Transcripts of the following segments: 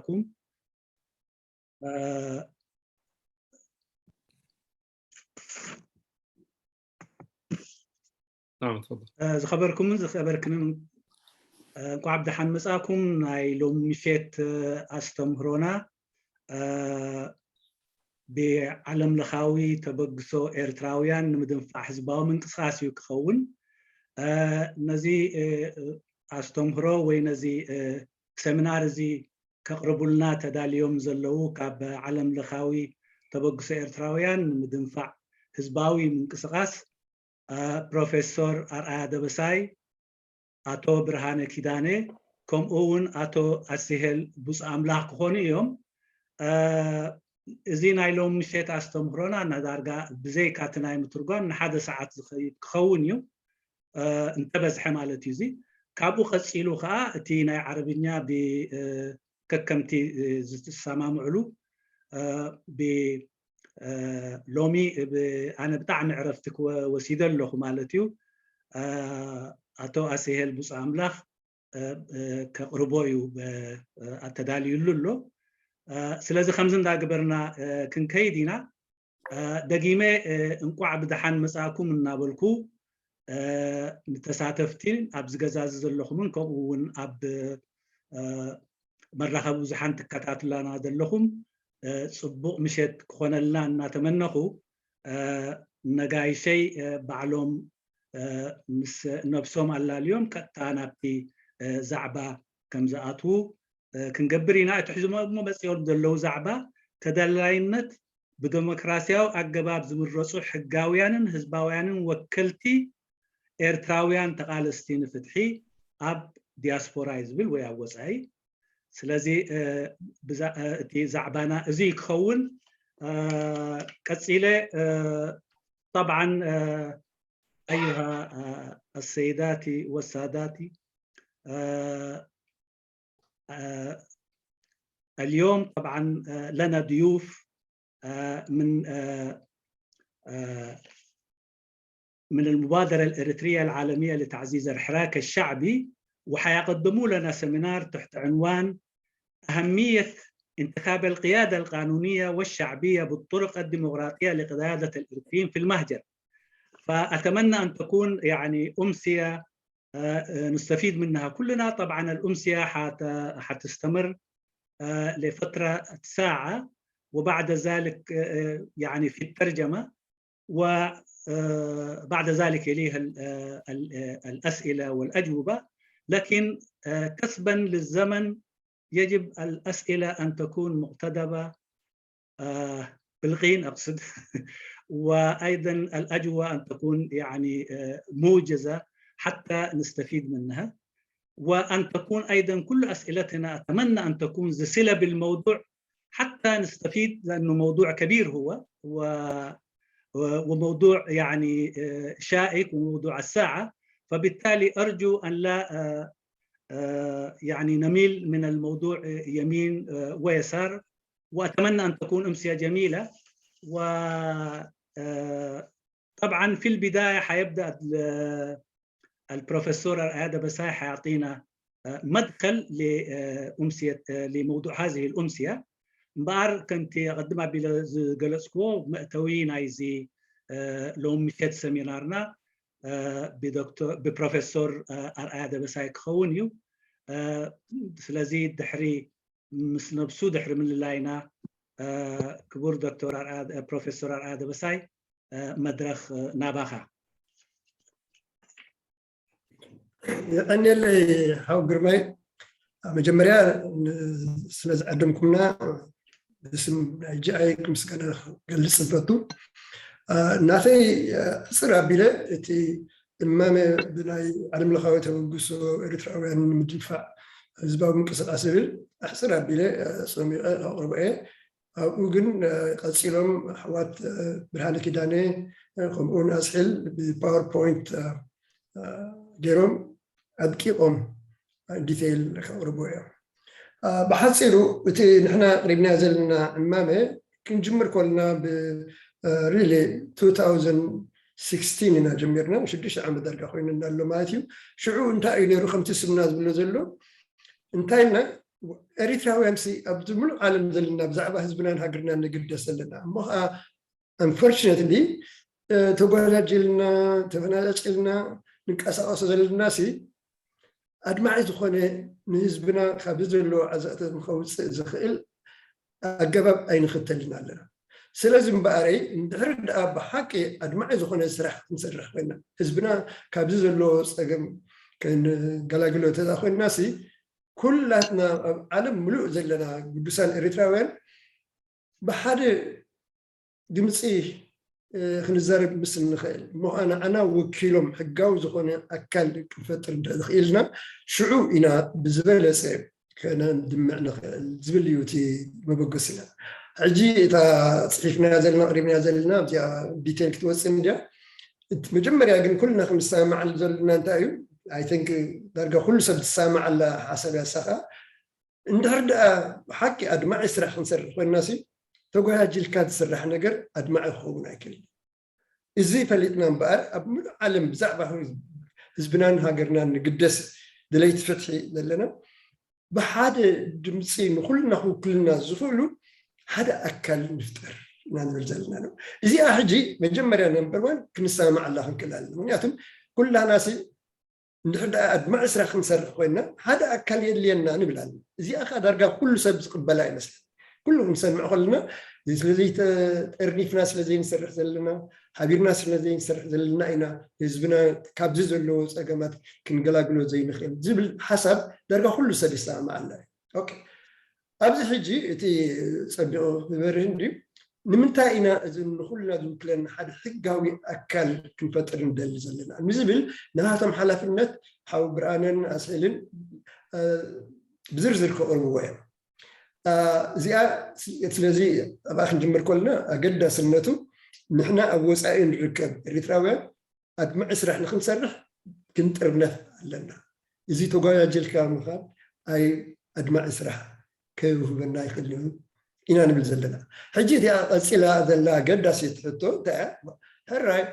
ኣለኩም። نعم، تفضل. ዝኸበርኩምን ዝኸበርክንን፣ እንኳዕ ብደሓን መጻእኩም። ናይ ሎሚ ምሸት ኣስተምህሮና ብዓለም ለኻዊ ተበግሶ ኤርትራውያን ንምድንፋዕ ህዝባዊ ምንቅስቃስ እዩ ክኸውን። ነዚ ኣስተምህሮ ወይ ነዚ ሰሚናር እዚ ከቕርቡልና ተዳልዮም ዘለዉ ካብ ዓለም ለኻዊ ተበግሶ ኤርትራውያን ንምድንፋዕ ህዝባዊ ምንቅስቃስ ፕሮፌሶር ኣርኣያ ደበሳይ፣ ኣቶ ብርሃነ ኪዳነ፣ ከምኡ እውን ኣቶ ኣስሄል ቡጽ ኣምላኽ ክኾኑ እዮም። እዚ ናይ ሎም ምሸት ኣስተምህሮና ናዳርጋ ብዘይካ እቲ ናይ ምትርጓም ንሓደ ሰዓት ዝኸይድ ክኸውን እዩ፣ እንተበዝሐ ማለት እዩ። እዚ ካብኡ ቀጺሉ ከዓ እቲ ናይ ዓረብኛ ከከምቲ ዝትሰማምዕሉ ብ ሎሚ ኣነ ብጣዕሚ ዕረፍቲ ወሲደ ኣለኹ ማለት እዩ። ኣቶ ኣስሄል ቡጽ ኣምላኽ ከቕርቦ እዩ ኣተዳልዩሉ ኣሎ። ስለዚ ከምዚ እንዳገበርና ክንከይድ ኢና። ደጊመ እንቋዕ ብደሓን መጻእኩም እናበልኩ ንተሳተፍቲ ኣብዚ ገዛ እዚ ዘለኹምን ከምኡ እውን ኣብ መራኸቢ ብዙሓን ትከታትላና ዘለኹም ጽቡቕ ምሸት ክኾነልና እናተመነኹ ነጋይሸይ ባዕሎም ምስ ነብሶም ኣላልዮም ቀጥታ ናብቲ ዛዕባ ከም ዝኣትዉ ክንገብር ኢና። እቲ ሕዚ እሞ መፅኦም ዘለዉ ዛዕባ ተደላይነት ብደሞክራሲያዊ ኣገባብ ዝምረፁ ሕጋውያንን ህዝባውያንን ወከልቲ ኤርትራውያን ተቓለስቲ ንፍትሒ ኣብ ዲያስፖራ እዩ ዝብል ወይ ኣብ ወፃኢ። ስለዚ እቲ ዛዕባና እዚ ክኸውን ቀፂለ طبعا أيها السيدات والسادات اليوم طبعا لنا ضيوف من من المبادرة الإريترية العالمية لتعزيز الحراك الشعبي، وحيقدموا لنا سيمينار تحت عنوان أهمية انتخاب القيادة القانونية والشعبية بالطرق الديمقراطية لقيادة الإريتريين في المهجر. فأتمنى أن تكون يعني أمسية نستفيد منها كلنا. طبعا الأمسية حتستمر لفترة ساعة، وبعد ذلك يعني في الترجمة، وبعد ذلك يليها الأسئلة والأجوبة. لكن كسبا للزمن يجب الأسئلة أن تكون مقتضبة بالقين أقصد وأيضا الأجوبة أن تكون يعني موجزة حتى نستفيد منها، وأن تكون أيضا كل أسئلتنا أتمنى أن تكون ذو صلة بالموضوع حتى نستفيد، لأنه موضوع كبير هو و وموضوع يعني شائك وموضوع الساعة، فبالتالي أرجو أن لا يعني نميل من الموضوع يمين ويسار، وأتمنى أن تكون أمسية جميلة. و طبعا في البداية حيبدأ البروفيسور أرآيا دبساي حيعطينا مدخل لأمسية لموضوع هذه الأمسية. እምበኣር ከምቲ ኣቐድም ኣቢለ ዝገለጽክዎ መእተዊ ናይዚ ሎም ምሸት ሰሚናርና ብፕሮፌሶር ኣርኣያ ደበሳይ ክኸውን እዩ። ስለዚ ድሕሪ ምስ ነብሱ ድሕሪ ምልላይና ክቡር ዶክተር ፕሮፌሶር ኣርኣያ ደበሳይ መድረኽ ናባኻ። የቐንየለይ ሓው ግርማይ። መጀመርያ ስለ ዝዓደምኩምና ብስም ናይ ጂኣይ ምስጋና ክገልፅ ንፈቱ። ናተይ ሕፅር ኣቢለ እቲ እማመ ብናይ ዓለም ለኻዊ ተበግሶ ኤርትራውያን ንምድንፋዕ ህዝባዊ ምንቅስቃስ ዝብል ኣሕፅር ኣቢለ ሰሚቐ ከቕርቦ እየ። ኣብኡ ግን ቀፂሎም ኣሕዋት ብርሃነ ኪዳነ ከምኡውን ኣስሒል ብፓወርፖይንት ገይሮም ኣድቂቖም ዲቴይል ከቕርቡ እዮም። ብሓፂሩ እቲ ንሕና ኣቕሪብና ዘለና እማመ ክንጅምር ከልና ብሪሊ two thousand sixteen ኢና ጀሚርና፣ ሽዱሽተ ዓመት ዳርጋ ኮይኑና ኣሎ ማለት እዩ። ሽዑ እንታይ እዩ ነይሩ ከምቲ ስምና ዝብሎ ዘሎ እንታይ ኢልና ኤሪትራውያን ሲ ኣብዚ ሙሉእ ዓለም ዘለና ብዛዕባ ህዝብናን ሃገርናን ንግደስ ዘለና እሞ ከዓ unfortunately ተጓዳጅልና ተፈናጨልና ንቀሳቀሶ ዘለና ሲ ኣድማዒ ዝኾነ ንህዝብና ካብዚ ዘለዎ ዓዘቕቲ ንኸውፅእ ዝኽእል ኣገባብ ኣይንኽተልን ኣለና። ስለዚ እምበኣረይ እንድሕር ደኣ ብሓቂ ኣድማዒ ዝኾነ ስራሕ ክንሰርሕ ኮይና ህዝብና ካብዚ ዘለዎ ፀገም ክንገላግሎ ተዛ ኮይና ሲ ኩላትና ኣብ ዓለም ምሉእ ዘለና ግዱሳን ኤርትራውያን ብሓደ ድምፂ ክንዛረብ ምስ እንኽእል እሞ ንዓና ወኪሎም ሕጋዊ ዝኾነ ኣካል ክንፈጥር እንተኽኢልና ሽዑ ኢና ብዝበለፀ ከነድምዕ ንኽእል ዝብል እዩ እቲ መበገሲና። ሕጂ እታ ፅሒፍና ዘለና ቅሪብና ዘለና እዚኣ ዲቴል ክትወፅእ እንድያ። መጀመርያ ግን ኩልና ክንሰማማዓሉ ዘለና እንታይ እዩ? I think ዳርጋ ኩሉ ሰብ ትሰማማዓላ ሓሳብ ያሳኻ እንድሕር ደኣ ብሓቂ ኣድማዒ ስራሕ ክንሰርሕ ኮይና ሲ ተጓያጅልካ ዝስራሕ ነገር ኣድማዒ ክኸውን ኣይክእልን። እዚ ፈሊጥና እምበኣር ኣብ ምሉእ ዓለም ብዛዕባ ህዝብናን ሃገርናን ንግደስ ደለይቲ ፍትሒ ዘለና ብሓደ ድምፂ ንኩልና ክውክልና ዝኽእሉ ሓደ ኣካል ንፍጠር ኢና ንብል ዘለና ነው። እዚኣ ሕጂ መጀመርያ ነምበር ዋን ክንሰማማዓላ ክንክእል ኣለና። ምክንያቱም ኩላና ሲ እንድሕር ደኣ ኣድማዒ ስራሕ ክንሰርሕ ኮይና ሓደ ኣካል የድልየና ንብል ኣለና። እዚኣ ከዓ ዳርጋ ኩሉ ሰብ ዝቅበላ ይመስለኒ። ኩሉ ክንሰምዕ ከለና ስለዘይተጠርኒፍና ስለዘይንሰርሕ ዘለና ሓቢርና ስለዘይንሰርሕ ዘለና ኢና ህዝብና ካብዚ ዘለዎ ፀገማት ክንገላግሎ ዘይንኽእል ዝብል ሓሳብ ዳርጋ ኩሉ ሰብ ይሰማማዓና እዩ። ኦኬ ኣብዚ ሕጂ እቲ ፀቢቑ ዝበርህ እንድዩ ንምንታይ ኢና እዚ ንኩልና ዝውክለና ሓደ ሕጋዊ ኣካል ክንፈጥር ንደሊ ዘለና ንዝብል ናሃቶም ሓላፍነት ሓው ብርኣነን ኣስዕልን ብዝርዝር ከቕርብዎ እዮም። እዚኣ ስለዚ ኣብኣ ክንጅምር ከለና ኣገዳስነቱ ንሕና ኣብ ወፃኢ ንርከብ ኤርትራውያን ኣድማዒ ስራሕ ንክንሰርሕ ክንጥርነፍ ኣለና። እዚ ተጓጃጀልካ ምኻድ ኣይ ኣድማዒ ስራሕ ከይውህበና ይኽእል እዩ ኢና ንብል ዘለና። ሕጂ እቲኣ ቀፂላ ዘላ ኣገዳሲት ሕቶ እንታይ እያ? ሕራይ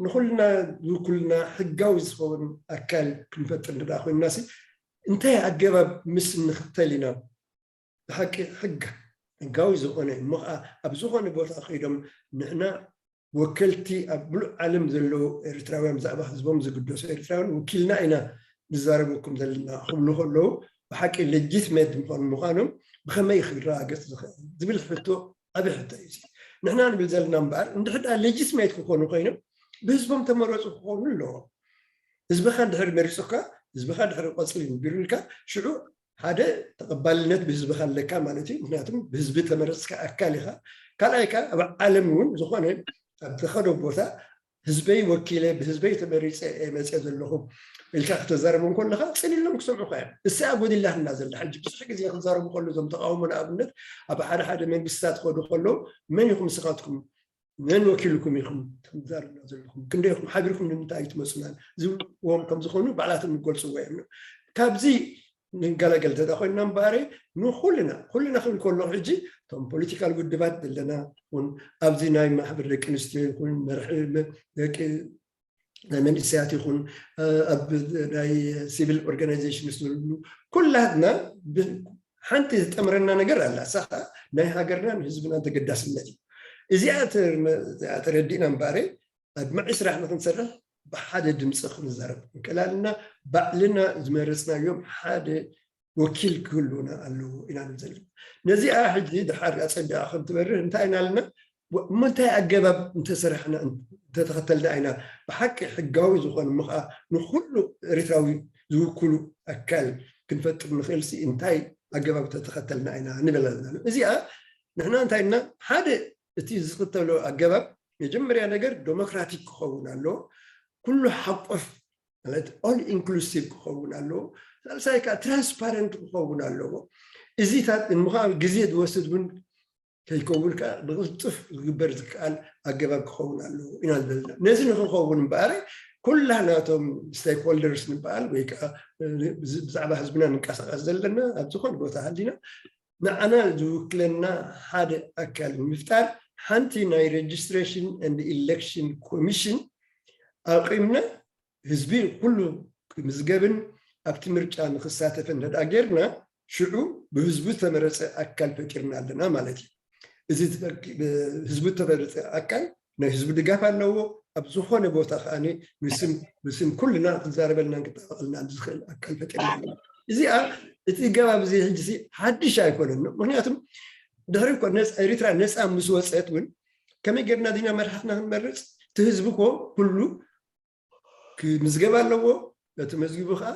ንኩልና ዝውክልና ሕጋዊ ዝኸውን ኣካል ክንፈጥር እንዳ ኮይንና ሲ እንታይ ኣገባብ ምስ እንኽተል ኢና ብሓቂ ሕግ ሕጋዊ ዝኾነ እሞ ከዓ ኣብ ዝኾነ ቦታ ከይዶም ንሕና ወከልቲ ኣብ ሙሉእ ዓለም ዘለዉ ኤርትራውያን ብዛዕባ ህዝቦም ዝግደሱ ኤርትራውያን ወኪልና ኢና ንዛረበኩም ዘለና ክብሉ ከለዉ ብሓቂ ሌጂትሜት ምዃኑ ምዃኖም ብኸመይ ክረጋገፅ ዝኽእል ዝብል ሕቶ ዓብዪ ሕቶ እዩ። ንሕና ንብል ዘለና እምበኣር እንድሕር ደኣ ሌጂትሜት ክኾኑ ኮይኖም ብህዝቦም ተመረፁ ክኾኑ ኣለዎም። ህዝብኻ እንድሕር መሪፁካ ህዝብኻ እንድሕር ቆፅሊ ንቢሩልካ ሽዑ ሓደ ተቐባልነት ብህዝብኻ ኣለካ ማለት እዩ። ምክንያቱም ብህዝቢ ተመረፅካ ኣካል ኢኻ። ካልኣይ ከዓ ኣብ ዓለም እውን ዝኾነ ኣብ ዝኸዶ ቦታ ህዝበይ ወኪለ ብህዝበይ ተመሪፀ እየ መፅአ ዘለኹ ኢልካ ክተዛረቦም ከለኻ ፅን ኢሎም ክሰምዑኻ እዮም። እሳ ጎዲላትና ዘላ ሕጂ ብዙሕ ግዜ ክዛረቡ ከሎ እዞም ተቃውሞ ንኣብነት ኣብ ሓደ ሓደ መንግስታት ክኸዱ ከለዉ መን ኢኹም ንስኻትኩም መን ወኪልኩም ኢኹም ትዛረቡና ዘለኹም ክንደይ ኢኹም ሓቢርኩም ንምንታይ ኣይትመፁናን ዝብልዎም ከም ዝኾኑ ባዕላቶም ይገልፅዎ እዮም። ካብዚ ንገላገል ተዳ ኮይንና እምበኣረ ንኩልና ኩልና ክብል ከሎ ሕጂ እቶም ፖለቲካል ውድባት ዘለና ይኹን ኣብዚ ናይ ማሕበር ደቂ ኣንስትዮ ይኹን መርሒ ደቂ ናይ መንእሰያት ይኹን ኣብ ናይ ሲቪል ኦርጋናይዜሽን ዝብሉ ኩላትና ሓንቲ ዝጠምረና ነገር ኣላ እሳ ከዓ ናይ ሃገርናን ህዝብናን ተገዳስነት እዩ። እዚኣ ተረዲእና እምበኣረ ኣድማዒ ስራሕ ንክንሰርሕ ብሓደ ድምፂ ክንዛረብ ክንክእል ኣለና። ባዕልና ዝመረፅናዮም ሓደ ወኪል ክህልውና ኣለዎ ኢና ንብል ዘለና። ነዚኣ ሕጂ ድሓር ኣፀቢቓ ከም ትበርህ እንታይ ኢና ኣለና? እሞ እንታይ ኣገባብ እንተሰራሕና እንተተኸተልና ኢና ብሓቂ ሕጋዊ ዝኾነ እሞ ከዓ ንኩሉ ኤርትራዊ ዝውክሉ ኣካል ክንፈጥር ንኽእል ሲ እንታይ ኣገባብ እንተተኸተልና ኢና ንብል ኣለና። እዚኣ ንሕና እንታይ ኢልና ሓደ እቲ ዝኽተሎ ኣገባብ መጀመርያ ነገር ዴሞክራቲክ ክኸውን ኣለዎ። ኩሉ ሓቆፍ ማለት ኦል ኢንክሉሲቭ ክኸውን ኣለዎ። ሳልሳይ ከዓ ትራንስፓረንት ክኸውን ኣለዎ። እዚታት ንምዃን ግዜ ዝወስድ እውን ከይከውን ከዓ ብቕልጡፍ ዝግበር ዝከኣል ኣገባብ ክኸውን ኣለዎ ኢና ዘለና። ነዚ ንክኸውን እምበኣር ኩላ ናቶም ስቴክሆልደርስ ንበሃል ወይ ከዓ ብዛዕባ ህዝብና ንንቀሳቐስ ዘለና ኣብ ዝኾነ ቦታ ሃሊና ንዓና ዝውክለና ሓደ ኣካል ንምፍጣር ሓንቲ ናይ ሬጅስትሬሽን ኤንድ ኢሌክሽን ኮሚሽን ኣቂምና ህዝቢ ኩሉ ክምዝገብን ኣብቲ ምርጫ ንክሳተፍ እንተደኣ ጌርና ሽዑ ብህዝቡ ዝተመረፀ ኣካል ፈጢርና ኣለና ማለት እዩ። እዚ ህዝቡ ዝተመረፀ ኣካል ናይ ህዝቡ ድጋፍ ኣለዎ። ኣብ ዝኾነ ቦታ ከዓ ንስም ብስም ኩልና ክዛረበልናን ክጣበቀልናን ዝኽእል ኣካል ፈጢርና ኣለና። እዚኣ እቲ ገባብ እዚ ሕጂ ሓድሽ ኣይኮነን። ምክንያቱም ድሕሪ እኮ ኤርትራ ነፃ ምስ ወፀት እውን ከመይ ጌርና ዲና መራሕትና ክንመርፅ? እቲ ህዝቢ እኮ ኩሉ ክምዝገብ ኣለዎ። እቲ መዝጊቡ ከዓ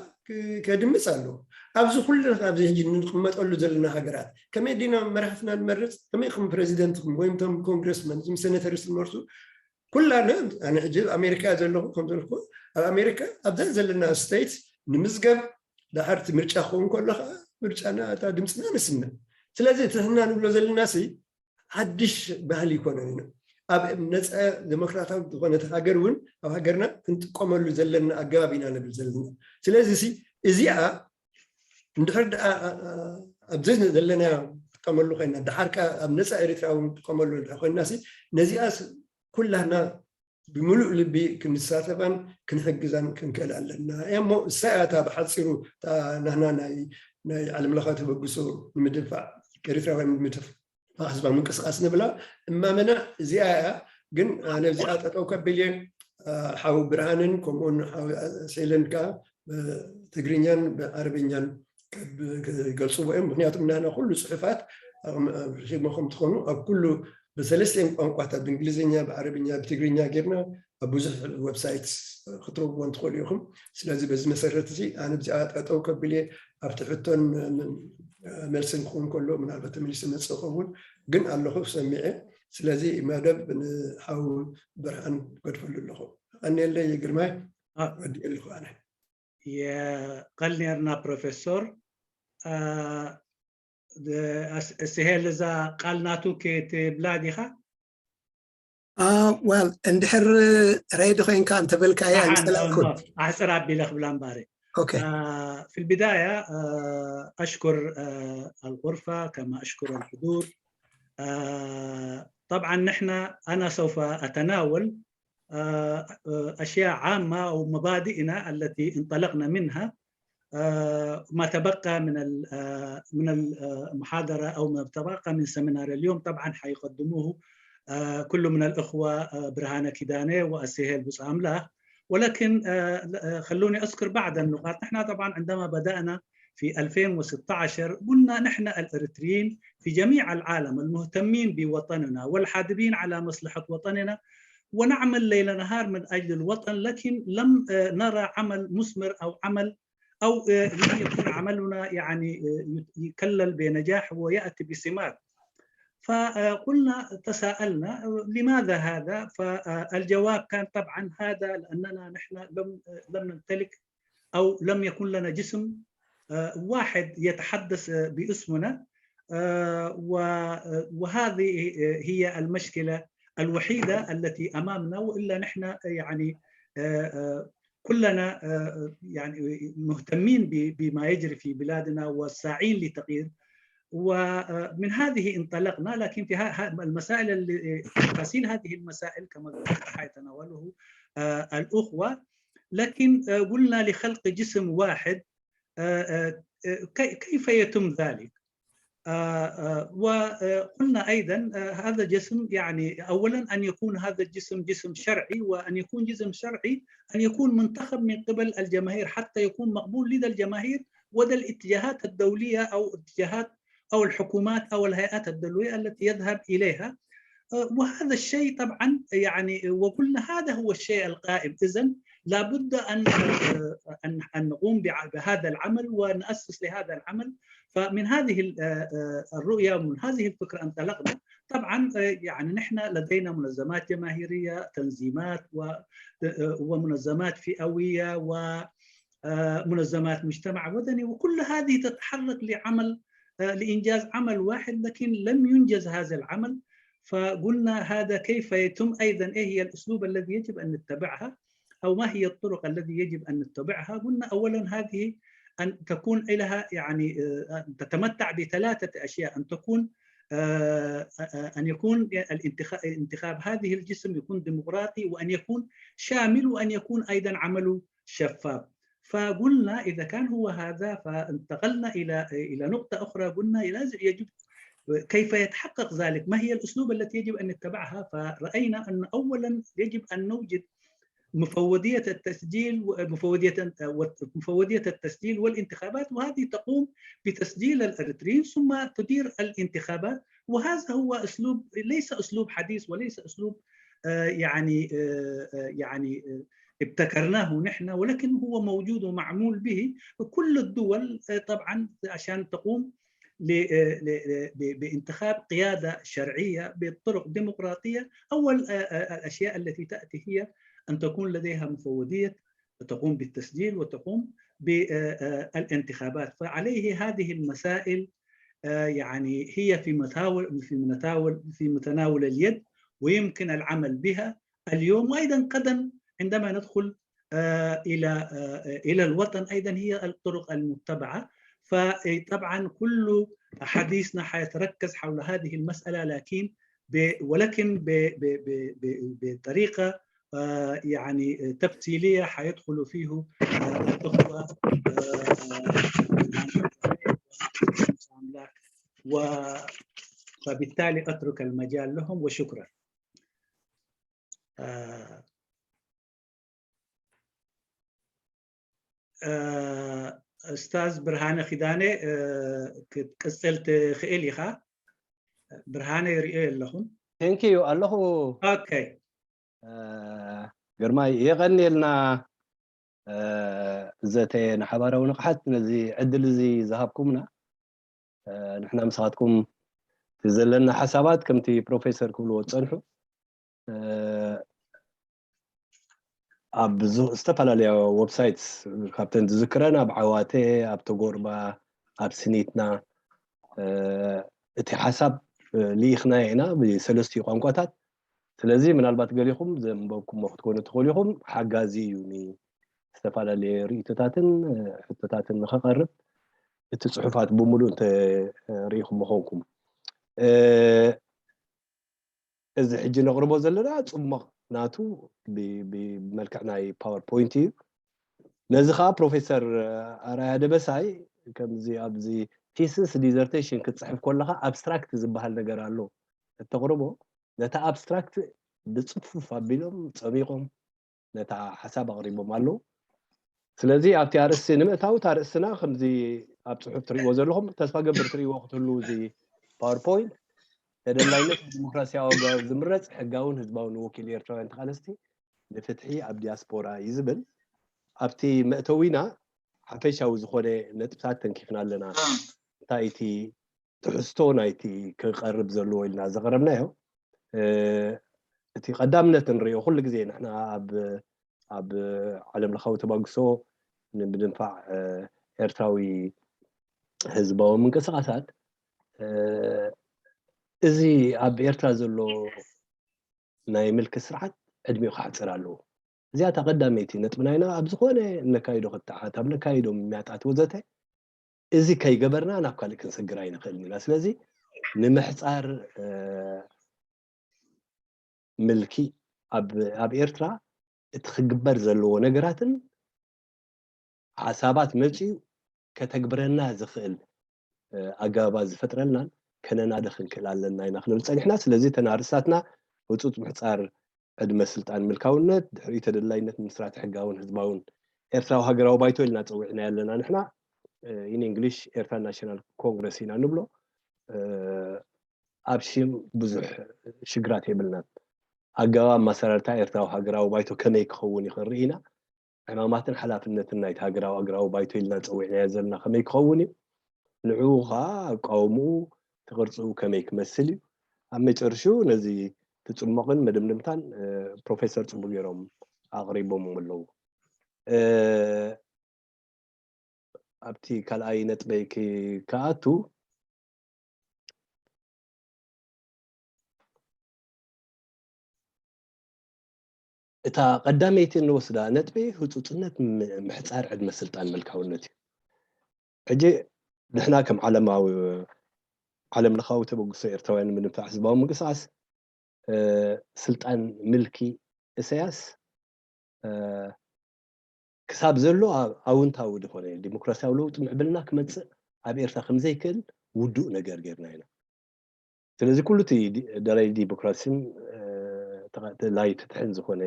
ከድምፅ ኣለዎ። ኣብዚ ኩሉ ኣብዚ ሕጂ እንቅመጠሉ ዘለና ሃገራት ከመይ ዲና መራሕትና ንመርፅ? ከመይ ከም ፕሬዚደንት ወይም ቶም ኮንግረስመን ም ሴኔተርስ ንመርፁ? ኩላና ኣነ ሕጂ ኣብ ኣሜሪካ ዘለኹ ከም ዘለኹ ኣብ ኣሜሪካ ኣብዛ ዘለና ስቴትስ ንምዝገብ፣ ዳሓርቲ ምርጫ ክኸውን ከሎ ከዓ ምርጫና እታ ድምፅና ንስምዕ። ስለዚ እቲ ንሕና ንብሎ ዘለና ሲ ሓድሽ ባህሊ ይኮነን ኢና። ኣብ ነፃ ዴሞክራታዊ ዝኾነት ሃገር እውን ኣብ ሃገርና ክንጥቀመሉ ዘለና ኣገባብ ኢና ንብል ዘለና። ስለዚ ሲ እዚኣ እንድሕር ደኣ ኣብዚ ዘለና ንጥቀመሉ ኮይና፣ ደሓር ከኣ ኣብ ነፃ ኤርትራ እውን ንጥቀመሉ ኮይና ሲ ነዚኣ ኩላህና ብምሉእ ልቢ ክንሳተፋን ክንሕግዛን ክንክእል ኣለና። እሞ እሳ እያ እታ ብሓፂሩ እታ ናህና ናይ ናይ ዓለም ለኸ ተበግሶ ንምድንፋዕ ኤርትራውያን ንምድንፋዕ ህዝባዊ ምንቅስቃስ ንብላ እማመና እዚኣ እያ። ግን ኣነ እዚኣ ጠጠው ከብል እየ። ሓው ብርሃንን ከምኡውን ሓው ሴለን ከኣ ብትግርኛን ብዓረብኛን ክገልፅዎ እዮም። ምክንያቱም ናና ኩሉ ፅሑፋት ሽግሞ ከም ትኾኑ ኣብ ኩሉ ብሰለስቲኦም ቋንቋታት ብእንግሊዝኛ፣ ብዓረብኛ፣ ብትግርኛ ጌርና ኣብ ብዙሕ ዌብሳይት ክትረኽብዎ እንትኽእሉ ኢኹም። ስለዚ በዚ መሰረት እዚ ኣነ ብዚኣ ጠጠው ከብል እየ። ኣብቲ ሕቶን መልስን ክኸውን ከሎ ምናልባት ተመሊሰ መፅእ ኸውን ግን ኣለኹ ሰሚዐ። ስለዚ መደብ ንሓው ብርሃን ገድፈሉ ኣለኹ። ቀኒየለይ ግርማይ። ወዲእ ኣለኹ ኣነ። የቐል ኔርና ፕሮፌሶር። ስሄል እዛ ቃል ናቱ ክትብላ ዲኻ? ዋል እንድሕር ሬዲ ኮይንካ እንተበልካያ ይፅላልኩ። ኣሕፅር ኣቢለ ክብላ እምባሪ። اوكي. في البداية أشكر الغرفة كما أشكر الحضور. طبعا نحن أنا سوف أتناول أشياء عامة أو مبادئنا التي انطلقنا منها. ما تبقى من من المحاضرة أو ما تبقى من سيمينار اليوم طبعا حيقدموه كل من الأخوة برهانة كيداني وأسيهيل بوس أملاخ. ولكن خلوني أذكر بعض النقاط. نحن طبعا عندما بدأنا في ألفين وستعش قلنا نحن الإريتريين في جميع العالم المهتمين بوطننا والحاربين على مصلحة وطننا ونعمل ليل نهار من أجل الوطن، لكن لم نرى عمل مثمر أو عمل أو لم يكن عملنا يعني يكلل بنجاح ويأتي بثمار. فقلنا تساءلنا لماذا هذا؟ فالجواب كان طبعا هذا لأننا نحن لم لم نمتلك أو لم يكن لنا جسم واحد يتحدث باسمنا. وهذه هي المشكلة الوحيدة التي أمامنا، وإلا نحن يعني كلنا يعني مهتمين بما يجري في بلادنا والساعين لتغيير. ومن هذه انطلقنا، لكن في المسائل اللي تفاصيل هذه المسائل كما يتناوله الأخوة، لكن قلنا لخلق جسم واحد كيف يتم ذلك؟ وقلنا أيضا هذا جسم يعني أولا أن يكون هذا الجسم جسم شرعي، وأن يكون جسم شرعي أن يكون منتخب من قبل الجماهير حتى يكون مقبول لدى الجماهير ولدى الاتجاهات الدولية أو اتجاهات أو الحكومات أو الهيئات الدولية التي يذهب إليها. وهذا الشيء طبعا يعني وقلنا هذا هو الشيء القائم. إذن لابد أن أن أن نقوم بهذا العمل ونأسس لهذا العمل. فمن هذه الرؤية ومن هذه الفكرة انطلقنا. طبعا يعني نحن لدينا منظمات جماهيرية، تنظيمات ومنظمات فئوية ومنظمات مجتمع مدني، وكل هذه تتحرك لعمل لإنجاز عمل واحد، لكن لم ينجز هذا العمل. فقلنا هذا كيف يتم؟ أيضا إيه هي الأسلوب الذي يجب أن نتبعها أو ما هي الطرق الذي يجب أن نتبعها؟ قلنا أولا هذه أن تكون لها يعني تتمتع بثلاثة أشياء، أن تكون أن يكون الانتخاب هذه الجسم يكون ديمقراطي وأن يكون شامل وأن يكون أيضا عمله شفاف. فقلنا إذا كان هو هذا، فانتقلنا إلى إلى نقطة أخرى، قلنا لازم يجب كيف يتحقق ذلك؟ ما هي الأسلوب التي يجب أن نتبعها؟ فرأينا أن أولا يجب أن نوجد مفوضية التسجيل، مفوضية مفوضية التسجيل والانتخابات، وهذه تقوم بتسجيل الأريتريين ثم تدير الانتخابات. وهذا هو أسلوب، ليس أسلوب حديث وليس أسلوب آه، يعني آه، آه، يعني آه، ابتكرناه نحن، ولكن هو موجود ومعمول به. كل الدول آه، طبعا عشان تقوم ل- آه، ل- ل- ب- بانتخاب قيادة شرعية بطرق ديمقراطية، أول آه، آه، الأشياء التي تأتي هي أن تكون لديها مفوضية، تقوم بالتسجيل وتقوم بالانتخابات. فعليه هذه المسائل آه، يعني هي في متاول في متاول في متناول اليد، ويمكن العمل بها اليوم وايضا غدا عندما ندخل آه، الى آه، الى الوطن ايضا هي الطرق المتبعه. فطبعا كل حديثنا حيتركز حول هذه المساله، لكن ولكن بطريقه آه، يعني تفصيليه حيدخل فيه آه، الاخوه و فبالتالي اترك المجال لهم، وشكرا. آه، استاذ برهانه خدانه، ክትቅፅል ትኽእል ኢኻ። ብርሃነ ይርእዮ ኣለኹን። Thank you ኣለኹ። Okay. ግርማይ የቐንየልና። ዘተ ንሓባራዊ ንቕሓት ነዚ ዕድል እዚ ዝሃብኩምና። ንሕና ምሳኻትኩም ዘለና ሓሳባት ከምቲ ፕሮፌሰር ክብልዎ ዝፀንሑ ኣብ ዝተፈላለያ websites ካብተን ዝዝክረን ኣብ ዓዋተ፣ ኣብ ተጎርባ፣ ኣብ ስኒትና እቲ ሓሳብ ልኢኽና ኢና ብሰለስቲኡ ቋንቋታት። ስለዚ ምናልባት ገሊኹም ዘንበብኩሞ ክትኮኑ ትኽእሉ ኢኹም። ሓጋዚ እዩ ንዝተፈላለየ ርእይቶታትን ሕቶታትን ንኸቐርብ። እቲ ፅሑፋት ብምሉእ እንተሪኢኹም ምኾንኩም፣ እዚ ሕጂ ነቕርቦ ዘለና ፅሙቕ ናቱ ብመልክዕ ናይ ፓወርፖይንት እዩ። ነዚ ከዓ ፕሮፌሰር ኣራያ ደበሳይ ከምዚ ኣብዚ ቲስስ ዲዘርቴሽን ክትፅሕፍ ከለካ ኣብስትራክት ዝበሃል ነገር ኣሎ እተቕርቦ። ነታ ኣብስትራክት ብፅፉፍ ኣቢሎም ፀሚቖም ነታ ሓሳብ ኣቕሪቦም ኣለዉ። ስለዚ ኣብቲ ኣርእስቲ ንምእታው፣ እታ ኣርእስትና ከምዚ ኣብ ፅሑፍ ትርእይዎ ዘለኹም፣ ተስፋ ገብር ትርእይዎ ክትህሉ እዚ ፓወርፖይንት፣ ተደላይነት ብዲሞክራሲያዊ ኣገባብ ዝምረፅ ሕጋውን ህዝባውን ወኪል ኤርትራውያን ተቓለስቲ ንፍትሒ ኣብ ዲያስፖራ እዩ ዝብል። ኣብቲ መእተዊና ሓፈሻዊ ዝኾነ ነጥብታት ተንኪፍና ኣለና። እንታይ እቲ ትሕዝቶ ናይቲ ክቐርብ ዘለዎ ኢልና ዘቕረብናዮ፣ እቲ ቀዳምነት ንሪኦ ኩሉ ግዜ ንሕና ኣብ ኣብ ዓለም ለኻዊ ተባግሶ ንምድንፋዕ ኤርትራዊ ህዝባዊ ምንቅስቃሳት፣ እዚ ኣብ ኤርትራ ዘሎ ናይ ምልኪ ስርዓት ዕድሚኡ ክሓፅር ኣለዎ። እዚኣ እታ ቀዳመይቲ ነጥብና ኢና። ኣብ ዝኾነ እነካይዶ ክትዓት፣ ኣብ ነካይዶ ምምያጣት ወዘተ፣ እዚ ከይገበርና ናብ ካልእ ክንሰግር ኣይንኽእልን ኢና። ስለዚ ንምሕፃር ምልኪ ኣብ ኤርትራ እቲ ክግበር ዘለዎ ነገራትን ሓሳባት መፂኡ ከተግብረና ዝኽእል ኣገባባት ዝፈጥረልናን ከነናዲ ክንክእል ኣለና ኢና ክንብል ፀኒሕና። ስለዚ እተን ኣርእስታትና ህፁፅ ምሕፃር ዕድመ ስልጣን ምልካውነት፣ ድሕሪኡ ተደላይነት ምስራት ሕጋውን ህዝባውን ኤርትራዊ ሃገራዊ ባይቶ ኢልና ፀዊዕናዮ ኣለና። ንሕና in English ኤርትራ ናሽናል ኮንግረስ ኢና ንብሎ። ኣብ ሽም ብዙሕ ሽግራት የብልናን። ኣገባብ ኣመሰራርታ ኤርትራዊ ሃገራዊ ባይቶ ከመይ ክኸውን እዩ ክንርኢ ኢና። ዕማማትን ሓላፍነትን ናይቲ ሃገራዊ ሃገራዊ ባይቶ ኢልና ፀዊዕናዮ ዘለና ከመይ ክኸውን እዩ፣ ንዕኡ ኸዓ ኣቃውምኡ እቲ ቅርፅኡ ከመይ ክመስል እዩ። ኣብ መጨረሽኡ ነዚ ትፅሞቕን መደምደምታን ፕሮፌሰር ፅቡቅ ገይሮም ኣቕሪቦም ኣለዉ። ኣብቲ ካልኣይ ነጥበይ ክኣቱ፣ እታ ቀዳመይቲ እንወስዳ ነጥቢ ህፁፅነት ምሕፃር ዕድመ ስልጣን ምልካውነት እዩ። ሕጂ ንሕና ከም ዓለማዊ ዓለም ለኻዊ ተበግሶ ኤርትራውያን ንምድንፋዕ ህዝባዊ ምንቅስቃስ ስልጣን ምልኪ እሰያስ ክሳብ ዘሎ ኣውንታዊ ዝኾነ ዲሞክራሲያዊ ለውጢ ምዕብልና ክመፅእ ኣብ ኤርትራ ከምዘይክእል ውዱእ ነገር ጌርና ኢና። ስለዚ ኩሉ እቲ ደላይ ዲሞክራሲን ደላይ ፍትሕን ዝኾነ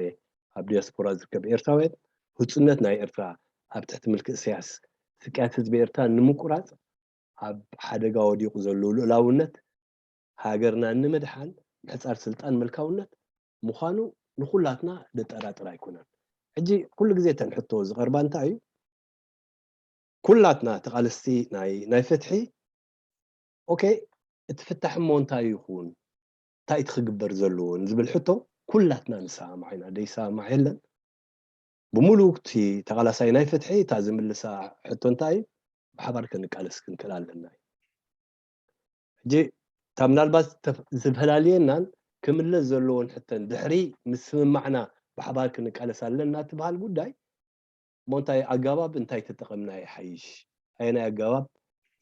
ኣብ ዲያስፖራ ዝርከብ ኤርትራውያን ህፁነት ናይ ኤርትራ ኣብ ትሕቲ ምልኪ እሰያስ ስቅያት ህዝቢ ኤርትራ ንምቁራፅ ኣብ ሓደጋ ወዲቑ ዘሎ ልኡላውነት ሃገርና ንምድሓን ምሕፃር ስልጣን ምልካውነት ምዃኑ ንኩላትና ዘጠራጥር ኣይኮነን። ሕጂ ኩሉ ግዜ እተን ሕቶ ዝቐርባ እንታይ እዩ? ኩላትና ተቓለስቲ ናይ ናይ ፍትሒ ኦኬ፣ እቲ ፍታሕ እሞ እንታይ ይኹን፣ እንታይ እቲ ክግበር ዘለዎ ንዝብል ሕቶ ኩላትና ንሰማማዕ ኢና። ዘይሰማማዕ የለን። ብምሉእ እቲ ተቓላሳይ ናይ ፍትሒ እታ ዝምልሳ ሕቶ እንታይ እዩ? ብሓባር ክንቃለስ ክንክእል ኣለና እዩ። ሕጂ እታ ምናልባት ዝተፍ- ዝፈላልየናን ክምለስ ዘለዎን ሕተን ድሕሪ ምስምማዕና ብሓባር ክንቃለስ ኣለና ትበሃል ጉዳይ እሞ እንታይ ኣገባብ እንታይ ተጠቐምና ይሓይሽ፣ ኣየናይ ኣገባብ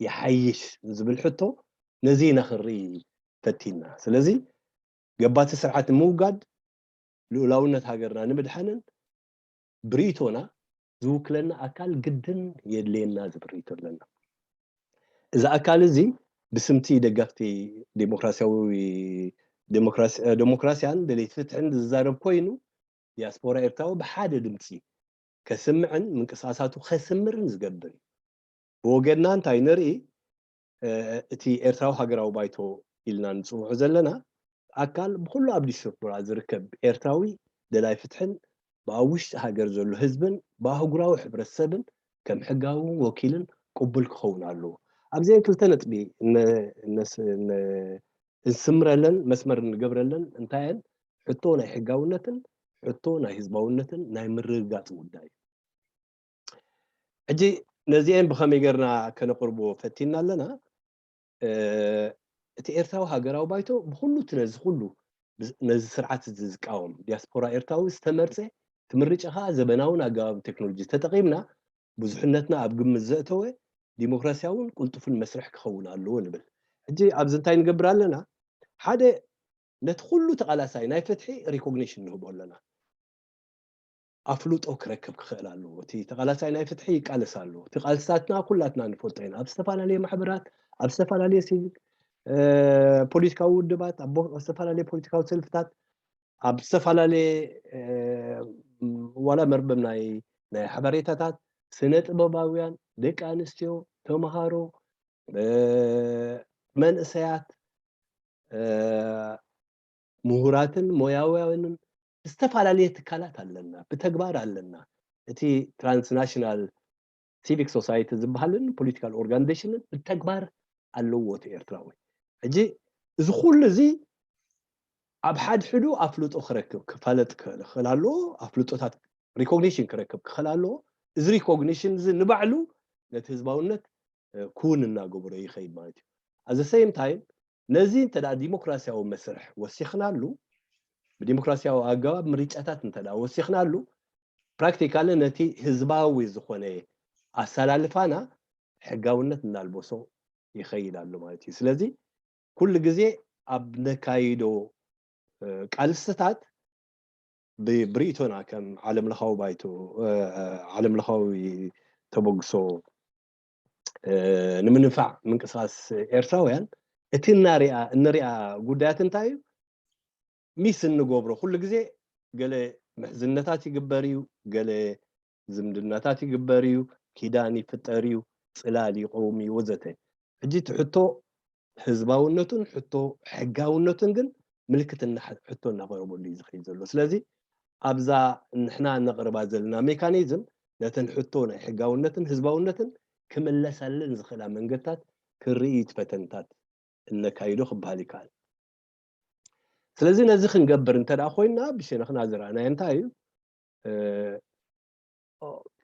ይሓይሽ ዝብል ሕቶ ነዚ ኢና ክንርኢ ፈቲና። ስለዚ ገባቲ ስርዓት ንምውጋድ ልኡላውነት ሃገርና ንምድሓንን ብርእይቶና ዝውክለና ኣካል ግድን የድልየና ዝብል ርእይቶ ኣለና። እዚ ኣካል እዚ ብስምቲ ደገፍቲ ዴሞክራሲያዊ ዴሞክራሲ- እ፣ ዴሞክራሲያን ደለይቲ ፍትሕን ዝዛረብ ኮይኑ ዲያስፖራ ኤርትራዊ ብሓደ ድምፂ ከስምዕን ምንቅስቃሳቱ ከስምርን ዝገብር እዩ። ብወገንና እንታይ ንርኢ? እ፣ እቲ ኤርትራዊ ሃገራዊ ባይቶ ኢልና ንፅውዖ ዘለና ኣካል ብኩሉ ኣብ ዲያስፖራ ዝርከብ ኤርትራዊ ደላይ ፍትሕን ብኣብ ውሽጢ ሃገር ዘሎ ህዝብን ብኣህጉራዊ ሕብረተሰብን ከም ሕጋዊ ወኪልን ቅቡል ክኸውን ኣለዎ። ኣብዚአን ክልተ ነጥቢ ነ- ነስ- ነ- እንስምረለን መስመር እንገብረለን እንታይ እየን? ሕቶ ናይ ሕጋውነትን ሕቶ ናይ ህዝባውነትን ናይ ምርግጋፅ ጉዳይ እዩ። ሕጂ ነዚአን ብኸመይ ጌርና ከነቕርቦ ፈቲና ኣለና? እ፣ እቲ ኤርትራዊ ሃገራዊ ባይቶ ብኹሉ እቲ ነዚ ኩሉ ብ- ነዚ ስርዓት እዚ ዝቃወም ዲያስፖራ ኤርትራዊ ዝተመርፀ እቲ ምርጫ ከዓ ዘበናውን ኣገባብ ቴክኖሎጂ ተጠቒምና ብዙሕነትና ኣብ ግምት ዘእተወ ዲሞክራሲያውን ቅልጡፍን መስርሕ ክኸውን ኣለዎ ንብል። ሕጂ ኣብዚ እንታይ ንገብር ኣለና? ሓደ ነቲ ኩሉ ተቓላሳይ ናይ ፍትሒ ሪኮግኒሽን ንህቦ ኣለና። ኣፍልጦ ክረክብ ክኽእል ኣለዎ። እቲ ተቓላሳይ ናይ ፍትሒ ይቃለስ ኣሎ። እቲ ቃልስታትና ኩላትና ንፈልጦ ኢና። ኣብ ዝተፈላለየ ማሕበራት፣ ኣብ ዝተፈላለየ ሲቪክ እ፣ ፖለቲካዊ ውድባት፣ ኣብ ቦ- ኣብ ዝተፈላለየ ፖለቲካዊ ሰልፍታት፣ ኣብ ዝተፈላለየ እ፣ ዋላ መርበብ ናይ ናይ ሓበሬታታት፣ ስነ ጥበባውያን፣ ደቂ ኣንስትዮ፣ ተምሃሮ፣ እ፣ መንእሰያት፣ እ፣ ምሁራትን ሞያውያንን ዝተፈላለየ ትካላት ኣለና፣ ብተግባር ኣለና። እቲ ትራንስናሽናል ሲቪክ ሶሳይቲ ዝበሃልን ፖለቲካል ኦርጋኒዜሽንን ብተግባር ኣለዎ እቲ ኤርትራዊ። ሕጂ እዚ ኩሉ እዚ ኣብ ሓድሕዱ ኣፍልጦ ክረክብ ክፋለጥ ክኽእል ኣለዎ፣ ኣፍልጦታት ሪኮግኒሽን ክረክብ ክኽእል ኣለዎ። እዚ ሪኮግኒሽን እዚ ንባዕሉ ነቲ ህዝባውነት ክውን እናገበሮ ይኸይድ ማለት እዩ። ኣዘ ሰይም ታይም ነዚ እንተ ዲሞክራሲያዊ መስርሕ ወሲኽናሉ ብዲሞክራሲያዊ ኣገባብ ምርጫታት እንተ ወሲኽናሉ ፕራክቲካሊ ነቲ ህዝባዊ ዝኾነ ኣሰላልፋና ሕጋውነት እናልበሶ ይኸይድ ኣሎ ማለት እዩ። ስለዚ ኩሉ ግዜ ኣብ ነካይዶ ቃልስታት ብብርእይቶና ከም ዓለም ለኻዊ ባይቶ ዓለም ለኻዊ ተበግሶ ንምንፋዕ ምንቅስቃስ ኤርትራውያን እቲ እናሪኣ እንሪኣ ጉዳያት እንታይ እዩ? ሚስ እንገብሮ ኩሉ ግዜ ገለ ምሕዝነታት ይግበር እዩ፣ ገለ ዝምድናታት ይግበር እዩ፣ ኪዳን ይፍጠር እዩ፣ ፅላል ይቀውም እዩ ወዘተ። ሕጂ እቲ ሕቶ ህዝባውነቱን ሕቶ ሕጋውነቱን ግን ምልክት ሕቶ እናቀረበሉ እዩ ዝኸይድ ዘሎ። ስለዚ ኣብዛ ንሕና እነቕርባ ዘለና ሜካኒዝም ነተን ሕቶ ናይ ሕጋውነትን ህዝባውነትን ክምለሳለን ዝኽእላ መንገድታት ክርኢ እዩ እቲ ፈተንታት እነካይዶ ክበሃል ይከኣል። ስለዚ ነዚ ክንገብር እንተ ኮይንና ብሸነኽና ዝረኣናዮ እንታይ እዩ?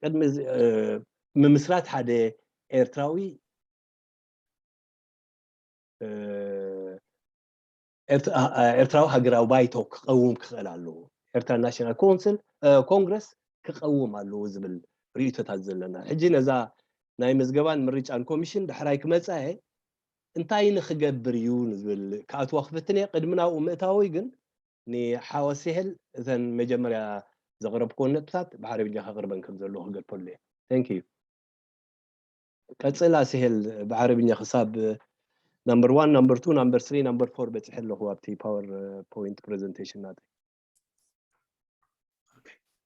ቅድሚ ምምስራት ሓደ ኤርትራዊ ኤርትራዊ ሃገራዊ ባይቶ ክቐውም ክኽእል ኣለዎ። ኤርትራ ናሽናል ኮንስል ኮንግረስ ክቐውም ኣለዎ ዝብል ርእይቶታት ዘለና። ሕጂ ነዛ ናይ ምዝገባን ምርጫን ኮሚሽን ዳሕራይ ክመጻ እየ እንታይ ንክገብር እዩ ንዝብል ክኣትዋ ክፍትን እየ። ቅድሚ ናብኡ ምእታወይ ግን ንሓወስ ይሕል እተን መጀመርያ ዘቕረብክዎ ነጥብታት ብዓረብኛ ከቕርበን ከም ዘለዎ ክገልጸሉ እየ። Thank you። ቀጽል ኣስሄል፣ ብዓረብኛ ክሳብ number one፣ number two፣ number three፣ number four በጺሐ ኣለኹ ኣብቲ ፓወር ፖይንት ፕሬዘንቴሽን ናተይ።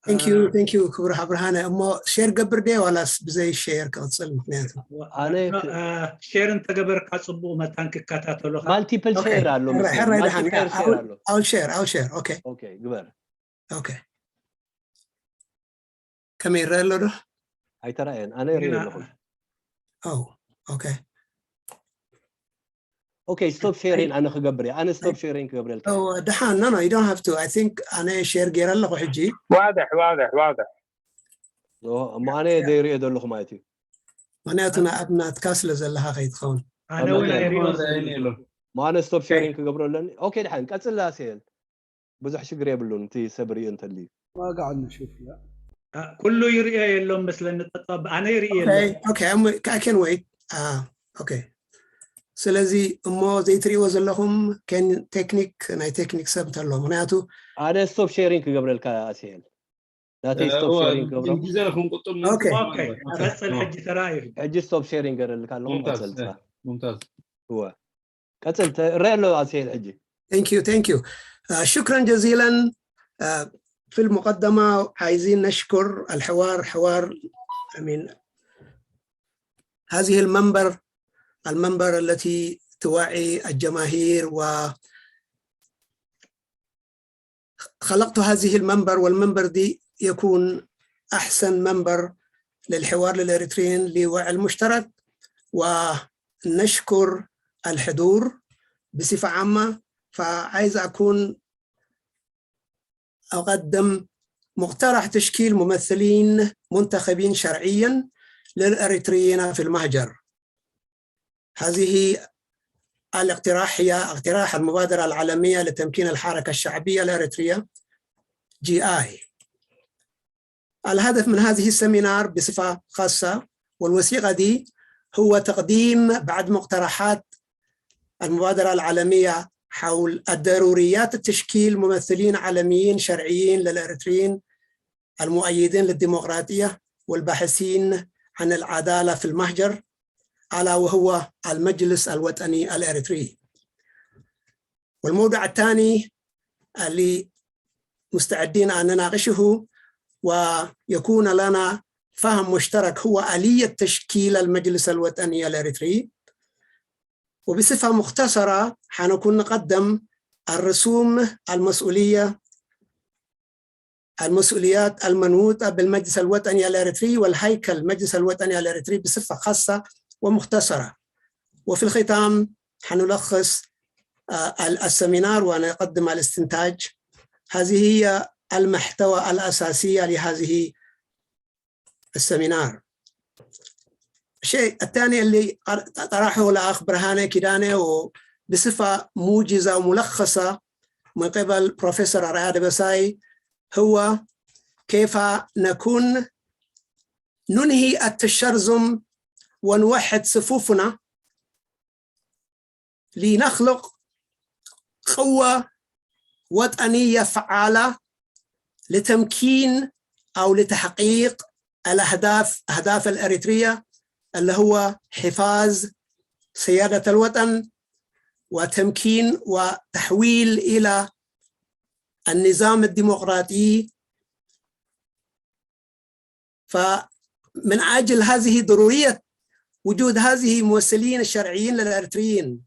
Thank you፣ thank you ክቡር ብርሃነ። እሞ ሼር ገብር ድየ ዋላስ ብዘይ ሼር ክቕጽል? ምክንያቱ ኣነ ሼር እንተገበርካ ጽቡቕ መታን ክከታተሉኻ። ማልቲፕል ሼር ኣሎ ሕራይ መሰለኝ። ሕራይ ደሓን ማልቲፕል ሼር ኣሎ። I'll share፣ I'll share። ኦኬ ኦኬ፣ ግበር። ኦኬ ከመይ ይረአ ኣሎ ዶ? ኣይተራእየን፣ ኣነ ይርኢ ኣለኹ። Oh okay። ኦኬ፣ ስቶፕ ሼሪንግ ኣነ ክገብር እየ። ኣነ ስቶፕ ሼሪንግ ክገብረልካ እየ። Oh ደሓን no no you don't have to። I think ኣነ ሼር ገይረ ኣለኹ ሕጂ። واضح واضح واضح ኦ፣ እሞ ኣነ ዘይርእዮ ዘለኹ ማለት እዩ። ምክንያቱ ኣብ ናትካ ስለ ዘለኻ ከይትኸውን። ኣነ እውን ኣይሪኦ እሞ ኣነ ስቶፕ ሼሪንግ ክገብሮ ኣለኒ። ኦኬ፣ ደሓን ቀጽል ኣስሄል። ብዙሕ ሽግር የብሉን፣ እቲ ሰብ ርእዩ እንተልዩ። واقع نشوف لا ኩሉ ይርእዮ የሎም መስለኒ። ጠጠብ ኣነ ይርኢ የለ Okay okay I'm- I can wait። Ah okay። ስለዚ እሞ ዘይትርእይዎ ዘለኹም ቴክኒክ ናይ ቴክኒክ ሰብ እንተሎ ምክንያቱ ኣነ ስቶፕ ሼሪንግ ክገብረልካ ኣስሄል። ናተይ ስቶፕ ሼሪንግ ክገብሮ። ግዜ ክንቁጥብ Okay። ኦኬ፣ ቀጽል ሕጂ ተራእዩ። ሕጂ ስቶፕ ሼሪንግ ገረልካ ኣለኹ። ممتاز ቀጽል إيه، ممتاز እወ ቀጽል። እረአ ኣሎ ኣስሄል ሕጂ። Thank you thank you. شكرا جزيلا. في المقدمة عايزين نشكر الحوار، حوار من هذه المنبر، المنبر التي توعي الجماهير، وخلقت هذه المنبر، والمنبر دي يكون أحسن منبر للحوار للإريتريين لوعي المشترك، ونشكر الحضور بصفة عامة. فعايز أكون أقدم مقترح تشكيل ممثلين منتخبين شرعيا للإريتريين في المهجر. هذه الاقتراح هي اقتراح المبادرة العالمية لتمكين الحركة الشعبية الإريترية، جي آي. الهدف من هذه السمينار بصفة خاصة والوثيقة دي هو تقديم بعض مقترحات المبادرة العالمية حول الضروريات التشكيل ممثلين عالميين شرعيين للإريتريين المؤيدين للديمقراطية والباحثين عن العدالة في المهجر، ألا وهو المجلس الوطني الإريتري. والموضوع الثاني اللي مستعدين أن نناقشه ويكون لنا فهم مشترك هو آلية تشكيل المجلس الوطني الإريتري. وبصفة مختصرة حنكون نقدم الرسوم المسؤولية، المسؤوليات المنوطة بالمجلس الوطني الإريتري والهيكل المجلس الوطني الإريتري بصفة خاصة ومختصرة. وفي الختام حنلخص السمينار ونقدم الاستنتاج. هذه هي المحتوى الأساسية لهذه السمينار. الشيء الثاني اللي طرحه الأخ برهانة كيدانة وبصفة موجزة وملخصة من قبل بروفيسور أرعاد بساي هو كيف نكون ننهي التشرذم ونوحد صفوفنا لنخلق قوة وطنية فعالة لتمكين أو لتحقيق الأهداف، أهداف الإريترية اللي هو حفاظ سيادة الوطن وتمكين وتحويل إلى النظام الديمقراطي. فمن أجل هذه ضرورية وجود هذه ممثلين الشرعيين للإريتريين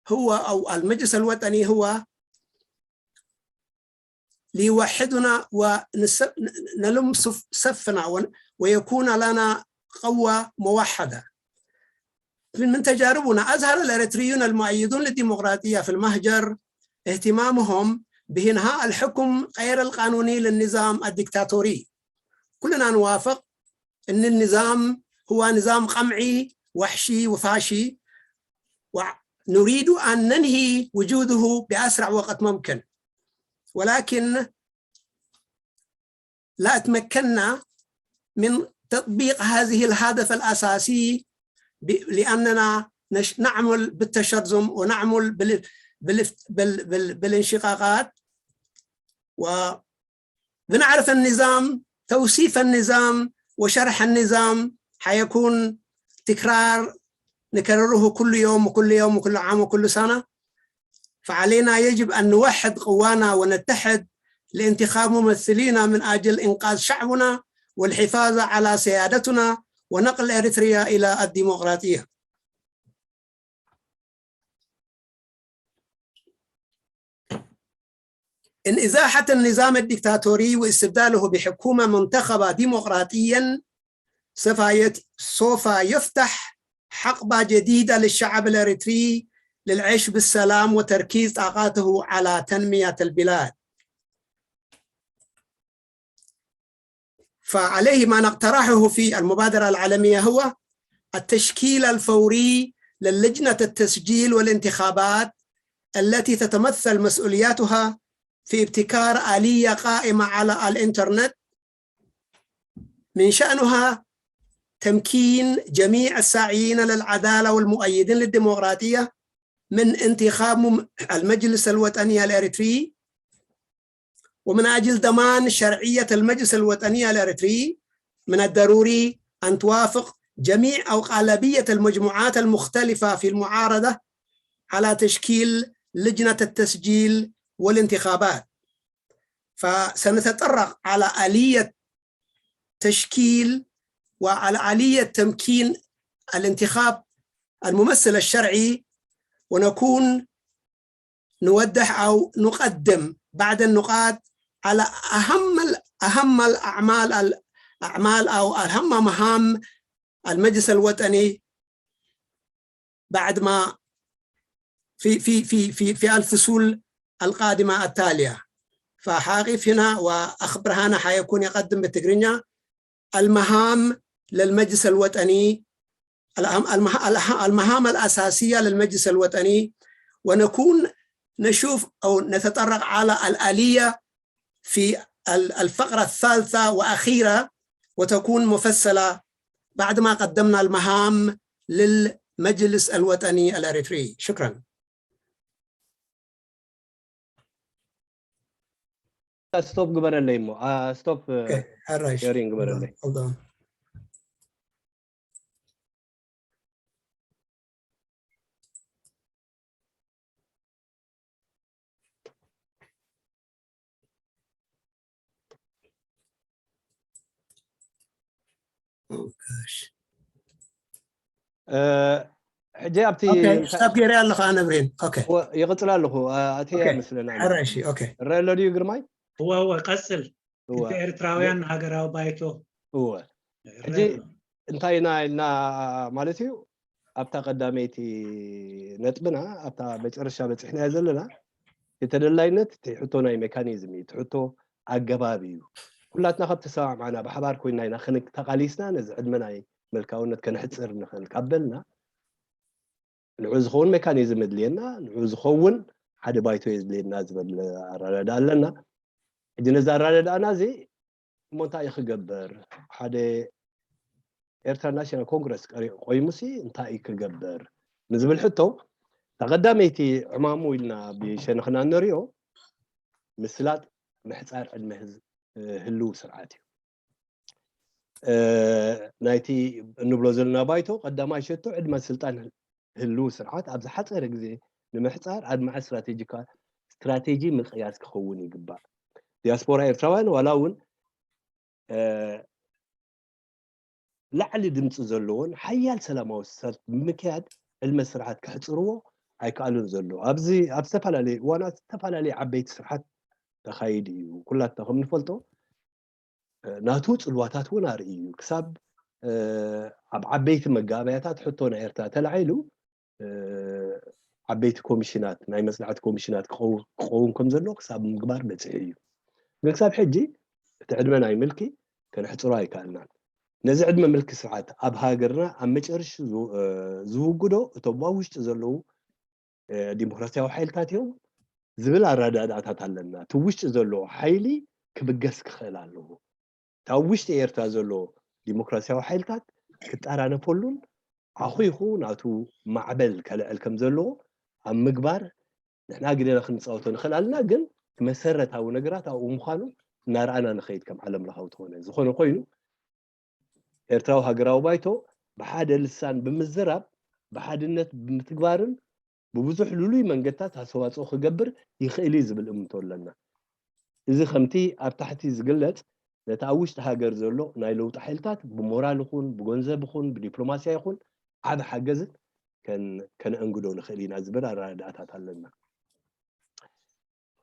هو أو المجلس الوطني هو ليوحدنا ونلم صفنا ويكون لنا قوة موحدة. من تجاربنا أظهر الإريتريون المؤيدون للديمقراطية في المهجر اهتمامهم بإنهاء الحكم غير القانوني للنظام الدكتاتوري. كلنا نوافق أن النظام هو نظام قمعي وحشي وفاشي، ونريد أن ننهي وجوده بأسرع وقت ممكن، ولكن لا تمكنا من تطبيق هذه الهدف الأساسي لأننا نعمل بالتشرذم ونعمل بالانشقاقات. وبنعرف النظام، توصيف النظام وشرح النظام حيكون تكرار، نكرره كل يوم وكل يوم وكل عام وكل سنة. فعلينا يجب أن نوحد قوانا ونتحد لانتخاب ممثلينا من أجل إنقاذ شعبنا والحفاظ على سيادتنا ونقل إريتريا إلى الديمقراطية. إن إزاحة النظام الدكتاتوري واستبداله بحكومة منتخبة ديمقراطيا سوف يت-، سوف يفتح حقبة جديدة للشعب الإريتري للعيش بالسلام وتركيز طاقاته على تنمية البلاد. فعليه ما نقترحه في المبادرة العالمية هو التشكيل الفوري للجنة التسجيل والانتخابات التي تتمثل مسؤولياتها في ابتكار آلية قائمة على الإنترنت من شأنها تمكين جميع الساعيين للعدالة والمؤيدين للديمقراطية من انتخاب مم-، المجلس الوطني الإريتري. ومن أجل ضمان شرعية المجلس الوطني الإريتري، من الضروري أن توافق جميع أو غالبية المجموعات المختلفة في المعارضة على تشكيل لجنة التسجيل والانتخابات. فسنتطرق على آلية تشكيل وعلى آلية تمكين الانتخاب الممثل الشرعي، ونكون نوضح أو نقدم بعض النقاط على أهم ال-، أهم الأعمال، الأعمال أو أهم مهام المجلس الوطني بعد ما في، في، في، في، في الفصول القادمة التالية. فحاقف هنا، وأخ برهانة حيكون يقدم بالتقرينيا المهام للمجلس الوطني، الأهم-، المه-، الأه-، المهام الأساسية للمجلس الوطني، ونكون نشوف أو نتطرق على الآلية في ال-، الفقرة الثالثة وأخيرة، وتكون مفصلة بعد ما قدمنا المهام للمجلس الوطني الإريتري. شكرا. ስቶፕ ግበረለይ እሞ፣ አ፣ ስቶፕ፣ እ፣ ኦኬ፣ ሕራይ። ሼሪንግ ግበረለይ። Hold on. Oh gosh. እ፣ ሕጂ ኣብቲ ኦኬ፣ ስታፕ ገይረ ኣለኹ ኣነ ብሬን። ኦኬ። ወ-፣ ይቕጽል ኣለኹ። እ፣ ኣትየ ኦኬ። ምስለና ሕራይ፣ እሺ፣ ኦኬ። ረአ ኣሎ ድዩ ግርማይ? እወ፣ እወ፣ ቀጽል። እወ። ክልተ ኤርትራውያን ንሃገራዊ ባይቶ። እወ። ሕጂ እንታይ ኢና ኢልና ማለት እዩ፣ ኣብታ ቀዳመይቲ ነጥብና፣ ኣብታ መጨረሻ በጺሕናዮ ዘለና፣ እቲ ተደላይነት እቲ ሕቶ ናይ ሜካኒዝም እዩ፣ እቲ ሕቶ ኣገባብ እዩ። ኩላትና ካብ ተሰማዕማዕና፣ ብሓባር ኮይንና ኢና ክንክ-፣ ተቓሊስና ነዚ ዕድመ ናይ ምልካውነት ከነሕጽር ንኽእል ካብ በልና፣ ንዑ ዝኸውን ሜካኒዝም የድልየና፣ ንዑ ዝኸውን ሓደ ባይቶ የድልየና ዝብል ኣረዳድኣ ኣለና። ሕጂ ነዚ ኣረዳድኣና እዚ እሞ እንታይ እዩ ክገብር? ሓደ ኤርትራ ናሽናል ኮንግረስ ቀሪ-፣ ቆይሙሲ እንታይ እዩ ክገብር? ንዝብል ሕቶ፣ እታ ቀዳመይቲ ዕማሙ ኢልና ብሸነኽና እንሪኦ ምስላጥ ምሕጻር ዕድመ ህዝ-፣ ህልው ስርዓት እዩ። እ፣ ናይቲ እንብሎ ዘለና ባይቶ ቀዳማይ ሸቶ ዕድመ ስልጣን ህልው ስርዓት ኣብ ዝሓጸረ ግዜ ንምሕጻር ኣድማዒ ስትራቴጂካ-፣ ስትራቴጂ ምቅያስ ክኸውን ይግባእ። ዲያስፖራ ኤርትራውያን ዋላ እውን፣ እ፣ ላዕሊ ድምፂ ዘለዎን ሓያል ሰላማዊ ሰልፍ ብምክያድ ዕድመ ስርዓት ከሕፅርዎ ኣይከኣሉን ዘለዉ። ኣብዚ ኣብ ዝተፈላለዩ እዋናት ዝተፈላለዩ ዓበይቲ ስርዓት ተኻይዱ እዩ። ኩላትና ከም ንፈልጦ፣ እ፣ ናቱ ፅልዋታት እውን ኣርኢ እዩ። ክሳብ፣ እ፣ ኣብ ዓበይቲ መጋበያታት ሕቶ ናይ ኤርትራ ተላዒሉ፣ እ፣ ዓበይቲ ኮሚሽናት፣ ናይ መፅናዕቲ ኮሚሽናት ክቐው-፣ ክቐውም ከም ዘለዎ ክሳብ ምግባር በፂሑ እዩ። ግን ክሳብ ሕጂ እቲ ዕድመ ናይ ምልኪ ከነሕፅሮ ኣይከኣልናን። ነዚ ዕድመ ምልኪ ስርዓት ኣብ ሃገርና ኣብ መጨረሽቲ ዝው-፣ እ፣ ዝውግዶ እቶም ኣብ ውሽጢ ዘለዉ፣ እ፣ ዲሞክራሲያዊ ሓይልታት እዮም ዝብል ኣረዳድኣታት ኣለና። እቲ ውሽጢ ዘሎ ሓይሊ ክብገስ ክኽእል ኣለዎ። እቲ ኣብ ውሽጢ ኤርትራ ዘሎ ዲሞክራሲያዊ ሓይልታት ክጠራነፈሉን ዓኹይኹ ናቱ ማዕበል ከልዕል ከም ዘለዎ ኣብ ምግባር ንሕና ግደና ክንፃወቶ ንኽእል ኣለና። ግን መሰረታዊ ነገራት ኣብኡ ምዃኑ እናረኣና ንኸይድ ከም ዓለም ለኻዊ ዝኾነ ዝኾነ ኮይኑ ኤርትራዊ ሃገራዊ ባይቶ ብሓደ ልሳን ብምዝራብ ብሓድነት ብምትግባርን ብብዙሕ ልሉይ መንገድታት ኣስተዋፅኦ ክገብር ይኽእል እዩ ዝብል እምንቶ ኣለና። እዚ ከምቲ ኣብ ታሕቲ ዝግለጽ ነቲ ኣብ ውሽጢ ሃገር ዘሎ ናይ ለውጢ ሓይልታት ብሞራል ይኹን ብገንዘብ ይኹን ብዲፕሎማስያ ይኹን ዓቢ ሓገዝን ከነእንግዶ ንኽእል ኢና ዝብል ኣረዳድኣታት ኣለና።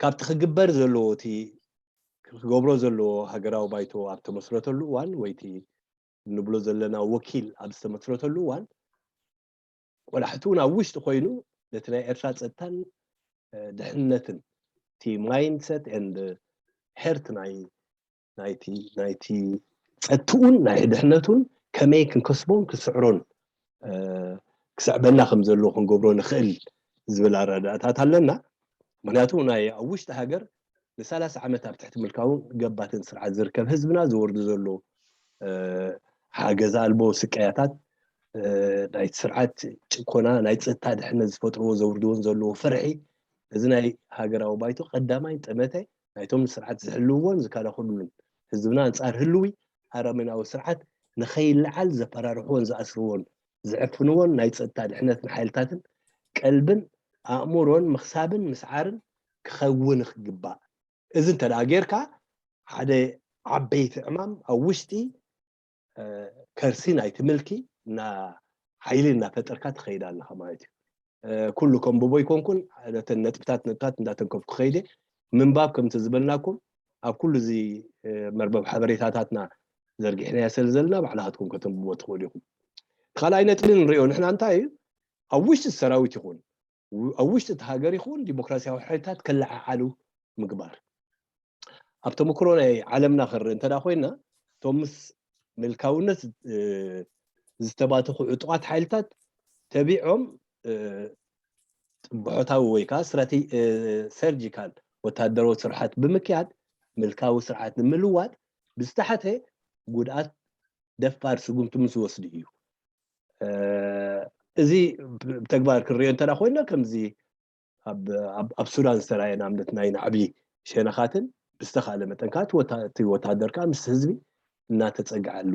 ካብቲ ክግበር ዘለዎ እቲ ክገብሮ ዘለዎ ሃገራዊ ባይቶ ኣብ ተመስረተሉ እዋን ወይ እቲ ንብሎ ዘለና ወኪል ኣብ ዝተመስረተሉ እዋን ቆላሕቲ እውን ኣብ ውሽጢ ኮይኑ ነቲ ናይ ኤርትራ ፀጥታን ድሕንነትን እቲ mindset and heart ናይ ናይቲ ናይቲ ፀጥትኡን ናይ ድሕነቱን ከመይ ክንከስቦን ክስዕሮን ክስዕበና ከም ዘለዎ ክንገብሮ ንኽእል ዝብል ኣረዳእታት ኣለና። ምክንያቱ ናይ ኣብ ውሽጢ ሃገር ንሰላሳ ዓመት ኣብ ትሕቲ ምልካውን ገባትን ስርዓት ዝርከብ ህዝብና ዝወርዱ ዘሎ ሓገዝ ኣልቦ ስቃያታት ናይቲ ስርዓት ጭኮና ናይ ፀጥታ ድሕነት ዝፈጥርዎ ዘውርድዎን ዘለዎ ፍርሒ እዚ ናይ ሃገራዊ ባይቶ ቀዳማይ ጠመተ ናይቶም ንስርዓት ዝሕልውዎን ዝከላኸሉሉን ህዝብና ኣንፃር ህልዊ ኣረሜናዊ ስርዓት ንኸይለዓል ዘፈራርሕዎን ዝኣስርዎን ዝዕፍንዎን ናይ ፀጥታ ድሕነትን ሓይልታትን ቀልብን ኣእምሮን ምኽሳብን ምስዓርን ክኸውን ክግባእ። እዚ እንተ ደኣ ጌርካ ሓደ ዓበይቲ ዕማም ኣብ ውሽጢ ከርሲ ናይቲ ምልኪ እና ሓይሊ እናፈጠርካ ትኸይድ ኣለኻ ማለት እዩ። ኩሉ ከንብቦ ይኮንኩን ነተን ነጥብታት ነጥብታት እንዳተንከፍኩ ከይደ ምንባብ ከምቲ ዝበልናኩም ኣብ ኩሉ እዚ መርበብ ሓበሬታታትና ዘርጊሕናያ ስለ ዘለና ባዕልኻትኩም ከተንብቦ ትኽእሉ ኢኹም። ካልኣይ ነጥቢ ንሪኦ ንሕና እንታይ እዩ ኣብ ውሽጢ ሰራዊት ይኹን ኣብ ውሽጢ እቲ ሃገር ይኹን ዲሞክራሲያዊ ሓይልታት ክለዓዓሉ ምግባር። ኣብ ተመክሮ ናይ ዓለምና ክንርኢ እንተ ኮይና እቶም ምስ ምልካውነት ዝተባተኹ ዕጡቓት ሓይልታት ተቢዖም ጥብሖታዊ ወይ ከዓ ሰርጂካል ወታደራዊ ስርሓት ብምክያድ ምልካዊ ስርዓት ንምልዋጥ ብዝተሓተ ጉድኣት ደፋር ስጉምቲ ምስ ዝወስዱ እዩ። እዚ ብተግባር ክንሪኦ እንተ ኮይና ከምዚ ኣብ ሱዳን ዝተረኣየ ንኣብነት ናይ ናዕቢ ሸነኻትን ብዝተኻለ መጠን ከዓ እቲ ወታደር ከዓ ምስ ህዝቢ እናተፀግዐሉ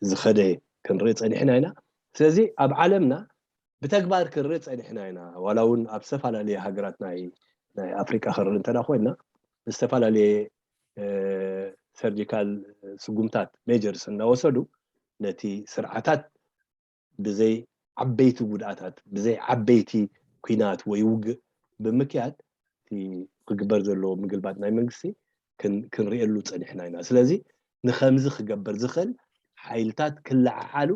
ዝኸደ ክንርኢ ፀኒሕና ኢና። ስለዚ ኣብ ዓለምና ብተግባር ክንርኢ ፀኒሕና ኢና። ዋላ እውን ኣብ ዝተፈላለየ ሃገራት ናይ ናይ ኣፍሪቃ ክንርኢ እንተ ኮይና ዝተፈላለየ ሰርጂካል ስጉምታት ሜጀርስ እናወሰዱ ነቲ ስርዓታት ብዘይ ዓበይቲ ጉድኣታት ብዘይ ዓበይቲ ኲናት ወይ ውግእ ብምክያድ እቲ ክግበር ዘለዎ ምግልባጥ ናይ መንግስቲ ክንርእየሉ ፀኒሕና ኢና። ስለዚ ንከምዚ ክገብር ዝኽእል ሓይልታት ክለዓዓሉ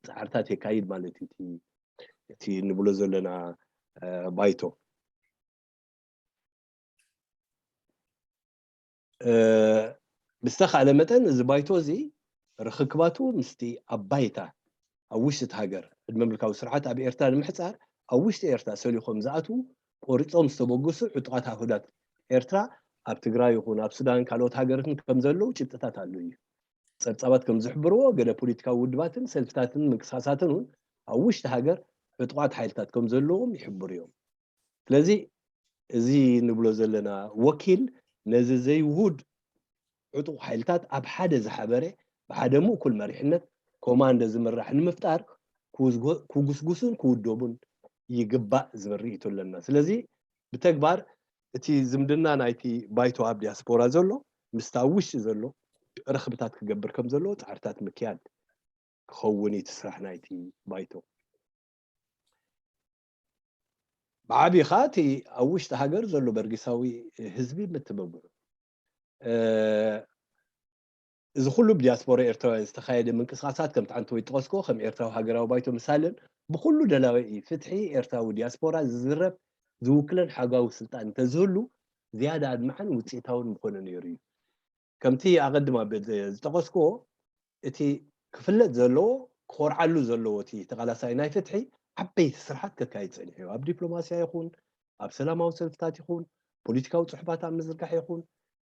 ፃዕርታት የካይድ ማለት እዩ እቲ ንብሎ ዘለና ባይቶ። ብዝተኻእለ መጠን እዚ ባይቶ እዚ ርኽክባቱ ምስቲ ኣብ ባይታ ኣብ ውሽጢ እቲ ሃገር ዕድመ ምልካዊ ስርዓት ኣብ ኤርትራ ንምሕፃር ኣብ ውሽጢ ኤርትራ ሰሊኾም ዝኣትዉ ቆሪፆም ዝተበገሱ ዕጡቓት ኣህዳት ኤርትራ ኣብ ትግራይ ይኹን ኣብ ሱዳን ካልኦት ሃገራትን ከም ዘለዉ ጭብጥታት ኣሎ እዩ። ፀብፃባት ከም ዝሕብርዎ ገለ ፖለቲካዊ ውድባትን ሰልፍታትን ምንቅስቃሳትን እውን ኣብ ውሽጢ ሃገር ዕጡቓት ሓይልታት ከም ዘለዎም ይሕብሩ እዮም። ስለዚ እዚ ንብሎ ዘለና ወኪል ነዚ ዘይውሁድ ዕጡቕ ሓይልታት ኣብ ሓደ ዝሓበረ ብሓደ ምእኩል መሪሕነት ኮማንዶ ዝምራሕ ንምፍጣር ክጉስጉሱን ክውደቡን ይግባእ ዝብል ርእይቶ ኣለና። ስለዚ ብተግባር እቲ ዝምድና ናይቲ ባይቶ ኣብ ዲያስፖራ ዘሎ ምስቲ ኣብ ውሽጢ ዘሎ ርኽብታት ክገብር ከም ዘለዎ ፃዕርታት ምክያድ ክኸውን እዩ እቲ ስራሕ ናይቲ ባይቶ። ብዓብኻ እቲ ኣብ ውሽጢ ሃገር ዘሎ በርጊሳዊ ህዝቢ ምትብብዑ እዚ ኩሉ ብዲያስፖራ ኤርትራውያን ዝተኻየደ ምንቅስቃሳት ከም ትዓንተ ወይ ጠቐስኮ ከም ኤርትራዊ ሃገራዊ ባይቶ ምሳለን ብኩሉ ደላዊ ፍትሒ ኤርትራዊ ዲያስፖራ ዝዝረብ ዝውክለን ሓጋዊ ስልጣን እንተዝህሉ ዝያዳ ኣድማዕን ውፅኢታውን ምኾነ ነይሩ እዩ። ከምቲ ኣቐድም ኣቢለ ዝጠቐስክዎ፣ እቲ ክፍለጥ ዘለዎ፣ ክኾርዓሉ ዘለዎ እቲ ተቓላሳይ ናይ ፍትሒ ዓበይቲ ስርሓት ከካይድ ጸኒሑ እዩ። ኣብ ዲፕሎማስያ ይኹን፣ ኣብ ሰላማዊ ሰልፍታት ይኹን፣ ፖለቲካዊ ጽሑፋት ኣብ ምዝርጋሕ ይኹን፣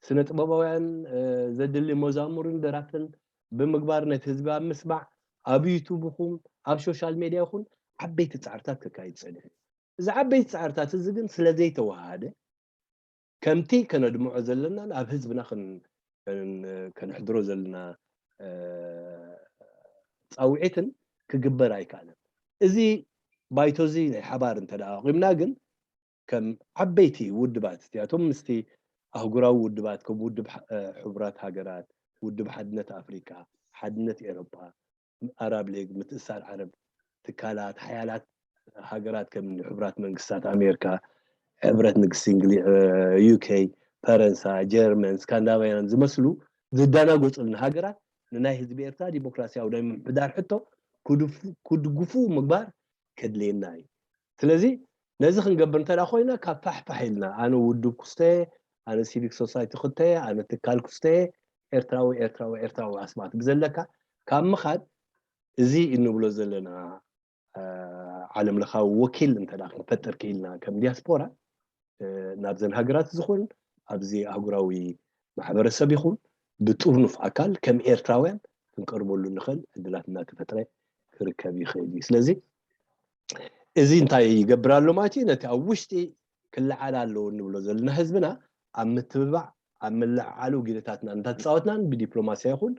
ስነ ጥበባውያን ዘድሊ መዛሙርን ደራፍትን ብምግባር ነቲ ህዝቢ ኣብ ምስማዕ፣ ኣብ ዩቱብ ይኹን ኣብ ሶሻል ሜድያ ይኹን ዓበይቲ ጻዕርታት ከካይድ ጸኒሑ እዩ። እዚ ዓበይቲ ጻዕርታት እዚ ግን ስለ ዘይተወሃሃደ ከምቲ ከነድምዖ ዘለናን ኣብ ህዝብና ከን- ከን- ከነሕድሮ ዘለና እ፣ ፃውዒትን ክግበር ኣይከኣለን። እዚ ባይቶ እዚ ናይ ሓባር እንተ ደኣ ኣቑምና ግን ከም ዓበይቲ ውድባት እዚኣቶም ምስቲ ኣህጉራዊ ውድባት ከም ውድብ ሓ- እ፣ ሕቡራት ሃገራት፣ ውድብ ሓድነት ኣፍሪካ፣ ሓድነት ኤሮጳ፣ ኣራብ ሊግ፣ ምትእስሳር ዓረብ፣ ትካላት ሓያላት ሃገራት ከም ሕቡራት መንግስታት ኣሜሪካ፣ ሕብረት ንግስቲ እንግሊ ዩ ኬ፣ ፈረንሳ፣ ጀርመን፣ ስካንዳናቭያን ዝመስሉ ዝደናገጹልና ሃገራት ንናይ ህዝቢ ኤርትራ ዲሞክራሲያዊ ናይ ምምሕዳር ሕቶ ክድፉ- ክድግፉ ምግባር ከድልየና እዩ። ስለዚ ነዚ ክንገብር እንተ ኮይና ካብ ፋሕፋሕ ኢልና ኣነ ውድብ ክስተ ኣነ ሲቪክ ሶሳይቲ ክተ ኣነ ትካል ክስተ ኤርትራዊ ኤርትራዊ ኤርትራዊ ኣስማት ብዘለካ ካብ ምኻድ እዚ እንብሎ ዘለና ዓለም ለኻዊ ወኪል እንተ ክንፈጥር ክኢልና ከም ዲያስፖራ ናብዘን ሃገራት ዝኹን ኣብዚ ኣህጉራዊ ማሕበረሰብ ይኹን ብጥርኑፍ ኣካል ከም ኤርትራውያን ክንቀርበሉ ንኽእል ዕድላት እናተፈጥረ ክርከብ ይኽእል እዩ። ስለዚ እዚ እንታይ ይገብር ኣሎ ማለት እዩ? ነቲ ኣብ ውሽጢ ክለዓል ኣለዎ እንብሎ ዘለና ህዝብና ኣብ ምትብባዕ ኣብ ምልዕዓሉ ግደታትና እንዳተፃወትናን ብዲፕሎማስያ ይኹን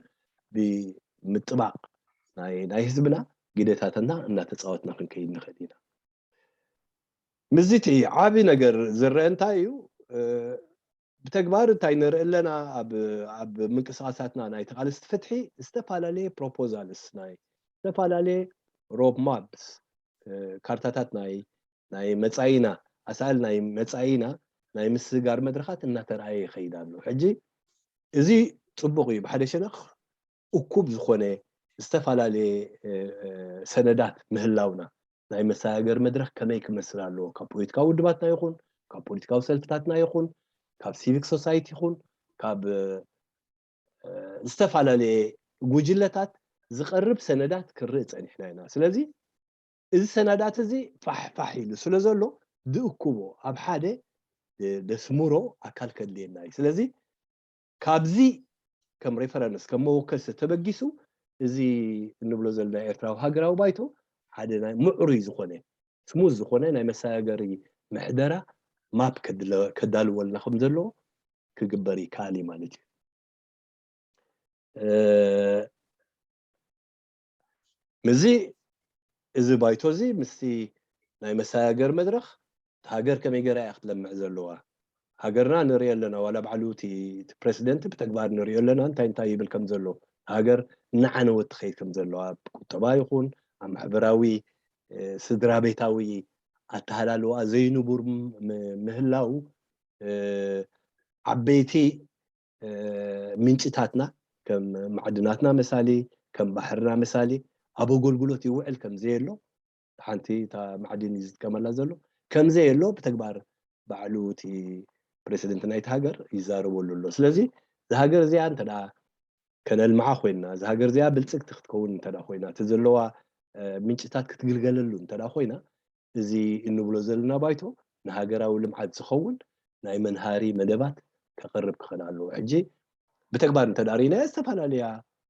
ብምጥባቕ ናይ ናይ ህዝብና ግደታትና እናተፃወትና ክንከይድ ንኽእል ኢና። ምስዚ እቲ ዓቢ ነገር ዝረአ እንታይ እዩ? ብተግባር እንታይ ንርኢ ኣለና? ኣብ ኣብ ምንቅስቃሳትና ናይ ተቓለስቲ ፍትሒ ዝተፈላለየ ፕሮፖዛልስ ናይ ዝተፈላለየ ሮድ ማፕስ ካርታታት ናይ ናይ መጻኢና ኣሳእል ናይ መጻኢና ናይ ምስግጋር መድረኻት እናተረኣየ ይኸይድ ኣሎ። ሕጂ እዚ ጽቡቕ እዩ። ብሓደ ሸነኽ እኩብ ዝኾነ ዝተፈላለየ ሰነዳት ምህላውና ናይ መሰጋገሪ መድረኽ ከመይ ክመስል ኣለዎ ካብ ፖለቲካዊ ውድባትና ይኹን ካብ ፖለቲካዊ ሰልፍታትና ይኹን ካብ ሲቪክ ሶሳይቲ ይኹን ካብ ዝተፈላለየ ጉጅለታት ዝቐርብ ሰነዳት ክርኢ ጸኒሕና ኢና። ስለዚ እዚ ሰነዳት እዚ ፋሕፋሕ ኢሉ ስለ ዘሎ ዝእክቦ ኣብ ሓደ ደስምሮ ኣካል ከድልየና እዩ። ስለዚ ካብዚ ከም ሬፈረንስ ከም መወከሲ ተበጊሱ እዚ እንብሎ ዘለና ኤርትራዊ ሃገራዊ ባይቶ ሓደ ናይ ምዕሩይ ዝኾነ ስሙዝ ዝኾነ ናይ መሰጋገሪ ምሕደራ ማፕ ከዳልወልና ከም ዘለዎ ክግበር ይከኣል እዩ ማለት እዩ። ምስዚ እዚ ባይቶ እዚ ምስቲ ናይ መሰጋገሪ መድረኽ ሃገር ከመይ ገይራ እያ ክትለምዕ ዘለዋ? ሃገርና ንሪኦ ኣለና። ዋላ ባዕሉ እቲ ፕሬዚደንት ብተግባር ንሪኦ ኣለና እንታይ እንታይ ይብል ከም ዘሎ። ሃገር እናዓነወት ትኸይድ ከም ዘለዋ ኣብ ቁጠባ ይኹን ኣብ ማሕበራዊ ስድራ ቤታዊ ኣተሃላልዋ ዘይንቡር ምህላው ዓበይቲ ምንጭታትና ከም ማዕድናትና መሳሊ ከም ባሕርና መሳሊ ኣብ ኣገልግሎት ይውዕል ከም ዘየሎ ሓንቲ እታ ማዕድን እዩ ዝጥቀመላ ዘሎ ከም ዘየሎ ብተግባር ባዕሉ እቲ ፕሬዚደንት ናይቲ ሃገር ይዛረበሉ ኣሎ። ስለዚ እዛ ሃገር እዚኣ እንተ ከነልምዓ ኮይና እዛ ሃገር እዚኣ ብልፅግቲ ክትከውን እንተ ኮይና እቲ ዘለዋ ምንጭታት ክትግልገለሉ እንተ ኮይና እዚ እንብሎ ዘለና ባይቶ ንሃገራዊ ልምዓት ዝኸውን ናይ መንሃሪ መደባት ከቕርብ ክኽእል ኣለዎ። ሕጂ ብተግባር እንተዳሪና ዝተፈላለያ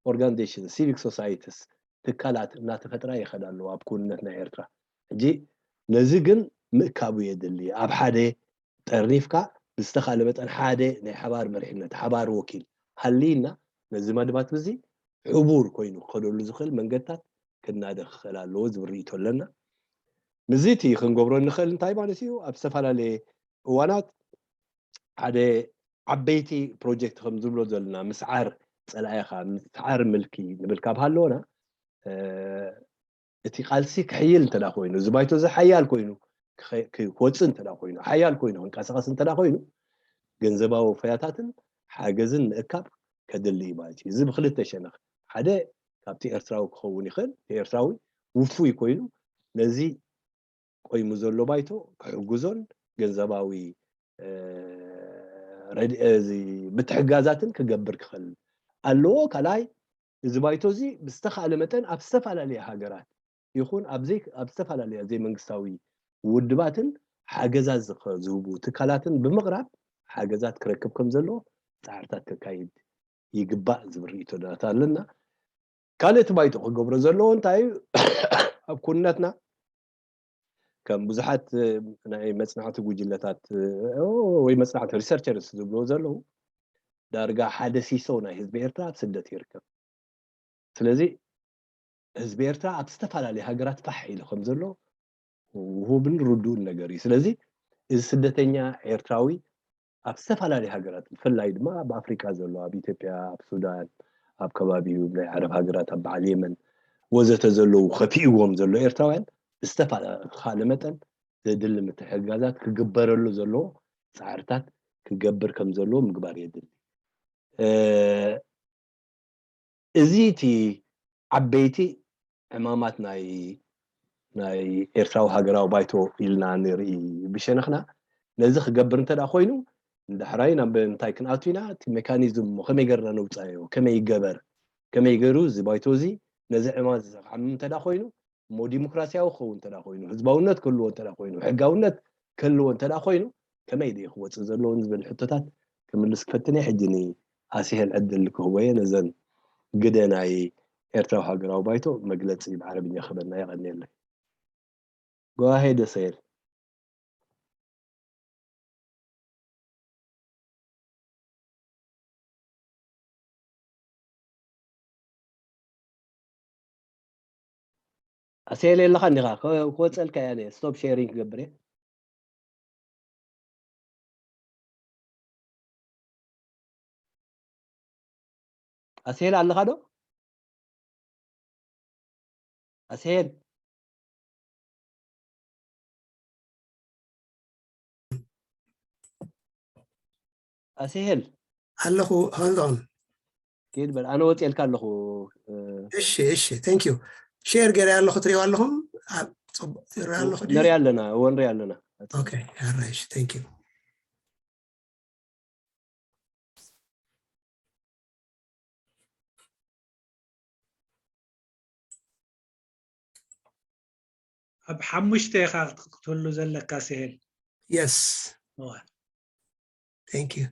ኦርጋኒዜሽን ሲቪክ ሶሳይቲስ ትካላት እናተፈጥራ ይኸዳ ኣለዋ ኣብ ክውንነት ናይ ኤርትራ። ሕጂ ነዚ ግን ምእካቡ የድሊ። ኣብ ሓደ ጠርኒፍካ ብዝተኻለ መጠን ሓደ ናይ ሓባር መሪሕነት ሓባር ወኪል ሃልይና ነዚ መድባት እዚ ሕቡር ኮይኑ ክኸደሉ ዝኽእል መንገድታት ክናደ ክኽእል ኣለዎ ዝብል ርእይቶ ኣለና። ምስዚ እቲ ክንገብሮ እንኽእል እንታይ ማለት እዩ? ኣብ ዝተፈላለየ እዋናት ሓደ ዓበይቲ ፕሮጀክት ከም ዝብሎ ዘለና ምስዓር ፀላኢኻ ምስዓር ምልኪ ንብል ካብ ሃለወና እቲ ቃልሲ ክሕይል እንተ ኮይኑ እዚ ባይቶ እዚ ሓያል ኮይኑ ክወፅእ እንተ ኮይኑ ሓያል ኮይኑ ክንቀሳቀስ እንተ ኮይኑ ገንዘባዊ ወፈያታትን ሓገዝን ምእካብ ከድሊ እዩ ማለት እዩ። እዚ ብክልተ ሸነኽ ሓደ ካብቲ ኤርትራዊ ክኸውን ይኽእል። ኤርትራዊ ውፉይ ኮይኑ ነዚ ቆይሙ ዘሎ ባይቶ ክሕግዞን ገንዘባዊ ረድኤ ምትሕጋዛትን ክገብር ክኽእል ኣለዎ። ካልኣይ እዚ ባይቶ እዚ ብዝተኻእለ መጠን ኣብ ዝተፈላለየ ሃገራት ይኹን ኣብ ዝተፈላለያ ዘይመንግስታዊ ውድባትን ሓገዛት ዝህቡ ትካላትን ብምቕራብ ሓገዛት ክረክብ ከም ዘለዎ ፃዕርታት ከካይድ ይግባእ ዝብል ርእይቶታት ኣለና። ካልእ እቲ ባይቶ ክገብሮ ዘለዎ እንታይ እዩ? ኣብ ኩነትና ከም ብዙሓት ናይ መፅናዕቲ ጉጅለታት ወይ መፅናዕቲ researchers ዝብልዎ ዘለዉ፣ ዳርጋ ሓደ ሲሶ ናይ ህዝቢ ኤርትራ ኣብ ስደት ይርከብ። ስለዚ ህዝቢ ኤርትራ ኣብ ዝተፈላለዩ ሃገራት ፋሕ ኢሉ ከም ዘሎ ውሁብን ርዱእን ነገር እዩ። ስለዚ እዚ ስደተኛ ኤርትራዊ ኣብ ዝተፈላለዩ ሃገራት፣ ብፍላይ ድማ ኣብ ኣፍሪካ ዘሎ፣ ኣብ ኢትዮጵያ፣ ኣብ ሱዳን፣ ኣብ ከባቢኡ ናይ ዓረብ ሃገራት፣ ኣብ በዓል የመን ወዘተ ዘለዉ፣ ከፊእዎም ዘሎ ኤርትራውያን ብዝተፈላለየ ካልእ መጠን ዘድሊ ምትሕግጋዛት ክግበረሉ ዘለዎ ፃዕርታት ክገብር ከም ዘለዎ ምግባር የድሊ። እዚ እቲ ዓበይቲ ዕማማት ናይ ናይ ኤርትራዊ ሃገራዊ ባይቶ ኢልና ንርኢ ብሸነኽና። ነዚ ክገብር እንተ ደኣ ኮይኑ፣ ንዳሕራይ ናብ እንታይ ክንኣቱ ኢና? እቲ ሜካኒዝም እሞ ከመይ ገርና ነውፃዮ? ከመይ ይገበር? ከመይ ገይሩ እዚ ባይቶ እዚ ነዚ ዕማም እዚ ክዓምም እንተ ደኣ ኮይኑ፣ እሞ ዲሞክራሲያዊ ክኸውን እንተ ደኣ ኮይኑ፣ ህዝባውነት ክህልዎ እንተ ደኣ ኮይኑ፣ ሕጋውነት ክህልዎ እንተ ደኣ ኮይኑ፣ ከመይ ድዩ ክወፅእ ዘለዎን ዝብል ሕቶታት ክምልስ ክፈትን እየ። ሕጂ ንኣስሄል ዕድል ክህቦ እየ፣ ነዘን ግደ ናይ ኤርትራዊ ሃገራዊ ባይቶ መግለፂ ብዓረብኛ ክህበና። የቐንየለይ። Go ahead ኣስሄል። ኣስሄል የለኻ እንዲኻ? ክወፀልካ እያ። Stop sharing ክገብር እየ። ኣስሄል ኣለኻ ዶ? ኣስሄል፣ ኣስሄል። ኣለኹ። Hold on። ኪድ በል፣ ኣነ ወፅኤልካ ኣለኹ። እሺ፣ እሺ፣ thank you። Share ገይረ ኣለኹ፣ ትሪኦ ኣለኹም? ይረኣ ኣለኹ? ንሪኣ ኣለና፣ እወ፣ ንሪኣ ኣለና። Okay፣ ሕራይ፣ እሺ፣ thank you። ኣብ ሓሙሽተ ኢኻ ክትህሉ ዘለካ ኣስሄል። Yes። እወ። Thank you.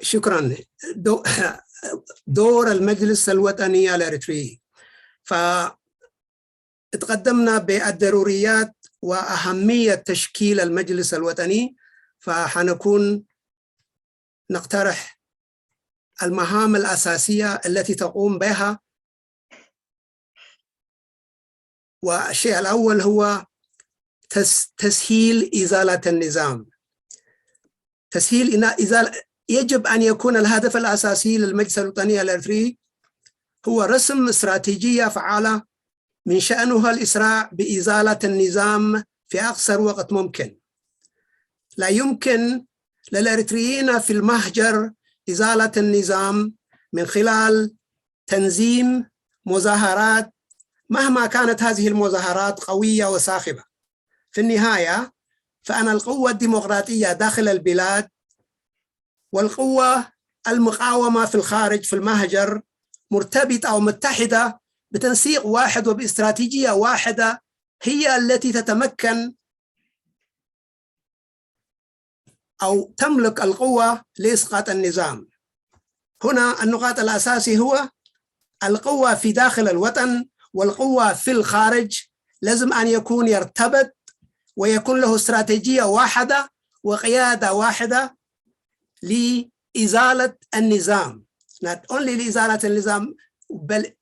شكرا. دور المجلس الوطني الإريتري. فتقدمنا بالضروريات وأهمية تشكيل المجلس الوطني، فحنكون نقترح المهام الأساسية التي تقوم بها. والشيء الأول هو تسهيل إزالة النظام. تسهيل إزالة، يجب أن يكون الهدف الأساسي للمجلس الوطني الإريتري هو رسم استراتيجية فعالة من شأنها الإسراع بإزالة النظام في أقصر وقت ممكن. لا يمكن للإريتريين في المهجر إزالة النظام من خلال تنظيم مظاهرات، مهما كانت هذه المظاهرات قوية وصاخبة. في النهاية، فأن القوة الديمقراطية داخل البلاد والقوة المقاومة في الخارج، في المهجر، مرتبطة ومتحدة بتنسيق واحد وباستراتيجية واحدة، هي التي تتمكن أو تملك القوة لإسقاط النظام. هنا النقاط الأساسي هو القوة في داخل الوطن والقوة في الخارج، لازم أن يكون يرتبط ويكون له استراتيجية واحدة وقيادة واحدة لإزالة النظام. Not only لإزالة النظام، بل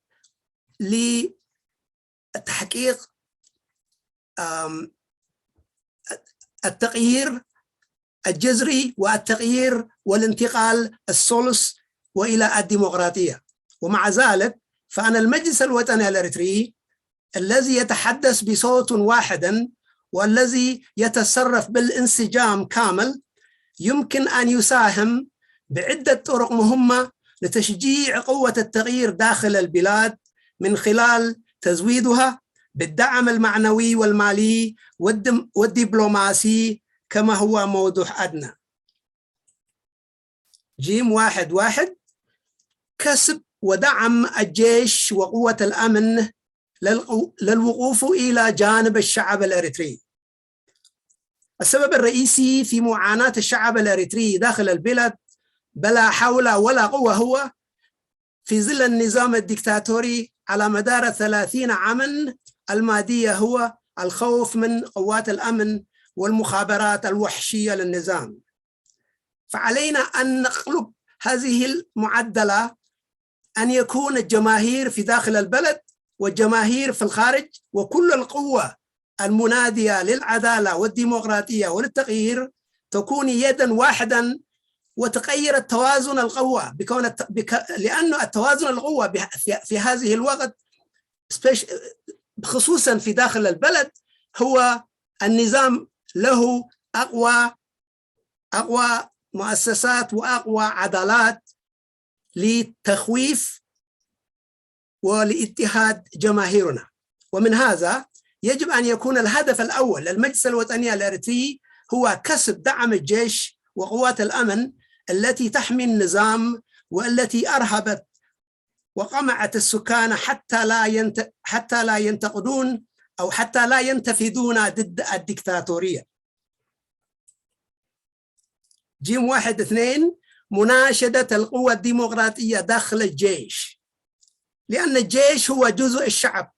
لتحقيق، آم، التغيير الجذري والتغيير والانتقال الثلث وإلى الديمقراطية. ومع ذلك، فأن المجلس الوطني الإريتري الذي يتحدث بصوت واحد والذي يتصرف بالانسجام كامل يمكن أن يساهم بعدة طرق مهمة لتشجيع قوة التغيير داخل البلاد من خلال تزويدها بالدعم المعنوي والمالي والدم-، والدبلوماسي، كما هو موضوع أدنى. جيم واحد واحد، كسب ودعم الجيش وقوة الأمن للقو-، للوقوف إلى جانب الشعب الإريتري. السبب الرئيسي في معاناة الشعب الإريتري داخل البلاد بلا حول ولا قوة هو في ظل النظام الدكتاتوري على مدار ثلاثين عاما الماضية هو الخوف من قوات الأمن والمخابرات الوحشية للنظام. فعلينا أن نقلب هذه المعدلة، أن يكون الجماهير في داخل البلد والجماهير في الخارج وكل القوة المنادية للعدالة والديمقراطية وللتغيير تكون يدا واحدا وتغير التوازن القوة، بكون الت... بك... لأن التوازن القوة بح... في... في هذه الوقت، خصوصا في داخل البلد، هو النظام له أقوى أقوى مؤسسات وأقوى عضلات لتخويف ولاضطهاد جماهيرنا. ومن هذا يجب أن يكون الهدف الأول للمجلس الوطني الإريتري هو كسب دعم الجيش وقوات الأمن التي تحمي النظام والتي أرهبت وقمعت السكان حتى لا ينت... حتى لا ينتقدون أو حتى لا ينتفضون ضد الدكتاتورية. جيم واحد اثنين، مناشدة القوى الديمقراطية داخل الجيش، لأن الجيش هو جزء الشعب،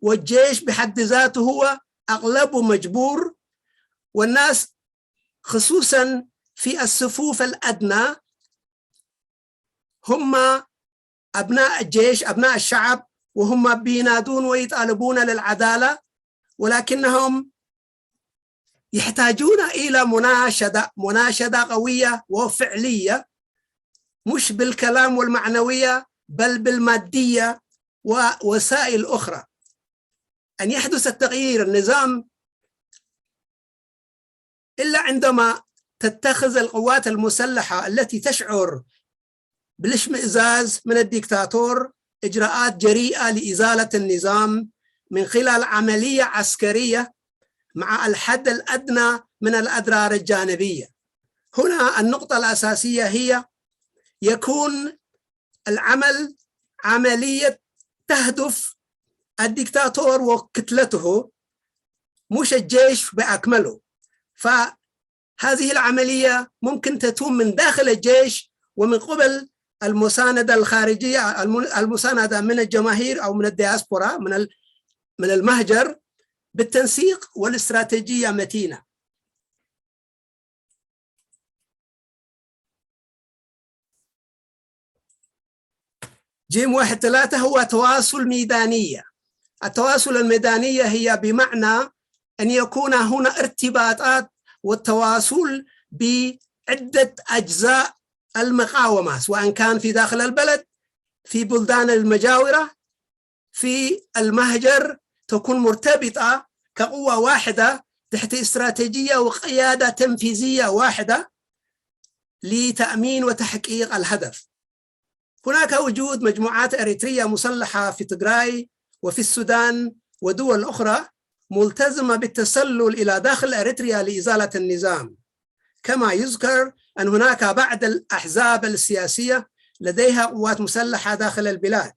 والجيش بحد ذاته هو أغلبه مجبور، والناس خصوصا في الصفوف الأدنى هم أبناء الجيش، أبناء الشعب، وهم بينادون ويطالبون للعدالة، ولكنهم يحتاجون إلى مناشدة، مناشدة قوية وفعلية، مش بالكلام والمعنوية، بل بالمادية ووسائل أخرى. أن يحدث التغيير، النظام، إلا عندما تتخذ القوات المسلحة التي تشعر بالاشمئزاز من الديكتاتور إجراءات جريئة لإزالة النظام من خلال عملية عسكرية مع الحد الأدنى من الأضرار الجانبية. هنا النقطة الأساسية هي يكون العمل عملية تهدف الدكتاتور وكتلته، مش الجيش بأكمله. فهذه العملية ممكن تتم من داخل الجيش ومن قبل المساندة الخارجية، الم-، المساندة من الجماهير أو من الدياسبورا، من ال-، من المهجر، بالتنسيق والاستراتيجية متينة. جيم واحد ثلاثة هو تواصل ميدانية. التواصل الميدانية هي بمعنى أن يكون هنا ارتباطات والتواصل بعدة أجزاء المقاومة، سواء كان في داخل البلد، في بلدان المجاورة، في المهجر، تكون مرتبطة كقوة واحدة تحت استراتيجية وقيادة تنفيذية واحدة لتأمين وتحقيق الهدف. هناك وجود مجموعات إريترية مسلحة في تجراي وفي السودان ودول أخرى ملتزمة بالتسلل إلى داخل إريتريا لإزالة النظام، كما يذكر أن هناك بعض الأحزاب السياسية لديها قوات مسلحة داخل البلاد.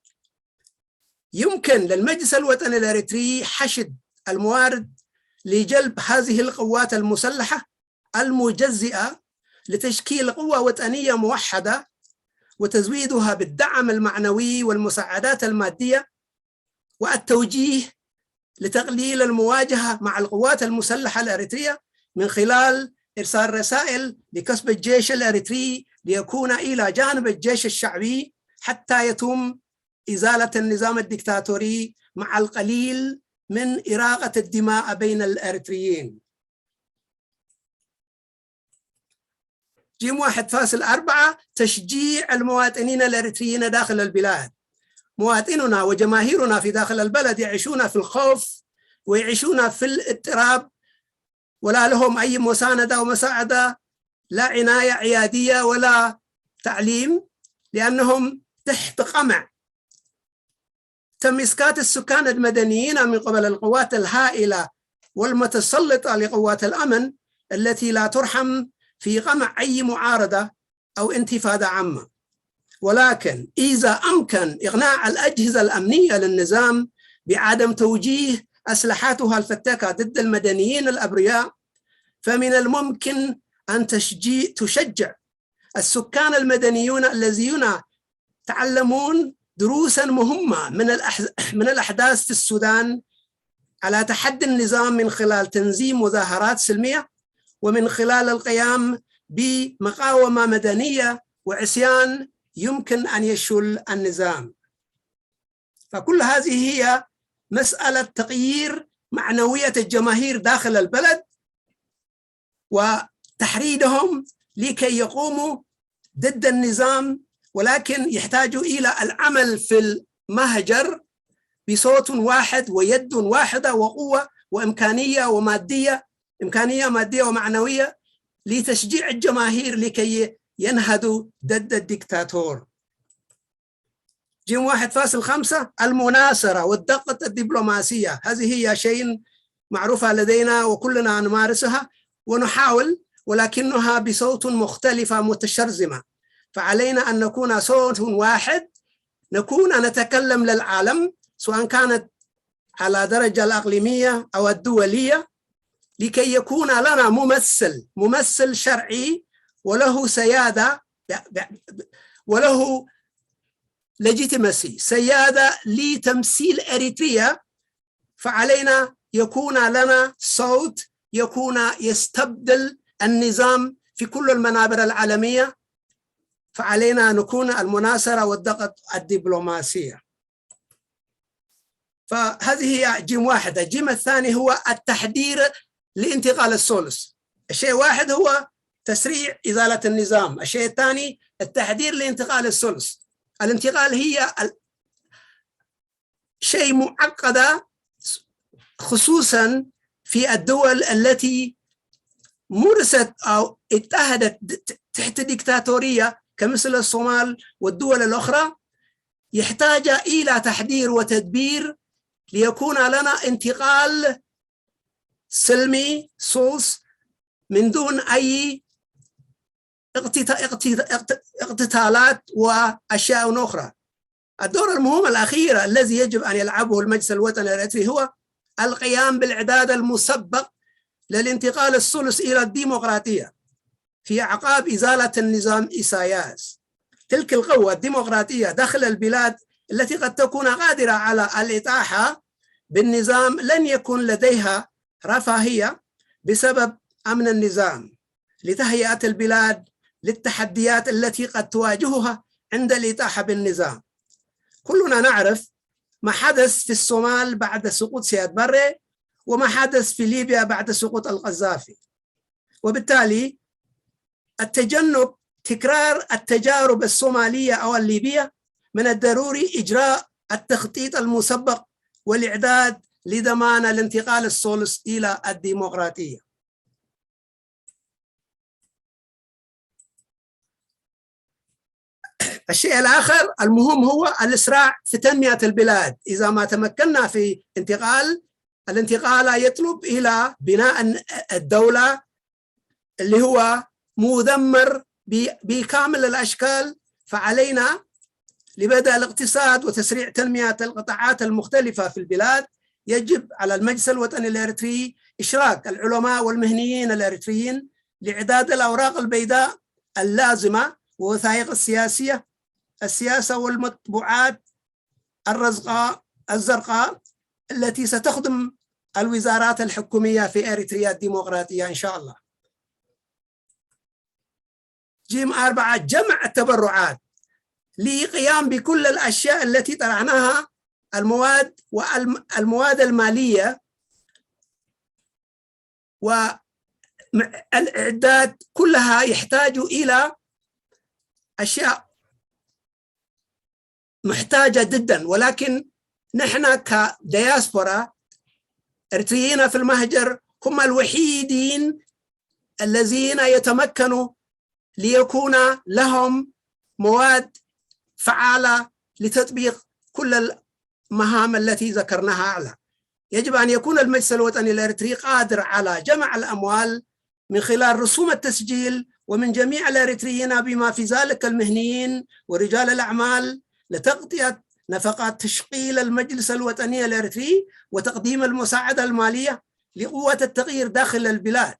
يمكن للمجلس الوطني الإريتري حشد الموارد لجلب هذه القوات المسلحة المجزئة لتشكيل قوة وطنية موحدة وتزويدها بالدعم المعنوي والمساعدات المادية والتوجيه لتقليل المواجهة مع القوات المسلحة الإريترية من خلال إرسال رسائل لكسب الجيش الإريتري ليكون إلى جانب الجيش الشعبي حتى يتم إزالة النظام الدكتاتوري مع القليل من إراقة الدماء بين الإريتريين. جيم واحد فاصل أربعة، تشجيع المواطنين الإريتريين داخل البلاد. مواطننا وجماهيرنا في داخل البلد يعيشون في الخوف ويعيشون في الاضطراب، ولا لهم أي مساندة ومساعدة، لا عناية عيادية ولا تعليم، لأنهم تحت قمع. تم إسكات السكان المدنيين من قبل القوات الهائلة والمتسلطة لقوات الأمن التي لا ترحم في قمع أي معارضة أو انتفاضة عامة. ولكن إذا أمكن إقناع الأجهزة الأمنية للنظام بعدم توجيه أسلحتها الفتاكة ضد المدنيين الأبرياء، فمن الممكن أن تشجيع، تشجع السكان المدنيون الذين تعلمون دروسا مهمة من الأحداث في السودان على تحدي النظام من خلال تنظيم مظاهرات سلمية ومن خلال القيام بمقاومة مدنية وعصيان يمكن أن يشل النظام. فكل هذه هي مسألة تغيير معنوية الجماهير داخل البلد وتحريضهم لكي يقوموا ضد النظام، ولكن يحتاجوا إلى العمل في المهجر بصوت واحد ويد واحدة وقوة وإمكانية ومادية، إمكانية مادية ومعنوية لتشجيع الجماهير لكي ينهضوا ضد الدكتاتور. جيم واحد فاصل خمسة، المناصرة والضغط الدبلوماسية. هذه هي شيء معروفة لدينا وكلنا نمارسها ونحاول، ولكنها بصوت مختلفة متشرذمة. فعلينا أن نكون صوت واحد، نكون نتكلم للعالم، سواء كانت على درجة الأقليمية أو الدولية، لكي يكون لنا ممثل ممثل شرعي وله سيادة، وله legitimacy، سيادة لتمثيل إريتريا. فعلينا يكون لنا صوت يكون يستبدل النظام في كل المنابر العالمية. فعلينا نكون المناصرة والضغط الدبلوماسية. فهذه هي جيم واحد. الجيم الثاني هو التحضير لانتقال الثلث. الشيء واحد هو تسريع إزالة النظام، الشيء الثاني التحضير لانتقال الثلث. الانتقال هي شيء معقدة، خصوصا في الدول التي مورست أو اضطهدت تحت ديكتاتورية كمثل الصومال والدول الأخرى، يحتاج إلى تحضير وتدبير ليكون لنا انتقال سلمي ثلث من دون أي اقتتالات وأشياء أخرى. الدور المهم الأخير الذي يجب أن يلعبه المجلس الوطني الإريتري هو القيام بالإعداد المسبق للانتقال الثلث إلى الديمقراطية في أعقاب إزالة النظام إيساياس. تلك القوة الديمقراطية داخل البلاد التي قد تكون قادرة على الإطاحة بالنظام لن يكون لديها رفاهية بسبب أمن النظام لتهيئة البلاد للتحديات التي قد تواجهها عند الإطاحة بالنظام. كلنا نعرف ما حدث في الصومال بعد سقوط سياد بري، وما حدث في ليبيا بعد سقوط القذافي. وبالتالي التجنب تكرار التجارب الصومالية أو الليبية، من الضروري إجراء التخطيط المسبق والإعداد لضمان الانتقال الثلث إلى الديمقراطية. الشيء الآخر المهم هو الإسراع في تنمية البلاد. إذا ما تمكنا في انتقال، الانتقال يطلب إلى بناء الدولة اللي هو مدمر بكامل الأشكال، فعلينا لبدء الاقتصاد وتسريع تنمية القطاعات المختلفة في البلاد. يجب على المجلس الوطني الإريتري إشراك العلماء والمهنيين الإريتريين لإعداد الأوراق البيضاء اللازمة ووثائق السياسية، السياسة والمطبوعات الرزقاء الزرقاء التي ستخدم الوزارات الحكومية في إريتريا الديمقراطية إن شاء الله. جيم أربعة، جمع التبرعات لقيام بكل الأشياء التي طرحناها، المواد والمواد المالية والإعداد، كلها يحتاج إلى أشياء محتاجة جدا، ولكن نحن كدياسبورا إريتريين في المهجر هم الوحيدين الذين يتمكنوا ليكون لهم مواد فعالة لتطبيق كل المهام التي ذكرناها أعلى. يجب أن يكون المجلس الوطني الإريتري قادر على جمع الأموال من خلال رسوم التسجيل ومن جميع الإريتريين بما في ذلك المهنيين ورجال الأعمال لتغطية نفقات تشغيل المجلس الوطني الإريتري وتقديم المساعدة المالية لقوة التغيير داخل البلاد.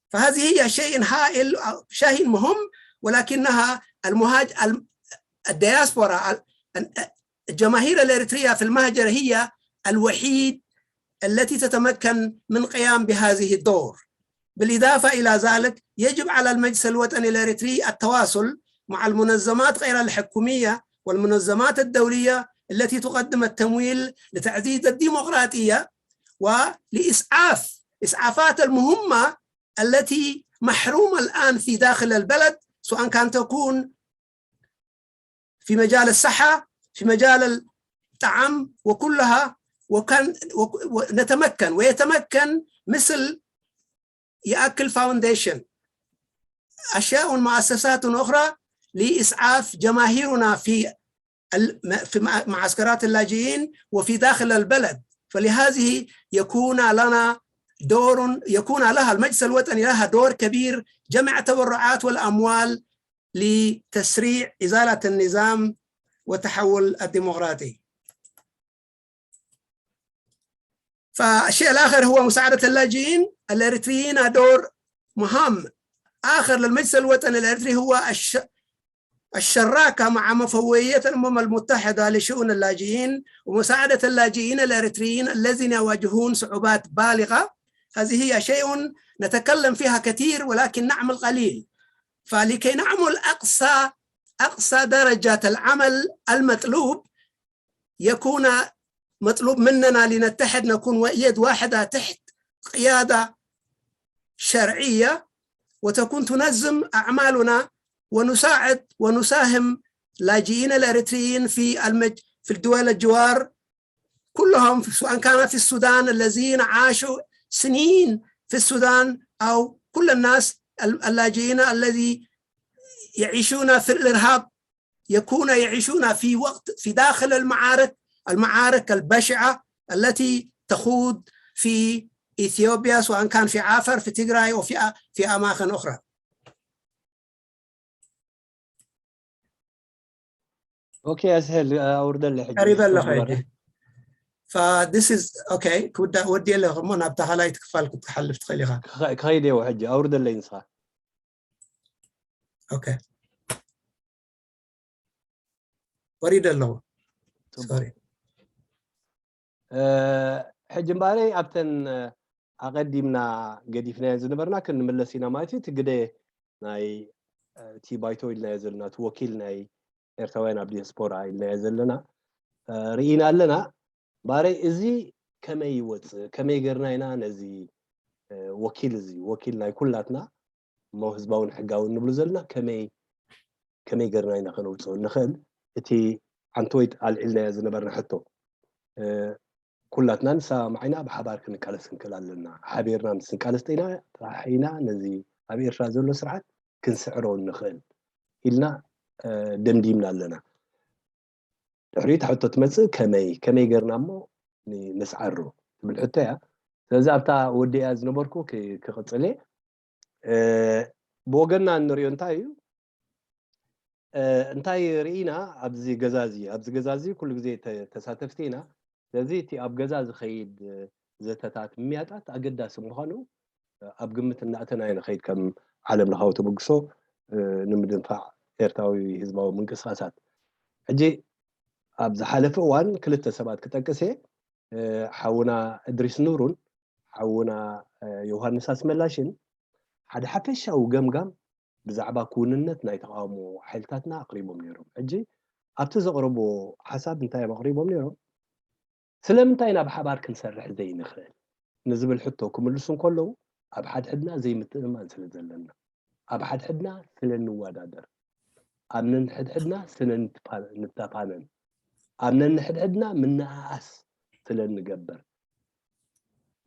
فهذه هي شيء هائل، شيء مهم، ولكنها المهاج الدياسبورا الجماهير الإريترية في المهجر هي الوحيد التي تتمكن من قيام بهذه الدور. بالإضافة إلى ذلك، يجب على المجلس الوطني الإريتري التواصل مع المنظمات غير الحكومية والمنظمات الدولية التي تقدم التمويل لتعزيز الديمقراطية ولإسعاف إسعافات المهمة التي محرومة الآن في داخل البلد، سواء كان تكون في مجال الصحة، في مجال الطعام وكلها، وكان ونتمكن ويتمكن مثل يأكل فاونديشن أشياء مؤسسات أخرى لإسعاف جماهيرنا في في معسكرات اللاجئين وفي داخل البلد. فلهذه يكون لنا دور يكون لها المجلس الوطني لها دور كبير جمع تبرعات والأموال لتسريع إزالة النظام والتحول الديمقراطي. فالشيء الآخر هو مساعدة اللاجئين الإريتريين دور مهم آخر للمجلس الوطني الإريتري هو الش... الشراكة مع مفوضية الأمم المتحدة لشؤون اللاجئين ومساعدة اللاجئين الإريتريين الذين يواجهون صعوبات بالغة. هذه هي شيء نتكلم فيها كثير ولكن نعمل قليل. فلكي نعمل أقصى أقصى درجة العمل المطلوب يكون مطلوب مننا لنتحد نكون يد واحدة تحت قيادة شرعية وتكون تنظم أعمالنا ونساعد ونساهم لاجئين الإريتريين في المج... في الدول الجوار كلهم سواء كان في السودان الذين عاشوا سنين في السودان أو كل الناس اللاجئين الذي يعيشون في الإرهاب يكون يعيشون في وقت في داخل المعارك المعارك البشعة التي تخوض في إثيوبيا سواء كان في عافر في تجراي وفي في أماكن أخرى. Okay ኣስሄል ኣውርደለይ ሕጂ ቀሪበ ኣለኹ ሕጂ ف this is okay ክውዳ ወዲ ኣለኹ እሞ ናብታ ካልኣይቲ ክፋል ክትሓልፍ ትኽእል ኢኻ ክኸይድ እየው ሕጂ ኣውርደለይ ንስኻ okay ወሪደ ኣለኹ sorry ሕጂ እምበኣረይ ኣብተን ኣቐዲምና ገዲፍናዮ ዝነበርና ክንምለስ ኢና ማለት እዩ እቲ ግደ ናይ እቲ ባይቶ ኢልናዮ ዘለና እቲ ወኪል ናይ ኤርትራውያን ኣብ ዲያስፖራ ኢልናዮ ዘለና ርኢና ኣለና ባረይ እዚ ከመይ ይወፅእ ከመይ ገርና ኢና ነዚ ወኪል እዚ ወኪል ናይ ኩላትና እሞ ህዝባውን ሕጋውን ንብሉ ዘለና ከመይ ከመይ ገርና ኢና ከነውፅኦ ንኽእል እቲ ዓንተወይት ኣልዒልናዮ ዝነበርና ሕቶ ኩላትና ንሰማማዕ ኢና ብሓባር ክንቃለስ ክንክእል ኣለና ሓቢርና ምስ ንቃለስ ኢና ጥራሕ ኢና ነዚ ኣብ ኤርትራ ዘሎ ስርዓት ክንስዕሮ ንኽእል ኢልና ደምዲምና ኣለና ድሕሪት ሕቶ ትመፅእ ከመይ ከመይ ገርና እሞ ንስዓሮ ትብል ሕቶ እያ ስለዚ ኣብታ ወዲያ ዝነበርኩ ክቕፅል እየ ብወገንና እንሪኦ እንታይ እዩ እንታይ ርኢና ኣብዚ ገዛ እዚ ኣብዚ ገዛ እዚ ኩሉ ግዜ ተሳተፍቲ ኢና ስለዚ እቲ ኣብ ገዛ ዝኸይድ ዘተታት ምያጣት ኣገዳሲ ምዃኑ ኣብ ግምት እናእተና ንኸይድ ከም ዓለም ለኻዊ ተበግሶ ንምድንፋዕ ኤርትራዊ ህዝባዊ ምንቅስቃሳት ሕጂ ኣብ ዝሓለፈ እዋን ክልተ ሰባት ክጠቅስ እየ ሓውና እድሪስ ኑሩን ሓውና ዮሃንስ ኣስመላሽን ሓደ ሓፈሻዊ ገምጋም ብዛዕባ ክውንነት ናይ ተቃውሞ ሓይልታትና ኣቅሪቦም ነይሮም ሕጂ ኣብቲ ዘቅረብዎ ሓሳብ እንታይ እዮም ኣቅሪቦም ነይሮም ስለምንታይ ኢና ብሓባር ክንሰርሕ ዘይንኽእል ንዝብል ሕቶ ክምልሱ እንከለዉ ኣብ ሓድሕድና ዘይምትእምማን ስለ ዘለና ኣብ ሓድሕድና ስለ ንወዳደር ኣብ ነንሕድሕድና ስለ ንተፋነን ኣብ ነንሕድሕድና ምንኣኣስ ስለ ንገብር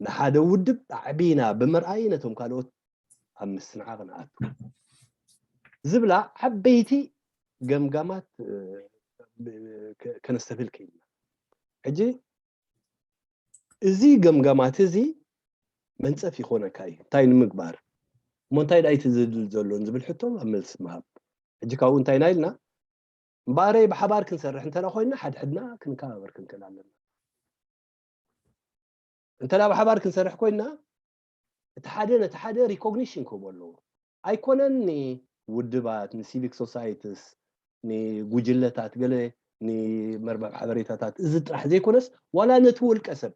ንሓደ ውድብ ኣዕቢና ብምርኣይ ነቶም ካልኦት ኣብ ምስንዓቕ ንኣቱ ዝብላ ዓበይቲ ገምጋማት ከነስተብህል ክኢልና ሕጂ እዚ ገምጋማት እዚ መንፀፍ ይኾነካ እዩ እንታይ ንምግባር እሞ እንታይ ዳይቲ ዝድል ዘሎን ዝብል ሕቶ ኣብ መልሲ ምሃብ ሕጂ ካብኡ እንታይ ኢና ኢልና እምበኣረይ ብሓባር ክንሰርሕ እንተ ኮይንና ሓድሕድና ክንከባበር ክንክእል ኣለና እንተ ብሓባር ክንሰርሕ ኮይንና እቲ ሓደ ነቲ ሓደ recognition ክህቦ ኣለዎ ኣይኮነን ንውድባት ንሲቪክ ሶሳይትስ ንጉጅለታት ገለ ንመርበብ ሓበሬታታት እዚ ጥራሕ ዘይኮነስ ዋላ ነቲ ውልቀ ሰብ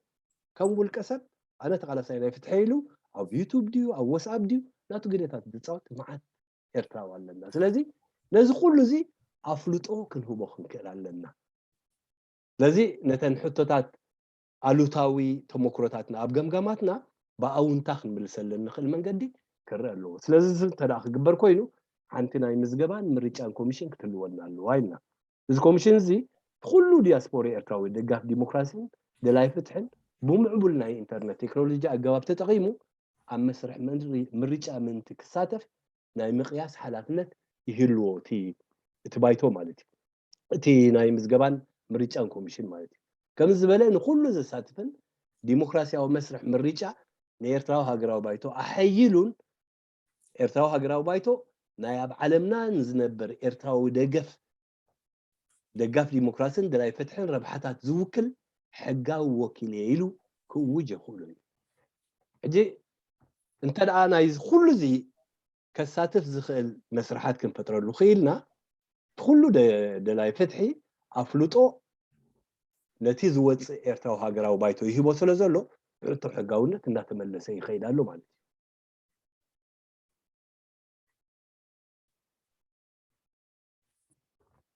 ከም ውልቀ ሰብ ኣነ ተቓላሳይ ናይ ፍትሒ ኢሉ ኣብ ዩቱብ ድዩ ኣብ ወስኣፕ ድዩ ናቱ ግደታት ዝፃወት መዓት ኤርትራዊ ኣለና። ስለዚ ነዚ ኩሉ እዚ ኣፍልጦ ክንህቦ ክንክእል ኣለና። ስለዚ ነተን ሕቶታት ኣሉታዊ ተመክሮታትና ኣብ ገምጋማትና ብኣውንታ ክንምልሰለን ንኽእል መንገዲ ክረአ ኣለዎ። ስለዚ እዚ እንተ ክግበር ኮይኑ ሓንቲ ናይ ምዝገባን ምርጫን ኮሚሽን ክትህልወና ኣለዋ ኢልና። እዚ ኮሚሽን እዚ ኩሉ ዲያስፖራ ኤርትራዊ ደጋፍ ዲሞክራሲን ደላይ ፍትሕን ብምዕቡል ናይ ኢንተርነት ቴክኖሎጂ ኣገባብ ተጠቒሙ ኣብ መስርሕ ምርጫ ምእንቲ ክሳተፍ ናይ ምቕያስ ሓላፍነት ይህልዎ እቲ ባይቶ ማለት እዩ። እቲ ናይ ምዝገባን ምርጫን ኮሚሽን ማለት እዩ። ከምዚ ዝበለ ንኩሉ ዘሳትፍን ዲሞክራሲያዊ መስርሕ ምርጫ ንኤርትራዊ ሃገራዊ ባይቶ ኣሐይሉን ኤርትራዊ ሃገራዊ ባይቶ ናይ ኣብ ዓለምና ንዝነብር ኤርትራዊ ደገፍ ደጋፍ ዲሞክራስን ደላይ ፍትሕን ረብሓታት ዝውክል ሕጋዊ ወኪል እየ ኢሉ ክእውጅ የኽእሎ እዩ። ሕጂ እንተ ደኣ ናይ ኩሉ እዚ ከሳትፍ ዝኽእል መስርሓት ክንፈጥረሉ ክኢልና ኩሉ ደላይ ፍትሒ ኣፍልጦ ነቲ ዝወፅእ ኤርትራዊ ሃገራዊ ባይቶ ይህቦ ስለ ዘሎ ሕቶ ሕጋውነት እናተመለሰ ይኸይድ ኣሎ ማለት እዩ።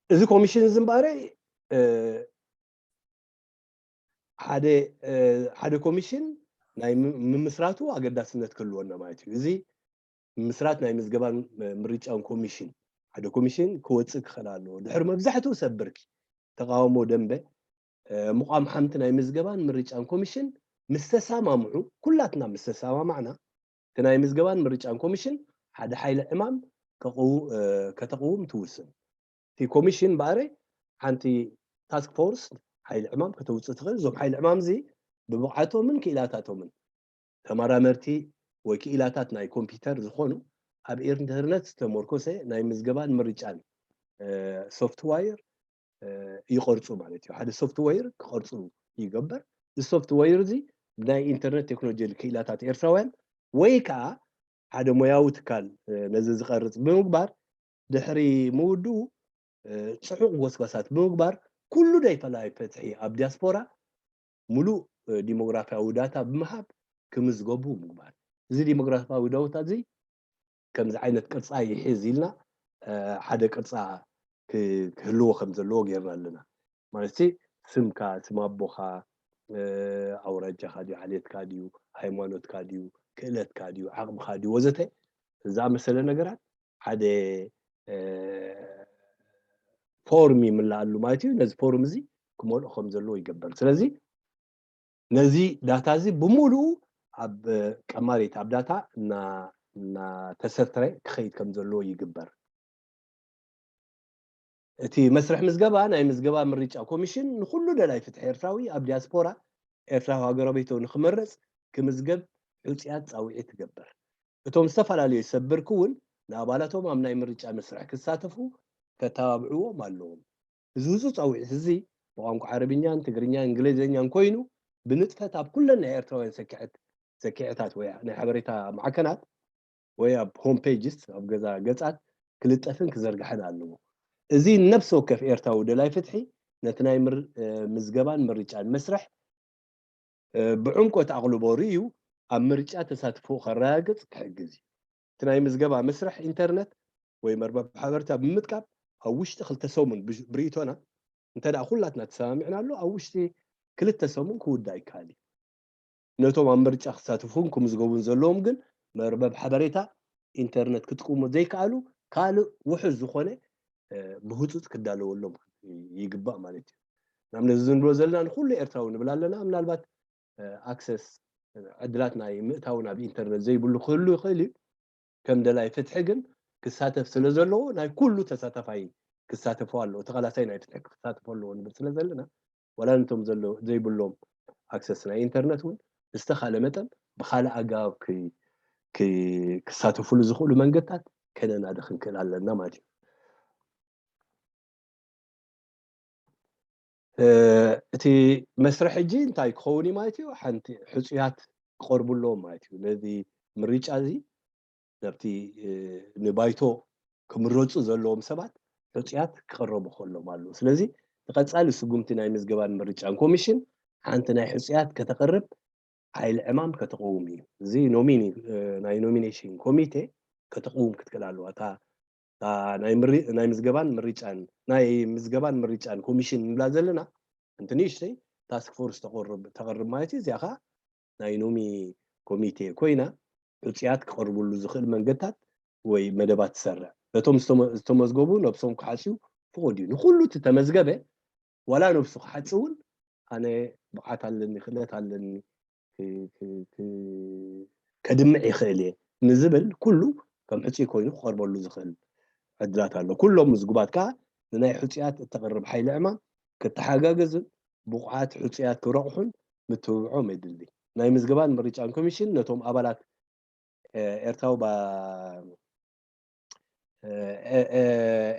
እዚ ኮሚሽን እዚ እምበኣረ ሓደ ሓደ ኮሚሽን ናይ ምምስራቱ ኣገዳስነት ክህልወና ማለት እዩ። እዚ ምምስራት ናይ ምዝገባን ምርጫን ኮሚሽን ሓደ ኮሚሽን ክወፅእ ክኽእል ኣለዎ። ድሕሪ መብዛሕትኡ ሰብ ብርኪ ተቃውሞ ደንበ ምቋም ሓምቲ ናይ ምዝገባን ምርጫን ኮሚሽን ምስ ተሰማምዑ ኩላትና ምስ ተሰማማዕና እቲ ናይ ምዝገባን ምርጫን ኮሚሽን ሓደ ሓይሊ ዕማም ከተቕውም ትውስን። እቲ ኮሚሽን በኣረ ሓንቲ ታስክ ፎርስ ሓይሊ ዕማም ከተውፅእ ትኽእል። እዞም ሓይሊ ዕማም እዚ ብብቕዓቶምን ክኢላታቶምን ተመራመርቲ ወይ ክኢላታት ናይ ኮምፒውተር ዝኾኑ ኣብ ኢንተርነት ዝተመርኮሰ ናይ ምዝገባን ምርጫን ሶፍትዋየር ይቐርፁ ማለት እዩ። ሓደ ሶፍትዌር ክቐርፁ ይገበር። እዚ ሶፍትዌር እዚ ብናይ ኢንተርነት ቴክኖሎጂ ክኢላታት ኤርትራውያን ወይ ከዓ ሓደ ሞያዊ ትካል ነዚ ዝቐርፅ ብምግባር ድሕሪ ምውድኡ ፅዑቕ ጎስጓሳት ብምግባር ኩሉ ደላይ ፍትሒ ኣብ ዲያስፖራ ሙሉእ ዲሞግራፊያዊ ዳታ ብምሃብ ክምዝገቡ ምግባር። እዚ ዲሞግራፊያዊ ዳታ እዚ ከምዚ ዓይነት ቅርፃ ይሕዝ ኢልና ሓደ ቅርፃ ክህልዎ ከም ዘለዎ ጌርና ኣለና። ማለት ስምካ፣ ስም ኣቦኻ፣ ኣውራጃኻ ድዩ፣ ዓሌትካ ድዩ፣ ሃይማኖትካ ድዩ፣ ክእለትካ ድዩ፣ ዓቕምኻ ድዩ ወዘተ ዝኣመሰለ ነገራት ሓደ ፎርም ይምላኣሉ ማለት እዩ። ነዚ ፎርም እዚ ክመልኦ ከም ዘለዎ ይገበር። ስለዚ ነዚ ዳታ እዚ ብምሉኡ ኣብ ቀማሪት ኣብ ዳታ እናተሰትረ ክኸይድ ከም ዘለዎ ይግበር። እቲ መስርሕ ምዝገባ ናይ ምዝገባ ምርጫ ኮሚሽን ንኩሉ ደላይ ፍትሒ ኤርትራዊ ኣብ ዲያስፖራ ኤርትራዊ ሃገረ ቤቶ ንክመርፅ ክምዝገብ ሕፅያት ፃውዒት ትገብር። እቶም ዝተፈላለዩ ሰብ ብርኪ እውን ንኣባላቶም ኣብ ናይ ምርጫ መስርሕ ክሳተፉ ከተባብዕዎም ኣለዎም። እዚ ውፁ ፃውዒት እዚ ብቋንቋ ዓረብኛን ትግርኛን እንግሊዝኛን ኮይኑ ብንጥፈት ኣብ ኩለን ናይ ኤርትራውያን ሰኪዐት ሰኪዐታት ወይ ናይ ሓበሬታ ማዕከናት ወይ ኣብ ሆም ፔጅስ ኣብ ገዛ ገጻት ክልጠፍን ክዘርግሐን ኣለዎ። እዚ ነብሲ ወከፍ ኤርትራዊ ደላይ ፍትሒ ነቲ ናይ ምር- ምዝገባን ምርጫን መስርሕ ብዕምቆት ኣቕልቦ ርእዩ ኣብ ምርጫ ተሳትፎ ከረጋግጽ ክሕግዝ እዩ። እቲ ናይ ምዝገባ መስርሕ ኢንተርነት ወይ መርበብ ሓበሬታ ብምጥቃም ኣብ ውሽጢ ክልተ ሰሙን ብሪኢቶና እንተ ኩላትና ተሰማሚዕና ኣሎ ኣብ ውሽጢ ክልተ ሰሙን ክውዳእ ይከኣል እዩ። ነቶም ኣብ ምርጫ ክሳተፉን ክምዝገቡን ዘለዎም ግን መርበብ ሓበሬታ ኢንተርነት ክጥቀሙ ዘይከኣሉ ካልእ ውሑስ ዝኾነ ብህፁፅ ክዳለወሎም ይግባእ ማለት እዩ። ንኣብነት እዚ ንብሎ ዘለና ንኩሉ ኤርትራዊ ንብል ኣለና። ምናልባት ኣክሰስ ዕድላት ናይ ምእታው ናብ ኢንተርነት ዘይብሉ ክህሉ ይኽእል እዩ። ከም ደላይ ፍትሒ ግን ክሳተፍ ስለ ዘለዎ ናይ ኩሉ ተሳታፋይ ክሳተፎ ኣለዎ። ተቓላሳይ ናይ ፍትሒ ክሳተፎ ኣለዎ ንብል ስለ ዘለና ዋላ ነቶም ዘለዉ ዘይብሎም ኣክሰስ ናይ ኢንተርነት እውን ብዝተኻለ መጠን ብካልእ ኣገባብ ክሳተፍሉ ዝኽእሉ መንገድታት ከነናዲ ክንክእል ኣለና ማለት እዩ። እቲ መስርሕ ሕጂ እንታይ ክኸውን እዩ ማለት እዩ? ሓንቲ ሕፁያት ክቐርቡ ኣለዎም ማለት እዩ። ነዚ ምርጫ እዚ ናብቲ ንባይቶ ክምረፁ ዘለዎም ሰባት ሕፁያት ክቐረቡ ከሎም ኣለዉ። ስለዚ ንቐጻሊ ስጉምቲ ናይ ምዝገባን ምርጫን ኮሚሽን ሓንቲ ናይ ሕጹያት ከተቕርብ ሓይሊ ዕማም ከተቕውም እዩ። እዚ ኖሚኒ ናይ ኖሚኔሽን ኮሚቴ ከተቕውም ክትክእል ኣለዋ። እታ ናይ ምዝገባን ምርጫን ናይ ምዝገባን ምርጫን ኮሚሽን ንብላ ዘለና እንት ንእሽተይ ታስክ ፎርስ ተቕርብ ማለት እዩ። እዚኣ ከዓ ናይ ኖሚ ኮሚቴ ኮይና ሕፁያት ክቐርብሉ ዝኽእል መንገድታት ወይ መደባት ትሰርዕ። ነቶም ዝተመዝገቡ ነብሶም ክሓፅዩ ፍቑድ እዩ። ንኩሉ እቲ ተመዝገበ ዋላ ነብሱ ክሓፅ እውን ኣነ ብቕዓት ኣለኒ፣ ክእለት ኣለኒ፣ ከድምዕ ይኽእል እየ ንዝብል ኩሉ ከም ሕፁይ ኮይኑ ክቐርበሉ ዝኽእል ዕድላት ኣሎ። ኩሎም ምዝጉባት ከዓ ንናይ ሕፁያት እተቕርብ ሓይሊ ዕማም ክተሓጋገዝን ብቑዓት ሕፁያት ክረቑሑን ምትብብዖም የድሊ። ናይ ምዝገባን ምርጫን ኮሚሽን ነቶም ኣባላት ኤርትራዊ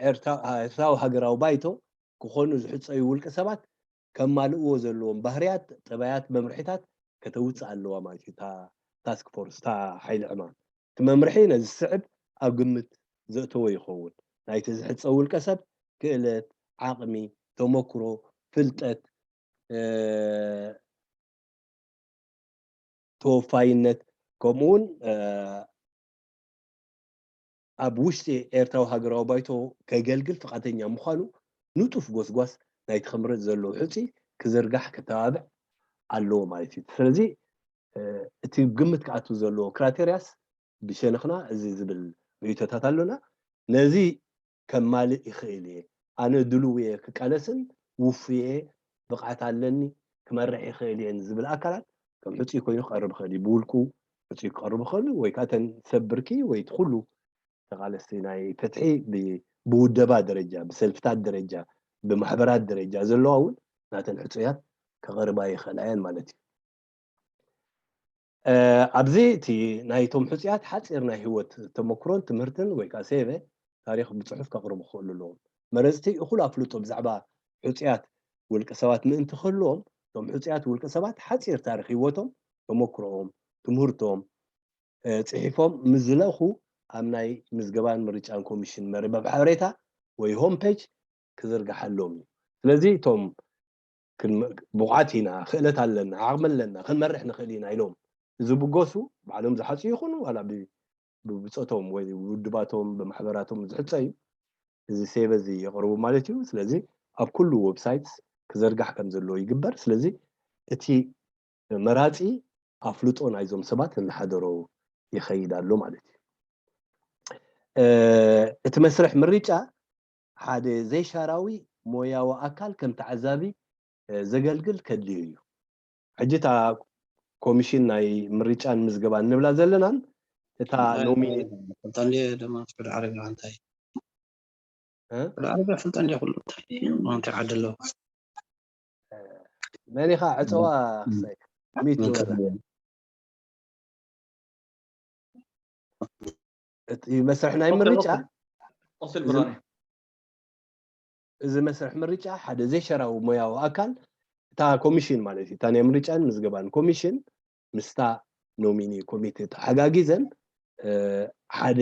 ኤርትራዊ ሃገራዊ ባይቶ ክኾኑ ዝሕፀዩ ውልቀ ሰባት ከማልእዎ ዘለዎም ባህርያት፣ ጠባያት፣ መምርሒታት ከተውፅእ ኣለዋ ማለት እዩ። እታ ታስክ ፎርስ፣ እታ ሓይሊ ዕማም፣ እቲ መምርሒ ነዚ ዝስዕብ ኣብ ግምት ዘእተወ ይኸውን። ናይቲ ዝሕፀ ውልቀ ሰብ ክእለት፣ ዓቕሚ፣ ተመክሮ፣ ፍልጠት፣ ተወፋይነት፣ ከምኡውን ኣብ ውሽጢ ኤርትራዊ ሃገራዊ ባይቶ ከገልግል ፍቓደኛ ምዃኑ ንጡፍ ጎስጓስ ናይቲ ክምረጽ ዘለዎ ሕጹይ ክዝርጋሕ ከተባብዕ ኣለዎ ማለት እዩ። ስለዚ እቲ ግምት ክኣቱ ዘለዎ ክራቴርያስ ብሸነኽና እዚ ዝብል ርእይቶታት ኣሎና። ነዚ ከማልእ ይኽእል እየ፣ ኣነ ድሉው እየ ክቃለስን ውፉይ እየ፣ ብቕዓት ኣለኒ፣ ክመርሕ ይኽእል እየ ንዝብል ኣካላት ከም ሕጹይ ኮይኑ ክቐርብ ይኽእል እዩ። ብውልቁ ሕጹይ ክቐርብ ይኽእል ወይ ከዓ እተን ሰብ ብርኪ ወይ እቲ ኩሉ ተቓለስቲ ናይ ፍትሒ ብውደባ ደረጃ፣ ብሰልፍታት ደረጃ፣ ብማሕበራት ደረጃ ዘለዋ እውን ናተን ሕጹያት ከቕርባ ይኽእላ እየን ማለት እዩ። ኣብዚ እቲ ናይቶም ሕጹያት ሓጺር ናይ ህይወት ተመክሮን ትምህርትን ወይ ከዓ ሴቨ ታሪኽ ብጽሑፍ ከቕርቡ ክኽእሉ ኣለዎም። መረጽቲ እኹል ኣፍልጦ ብዛዕባ ሕጹያት ውልቀ ሰባት ምእንቲ ክህልዎም እቶም ሕጹያት ውልቀ ሰባት ሓጺር ታሪኽ ህይወቶም፣ ተመክሮኦም፣ ትምህርቶም ጽሒፎም ምስ ዝለእኹ ኣብ ናይ ምዝገባን ምርጫን ኮሚሽን መርበብ ሓበሬታ ወይ ሆም ፔጅ ክዝርግሓሎም እዩ። ስለዚ እቶም ብቑዓት ኢና፣ ክእለት ኣለና፣ ዓቕሚ ኣለና፣ ክንመርሕ ንኽእል ኢና ኢሎም ዝብገሱ ባዕሎም ዝሓፁ ይኹኑ ዋላ ብብፆቶም ወይ ውድባቶም ብማሕበራቶም ዝሕፀዩ እዚ ሴቨ እዚ የቕርቡ ማለት እዩ። ስለዚ ኣብ ኩሉ ዌብሳይት ክዘርጋሕ ከም ዘለዎ ይግበር። ስለዚ እቲ መራፂ ኣፍልጦ ናይዞም ሰባት እናሓደሮ ይኸይድ ኣሎ ማለት እዩ። እቲ መስርሕ ምርጫ ሓደ ዘይሻራዊ ሞያዊ ኣካል ከም ተዓዛቢ ዘገልግል ከድልዮ እዩ። ሕጂ እታ ኮሚሽን ናይ ምርጫን ምዝገባን ንብላ ዘለናን እታ ኖሚኒ እንታንዴ ደማ ፍቅድ ዓረቢ እንታይ ፍቅድ ዓረቢ ፍልጣ እንዲ ኩሉ እንታይ ዓዲ ኣለዎ መን ኢኻ ዕፀዋ ሚት እቲ መስርሕ ናይ ምርጫ እዚ መስርሕ ምርጫ ሓደ ዘይሸራዊ ሞያዊ ኣካል እታ ኮሚሽን ማለት እዩ። እታ ናይ ምርጫን ምዝገባን ኮሚሽን ምስታ ኖሚኒ ኮሚቴ ተሓጋጊዘን ሓደ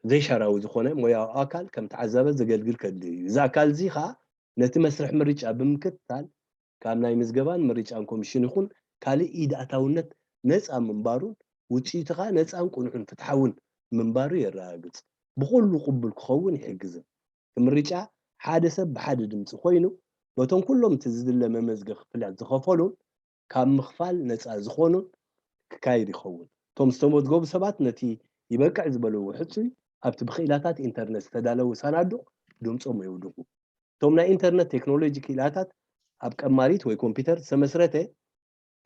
ዘይሻራዊ ዝኾነ ሞያዊ ኣካል ከም ተዓዛበ ዘገልግል ከድልዮ እዩ። እዚ ኣካል እዚ ከዓ ነቲ መስርሕ ምርጫ ብምክትታል ካብ ናይ ምዝገባን ምርጫን ኮሚሽን ይኹን ካልእ ኢድ ኣታውነት ነፃ ምንባሩን ውፅኢቱ ከዓ ነፃን ቅኑዕን ፍትሓውን ምንባሩ የረጋግፅ። ብኹሉ ቅቡል ክኸውን ይሕግዝን። እቲ ምርጫ ሓደ ሰብ ብሓደ ድምፂ ኮይኑ በቶም ኩሎም እቲ ዝድለ መመዝገ ክፍልያት ዝኸፈሉን ካብ ምኽፋል ነፃ ዝኾኑን ክካየድ ይኸውን። እቶም ዝተመዝገቡ ሰባት ነቲ ይበቅዕ ዝበልዎ ሕፁይ ኣብቲ ብክኢላታት ኢንተርነት ዝተዳለወ ሳናዱቕ ድምፆም የውድቑ። እቶም ናይ ኢንተርነት ቴክኖሎጂ ክኢላታት ኣብ ቀማሪት ወይ ኮምፒውተር ዝተመስረተ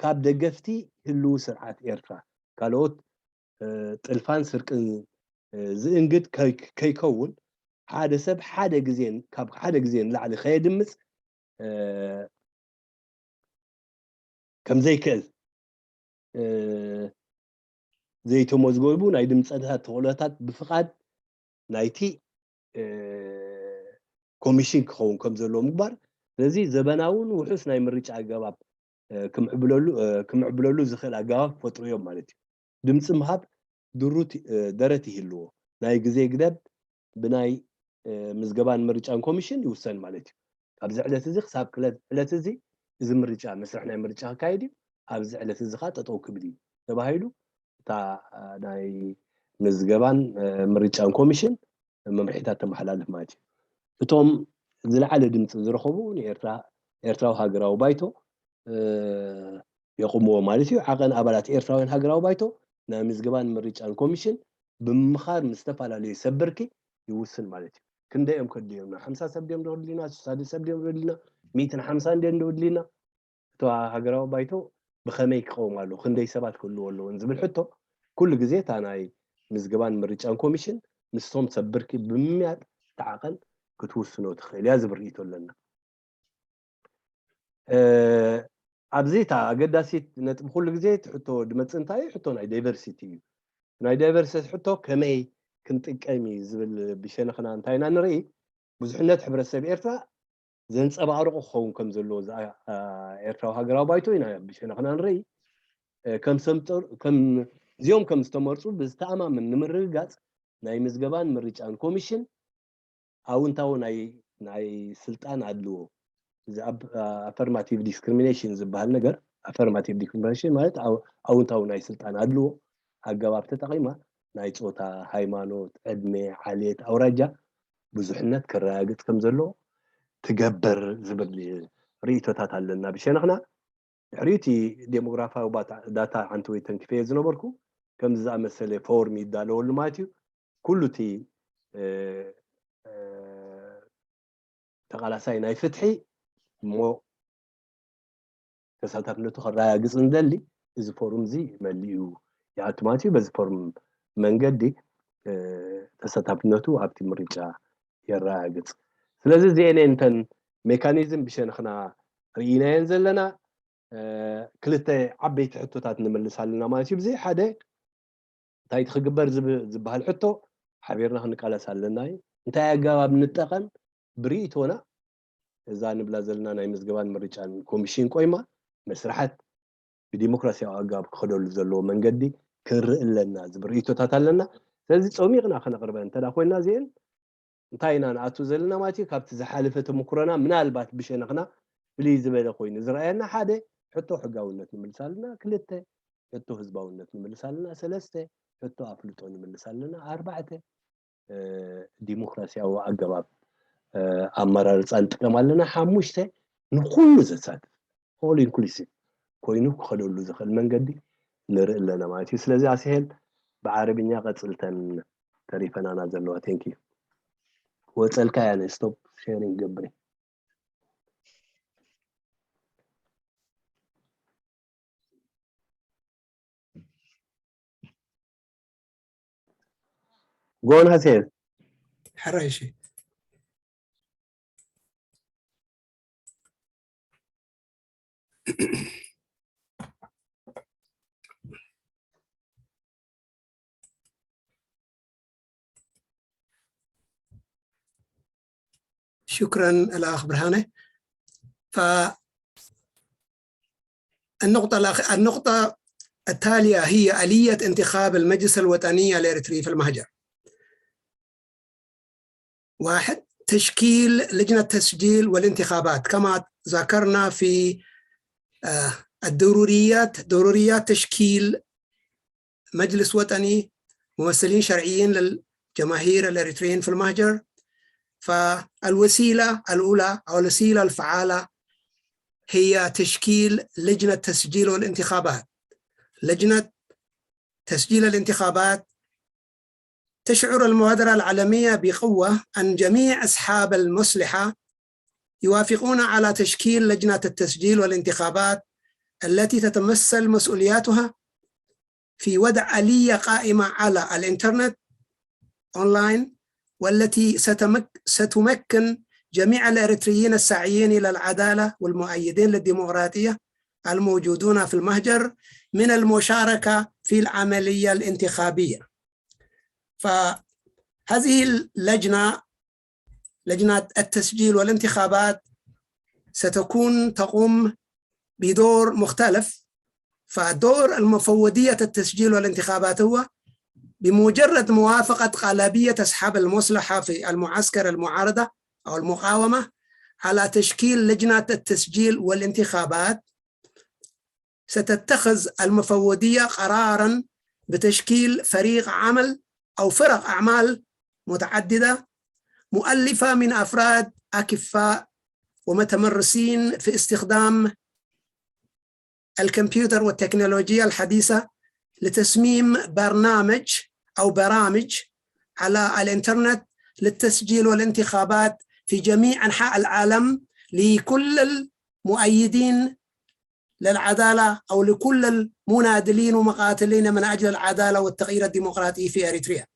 ካብ ደገፍቲ ህልው ስርዓት ኤርትራ ካልኦት ጥልፋን ስርቅን ዝእንግድ ከይከውን ሓደ ሰብ ሓደ ግዜ ካብ ሓደ ግዜ ንላዕሊ ከየድምፅ ከም ዘይክእል ዘይተመዝገቡ ናይ ድምፀታት ተኽእሎታት ብፍቓድ ናይቲ ኮሚሽን ክኸውን ከም ዘለዎ ምግባር። ስለዚ ዘበናውን ውሑስ ናይ ምርጫ ኣገባብ ክምዕብለሉ ዝኽእል ኣገባብ ክፈጥሩ እዮም ማለት እዩ። ድምፂ ምሃብ ድሩት ደረት ይህልዎ። ናይ ግዜ ግደብ ብናይ ምዝገባን ምርጫን ኮሚሽን ይውሰን ማለት እዩ። ኣብዚ ዕለት እዚ ክሳብ ክለ- ዕለት እዚ እዚ ምርጫ መስርሕ ናይ ምርጫ ክካየድ እዩ፣ ኣብዚ ዕለት እዚ ከዓ ጠጠው ክብል እዩ ተባሂሉ እታ ናይ ምዝገባን ምርጫን ኮሚሽን መምርሒታት ተመሓላልፍ ማለት እዩ። እቶም ዝለዓለ ድምፂ ዝረኸቡ ንኤርትራ ኤርትራዊ ሃገራዊ ባይቶ የቑምዎ ማለት እዩ። ዓቐን ኣባላት ኤርትራውያን ሃገራዊ ባይቶ ናይ ምዝገባን ምርጫን ኮሚሽን ብምምኻር ምስ ዝተፈላለዩ ሰብ ብርኪ ይውስን ማለት እዩ። ክንደይ እዮም ከድልዮምና? ሓምሳ ሰብ ድዮም ደድልዩና? ስሳ ሰብ ድዮም ደድልዩና? ሚእትን ሓምሳን ድዮም ደድልዩና? እቲ ሃገራዊ ባይቶ ብኸመይ ክቐውም ኣለዎ? ክንደይ ሰባት ክህልዎ ኣለዎን ዝብል ሕቶ ኩሉ ግዜ እታ ናይ ምዝገባን ምርጫን ኮሚሽን ምስቶም ሰብ ብርኪ ብምምያጥ እታ ዓቐን ክትውስኖ ትኽእል እያ ዝብል ርእይቶ ኣለና። ኣብዚ እታ ኣገዳሲት ነጥቢ ኩሉ ግዜ እቲ ሕቶ ድመፅእ እንታይ እዩ? ሕቶ ናይ ዳይቨርሲቲ እዩ። ናይ ዳይቨርሲቲ ሕቶ ከመይ ክንጥቀም እዩ ዝብል ብሸነኽና እንታይ ኢና ንርኢ? ብዙሕነት ሕብረተሰብ ኤርትራ ዘንፀባርቑ ክኸውን ከም ዘለዎ ኤርትራዊ ሃገራዊ ባይቶ ኢና ብሸነኽና ንርኢ። ከም እዚኦም ከም ዝተመርፁ ብዝተኣማምን ንምርግጋፅ ናይ ምዝገባን ምርጫን ኮሚሽን ኣውንታዊ ናይ ናይ ስልጣን ኣድልዎ እዚ ኣፈርማቲቭ ዲስክሪሚኔሽን ዝበሃል ነገር ኣፈርማቲቭ ዲስክሪሚኔሽን ማለት ኣውንታዊ ናይ ስልጣን ኣድልዎ ኣገባብ ተጠቒማ ናይ ጾታ፣ ሃይማኖት፣ ዕድመ፣ ዓሌት፣ ኣውራጃ ብዙሕነት ከረጋግጽ ከም ዘለዎ ትገብር ዝብል ርእይቶታት ኣለና ብሸነኽና። ድሕሪኡ እቲ ዴሞግራፋዊ ዳታ ዓንተወይ ተንክፈዮ ዝነበርኩ ከምዚ ዝኣመሰለ ፎርም ይዳለወሉ ማለት እዩ። ኩሉ እቲ ተቓላሳይ ናይ ፍትሒ እሞ ተሳታፍነቱ ከረጋግፅ እንደሊ እዚ ፎርም እዚ መሊኡ ይኣቱ ማለት እዩ። በዚ ፎርም መንገዲ ተሳታፍነቱ ኣብቲ ምርጫ የረጋግፅ። ስለዚ እዚአን እተን ሜካኒዝም ብሸነኽና ርኢናየን ዘለና። ክልተ ዓበይቲ ሕቶታት ንምልስ ኣለና ማለት እዩ። ብዘይ ሓደ እንታይ ክግበር ዝበሃል ሕቶ ሓቢርና ክንቃለስ ኣለና እዩ። እንታይ ኣገባብ ንጠቐም ብርእይቶና እዛ ንብላ ዘለና ናይ ምዝገባን ምርጫን ኮሚሽን ቆይማ መስርሓት ብዲሞክራሲያዊ ኣገባብ ክኸደሉ ዘለዎ መንገዲ ክንርኢ ኣለና ዝብል ርእይቶታት ኣለና። ስለዚ ጸሚቕና ከነቕርበ እንተ ኮይና እዚአን እንታይ ኢና ንኣቱ ዘለና ማለት እዩ። ካብቲ ዝሓለፈ ተመኩሮና ምናልባት ብሸነኽና ፍልይ ዝበለ ኮይኑ ዝረኣየና ሓደ ሕቶ ሕጋውነት ንምልስ ኣለና፣ ክልተ ሕቶ ህዝባውነት ንምልስ ኣለና፣ ሰለስተ ሕቶ ኣፍልጦ ንምልስ ኣለና፣ ኣርባዕተ ዲሞክራሲያዊ ኣገባብ ኣመራርፃ ንጥቀም ኣለና፣ ሓሙሽተ ንኩሉ ዘሳትፍ ኦል ኢንክሉሲቭ ኮይኑ ክኸደሉ ዝኽእል መንገዲ ንርኢ ኣለና ማለት እዩ። ስለዚ ኣስሄል ብዓረብኛ ቀፅልተን ተሪፈናና ዘለዋ ቴንክ ዩ። ወፀልካ ያነ ስቶፕ ሼሪንግ ገብሪ ጎን ሀሴን ሕራይ እሺ شكرا الأخ برهانة. فالنقطة الأخ... النقطة التالية هي آلية انتخاب المجلس الوطني الإريتري في المهجر. واحد، تشكيل لجنة التسجيل والانتخابات كما ذكرنا في آه، الضروريات، ضروريات تشكيل مجلس وطني، ممثلين شرعيين للجماهير الإريتريين في المهجر. فالوسيلة الأولى أو الوسيلة الفعالة هي تشكيل لجنة تسجيل والانتخابات. لجنة تسجيل الانتخابات تشعر المبادرة العالمية بقوة أن جميع أصحاب المصلحة يوافقون على تشكيل لجنة التسجيل والانتخابات التي تتمثل مسؤولياتها في وضع آلية قائمة على الإنترنت أونلاين، والتي ستمك... ستمكن جميع الإريتريين الساعيين إلى العدالة والمؤيدين للديمقراطية الموجودون في المهجر من المشاركة في العملية الانتخابية. فهذه اللجنة، لجنة التسجيل والانتخابات، ستكون تقوم بدور مختلف. فدور المفوضية التسجيل والانتخابات هو بمجرد موافقة غالبية أصحاب المصلحة في المعسكر المعارضة أو المقاومة على تشكيل لجنة التسجيل والانتخابات، ستتخذ المفوضية قرارا بتشكيل فريق عمل أو فرق أعمال متعددة مؤلفة من أفراد أكفاء ومتمرسين في استخدام الكمبيوتر والتكنولوجيا الحديثة لتصميم برنامج أو برامج على الإنترنت للتسجيل والانتخابات في جميع أنحاء العالم لكل المؤيدين للعدالة أو لكل المناضلين ومقاتلين من أجل العدالة والتغيير الديمقراطي في إريتريا.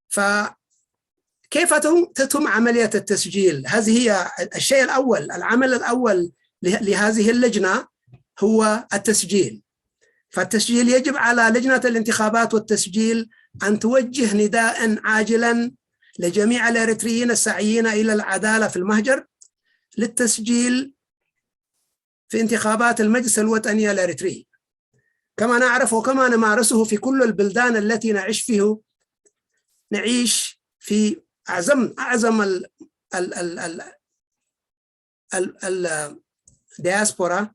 فكيف تتم عملية التسجيل؟ هذه هي الشيء الأول، العمل الأول لهذه اللجنة هو التسجيل. فالتسجيل يجب على لجنة الانتخابات والتسجيل أن توجه نداء عاجلا لجميع الإريتريين السعيين إلى العدالة في المهجر للتسجيل في انتخابات المجلس الوطني الإريتري، كما نعرف وكما نمارسه في كل البلدان التي نعيش فيه، نعيش في أعظم أعظم ال ال ال ال ال ال diaspora،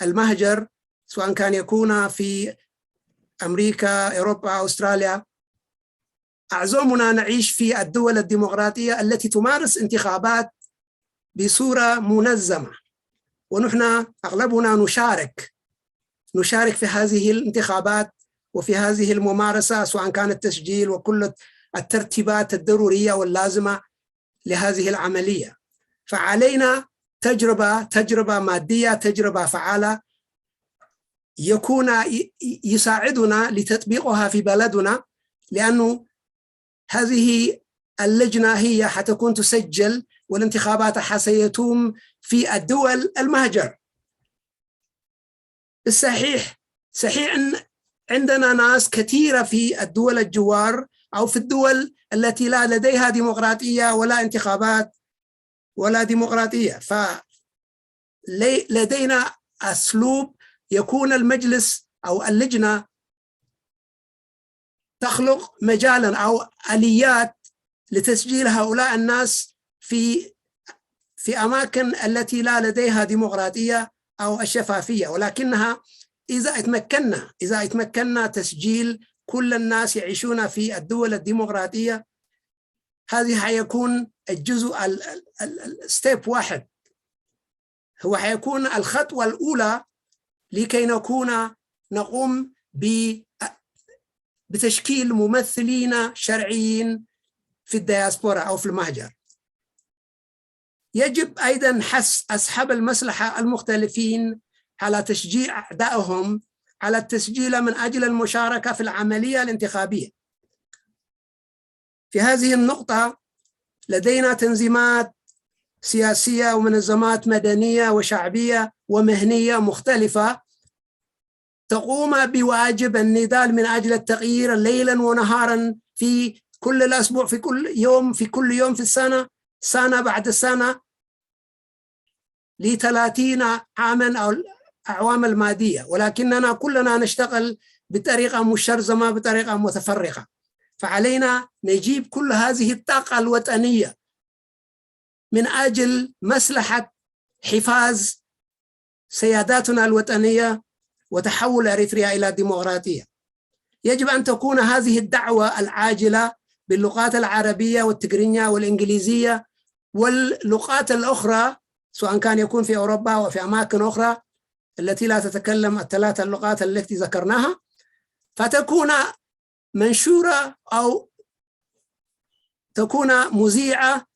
المهجر، سواء كان يكون في أمريكا، أوروبا، أستراليا. أعظمنا نعيش في الدول الديمقراطية التي تمارس انتخابات بصورة منظمة، ونحن أغلبنا نشارك نشارك في هذه الانتخابات وفي هذه الممارسة، سواء كان التسجيل وكل الترتيبات الضرورية واللازمة لهذه العملية. فعلينا تجربة تجربة مادية، تجربة فعالة يكون يساعدنا لتطبيقها في بلدنا، لأنه هذه اللجنة هي حتكون تسجل والانتخابات حسيتم في الدول المهجر. الصحيح صحيح أن عندنا ناس كثيرة في الدول الجوار أو في الدول التي لا لديها ديمقراطية ولا انتخابات ولا ديمقراطية، فلدينا أسلوب يكون المجلس أو اللجنة تخلق مجالا أو آليات لتسجيل هؤلاء الناس في في أماكن التي لا لديها ديمقراطية أو الشفافية، ولكنها إذا اتمكنا إذا اتمكنا تسجيل كل الناس يعيشون في الدول الديمقراطية، هذه حيكون الجزء ال step واحد، هو حيكون الخطوة الأولى لكي نكون نقوم بتشكيل ممثلين شرعيين في الدياسبورا أو في المهجر. يجب أيضا حث أصحاب المصلحة المختلفين على تشجيع أعدائهم على التسجيل من أجل المشاركة في العملية الانتخابية. في هذه النقطة لدينا تنظيمات سياسية ومنظمات مدنية وشعبية ومهنية مختلفة تقوم بواجب النضال من أجل التغيير ليلا ونهارا في كل الأسبوع، في كل يوم، في كل يوم في السنة، سنة بعد سنة، ل30 عاما أو الأعوام الماضية، ولكننا كلنا نشتغل بطريقة مشرذمة، بطريقة متفرقة. فعلينا نجيب كل هذه الطاقة الوطنية من أجل مصلحة حفاظ سياداتنا الوطنية وتحول أريتريا إلى ديمقراطية. يجب أن تكون هذه الدعوة العاجلة باللغات العربية والتقرينية والإنجليزية واللغات الأخرى، سواء كان يكون في أوروبا وفي أماكن أخرى التي لا تتكلم الثلاث اللغات التي ذكرناها، فتكون منشورة أو تكون مذيعة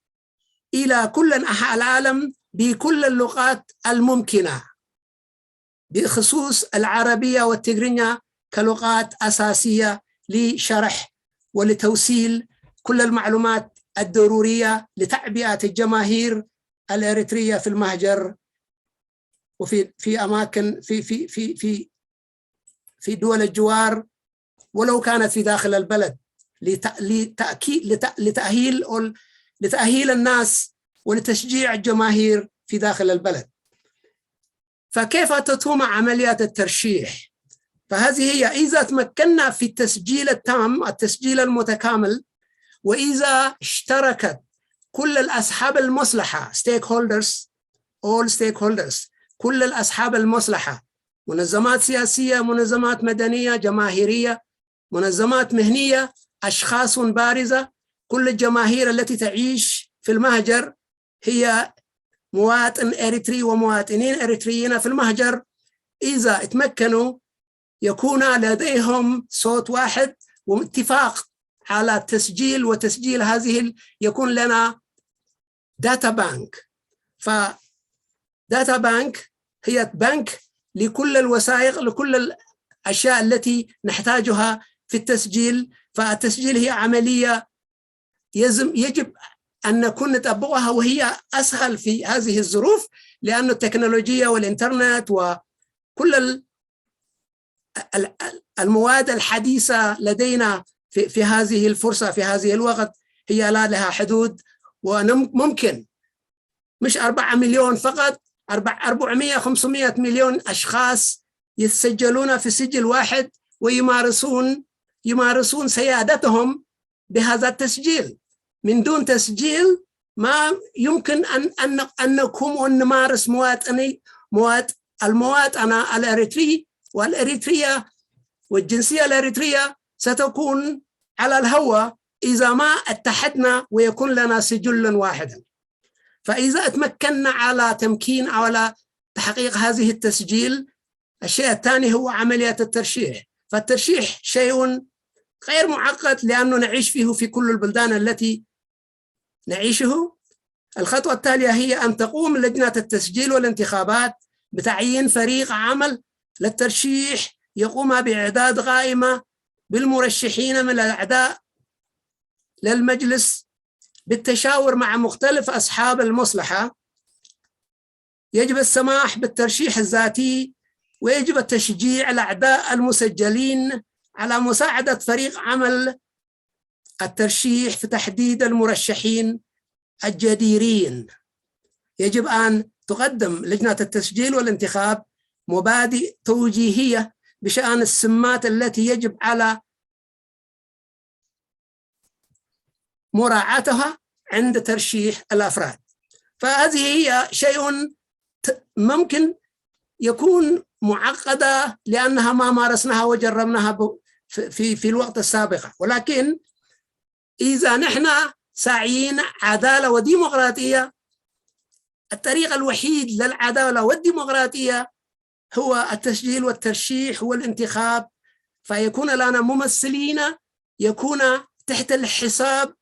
إلى كل أنحاء العالم بكل اللغات الممكنة، بخصوص العربية والتقرينية كلغات أساسية لشرح ولتوصيل كل المعلومات الضرورية لتعبئة الجماهير الإريترية في المهجر وفي في أماكن في في في في في دول الجوار، ولو كانت في داخل البلد، لتأكيد لتأهيل لتأهيل الناس ولتشجيع الجماهير في داخل البلد. فكيف تتم عمليات الترشيح؟ فهذه هي، إذا تمكنا في التسجيل التام، التسجيل المتكامل، وإذا اشتركت كل الأصحاب المصلحة، stakeholders، all stakeholders، كل الأصحاب المصلحة، منظمات سياسية، منظمات مدنية، جماهيرية، منظمات مهنية، أشخاص بارزة، كل الجماهير التي تعيش في المهجر هي مواطن إريتري ومواطنين إريتريين في المهجر، إذا اتمكنوا يكون لديهم صوت واحد واتفاق على تسجيل، وتسجيل هذه ال- يكون لنا data bank. ف data bank هي بنك لكل الوثائق، لكل الأشياء التي نحتاجها في التسجيل. فالتسجيل هي عملية يزم يجب أن نكون نطبقها، وهي أسهل في هذه الظروف، لأن التكنولوجيا والإنترنت وكل ال- ال- ال- المواد الحديثة لدينا في في هذه الفرصة، في هذه الوقت، هي لا لها حدود. وممكن مش أربعة مليون فقط، أربعمية خمسمية مليون أشخاص يتسجلون في سجل واحد ويمارسون يمارسون سيادتهم بهذا التسجيل. من دون تسجيل ما يمكن أن أن أن نقوم ونمارس مواطني مواط المواطنة الإريتري والإريترية والجنسية الإريترية ستكون على الهوى إذا ما اتحدنا ويكون لنا سجل واحدا. فإذا اتمكنا على تمكين أو على تحقيق هذه التسجيل، الشيء الثاني هو عملية الترشيح. فالترشيح شيء غير معقد لأنه نعيش فيه في كل البلدان التي نعيشه. الخطوة التالية هي أن تقوم لجنة التسجيل والانتخابات بتعيين فريق عمل للترشيح يقوم بإعداد قائمة بالمرشحين من الأعضاء للمجلس بالتشاور مع مختلف أصحاب المصلحة. يجب السماح بالترشيح الذاتي، ويجب تشجيع الأعضاء المسجلين على مساعدة فريق عمل الترشيح في تحديد المرشحين الجديرين. يجب أن تقدم لجنة التسجيل والانتخاب مبادئ توجيهية بشأن السمات التي يجب على مراعاتها عند ترشيح الأفراد. فهذه هي شيء ممكن يكون معقدة لأنها ما مارسناها وجربناها في في الوقت السابقة، ولكن إذا نحن ساعيين عدالة وديمقراطية، الطريق الوحيد للعدالة والديمقراطية هو التسجيل والترشيح والانتخاب، فيكون لنا ممثلين يكون تحت الحساب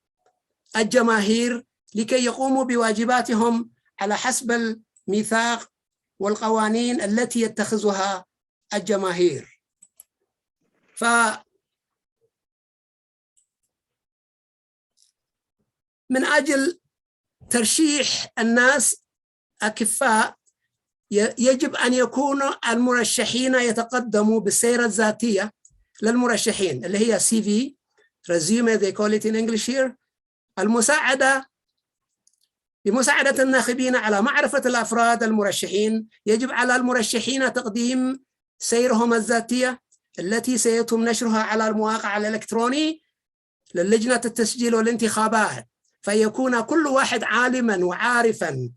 الجماهير لكي يقوموا بواجباتهم على حسب الميثاق والقوانين التي يتخذها الجماهير. ف من أجل ترشيح الناس أكفاء، يجب أن يكون المرشحين يتقدموا بالسيرة الذاتية للمرشحين، اللي هي C V، resume they call it in English here. المساعدة بمساعدة الناخبين على معرفة الأفراد المرشحين، يجب على المرشحين تقديم سيرهم الذاتية التي سيتم نشرها على المواقع الإلكتروني للجنة التسجيل والانتخابات، فيكون كل واحد عالما وعارفا،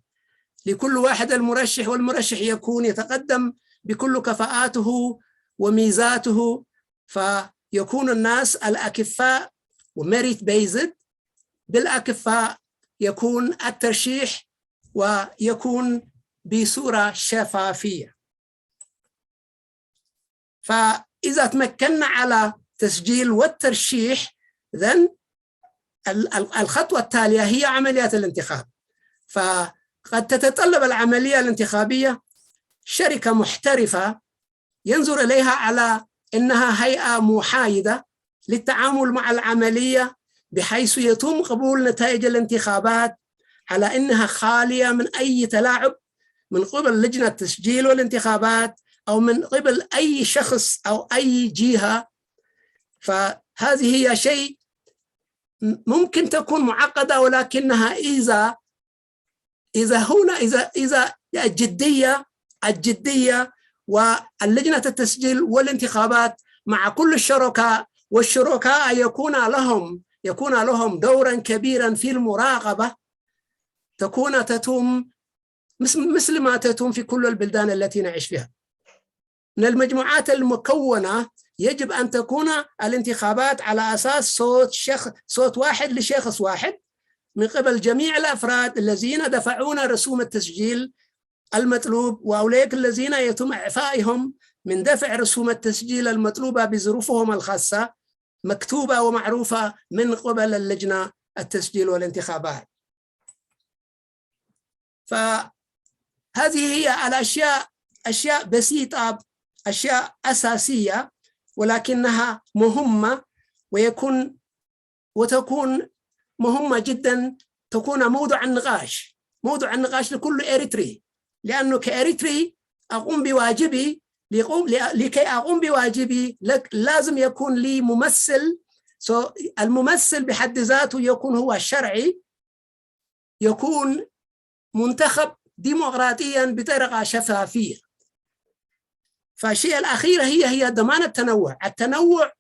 لكل واحد المرشح والمرشح يكون يتقدم بكل كفاءاته وميزاته، فيكون الناس الأكفاء و merit based بالأكفاء يكون الترشيح ويكون بصورة شفافية. فإذا تمكنا على تسجيل والترشيح، then الخطوة التالية هي عمليات الانتخاب. فقد تتطلب العملية الانتخابية شركة محترفة ينظر إليها على أنها هيئة محايدة للتعامل مع العملية، بحيث يتم قبول نتائج الانتخابات على أنها خالية من أي تلاعب من قبل لجنة التسجيل والانتخابات أو من قبل أي شخص أو أي جهة. فهذه هي شيء ممكن تكون معقدة، ولكنها إذا إذا هنا إذا إذا الجدية الجدية واللجنة التسجيل والانتخابات مع كل الشركاء، والشركاء يكون لهم يكون لهم دورا كبيرا في المراقبة، تكون تتم مثل ما تتم في كل البلدان التي نعيش فيها. من المجموعات المكونة يجب أن تكون الانتخابات على أساس صوت شخص، صوت واحد لشخص واحد من قبل جميع الأفراد الذين دفعون رسوم التسجيل المطلوب، وأولئك الذين يتم إعفائهم من دفع رسوم التسجيل المطلوبة بظروفهم الخاصة، مكتوبة ومعروفة من قبل اللجنة التسجيل والانتخابات. فهذه هي الأشياء، أشياء بسيطة، أشياء أساسية، ولكنها مهمة، ويكون وتكون مهمة جدا، تكون موضع النقاش، موضع النقاش لكل إريتري، لأنه كإريتري أقوم بواجبي، ليقوم لكي أقوم بواجبي لازم يكون لي ممثل. So الممثل بحد ذاته يكون هو شرعي، يكون منتخب ديمقراطيا بطريقة شفافية. فالشيء الأخير هي هي ضمان التنوع، التنوع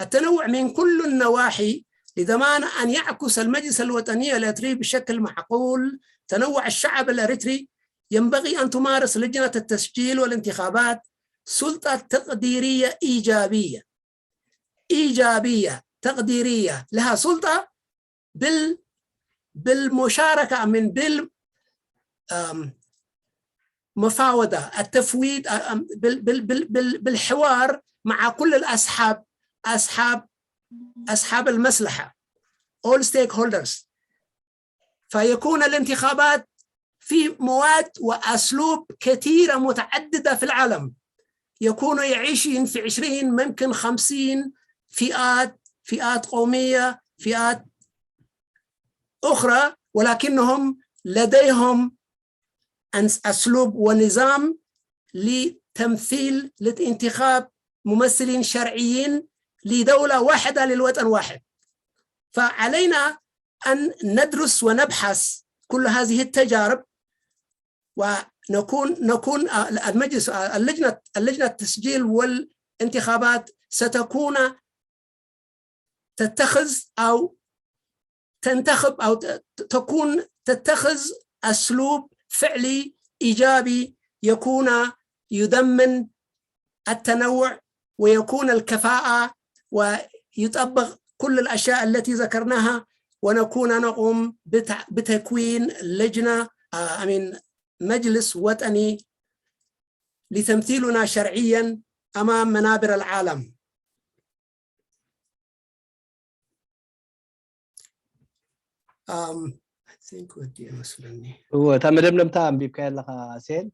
التنوع من كل النواحي، لضمان أن يعكس المجلس الوطني الإريتري بشكل معقول تنوع الشعب الإريتري. ينبغي أن تمارس لجنة التسجيل والانتخابات سلطة تقديرية إيجابية، إيجابية تقديرية، لها سلطة بال بالمشاركة من بال مفاوضة، التفويض، بالحوار مع كل الأصحاب، أصحاب أصحاب المصلحة، all stakeholders. فيكون الانتخابات في مواد وأسلوب كثيرة متعددة في العالم، يكونوا يعيشين في عشرين، ممكن خمسين فئات، فئات قومية، فئات أخرى، ولكنهم لديهم أسلوب ونظام لتمثيل، لانتخاب ممثلين شرعيين لدولة واحدة للوطن واحد. فعلينا أن ندرس ونبحث كل هذه التجارب، ونكون نكون المجلس اللجنة اللجنة التسجيل والانتخابات ستكون تتخذ أو تنتخب أو تكون تتخذ أسلوب فعلي إيجابي يكون يضمن التنوع ويكون الكفاءة ويطبق كل الأشياء التي ذكرناها، ونكون نقوم بتكوين لجنة أمين مجلس وطني لتمثيلنا شرعيا أمام منابر العالم. እወ፣ እታ መደምደምታ ኣንቢብካያ ኣለኻ ሴን።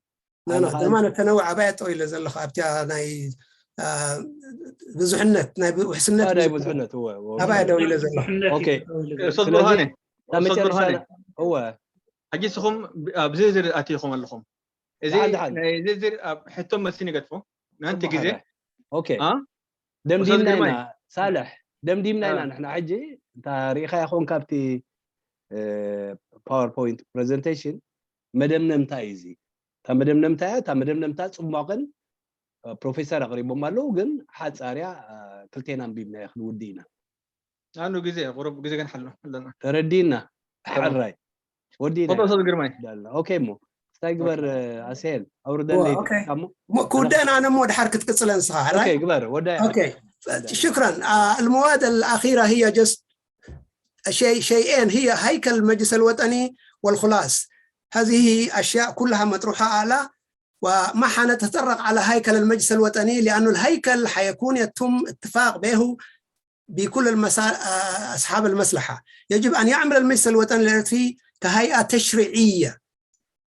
ضمان التنوع ኣባይ ጠው ኢለ ዘለኹ ኣብቲ ናይ ብዙሕነት ናይ ውሕስነት ናይ ብዙሕነት እወ ኣባይ ደው ኢለ ዘለኹ። ኦኬ ስለዚ እታ መጨረሻ እወ ሕጂ ንስኹም ኣብ ዝርዝር ኣቲኹም ኣለኹም። እዚ ናይ ዝርዝር ኣብ ሕቶ መልሲ ንገድፎ ንሓንቲ ግዜ። ኦኬ ደምዲምና ኢና ሳልሕ፣ ደምዲምና ኢና ንሕና። ሕጂ እንታ ርኢኻያ ኾንካ ኣብቲ ፓወርፖይንት ፕሬዘንቴሽን መደምደምታ እዩ እዚ። እታ መደምደምታ እያ። እታ መደምደምታ ጽሟቕን ፕሮፌሰር ኣቕሪቦም ኣለዉ፣ ግን ሓጻርያ ክልቴና ኣንቢብናዮ ክንውዲ ኢና። ኣኑ ግዜ ቁሩብ ግዜ ክንሓሎ ኣለና። ተረዲና። ሓራይ ወዲና። ፎቶ ሰብ ግርማይ። ኦኬ እሞ ስታይ ግበር ኣስሄል ኣውርደለይ። ክውደእን ኣነ እሞ ድሓር ክትቅጽለ ንስኻ። ኦኬ ግበር ወዳይ። ኦኬ ሽክራን። المواد الأخيرة هي just شيء شيئين، هي هيكل المجلس الوطني والخلاص. هذه أشياء كلها مطروحة على وما حنتطرق على هيكل المجلس الوطني لأنه الهيكل حيكون يتم اتفاق به بكل المسا... أصحاب المصلحة. يجب أن يعمل المجلس الوطني الإريتري كهيئة تشريعية،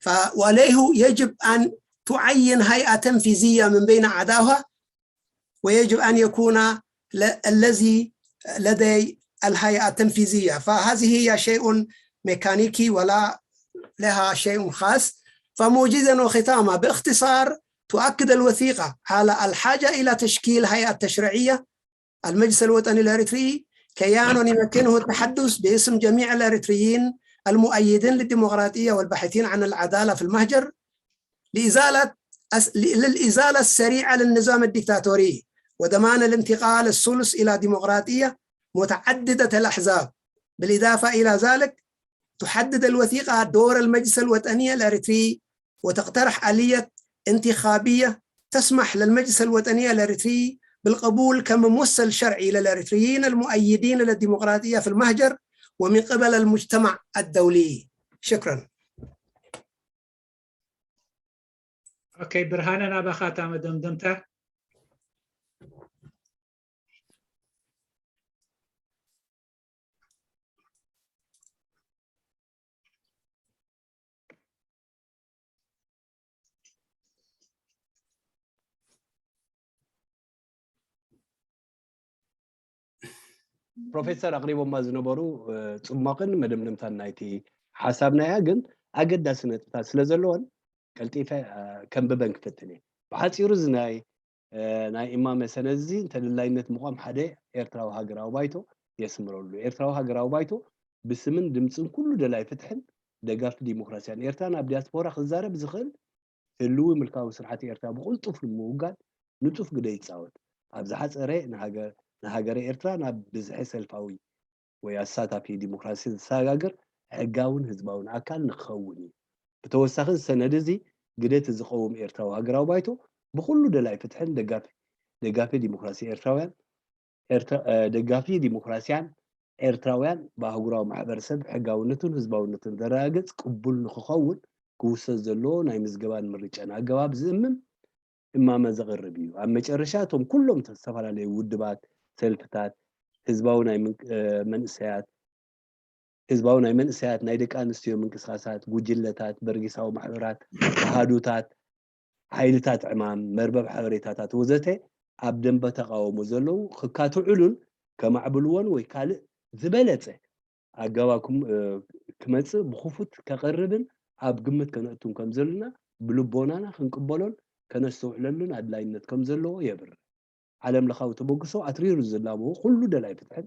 ف... وله يجب أن تعين هيئة تنفيذية من بين أعضائها، ويجب أن يكون ل... الذي لدي الهيئة التنفيذية، فهذه هي شيء ميكانيكي ولا لها شيء خاص. فموجزا وختاما، باختصار، تؤكد الوثيقة على الحاجة إلى تشكيل هيئة تشريعية. المجلس الوطني الإريتري كيان يمكنه التحدث باسم جميع الإريتريين المؤيدين للديمقراطية والباحثين عن العدالة في المهجر لإزالة للإزالة السريعة للنظام الدكتاتوري وضمان الانتقال السلس إلى ديمقراطية متعددة الأحزاب. بالإضافة إلى ذلك، تحدد الوثيقة دور المجلس الوطني الإريتري وتقترح آلية انتخابية تسمح للمجلس الوطني الإريتري بالقبول كممثل شرعي للإريتريين المؤيدين للديمقراطية في المهجر ومن قبل المجتمع الدولي. شكرا. ኦኬ ብርሃነ፣ ናባኻ እታ መደምደምታ። ፕሮፌሰር ኣቕሪቦማ ዝነበሩ ጽማቕን መደምደምታን ናይቲ ሓሳብና እያ። ግን ኣገዳሲ ነጥብታት ስለ ዘለዎን ቀልጢፈ ከንብበን ክፍትን እየ። ብሓፂሩ እዚ ናይ ናይ እማመ ሰነድ እዚ ንተደላይነት ምቋም ሓደ ኤርትራዊ ሃገራዊ ባይቶ የስምረሉ። ኤርትራዊ ሃገራዊ ባይቶ ብስምን ድምፅን ኩሉ ደላይ ፍትሕን ደጋፊ ዲሞክራሲያን ኤርትራ ናብ ዲያስፖራ ክዛረብ ዝኽእል ህልዊ ምልካዊ ስርዓት ኤርትራ ብቕልጡፍ ንምውጋድ ንጡፍ ግደ ይፃወት። ኣብ ዝሓፀረ ንሃገረ ኤርትራ ናብ ብዝሒ ሰልፋዊ ወይ ኣሳታፊ ዲሞክራሲ ዝሰጋግር ሕጋውን ህዝባውን ኣካል ንክኸውን እዩ። ብተወሳኺ እዚ ሰነድ እዚ ግደ እቲ ዝቐውም ኤርትራዊ ሃገራዊ ባይቶ ብኹሉ ደላይ ፍትሕን ደጋፊ ደጋፊ ዲሞክራሲ ኤርትራውያን ደጋፊ ዲሞክራሲያን ኤርትራውያን ብኣህጉራዊ ማሕበረሰብ ሕጋውነቱን ህዝባውነቱን ዘረጋግጽ ቅቡል ንክኸውን ክውሰድ ዘለዎ ናይ ምዝገባን ምርጫን ኣገባብ ዝእምም እማመ ዘቕርብ እዩ። ኣብ መጨረሻ እቶም ኩሎም ዝተፈላለዩ ውድባት፣ ሰልፍታት፣ ህዝባዊ ናይ መንእሰያት ህዝባዊ ናይ መንእሰያት፣ ናይ ደቂ ኣንስትዮ ምንቅስቃሳት፣ ጉጅለታት፣ በርጌሳዊ ማሕበራት፣ ኣሃዱታት፣ ሓይልታት ዕማም፣ መርበብ ሓበሬታታት ወዘተ ኣብ ደንበ ተቓውሞ ዘለዉ ክካትዑሉን ከማዕብልዎን ወይ ካልእ ዝበለጸ ኣገባብ ክመጽእ ብኽፉት ከቐርብን ኣብ ግምት ከነእቱን ከም ዘለና ብልቦናና ክንቅበሎን ከነስተውዕለሉን ኣድላይነት ከም ዘለዎ የብርህ። ዓለም ለኻዊ ተበግሶ ኣትሪሩ ዝላበዎ ኩሉ ደላይ ፍትሕን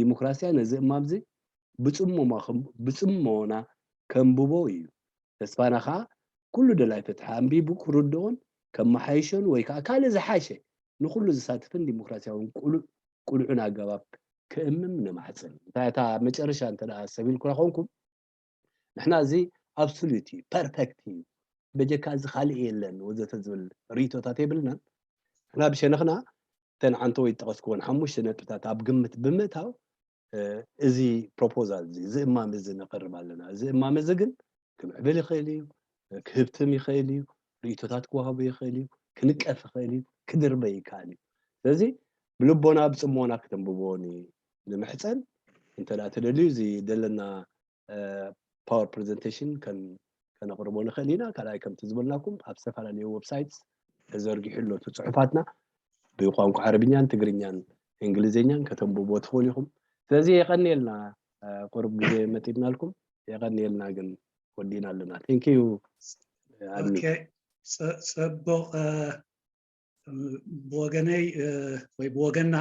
ዲሞክራሲያ ነዚ እማም እዚ ብጽሞና ከንብቦ እዩ። ተስፋና ከኣ ኩሉ ደላይ ፍትሒ ኣንቢቡ ክርድኦን ከመሓይሾን ወይ ከኣ ካልእ ዝሓሸ ንኹሉ ዘሳትፍን ዲሞክራሲያውን ቅሉዕን ኣገባብ ክእምም ንማሕጽን። እንታይ እታ መጨረሻ እንተ ደኣ ሰብ ኢልኩና ኮንኩም ንሕና እዚ ኣብሶሉት እዩ፣ ፐርፌክት እዩ፣ በጀካ እዚ ካልእ የለን ወዘተ ዝብል ርእቶታት የብልናን። ንሕና ብሸነኽና እተን ዓንተወይ ዝጠቐስክወን ሓሙሽተ ነጥብታት ኣብ ግምት ብምእታው እዚ ፕሮፖዛል እዚ እዚ እማመ እዚ ነቕርብ ኣለና። እዚ እማመ እዚ ግን ክምዕብል ይኽእል እዩ፣ ክህብትም ይኽእል እዩ፣ ርእቶታት ክወሃቦ ይኽእል እዩ፣ ክንቀፍ ይኽእል እዩ፣ ክድርበ ይከኣል እዩ። ስለዚ ብልቦና ብፅሞና ክተንብቦ ንምሕፀን እንተ ደኣ ተደልዩ እዚ ደለና ፓወር ፕሬዘንቴሽን ከነቕርቦ ንኽእል ኢና። ካልኣይ ከምቲ ዝበልናኩም ኣብ ዝተፈላለዩ ዌብሳይት ተዘርጊሑ ኣሎ እቲ ፅሑፋትና ብቋንቋ ዓረብኛን ትግርኛን እንግሊዝኛን ከተንብቦ ትኽእሉ ኢኹም። ስለዚ የቐንየልና ቁሩብ ግዜ መጢጥናልኩም የቐንየልና ግን ወዲና ኣለና። Thank you ኣድሚ። ፅቡቕ ብወገነይ ወይ ብወገና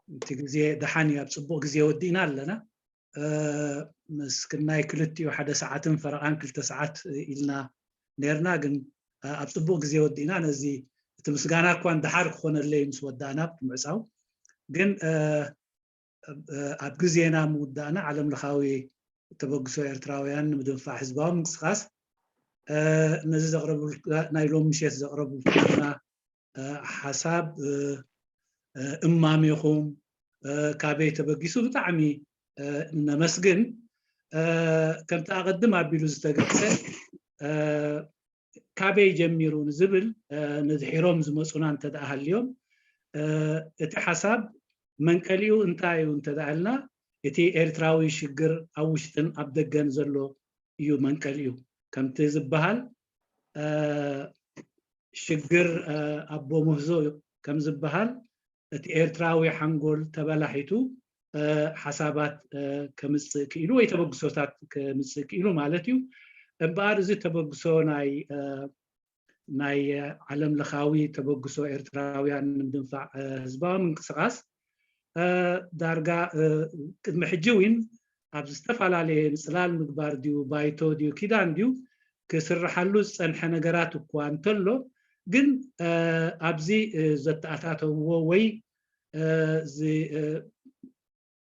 እቲ ግዜ ደሓን እዩ፣ ኣብ ፅቡቕ ግዜ ወዲእና ኣለና። ምስ ክናይ ክልቲኡ ሓደ ሰዓትን ፈረቓን ክልተ ሰዓት ኢልና ነርና፣ ግን ኣብ ፅቡቕ ግዜ ወዲእና። ነዚ እቲ ምስጋና እኳ ደሓር ክኾነለይ ምስ ወዳእና ብምዕፃው ግን ኣብ ግዜና ምውዳእና ዓለም ለኻዊ ተበግሶ ኤርትራውያን ንምድንፋዕ ህዝባዊ ምንቅስቃስ ነዚ ዘቕረቡ ናይ ሎም ምሸት ዘቕረቡልና ሓሳብ እማሜኹም ካበይ ተበጊሱ ብጣዕሚ ነመስግን። ከምቲ ኣቐድም ኣቢሉ ዝተገሰ ካበይ ጀሚሩ ንዝብል ንድሒሮም ዝመፁና እንተደኣ ሃልዮም እቲ ሓሳብ መንቀሊኡ እንታይ እዩ እንተደኣ ኢልና እቲ ኤርትራዊ ሽግር ኣብ ውሽጥን ኣብ ደገን ዘሎ እዩ መንቀሊኡ። ከምቲ ዝበሃል ሽግር ኣቦ ምህዞ ከም ዝበሃል እቲ ኤርትራዊ ሓንጎል ተበላሒቱ ሓሳባት ከምፅእ ክኢሉ ወይ ተበግሶታት ከምፅእ ክኢሉ ማለት እዩ። እምበኣር እዚ ተበግሶ ናይ ናይ ዓለም ለኻዊ ተበግሶ ኤርትራውያን ንምድንፋዕ ህዝባዊ ምንቅስቃስ ዳርጋ ቅድሚ ሕጂ እውን ኣብ ዝተፈላለየ ምፅላል ምግባር ድዩ ባይቶ ድዩ ኪዳን ድዩ ክስርሓሉ ዝፀንሐ ነገራት እኳ እንተሎ ግን ኣብዚ ዘተኣታተውዎ ወይ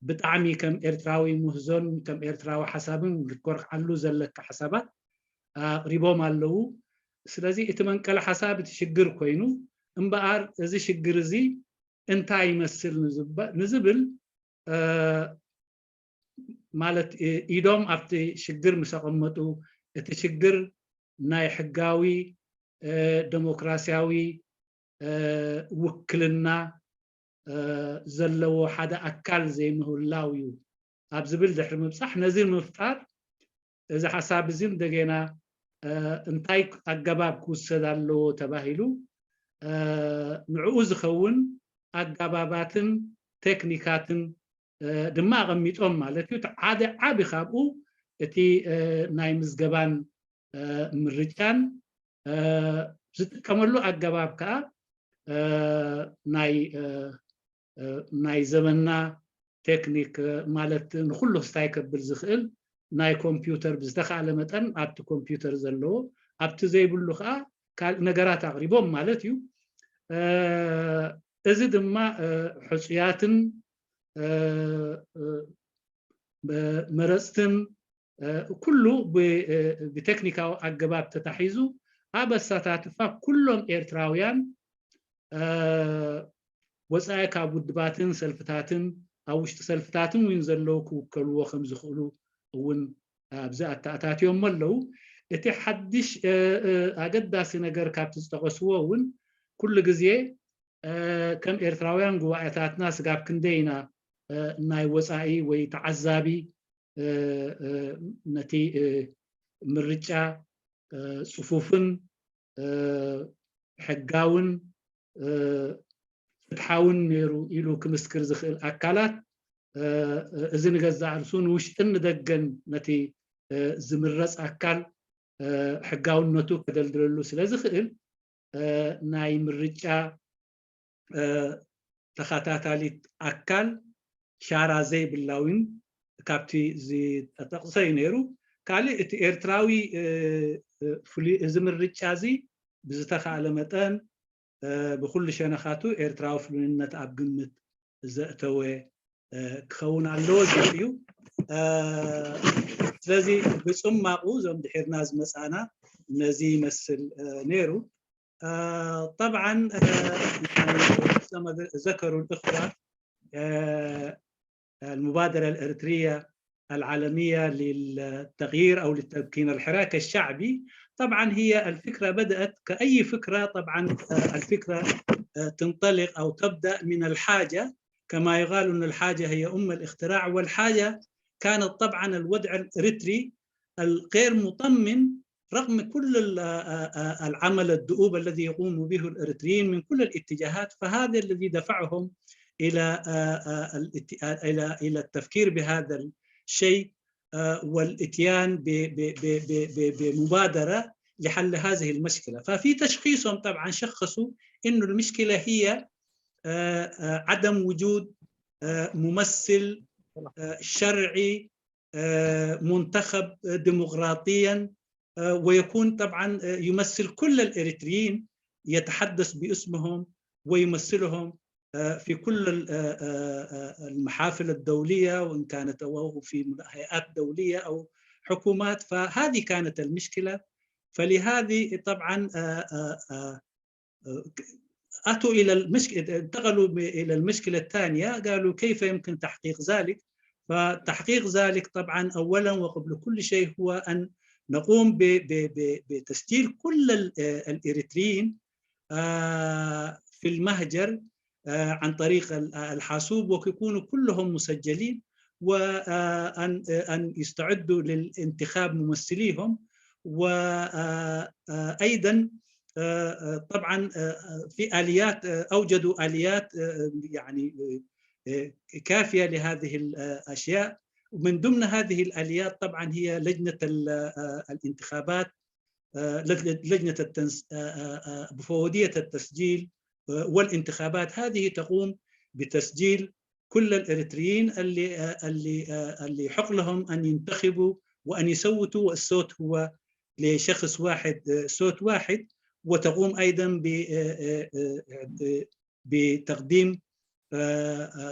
ብጣዕሚ ከም ኤርትራዊ ምህዞን ከም ኤርትራዊ ሓሳብን ልኮርዓሉ ዘለካ ሓሳባት ኣቕሪቦም ኣለዉ። ስለዚ እቲ መንቀሊ ሓሳብ እቲ ሽግር ኮይኑ እምበኣር እዚ ሽግር እዚ እንታይ ይመስል ንዝብል ማለት ኢዶም ኣብቲ ሽግር ምስ ኣቐመጡ እቲ ሽግር ናይ ሕጋዊ ደሞክራሲያዊ ውክልና ዘለዎ ሓደ ኣካል ዘይምህላው እዩ ኣብ ዝብል ድሕሪ ምብፃሕ ነዚ ንምፍጣር እዚ ሓሳብ እዚ እንደገና እንታይ ኣገባብ ክውሰድ ኣለዎ ተባሂሉ ንዕኡ ዝኸውን ኣገባባትን ቴክኒካትን ድማ ኣቐሚጦም ማለት እዩ። ሓደ ዓቢ ካብኡ እቲ ናይ ምዝገባን ምርጫን ዝጥቀመሉ ኣገባብ ከዓ ናይ ዘመንና ቴክኒክ ማለት ንኩሉ ክስታይ ከብል ዝኽእል ናይ ኮምፒውተር ብዝተኻእለ መጠን ኣብቲ ኮምፒውተር ዘለዎ ኣብቲ ዘይብሉ ከዓ ካልእ ነገራት ኣቕሪቦም ማለት እዩ። እዚ ድማ ሕፁያትን መረፅትን ኩሉ ብቴክኒካዊ ኣገባብ ተታሒዙ ኣብ ኣሳታትፋ ኩሎም ኤርትራውያን ወፃኢ ካብ ውድባትን ሰልፍታትን ኣብ ውሽጢ ሰልፍታትን እውን ዘለዉ ክውከልዎ ከም ዝኽእሉ እውን ኣብዚ ኣተኣታትዮሞ ኣለዉ። እቲ ሓድሽ ኣገዳሲ ነገር ካብቲ ዝጠቐስዎ እውን ኩሉ ግዜ ከም ኤርትራውያን ጉባኤታትና ስጋብ ክንደይ ኢና ናይ ወፃኢ ወይ ተዓዛቢ ነቲ ምርጫ ፅፉፍን ሕጋውን ፍትሓውን ነይሩ ኢሉ ክምስክር ዝኽእል ኣካላት እዚ ንገዛእ ርእሱ ንውሽጥን ንደገን ነቲ ዝምረፅ ኣካል ሕጋውነቱ ከደልድለሉ ስለ ዝኽእል ናይ ምርጫ ተኸታታሊት ኣካል ሻራ ዘይብላ እውን ካብቲ ዝተጠቕሰ እዩ ነይሩ። ካልእ እቲ ኤርትራዊ እዚ ምርጫ እዚ ብዝተኻእለ መጠን ብኩሉ ሸነኻቱ ኤርትራዊ ፍሉይነት ኣብ ግምት ዘእተወ ክኸውን ኣለዎ ዝብል እዩ። ስለዚ ብፅማቑ እዞም ድሒርና ዝመፃና ነዚ ይመስል ነይሩ። طبعا مثل ما ذكروا الإخوة المبادرة الإريترية العالمية للتغيير أو للتمكين الحراك الشعبي. طبعا هي الفكرة بدأت كأي فكرة، طبعا الفكرة تنطلق أو تبدأ من الحاجة، كما يقال أن الحاجة هي أم الاختراع، والحاجة كانت طبعا الوضع الإريتري الغير مطمن رغم كل العمل الدؤوب الذي يقوم به الإريتريين من كل الاتجاهات، فهذا الذي دفعهم إلى إلى إلى التفكير بهذا الشيء والاتيان بمبادره لحل هذه المشكله. ففي تشخيصهم طبعا شخصوا انه المشكله هي عدم وجود ممثل شرعي منتخب ديمقراطيا ويكون طبعا يمثل كل الإريتريين، يتحدث باسمهم ويمثلهم في كل المحافل الدولية، وإن كانت أو في هيئات دولية أو حكومات. فهذه كانت المشكلة. فلهذه طبعا أتوا إلى المشكلة، انتقلوا إلى المشكلة الثانية، قالوا: "كيف يمكن تحقيق ذلك؟" فتحقيق ذلك طبعا أولا وقبل كل شيء هو أن نقوم بتسجيل كل الإريتريين في المهجر عن طريق الحاسوب، ويكونوا كلهم مسجلين، وأن أن يستعدوا للانتخاب ممثليهم. وأيضا طبعا في آليات، أوجدوا آليات يعني كافية لهذه الأشياء. ومن ضمن هذه الآليات طبعا هي لجنة الانتخابات، لجنة التنس، مفوضية التسجيل والانتخابات. هذه تقوم بتسجيل كل الإريتريين اللي اللي اللي يحق لهم أن ينتخبوا وأن يصوتوا، والصوت هو لشخص واحد، صوت واحد. وتقوم أيضا ب بتقديم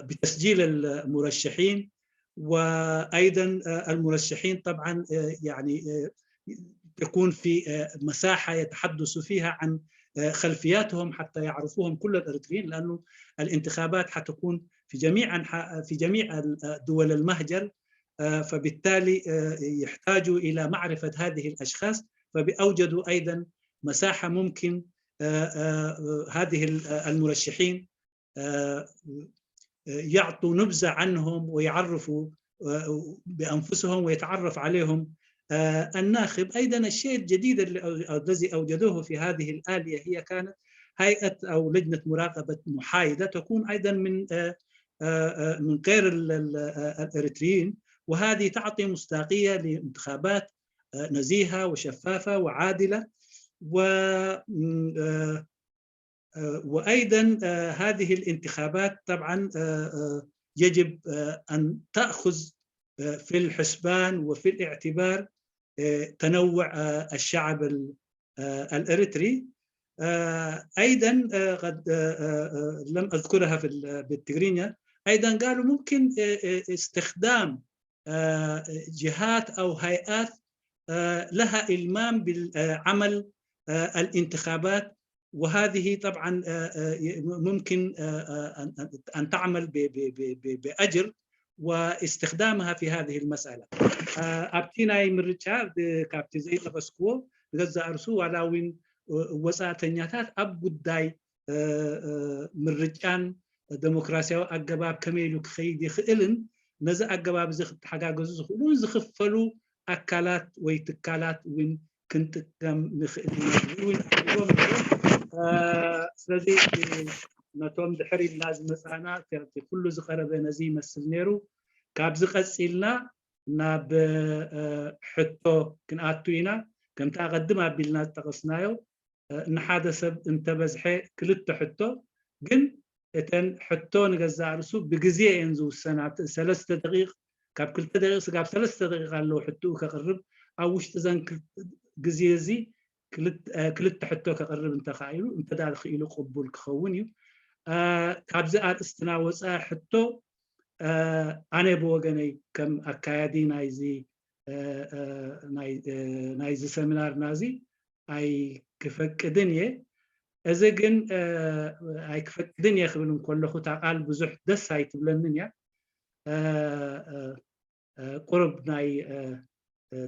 بتسجيل المرشحين، وأيضا المرشحين طبعا يعني تكون في مساحة يتحدثوا فيها عن خلفياتهم حتى يعرفوهم كل الإريتريين، لأنه الانتخابات حتكون في جميع في جميع دول المهجر، فبالتالي يحتاجوا إلى معرفة هذه الأشخاص، فبأوجدوا أيضا مساحة ممكن هذه المرشحين يعطوا نبذة عنهم ويعرفوا بأنفسهم ويتعرف عليهم الناخب. أيضا الشيء الجديد الذي أوجدوه في هذه الآلية هي كانت هيئة أو لجنة مراقبة محايدة تكون أيضا من من غير الإريتريين، وهذه تعطي مصداقية لانتخابات نزيهة وشفافة وعادلة. و وأيضا هذه الانتخابات طبعا يجب أن تأخذ في الحسبان وفي الاعتبار تنوع الشعب الإريتري. أيضا قد لم أذكرها في بالتجرينيا، أيضا قالوا ممكن استخدام جهات أو هيئات لها إلمام بالعمل الانتخابات، وهذه طبعا ممكن أن تعمل بأجر واستخدامها في هذه المسألة. ኣብቲ ናይ ምርጫ ካብቲ ዘይጠቀስክዎ ብገዛእ ርእሱ ዋላ እውን ወፃእተኛታት ኣብ ጉዳይ ምርጫን ደሞክራሲያዊ ኣገባብ ከመይ ኢሉ ክኸይድ ይኽእልን ነዚ ኣገባብ እዚ ክተሓጋገዙ ዝኽእሉን ዝኽፈሉ ኣካላት ወይ ትካላት እውን ክንጥቀም ንኽእል ኢና ዝብል እውን ኣቕሪቦም ነይሮም። ስለዚ ነቶም ድሕር ኢልና ዝመፃና እቲ ኩሉ ዝቐረበ ነዚ ይመስል ነይሩ። ካብዚ ቀፂልና ናብ ሕቶ ክንኣቱ ኢና። ከምቲ ኣቐድም ኣቢልና ዝጠቐስናዮ ንሓደ ሰብ እንተበዝሐ ክልተ ሕቶ፣ ግን እተን ሕቶ ንገዛእ ርእሱ ብግዜ እየን ዝውሰና። ሰለስተ ደቂቕ፣ ካብ ክልተ ደቂቕ ስጋብ ሰለስተ ደቂቕ ኣለዎ ሕቶኡ ከቕርብ። ኣብ ውሽጢ ዘን ግዜ እዚ ክልተ ሕቶ ከቕርብ እንተኻኢሉ፣ እንተዳ ክኢሉ ቅቡል ክኸውን እዩ። ካብዚ ኣርእስትና ወፃኢ ሕቶ ኣነ ብወገነይ ከም ኣካያዲ ናይዚ ናይዚ ሰሚናርና እዚ ኣይክፈቅድን እየ። እዚ ግን ኣይክፈቅድን እየ ክብል እንከለኹ እታ ቃል ብዙሕ ደስ ኣይትብለንን እያ። ቁርብ ናይ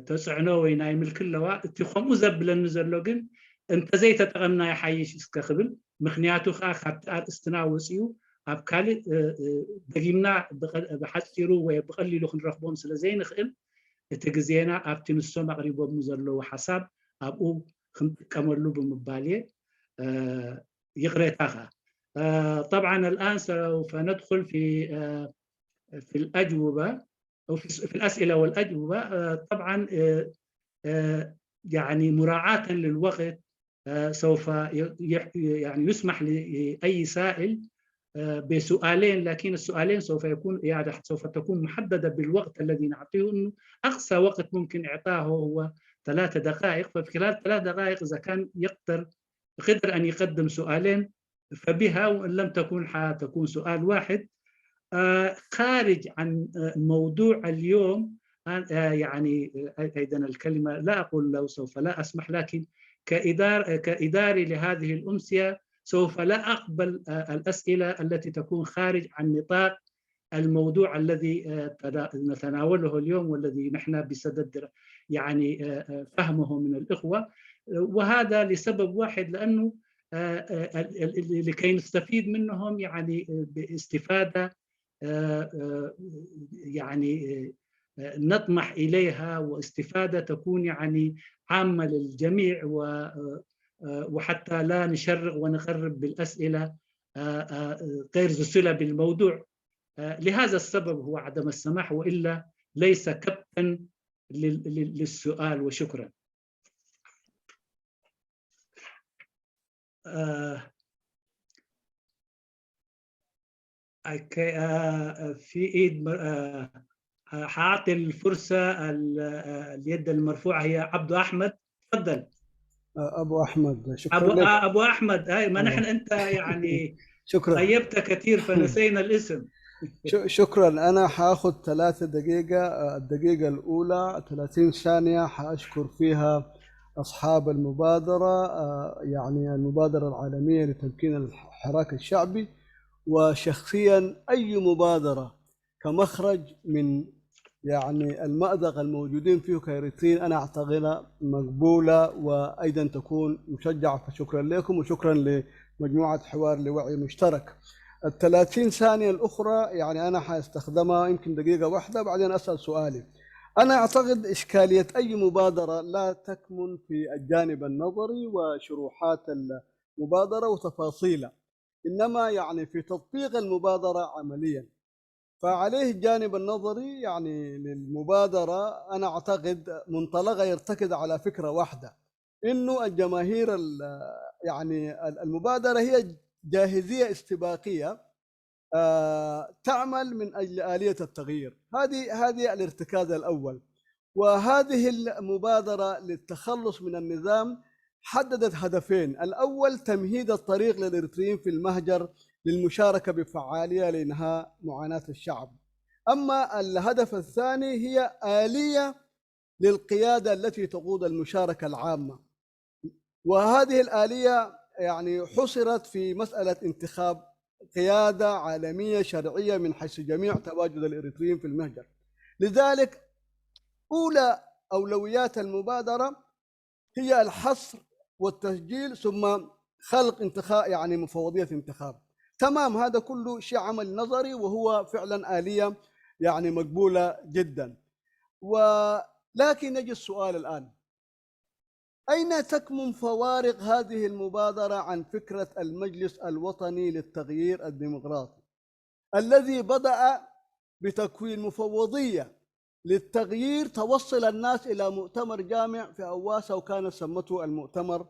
ተፅዕኖ ወይ ናይ ምልኪ ኣለዋ። እቲ ከምኡ ዘብለኒ ዘሎ ግን እንተዘይተጠቐምና ይሓይሽ እስከ ክብል፣ ምክንያቱ ከዓ ካብቲ ኣርእስትና ወፂኡ ኣብ ካልእ ደጊምና ብሓፂሩ ወይ ብቐሊሉ ክንረኽቦም ስለ ዘይንኽእል እቲ ግዜና ኣብቲ ንሶም ኣቕሪቦም ዘለዉ ሓሳብ ኣብኡ ክንጥቀመሉ ብምባል እየ። ይቕሬታ ከዓ طبعا الآن سوف ندخل في في الأجوبة أو في في الأسئلة والأجوبة طبعا يعني مراعاة للوقت سوف يعني يسمح لأي سائل بسؤالين، لكن السؤالين سوف يكون يعني سوف تكون محددة بالوقت الذي نعطيه، إنه أقصى وقت ممكن إعطاه هو ثلاثة دقائق، ففي خلال ثلاث دقائق إذا كان يقدر قدر أن يقدم سؤالين فبها، وإن لم تكن حتكون سؤال واحد خارج عن موضوع اليوم. يعني أيضا الكلمة لا أقول له سوف لا أسمح، لكن كإدار كإداري لهذه الأمسية سوف لا أقبل الأسئلة التي تكون خارج عن نطاق الموضوع الذي نتناوله اليوم والذي نحن بصدد يعني فهمه من الإخوة. وهذا لسبب واحد، لأنه لكي نستفيد منهم يعني باستفادة يعني نطمح إليها، واستفادة تكون يعني عامة للجميع، وحتى لا نشرق ونغرب بالأسئلة غير ذو صلة بالموضوع. لهذا السبب هو عدم السماح، وإلا ليس كبتا للسؤال. وشكرا. في ايد حاعطي الفرصه اليد المرفوعه هي عبدو احمد. تفضل. ابو احمد، شكرا ابو لك. ابو احمد، اي ما نحن انت يعني شكرا. غيبت كثير فنسينا الاسم. شكرا. أنا حأخذ ثلاثة دقيقة. الدقيقة الأولى، ثلاثين ثانية، حأشكر فيها أصحاب المبادرة، يعني المبادرة العالمية لتمكين الحراك الشعبي، وشخصيا أي مبادرة كمخرج من، يعني، المأزق الموجودين فيه كإريتريين، أنا أعتقدها مقبولة وأيضا تكون مشجعة. فشكرا لكم وشكرا لمجموعة حوار لوعي مشترك. الثلاثين ثانية الأخرى، يعني، أنا حاستخدمها يمكن دقيقة واحدة، بعدين أسأل سؤالي. أنا أعتقد إشكالية أي مبادرة لا تكمن في الجانب النظري وشروحات المبادرة وتفاصيلها، إنما، يعني، في تطبيق المبادرة عمليا. فعليه الجانب النظري، يعني، للمبادرة، أنا أعتقد منطلقها يرتكز على فكرة واحدة، إنه الجماهير، يعني، المبادرة هي جاهزية استباقية، آه، تعمل من أجل آلية التغيير. هذه هذه الارتكاز الأول. وهذه المبادرة للتخلص من النظام حددت هدفين: الأول تمهيد الطريق للإريتريين في المهجر للمشاركة بفعالية لإنهاء معاناة الشعب، أما الهدف الثاني هي آلية للقيادة التي تقود المشاركة العامة. وهذه الآلية، يعني، حصرت في مسألة انتخاب قيادة عالمية شرعية من حيث جميع تواجد الإريتريين في المهجر. لذلك أولى أولويات المبادرة هي الحصر والتسجيل، ثم خلق انتخاب، يعني، مفوضية انتخاب. تمام، هذا كله شيء عمل نظري، وهو فعلا آلية، يعني، مقبولة جدا. ولكن يجي السؤال الآن: أين تكمن فوارق هذه المبادرة عن فكرة المجلس الوطني للتغيير الديمقراطي الذي بدأ بتكوين مفوضية للتغيير توصل الناس إلى مؤتمر جامع في أواسا، وكان سمته المؤتمر،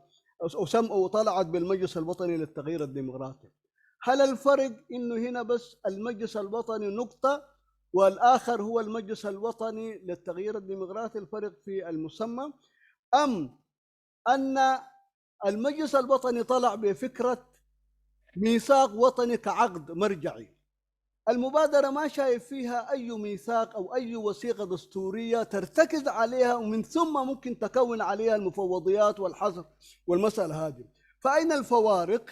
وسم-، وطلعت بالمجلس الوطني للتغيير الديمقراطي؟ هل الفرق إنه هنا بس المجلس الوطني نقطة والآخر هو المجلس الوطني للتغيير الديمقراطي، الفرق في المسمى؟ أم أن المجلس الوطني طلع بفكرة ميثاق وطني كعقد مرجعي؟ المبادرة ما شايف فيها أي ميثاق أو أي وثيقة دستورية ترتكز عليها ومن ثم ممكن تكون عليها المفوضيات والحصر والمسألة هذه. فأين الفوارق؟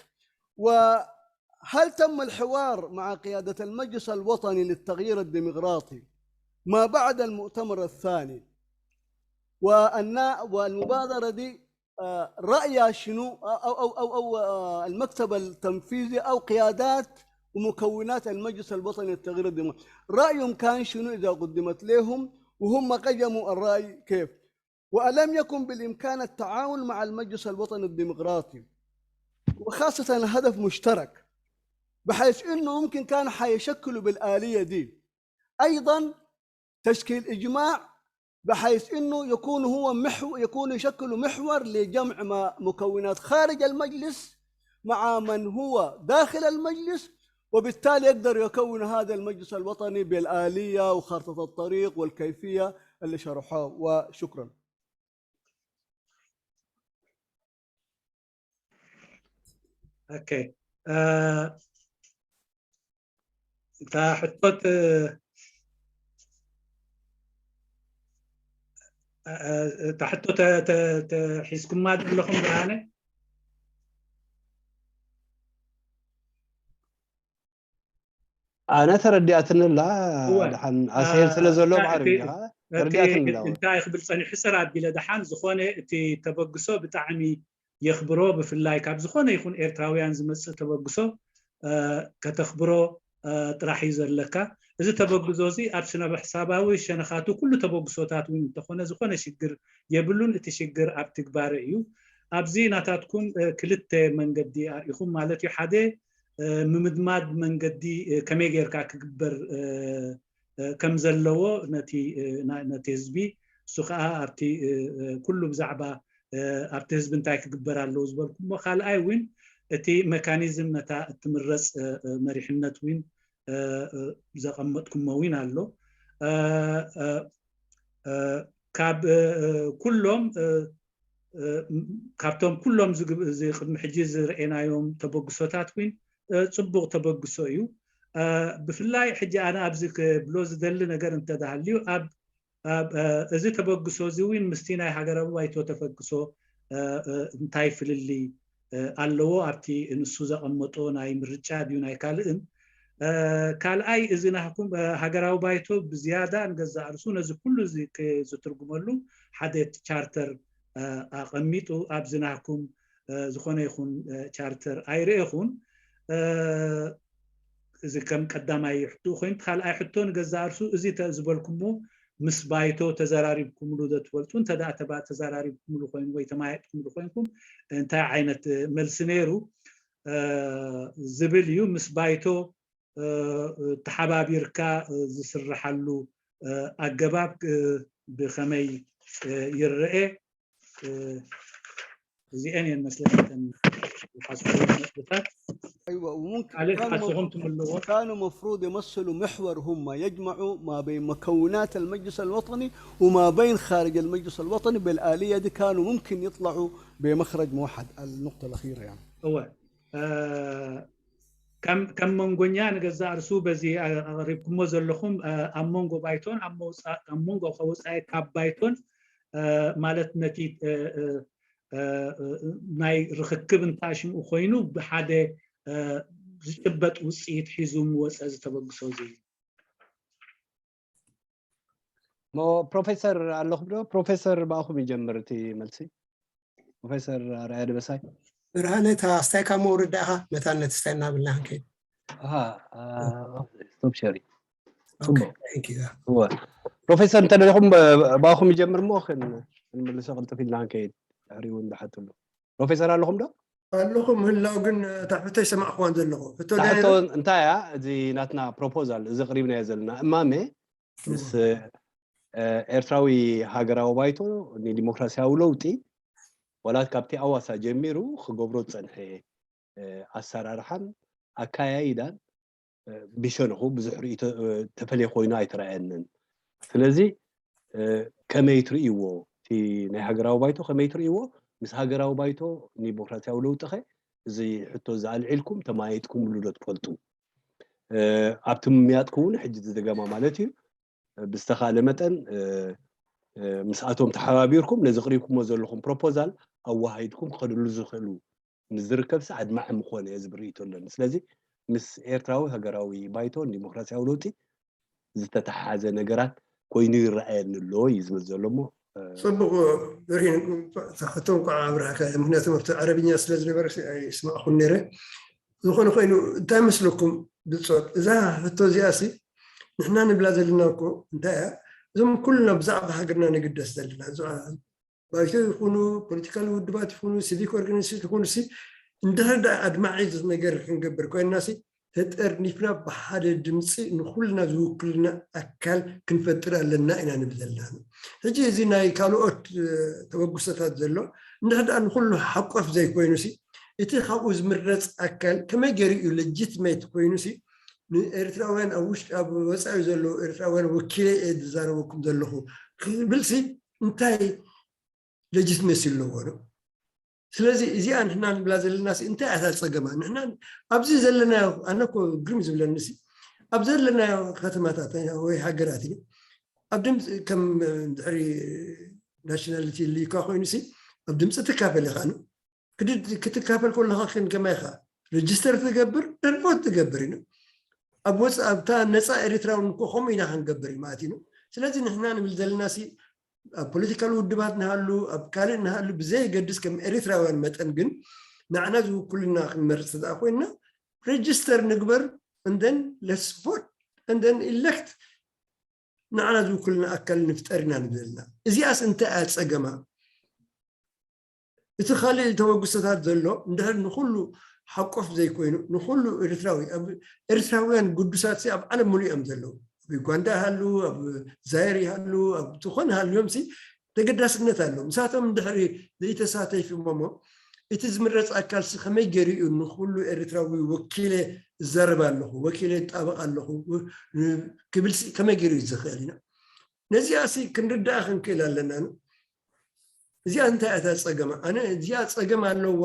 وهل تم الحوار مع قيادة المجلس الوطني للتغيير الديمقراطي ما بعد المؤتمر الثاني؟ والنا-، والمبادرة دي، آه، رأيها شنو؟ أو، أو، أو، أو، آه، المكتب التنفيذي أو قيادات ومكونات المجلس الوطني للتغيير الديمقراطي، رأيهم كان شنو إذا قدمت لهم؟ وهم قيموا الرأي كيف؟ وألم يكن بالإمكان التعاون مع المجلس الوطني الديمقراطي، وخاصة الهدف مشترك، بحيث إنه ممكن كان حيشكلوا بالآلية دي أيضا تشكيل إجماع، بحيث إنه يكون هو محو-، يكون يشكل محور لجمع ما مكونات خارج المجلس مع من هو داخل المجلس، وبالتالي يقدر يكون هذا المجلس الوطني بالآلية وخارطة الطريق والكيفية اللي شرحوها. وشكرا. ኦኬ። እ፣ እታ ሕቶ ተ-፣ እ፣ እታ ሕቶ ተ-፣ ተ-፣ ተሒዝኩማ ዶ ኣለኹም ብርሃነ? ኣነ ተረዲኣትኒ ኣላ። እወ። ደሓን እ፣ ኣስሄል ስለ ዘሎ እንታይ ባዕሪ እቲ፣ እንዲኻ እቲ ተረዲኣትኒ ኣላ። እንታይ ክብል ጸኒሑ ሕጽር ኣቢለ ደሓን ዝኾነ እቲ ተበግሶ ብጣዕሚ የኽብሮ፣ ብፍላይ ካብ ዝኾነ ይኹን ኤርትራውያን ዝመጽእ ተበግሶ፣ እ፣ ከተኽብሮ፣ እ፣ ጥራሕ እዩ ዘለካ። እዚ ተበግሶ እዚ ኣብ ስነ ሕሳባዊ ሸነኻቱ ኩሉ ተበግሶታት እውን እንተኾነ ዝኾነ ሽግር የብሉን። እቲ ሽግር ኣብ ትግባረ እዩ። ኣብዚ ናታትኩም፣ እ፣ ክልተ መንገዲ ኣርኢኹም ማለት እዩ። ሓደ፣ እ፣ ምምድማድ መንገዲ፣ እ፣ ከመይ ጌርካ ክግበር፣ እ፣ እ፣ ከም ዘለዎ ነቲ፣ እ፣ ና-፣ ነቲ ህዝቢ፣ እሱ ኸኣ ኣብቲ፣ እ፣ እ፣ ኩሉ ብዛዕባ፣ እ፣ ኣብቲ ህዝቢ እንታይ ክግበር ኣለዎ ዝበልኩሞ። ካልኣይ እውን እቲ መካኒዝም ነታ እትምረጽ፣ እ፣ እ፣ መሪሕነት እውን፣ እ፣ እ፣ ዘቐመጥኩሞ እውን ኣሎ። እ፣ እ፣ እ፣ ካብ፣ እ፣ እ፣ ኩሎም፣ እ፣ እ፣ ካብቶም ኩሎም ዝግብ-፣ እዚ ቅድሚ ሕጂ ዝረኤናዮም ተበግሶታት እውን ጽቡቕ ተበግሶ እዩ። ብፍላይ ሕጂ ኣነ ኣብዚ ክብሎ ዝደሊ ነገር እንተዳሃልዩ ኣብ እዚ ተበግሶ እዚ እውን ምስቲ ናይ ሃገራዊ ባይቶ ተፈግሶ እንታይ ፍልልይ ኣለዎ ኣብቲ ንሱ ዘቐመጦ ናይ ምርጫ ድዩ ናይ ካልእን ካልኣይ እዚ ናህኩም ሃገራዊ ባይቶ ብዝያዳ ንገዛእ ርሱ ነዚ ኩሉ እዚ ዝትርጉመሉ ሓደ ቻርተር ኣቐሚጡ ኣብዚ ናህኩም ዝኾነ ይኹን ቻርተር ኣይረኤኹን እዚ ከም ቀዳማይ ሕቶ ኮይኑ ካልኣይ ሕቶ ንገዛእ ርሱ እዚ ዝበልኩሞ ምስ ባይቶ ተዘራሪብኩምሉ ዶ ትፈልጡ እንተ ደኣ ተባ ተዘራሪብኩምሉ ኮይኑ ወይ ተማየጥኩምሉ ኮይንኩም እንታይ ዓይነት መልሲ ነይሩ ዝብል እዩ ምስ ባይቶ ተሓባቢርካ ዝስርሓሉ ኣገባብ ብኸመይ ይረኤ እዚአን እየን መስለኝ ተን ዝሓስቡ ነጥብታት ايوه وممكن ካልእ كانوا ሓስኹም مف- ትምልዎ كانوا مفروض يمثلوا محور هم يجمعوا ما بين مكونات المجلس الوطني وما بين خارج المجلس الوطني بالآلية دي كانوا ممكن يطلعوا بمخرج موحد النقطة الأخيرة يعني እወ እ፣ ከም ከም መንጎኛ ንገዛእ ርሱ በዚ ኣቕሪብኩሞ ዘለኹም እ፣ ኣብ መንጎ ባይቶን ኣብ መውፃ- ኣብ መንጎ ከወፃኢ ካብ ባይቶን እ፣ ማለት ነቲ እ፣ እ፣ እ፣ እ፣ ናይ ርኽክብ እንተኣሽምኡ ኮይኑ ብሓደ እ፣ ዝጭበጥ ውፅኢት ሒዙ ምወፀ ዝተበግሶ እዚ እዩ። ሞ ፕሮፌሰር ኣለኹም ዶ? ፕሮፌሰር ብኣኹም ይጀምር እቲ መልሲ። ፕሮፌሰር ኣርኣያ ደበሳይ። ብርሃነ እታ ኣስታይካ መውርድ ደኣኻ መታን ነቲ ስታይ እናብልና ክንከይድ ኣሃ፣ አ፣ ስቶፕ ሸሪ። ኦኬ፣ ጽቡቕ። thank you። እወ። ፕሮፌሰር እንተ ደሊኹም ብ- ብኣኹም ይጀምር እሞ ክን- ክንምልሶ ቅልጥፍ ኢልና ክንከይድ ድሕሪ እውን ዝሓትሉ። ፕሮፌሰር ኣለኹም ዶ? ኣለኹ ምህላው ግን እታ ሕቶ ኣይሰማዕኩዋን ዘለኹ። ሕቶ እታ ሕቶ እንታይ እያ? እዚ ናትና ፕሮፖዛል እዚ ቅሪብናዮ ዘለና እማመ ምስ እ፣ ኤርትራዊ ሃገራዊ ባይቶ ንዲሞክራሲያዊ ለውጢ ዋላ ካብቲ ኣዋሳ ጀሚሩ ክገብሮ ዝጸንሐ እ፣ ኣሰራርሓን ኣካያይዳን እ፣ ብሸነኹ ብዙሕ ርእይቶ እ፣ ተፈልየ ኮይኑ ኣይተረኣየንን። ስለዚ እ፣ ከመይ ትርእይዎ? እቲ ናይ ሃገራዊ ባይቶ ከመይ ትርእይዎ? ምስ ሃገራዊ ባይቶ ንዲሞክራሲያዊ ለውጢኸ እዚ ሕቶ እዚ ኣልዒልኩም ተማየጥኩምሉ ዶ ትፈልጡ? እ፣ ኣብቲ ምምያጥኩም እውን ሕጂ ዝደገማ ማለት እዩ። ብዝተኻእለ መጠን እ፣ እ፣ ምስኣቶም ተሓባቢርኩም ነዚ ቅሪብኩሞ ዘለኹም ፕሮፖዛል ኣወሃሂድኩም ክኸድሉ ዝኽእሉ ምስ ዝርከብሲ ኣድማዒ ምኾነ ዝብል ርእይቶ ኣለኒ። ስለዚ ምስ ኤርትራዊ ሃገራዊ ባይቶን ዲሞክራሲያዊ ለውጢ ዝተተሓሓዘ ነገራት ኮይኑ ይረኣየኒ ኣሎ እዩ ዝብል ዘሎ እሞ እ፣ ፅቡቕ ብርሂን ሕቶ እንኳዕ ኣብርሃካ ምክንያቱ ኣብቲ ዓረብኛ ስለ ዝነበረ ኣይስማዕኹን ነይረ ዝኾነ ኮይኑ እንታይ መስለኩም ብፆት እዛ ሕቶ እዚኣ ሲ ንሕና ንብላ ዘለና እኮ እንታይ እያ እዞም ኩልና ብዛዕባ ሃገርና ንግደስ ዘለና እዞ ባይቶ ይኹኑ ፖለቲካል ውድባት ይኹኑ ሲቪክ ኦርጋኒዜሽን ይኹኑ ሲ እንድሕር ዳ ኣድማዒ ነገር ክንገብር ኮይንና ሲ ተጠርኒፍና ብሓደ ድምፂ ንኩልና ዝውክልና ኣካል ክንፈጥር ኣለና ኢና ንብል ዘለና ሕጂ እዚ ናይ ካልኦት ተበግሶታት ዘሎ እንድሕር ዳ ንኩሉ ሓቆፍ ዘይኮይኑ ሲ እቲ ካብኡ ዝምረፅ ኣካል ከመይ ገይሩ እዩ ለጅትሜት ኮይኑ ሲ ንኤርትራውያን ኣብ ውሽጢ ኣብ ወፃኢ ዘለዉ ኤርትራውያን ወኪለ እየ ዝዛረበኩም ዘለኹ ክብል ሲ እንታይ ለጅትመሲ ኣለዎ ነው ስለዚ እዚኣ ንሕና ንብላ ዘለና ሲ እንታይ ኣታ ፀገማ ንሕና ኣብዚ ዘለናዮ ኣነ እኮ ግርም ዝብለኒ ሲ ኣብ ዘለናዮ ከተማታት ወይ ሃገራት እዩ ኣብ ድምፂ ከም ድሕሪ ናሽናሊቲ ልዩካ ኮይኑ ሲ ኣብ ድምፂ ትካፈል ኢኻ ነው ክትካፈል ከለኻ ግን ከማይ ኢኻ ሬጅስተር ትገብር ደንቦት ትገብር እዩ ኣብ ወፃ ኣብታ ነፃ ኤርትራውን እኮ ከምኡ ኢና ክንገብር እዩ ማለት እዩ ስለዚ ንሕና ንብል ዘለና ሲ ኣብ ፖለቲካል ውድባት ንሃሉ ኣብ ካልእ ንሃሉ ብዘየገድስ ከም ኤርትራውያን መጠን ግን ንዓና ዝውክሉና ክንመርፅ ዝኣ ኮይንና ሬጅስተር ንግበር እንደን ለስፖት እንደን ኢለክት ንዓና ዝውክልና ኣካል ንፍጠር ኢና ንብል ዘለና እዚኣስ እንታይ እያ ፀገማ እቲ ካልእ ተበግሶታት ዘሎ እንድሕር ንኩሉ ሓቆፍ ዘይኮይኑ ንኩሉ ኤርትራዊ ኣብ ኤርትራውያን ግዱሳት ሲ ኣብ ዓለም ሙሉእ እዮም ዘለዉ ኣብ ዩጋንዳ ይሃሉ ኣብ ዛይር ይሃሉ ኣብ ዝኾነ ሃልዮም ሲ ተገዳስነት ኣሎ ምሳቶም እንድሕሪ ዘይተሳተፊ እሞ እቲ ዝምረፅ ኣካል ሲ ከመይ ገይሩ እዩ ንኩሉ ኤርትራዊ ወኪለ እዛረብ ኣለኹ ወኪለ ይጣበቕ ኣለኹ ክብል ሲ ከመይ ገይሩ እዩ ዝኽእል ኢና ነዚኣ ሲ ክንርዳኣ ክንክእል ኣለና እዚኣ እንታይ እታ ፀገማ ኣነ እዚኣ ፀገም ኣለዋ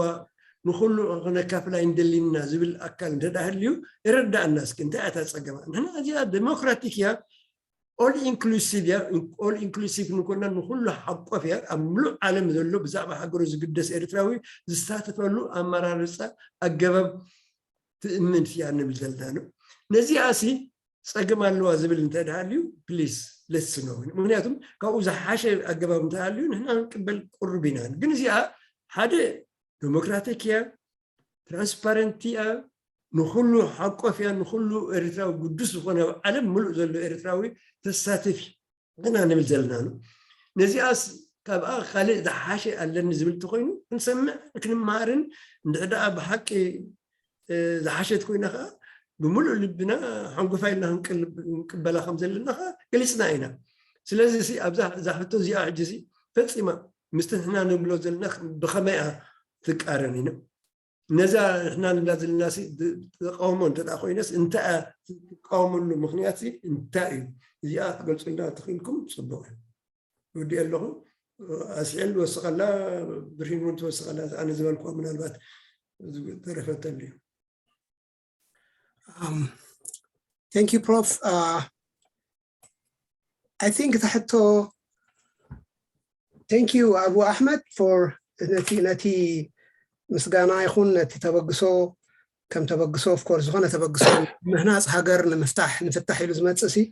ንኹሉ ክነካፍላ እንደሊና ዝብል ኣካል እንተ ደኣ ህልዩ ይረዳእና። እስኪ እንታይ እያ እታ ጸገማ? ንሕና እዚኣ ዴሞክራቲክ እያ፣ ኦል ኢንክሉሲቭ እያ። ኦል ኢንክሉሲቭ ንኮና ንኹሉ ሓቆፍ እያ። ኣብ ምሉእ ዓለም ዘሎ ብዛዕባ ሃገሩ ዝግደስ ኤርትራዊ ዝሳተፈሉ ኣመራርጻ ኣገባብ ትእምን እያ ንብል ዘለና ነው። ነዚኣ ሲ ጸገም ኣለዋ ዝብል እንተ ደኣ ሃልዩ ፕሊስ ለስ ነው። ምክንያቱም ካብኡ ዝሓሸ ኣገባብ እንተ ሃልዩ ንሕና ክንቅበል ቅሩብ ኢና። ግን እዚኣ ሓደ ዴሞክራቲክ እያ፣ ትራንስፓረንት እያ፣ ንኹሉ ሓቆፍ እያ፣ ንኹሉ ኤርትራዊ ግዱስ ዝኾነ ኣብ ዓለም ምሉእ ዘሎ ኤርትራዊ ተሳትፍ ኢና ንብል ዘለና ነው። ነዚኣስ ካብኣ ካልእ ዝሓሸ ኣለኒ ዝብል ተኮይኑ ክንሰምዕ ክንመሃርን እንድሕር ደኣ ብሓቂ ዝሓሸት ኮይና ከዓ ብምሉእ ልብና ሓንጎፋ ኢልና ክንቅበላ ከም ዘለና ከዓ ገሊፅና ኢና። ስለዚ እዛ ሕቶ እዚኣ ሕጂ ፈፂማ ምስቲ ንሕና ንብሎ ዘለና ብኸመይ እያ ትቃረን ኢና። ነዛ ንሕና ንብላ ዘለና ተቃውሞ እንተ ኮይነስ እንታይ ትቃወመሉ ምክንያት እንታይ እዩ? እዚኣ ክትገልፁልና ተኽኢልኩም ፅቡቅ እዩ። ወዲእ ኣለኹ። ኣስዕል ወስኸላ፣ ብርሂን እውን ትወስኸላ። ኣነ ዝበልኩዋ ምናልባት ተረፈተሉ እዩ። Thank you Prof. I think እታ ሕቶ thank you ኣቡ ኣሕመድ for ነቲ ነቲ ምስጋና ይኹን ነቲ ተበግሶ ከም ተበግሶ of course ዝኾነ ተበግሶ ምህናፅ ሃገር ንምፍታሕ ንፍታሕ ኢሉ ዝመፅእ ሲ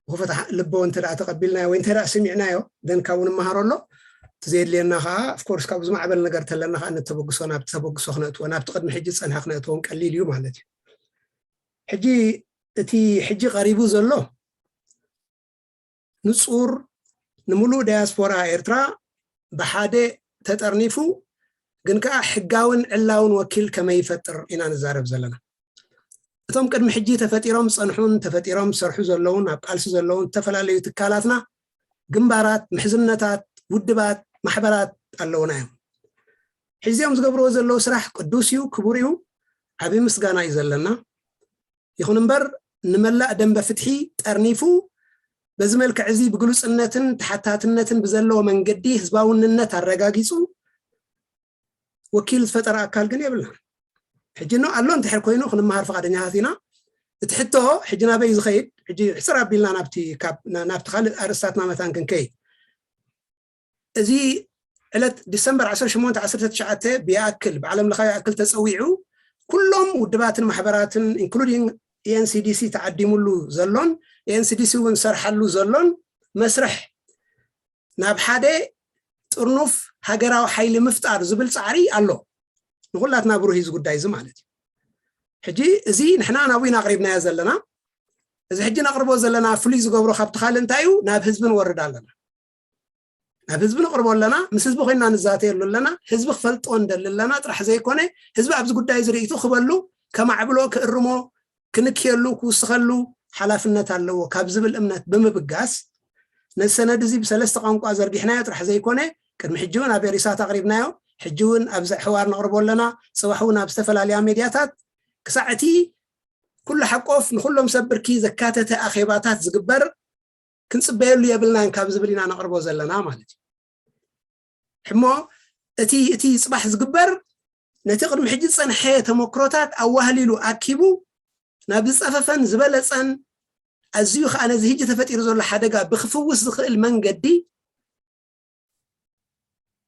ብክፉት ልቦ እንተ ደኣ ተቐቢልናዮ ወይ እንተ ደኣ ስሚዕናዮ then ካብኡ ንመሃሮ ኣሎ። እቲ ዘየድልየና ከዓ of course ካብኡ ዝማዕበል ነገር ተለና ከዓ ነቲ ተበግሶ ናብቲ ተበግሶ ክነእትዎ ናብቲ ቅድሚ ሕጂ ዝፀንሐ ክነእትዎም ቀሊል እዩ ማለት እዩ። ሕጂ እቲ ሕጂ ቀሪቡ ዘሎ ንፁር ንምሉእ ዳያስፖራ ኤርትራ ብሓደ ተጠርኒፉ ግን ከዓ ሕጋውን ዕላውን ወኪል ከመይ ይፈጥር ኢና ንዛረብ ዘለና። እቶም ቅድሚ ሕጂ ተፈጢሮም ዝፀንሑን ተፈጢሮም ዝሰርሑ ዘለውን ኣብ ቃልሲ ዘለውን ዝተፈላለዩ ትካላትና፣ ግንባራት፣ ምሕዝነታት፣ ውድባት፣ ማሕበራት ኣለውና እዮም። ሕዚኦም ዝገብርዎ ዘለዉ ስራሕ ቅዱስ እዩ፣ ክቡር እዩ፣ ዓብዪ ምስጋና እዩ ዘለና። ይኹን እምበር ንመላእ ደንበ ፍትሒ ጠርኒፉ በዚ መልክዕ እዚ ብግሉፅነትን ተሓታትነትን ብዘለዎ መንገዲ ህዝባውንነት ኣረጋጊፁ ወኪል ዝፈጠረ ኣካል ግን የብልና። ሕጂ ኖ ኣሎ እንድሕር ኮይኑ ክንመሃር ፈቓደኛታት ኢና። እቲ ሕቶ ሕጂ ናበይ ዝኸይድ ሕጂ ሕፅር ኣቢልና ናብቲ ካልእ ኣርእስታትና መታን ክንከይድ እዚ ዕለት ዲሰምበር ዓሰርተ ሸሞንተ ዓሰርተ ትሽዓተ ብይኣክል ብዓለም ለኻዊ ይኣክል ተፀዊዑ ኩሎም ውድባትን ማሕበራትን including ENCDC ተዓዲሙሉ ዘሎን ENCDC እውን ሰርሓሉ ዘሎን መስርሕ ናብ ሓደ ጥርኑፍ ሃገራዊ ሓይሊ ምፍጣር ዝብል ፃዕሪ ኣሎ። ንኩላትና ብሩህ እዚ ጉዳይ እዚ ማለት እዩ። ሕጂ እዚ ንሕና ናብኡ ኢና ኣቕሪብናዮ ዘለና። እዚ ሕጂ ነቕርቦ ዘለና ፍሉይ ዝገብሮ ካብቲ ካልእ እንታይ እዩ? ናብ ህዝቢ ንወርድ ኣለና። ናብ ህዝቢ ነቕርቦ ኣለና። ምስ ህዝቢ ኮይና ንዛተየሉ ኣለና። ህዝቢ ክፈልጦ እንደሊ ኣለና ጥራሕ ዘይኮነ ህዝቢ ኣብዚ ጉዳይ እዚ ርእይቱ ክበሉ ከማዕብሎ ክእርሞ ክንክየሉ ክውስኸሉ ሓላፍነት ኣለዎ ካብ ዝብል እምነት ብምብጋስ ነዚ ሰነድ እዚ ብሰለስተ ቋንቋ ዘርጊሕናዮ ጥራሕ ዘይኮነ ቅድሚ ሕጂ እውን ኣብ ኤሪሳት ኣቕሪብናዮ። ሕጂ እውን ኣብዚ ሕዋር ነቕርቦ ኣለና። ፅባሕ እውን ኣብ ዝተፈላለያ ሜድያታት ክሳዕ እቲ ኩሉ ሓቆፍ ንኩሎም ሰብ ብርኪ ዘካተተ ኣኼባታት ዝግበር ክንፅበየሉ የብልናን ካብ ዝብል ኢና ነቕርቦ ዘለና ማለት እዩ። ሕሞ እቲ እቲ ፅባሕ ዝግበር ነቲ ቅድሚ ሕጂ ዝፀንሐ ተመክሮታት ኣዋህሊሉ ኣኪቡ ናብ ዝፀፈፈን ዝበለፀን ኣዝዩ ከዓ ነዚ ሕጂ ተፈጢሩ ዘሎ ሓደጋ ብክፍውስ ዝኽእል መንገዲ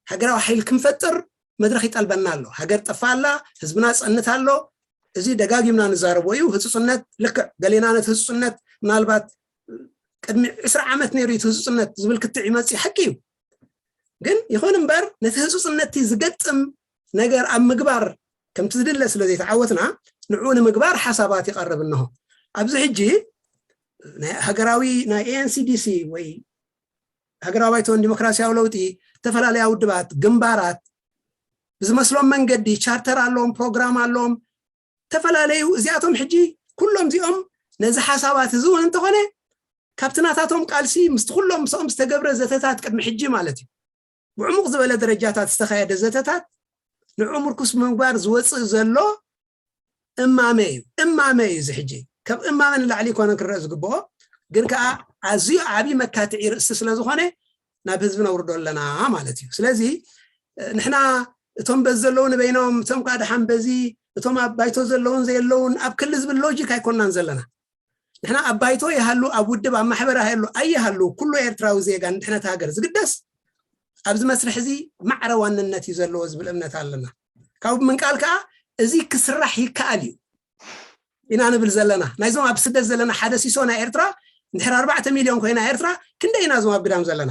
ሃገራዊ ሓይሊ ክንፈጥር መድረኽ ይጠልበና ኣሎ። ሃገር ጠፋ ኣላ፣ ህዝብና ፀንት ኣሎ። እዚ ደጋጊምና ንዛረቦ እዩ። ህፁፅነት ልክዕ ገሌና ነቲ ህፁፅነት ምናልባት ቅድሚ ዕስራ ዓመት ነይሩ እቲ ህፁፅነት ዝብል ክትዕ ይመፅእ ሓቂ እዩ። ግን ይኹን እምበር ነቲ ህፁፅነት ዝገጥም ነገር ኣብ ምግባር ከምቲ ዝድለ ስለ ዘይተዓወትና ንዕኡ ንምግባር ሓሳባት ይቐርብ እንሆ። ኣብዚ ሕጂ ናይ ሃገራዊ ናይ ENCDC ወይ ሃገራዊ ባይቶን ዲሞክራሲያዊ ለውጢ ዝተፈላለያ ውድባት ግንባራት ብዝመስሎም መንገዲ ቻርተር ኣለዎም፣ ፕሮግራም ኣለዎም፣ ዝተፈላለዩ እዚኣቶም ሕጂ ኩሎም እዚኦም ነዚ ሓሳባት እዚ እውን እንተኾነ ካብቲ ናታቶም ቃልሲ ምስቲ ኩሎም ምስኦም ዝተገብረ ዘተታት ቅድሚ ሕጂ ማለት እዩ ብዕሙቕ ዝበለ ደረጃታት ዝተኻየደ ዘተታት ንዕኡ ምርኩስ ብምግባር ዝወፅእ ዘሎ እማመ እዩ። እማመ እዩ እዚ ሕጂ ካብ እማመ ንላዕሊ ይኮነ ክረአ ዝግብኦ ግን ከዓ ኣዝዩ ዓብዪ መካትዒ ርእሲ ስለዝኾነ ናብ ህዝቢ ነውርዶ ኣለና ማለት እዩ። ስለዚ ንሕና እቶም በዚ ዘለዉ ንበይኖም፣ እቶም ከዓ ደሓን በዚ፣ እቶም ኣብ ባይቶ ዘለውን ዘየለውን ኣብ ክሊ ዝብል ሎጂክ ኣይኮንናን ዘለና። ንሕና ኣብ ባይቶ ይሃሉ፣ ኣብ ውድብ፣ ኣብ ማሕበር ይሃሉ ኣይሃሉ፣ ኩሉ ኤርትራዊ ዜጋ ንድሕነት ሃገር ዝግደስ ኣብዚ መስርሕ እዚ ማዕረ ዋንነት እዩ ዘለዎ ዝብል እምነት ኣለና። ካብኡ ብምንቃል ከዓ እዚ ክስራሕ ይከኣል እዩ ኢና ንብል ዘለና። ናይዞም ኣብ ስደት ዘለና ሓደ ሲሶ ናይ ኤርትራ እንድሕር ኣርባዕተ ሚልዮን ኮይና ኤርትራ፣ ክንደይ ኢና እዞም ኣብ ግዳም ዘለና?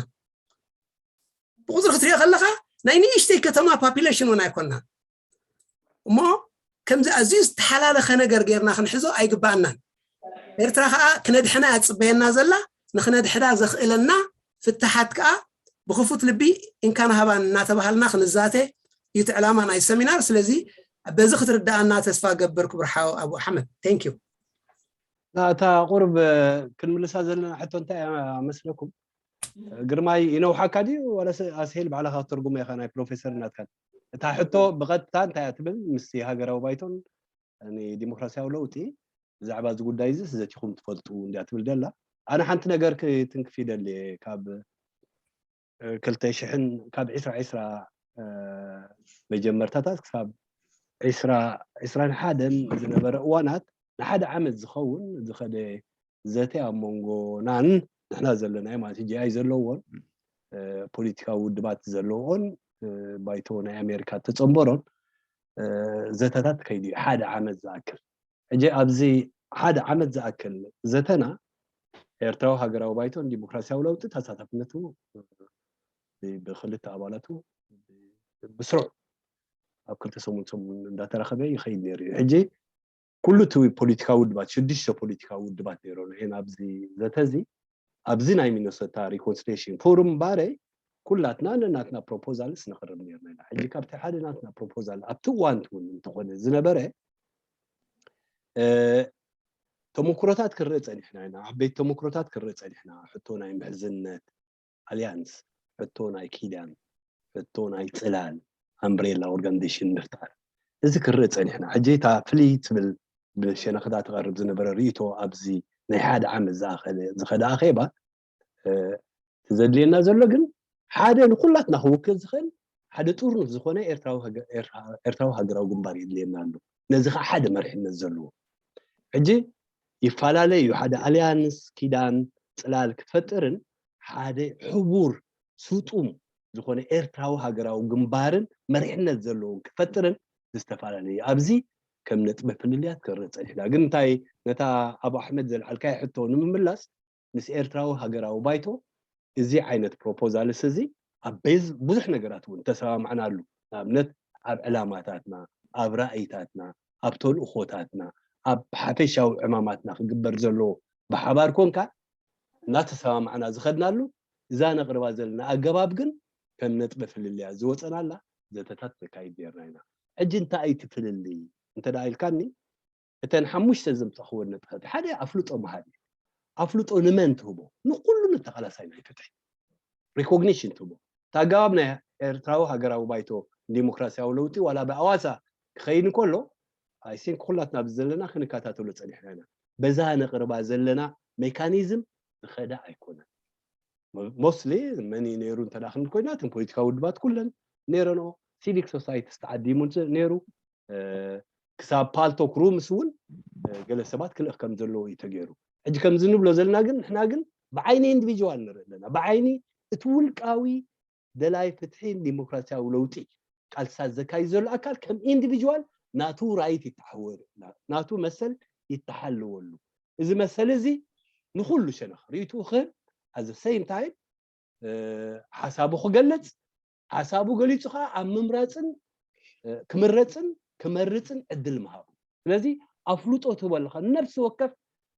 ብቁፅሪ ክትሪኦ ከለካ ናይ ንእሽተይ ከተማ ፓፒሌሽን እውን ኣይኮንናን። እሞ ከምዚ ኣዝዩ ዝተሓላለኸ ነገር ጌርና ክንሕዞ ኣይግባኣናን። ኤርትራ ከዓ ክነድሕና እያ ትፅበየና ዘላ። ንክነድሕና ዘኽእለና ፍትሓት ከዓ ብክፉት ልቢ እንካን ሃባን እናተባሃልና ክንዛተ እዩ እቲ ዕላማ ናይ ሰሚናር። ስለዚ በዚ ክትርዳኣና ተስፋ ገብር ክቡር ሓው ኣቡ ኣሕመድ። Thank you። እታ ቁርብ ክንምልሳ ዘለና ሕቶ እንታይ እያ መስለኩም? ግርማይ ይነውሓካ ድዩ ዋላ ኣስሄል ባዕልኻ ክትተርጉሞ ኢኻ ናይ ፕሮፌሰር ናትካ? እታ ሕቶ ብቐጥታ እንታይ እያ ትብል? ምስቲ ሃገራዊ ባይቶን ንዲሞክራሲያዊ ለውጢ ብዛዕባ እዚ ጉዳይ እዚ ዘቲኹም ትፈልጡ እንድያ ትብል ደላ። ኣነ ሓንቲ ነገር ክትንክፍ ይደሊ። ካብ ክልተ ሽሕን ካብ ዕስራ ዕስራ መጀመርታታት ክሳብ ዕስራ ዕስራን ሓደን ዝነበረ እዋናት ንሓደ ዓመት ዝኸውን ዝኸደ ዘተ ኣብ መንጎ ናን ንሕና ዘለናዮ ማለት ጂ ኣይ ዘለዎን ፖለቲካዊ ውድባት ዘለዎን ባይቶ ናይ ኣሜሪካ ተፀንበሮን ዘተታት ከይዱ እዩ ሓደ ዓመት ዝኣክል። ሕጂ ኣብዚ ሓደ ዓመት ዝኣክል ዘተና ኤርትራዊ ሃገራዊ ባይቶን ዲሞክራሲያዊ ለውጢ ተሳታፍነቱ ብክልተ ኣባላቱ ብስሩዕ ኣብ ክልተ ሰሙን ሰሙን እንዳተረኸበ ይኸይድ ነይሩ እዩ። ሕጂ ኩሉ እቲ ፖለቲካዊ ውድባት ሽዱሽተ ፖለቲካዊ ውድባት ነይሮም እየን ኣብዚ ዘተ እዚ። ኣብዚ ናይ ሚነሶታ ሪኮንሲሊሽን ፎሩም እምበኣረይ ኩላትና ነናትና ፕሮፖዛልስ ነቕርብ ነርና ኢና። ሕጂ ካብቲ ሓደ ናትና ፕሮፖዛል ኣብቲ እዋን እውን እንተኾነ ዝነበረ ተሞክሮታት ክንርኢ ፀኒሕና ኢና። ዓበይቲ ተሞክሮታት ክንርኢ ፀኒሕና። ሕቶ ናይ ምሕዝነት ኣልያንስ፣ ሕቶ ናይ ኪዳን፣ ሕቶ ናይ ፅላል ኣምብሬላ ኦርጋኒዜሽን ምፍጣር፣ እዚ ክንርኢ ፀኒሕና። ሕጂ እታ ፍልይ ትብል ብሸነኽታ ትቐርብ ዝነበረ ርእይቶ ኣብዚ ናይ ሓደ ዓመት ዝኣኸለ ዝኸደ ኣኼባ እቲ ዘድልየና ዘሎ ግን ሓደ ንኩላትና ክውክል ዝኽእል ሓደ ጥርኑፍ ዝኾነ ኤርትራዊ ሃገራዊ ግንባር የድልየና ኣሎ። ነዚ ከዓ ሓደ መሪሕነት ዘለዎ ሕጂ ይፈላለ እዩ። ሓደ ኣልያንስ ኪዳን ፅላል ክትፈጥርን ሓደ ሕቡር ስጡም ዝኾነ ኤርትራዊ ሃገራዊ ግንባርን መሪሕነት ዘለዎም ክፈጥርን ዝተፈላለየ ኣብዚ ከም ነጥበ ፍልልያት ክርእ ፀኒሕና። ግን እንታይ ነታ ኣብ ኣሕመድ ዘልዓልካይ ሕቶ ንምምላስ ምስ ኤርትራዊ ሃገራዊ ባይቶ እዚ ዓይነት ፕሮፖዛልስ እዚ ኣብ ቤዝ ብዙሕ ነገራት እውን ተሰማማዕናሉ። ንኣብነት ኣብ ዕላማታትና፣ ኣብ ራእይታትና፣ ኣብ ተልእኾታትና፣ ኣብ ሓፈሻዊ ዕማማትና ክግበር ዘለዎ ብሓባር ኮንካ እናተሰማማዕና ዝኸድናሉ እዛ ነቕርባ ዘለና ኣገባብ ግን ከም ነጥበ ፍልልያ ዝወፀናላ ዘተታት ነካይድ ነርና ኢና። ሕጂ እንታይ እዩ እቲ ፍልልይ እንተ ደኣ ኢልካኒ እተን ሓሙሽተ ዘምፀኽወን ነጥብታት ሓደ ኣፍልጦ ምሃብ እዩ። ኣፍልጦ ንመን ትህቦ? ንኩሉ ንተቓላሳይ ናይ ፍትሒ ሪኮግኒሽን ትህቦ። እቲ ኣገባብ ናይ ኤርትራዊ ሃገራዊ ባይቶ ንዲሞክራሲያዊ ለውጢ ዋላ ብኣዋሳ ክኸይድ እንከሎ ኣይሲንክ ኩላትና ኣብዚ ዘለና ክንከታተሎ ፀኒሕና ኢና። በዛ ነቕርባ ዘለና ሜካኒዝም ዝኸደ ኣይኮነን። ሞስትሊ መን እዩ ነይሩ እንተ ደኣ ክንብል ኮይና እተን ፖለቲካዊ ውድባት ኩለን ነይረንኦ። ሲቪክ ሶሳይቲስ ተዓዲሙ ነይሩ። ክሳብ ፓልቶክ ሩምስ እውን ገለ ሰባት ክልእኽ ከም ዘለዎ እዩ ተገይሩ። ሕጂ ከምዚ ንብሎ ዘለና ግን ንሕና ግን ብዓይኒ ኢንዲቪጅዋል ንርኢ ኣለና። ብዓይኒ እቲ ውልቃዊ ደላይ ፍትሒ ዲሞክራሲያዊ ለውጢ ቃልስታት ዘካይድ ዘሎ ኣካል ከም ኢንዲቪጅዋል ናቱ ራይት ይተሓወር ናቱ መሰል ይተሓለወሉ። እዚ መሰል እዚ ንኩሉ ሸነኽ ርእይትኡ ክህብ ኣዘ ሴም ታይም ሓሳቡ ክገልፅ ሓሳቡ ገሊፁ ከዓ ኣብ ምምራፅን ክምረፅን ክመርፅን ዕድል ምሃቡ። ስለዚ ኣፍልጦ ትህቦ ኣለካ ነብሲ ወከፍ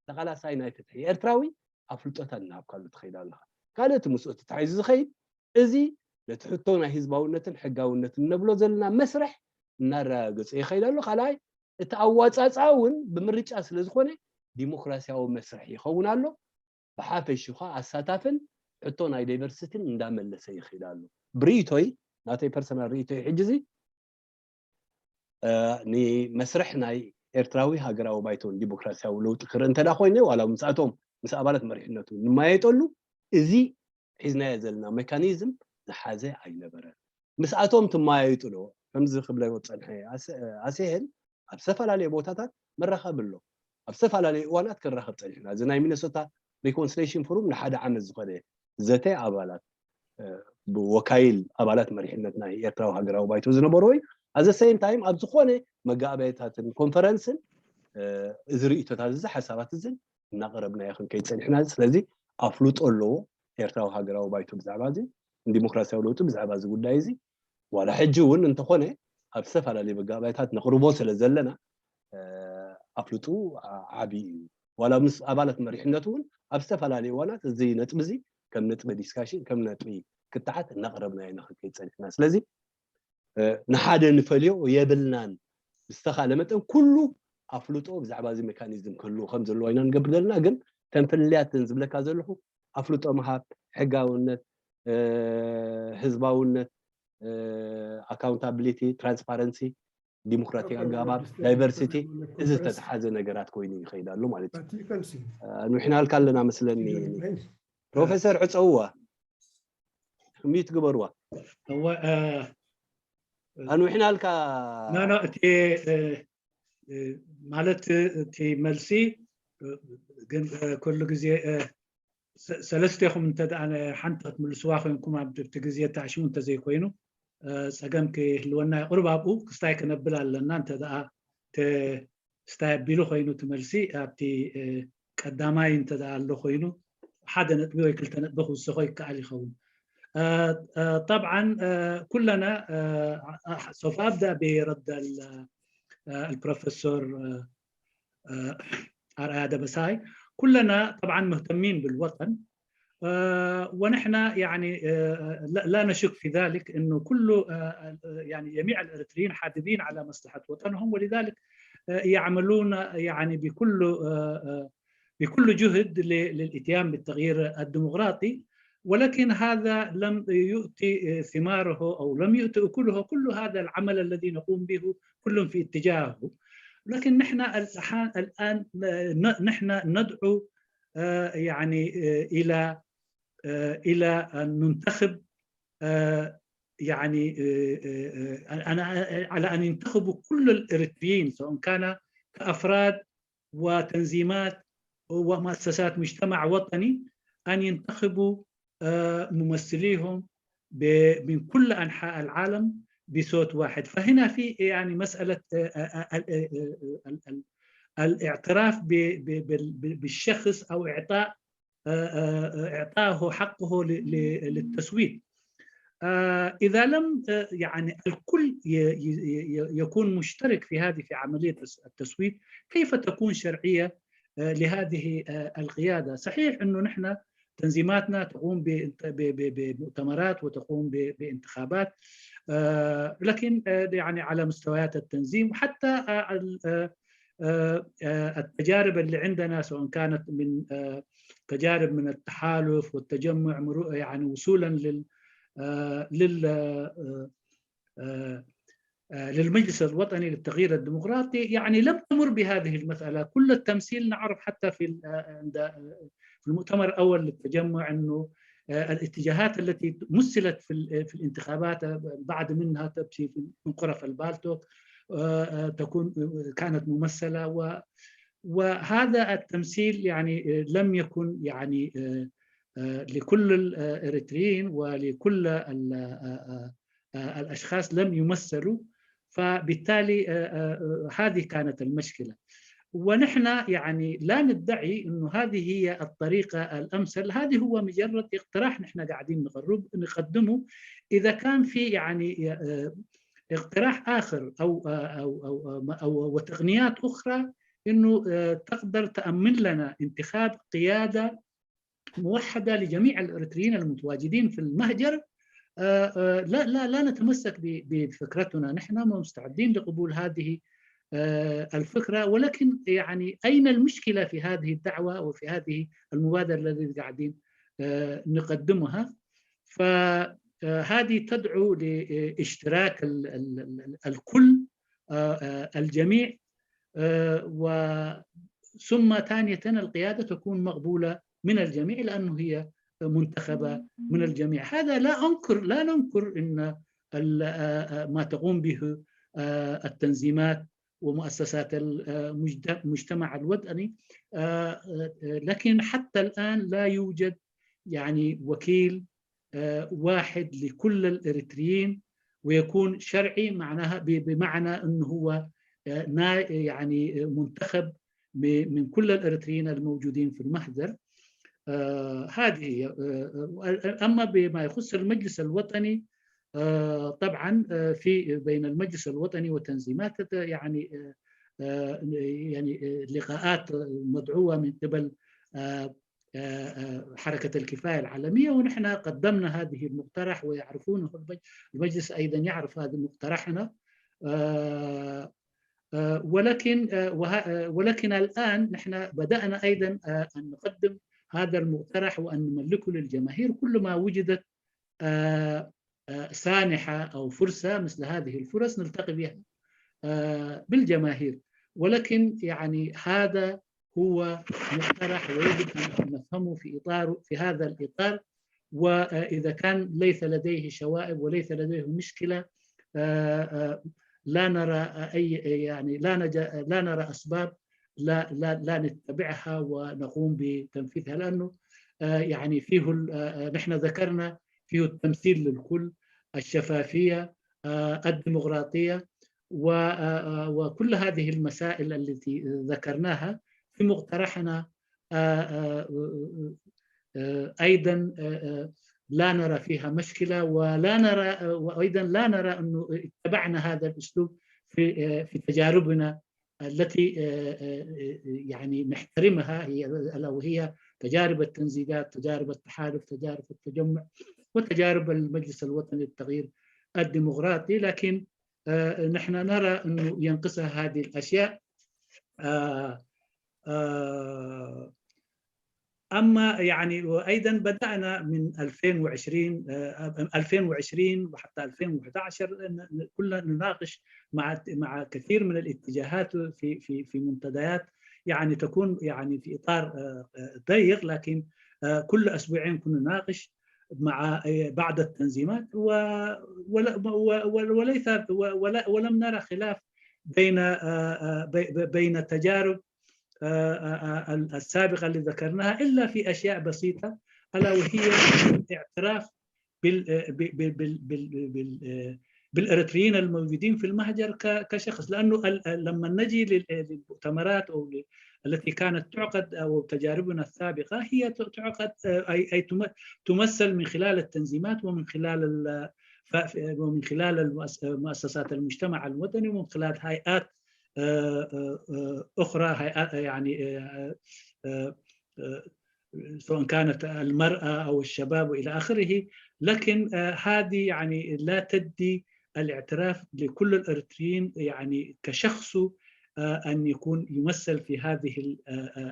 ተቓላሳይ ናይ ፍትሒ ኤርትራዊ ኣፍልጦታት እናሃብካሉ ትኸይድ ኣለካ። ካልእ እቲ ምስኡ ተታሒዙ ዝኸይድ እዚ ነቲ ሕቶ ናይ ህዝባውነትን ሕጋውነትን ነብሎ ዘለና መስርሕ እናረጋገፀ ይኸይድ ኣሎ። ካልኣይ እቲ ኣዋፃፅኣ እውን ብምርጫ ስለ ዝኾነ ዲሞክራሲያዊ መስርሕ ይኸውን ኣሎ። ብሓፈሽኡ ከዓ ኣሳታፍን ሕቶ ናይ ዳይቨርሲቲን እንዳመለሰ ይኸይድ ኣሎ። ብርእይቶይ ናተይ ፐርሰናል ርእይቶይ ሕጂ እዚ ንመስርሕ ናይ ኤርትራዊ ሃገራዊ ባይቶን ዲሞክራሲያዊ ለውጢ ክርኢ እንተ ኮይነ ዋላ ምስኣቶም ምስ ኣባላት መሪሕነቱ ንማየጠሉ እዚ ሒዝናዮ ዘለና ሜካኒዝም ዝሓዘ ኣይነበረን። ምስኣቶም ትማያይጡ ዶ ከምዚ ክብለዮ ዝጸንሐ ኣሰ- ኣሰሄል ኣብ ዝተፈላለዩ ቦታታት መራኸቢ ኣሎ። ኣብ ዝተፈላለዩ እዋናት ክንራኸብ ጸኒሕና። እዚ ናይ ሚነሶታ ሪኮንሲሌሽን ፎሩም ንሓደ ዓመት ዝኾነ ዘተ ኣባላት እ፣ ብወካይል ኣባላት መሪሕነት ናይ ኤርትራዊ ሃገራዊ ባይቶ ዝነበሩ ወይ ኣዘ ሴም ታይም ኣብ ዝኾነ መጋበያታትን ኮንፈረንስን እ፣ እዚ ርእቶታት እዚ ሓሳባት እዚ እናቐረብናዮ ክንከይድ ጸኒሕና። ስለዚ ኣፍልጦ ኣለዎ ኤርትራዊ ሃገራዊ ባይቶ ብዛዕባ እዚ ንዲሞክራሲያዊ ለውጢ ብዛዕባ እዚ ጉዳይ እዚ ዋላ ሕጂ እውን እንተኾነ ኣብ ዝተፈላለዩ መጋበያታት ነቕርቦ ስለ ዘለና እ፣ ኣፍልጡ ዓ- ዓቢ እዩ። ዋላ ምስ ኣባላት መሪሕነቱ እውን ኣብ ዝተፈላለዩ እዋናት እዚ ነጥቢ እዚ ከም ነጥቢ ዲስካሽን ከም ነጥቢ ክትዓት እናቕረብናዮ ንክንከይድ ጸኒሕና። ስለዚ እ፣ ንሓደ ንፈልዮ የብልናን። ብዝተኻለ መጠን ኩሉ ኣፍልጦ ብዛዕባ እዚ ሜካኒዝም ክህልዎ ከም ዘለዎ ኢና ንገብር ዘለና። ግን ተን ፍልልያት ተን ዝብለካ ዘለኹ ኣፍልጦ ምሃብ፣ ሕጋውነት፣ እ፣ ህዝባውነት፣ ኣካውንታብሊቲ፣ ትራንስፓረንሲ፣ ዲሞክራቲክ ኣጋባብ፣ ዳይቨርሲቲ፣ እዚ ዝተተሓዘ ነገራት ኮይኑ ይኸይድ ኣሎ ማለት እዩ። ኣንዊሕናልካ ኣለና መስለኒ። ፕሮፌሰር ዕፀውዋ ሚት ግበርዋ። እወ ኣንዊሕናልካ። ኖ ኖ እቲ እ፣ እ፣ ማለት እቲ መልሲ እ፣ ግን እ፣ ኩሉ ግዜ እ፣ ሰ- ሰለስቴኹም እንተ ደኣ ሓንቲ ክትምልስዋ ኮይንኩም ኣብቲ ግዜ ተኣሽሙ እንተዘይኮይኑ እ፣ ፀገም ክህልወና ይቕርብ ኣብኡ ክስታይ ክነብል ኣለና እንተ ደኣ ተ- ስታይ ኣቢሉ ኮይኑ እቲ መልሲ ኣብቲ እ፣ ቀዳማይ እንተ ደኣ ኣሎ ኮይኑ ሓደ ነጥቢ ወይ ክልተ ነጥቢ ክውስኾ ይከኣል ይኸውን። እ፣ እ፣ طبعا እ፣ ኩለና እ፣ እ፣ سوف أبدأ برد ال- እ፣ البروفيسور እ፣ እ፣ أرآيا دبساي. كلنا طبعا مهتمين بالوطن ونحن يعني لا نشك في ذلك انه كل يعني جميع الاريتريين حافظين على مصلحه وطنهم ولذلك يعملون يعني بكل بكل جهد للاتيان بالتغيير الديمقراطي ولكن هذا لم يؤتي ثماره او لم يؤتي اكله كل هذا العمل الذي نقوم به كل في اتجاهه لكن نحن الان نحن ندعو يعني الى الى ان ننتخب يعني انا على ان ينتخبوا كل الاريتريين سواء كان كافراد وتنظيمات ومؤسسات مجتمع وطني ان ينتخبوا ممثليهم من كل انحاء العالم بصوت واحد فهنا في يعني مساله الاعتراف بالشخص او اعطاء اعطائه حقه للتصويت اذا لم يعني الكل يكون مشترك في هذه في عمليه التصويت كيف تكون شرعيه لهذه القياده صحيح انه نحن تنظيماتنا تقوم بمؤتمرات وتقوم بانتخابات لكن يعني على مستويات التنظيم وحتى التجارب اللي عندنا سواء كانت من تجارب من التحالف والتجمع يعني وصولا لل لل للمجلس الوطني للتغيير الديمقراطي يعني لم تمر بهذه المسألة كل التمثيل نعرف حتى في في المؤتمر الأول للتجمع أنه الاتجاهات التي مثلت في في الانتخابات بعض منها تمشي من غرف البالتوك تكون كانت ممثله وهذا التمثيل يعني لم يكن يعني لكل الاريتريين ولكل الاشخاص لم يمثلوا فبالتالي هذه كانت المشكله ونحن يعني لا ندعي انه هذه هي الطريقه الامثل هذه هو مجرد اقتراح نحن قاعدين نقرب نقدمه اذا كان في يعني اقتراح اخر او او او, أو وتقنيات اخرى انه تقدر تامن لنا انتخاب قياده موحده لجميع الاريتريين المتواجدين في المهجر لا لا لا نتمسك بفكرتنا نحن مستعدين لقبول هذه الفكره ولكن يعني اين المشكله في هذه الدعوه وفي هذه المبادره التي قاعدين نقدمها فهذه تدعو لاشتراك الكل الجميع و ثم ثانية القيادة تكون مقبولة من الجميع لأنه هي منتخبة من الجميع هذا لا أنكر لا ننكر أن ما تقوم به التنظيمات ومؤسسات المجتمع الوطني. لكن حتى الآن لا يوجد يعني وكيل واحد لكل الإريتريين، ويكون شرعي، معناها بمعنى أنه هو يعني منتخب من كل الإريتريين الموجودين في المحضر. هذه هي. أما بما يخص المجلس الوطني، طبعا في بين المجلس الوطني وتنظيمات يعني يعني لقاءات مدعوة من قبل حركة الكفاية العالمية، ونحن قدمنا هذه المقترح ويعرفونه المجلس، أيضا يعرف هذا مقترحنا. ولكن ولكن الآن نحن بدأنا أيضا أن نقدم هذا المقترح وأن نملكه للجماهير. كل ما وجدت سانحة أو فرصة مثل هذه الفرص نلتقي بها بالجماهير. ولكن يعني هذا هو مقترح، ويجب أن نفهمه في إطار، في هذا الإطار. وإذا كان ليس لديه شوائب وليس لديه مشكلة، لا نرى أي يعني لا نج... لا نرى أسباب لا لا لا نتبعها ونقوم بتنفيذها، لأنه يعني فيه نحن ذكرنا فيه التمثيل للكل، الشفافية، الديمقراطية، وكل هذه المسائل التي ذكرناها في مقترحنا. أيضا لا نرى فيها مشكلة، ولا نرى وأيضا لا نرى أنه اتبعنا هذا الأسلوب في في تجاربنا التي يعني نحترمها، هي ألا وهي تجارب التنسيقات، تجارب التحالف، تجارب التجمع، وتجارب المجلس الوطني للتغيير الديمقراطي. لكن نحن نرى أنه ينقصها هذه الأشياء. أما يعني وأيضا بدأنا من ألفين وعشرين، ألفين وعشرين وحتى ألفين وحدعش كلنا نناقش مع مع كثير من الاتجاهات في في في منتديات يعني تكون يعني في إطار ضيق، لكن كل أسبوعين كنا نناقش مع بعض التنظيمات، وليس ولم نرى خلاف بين بين التجارب السابقة اللي ذكرناها، إلا في أشياء بسيطة، ألا وهي الاعتراف بال بال بال بال بالإريتريين الموجودين في المهجر كشخص. لأنه لما نجي للمؤتمرات أو التي كانت تعقد أو تجاربنا السابقة، هي تعقد أي أي تمثل من خلال التنظيمات ومن خلال ومن خلال مؤسسات المجتمع المدني ومن خلال هيئات أخرى، يعني سواء كانت المرأة أو الشباب وإلى آخره. لكن هذه يعني لا تدي الاعتراف لكل الإريتريين يعني كشخصه أن يكون يمثل في هذه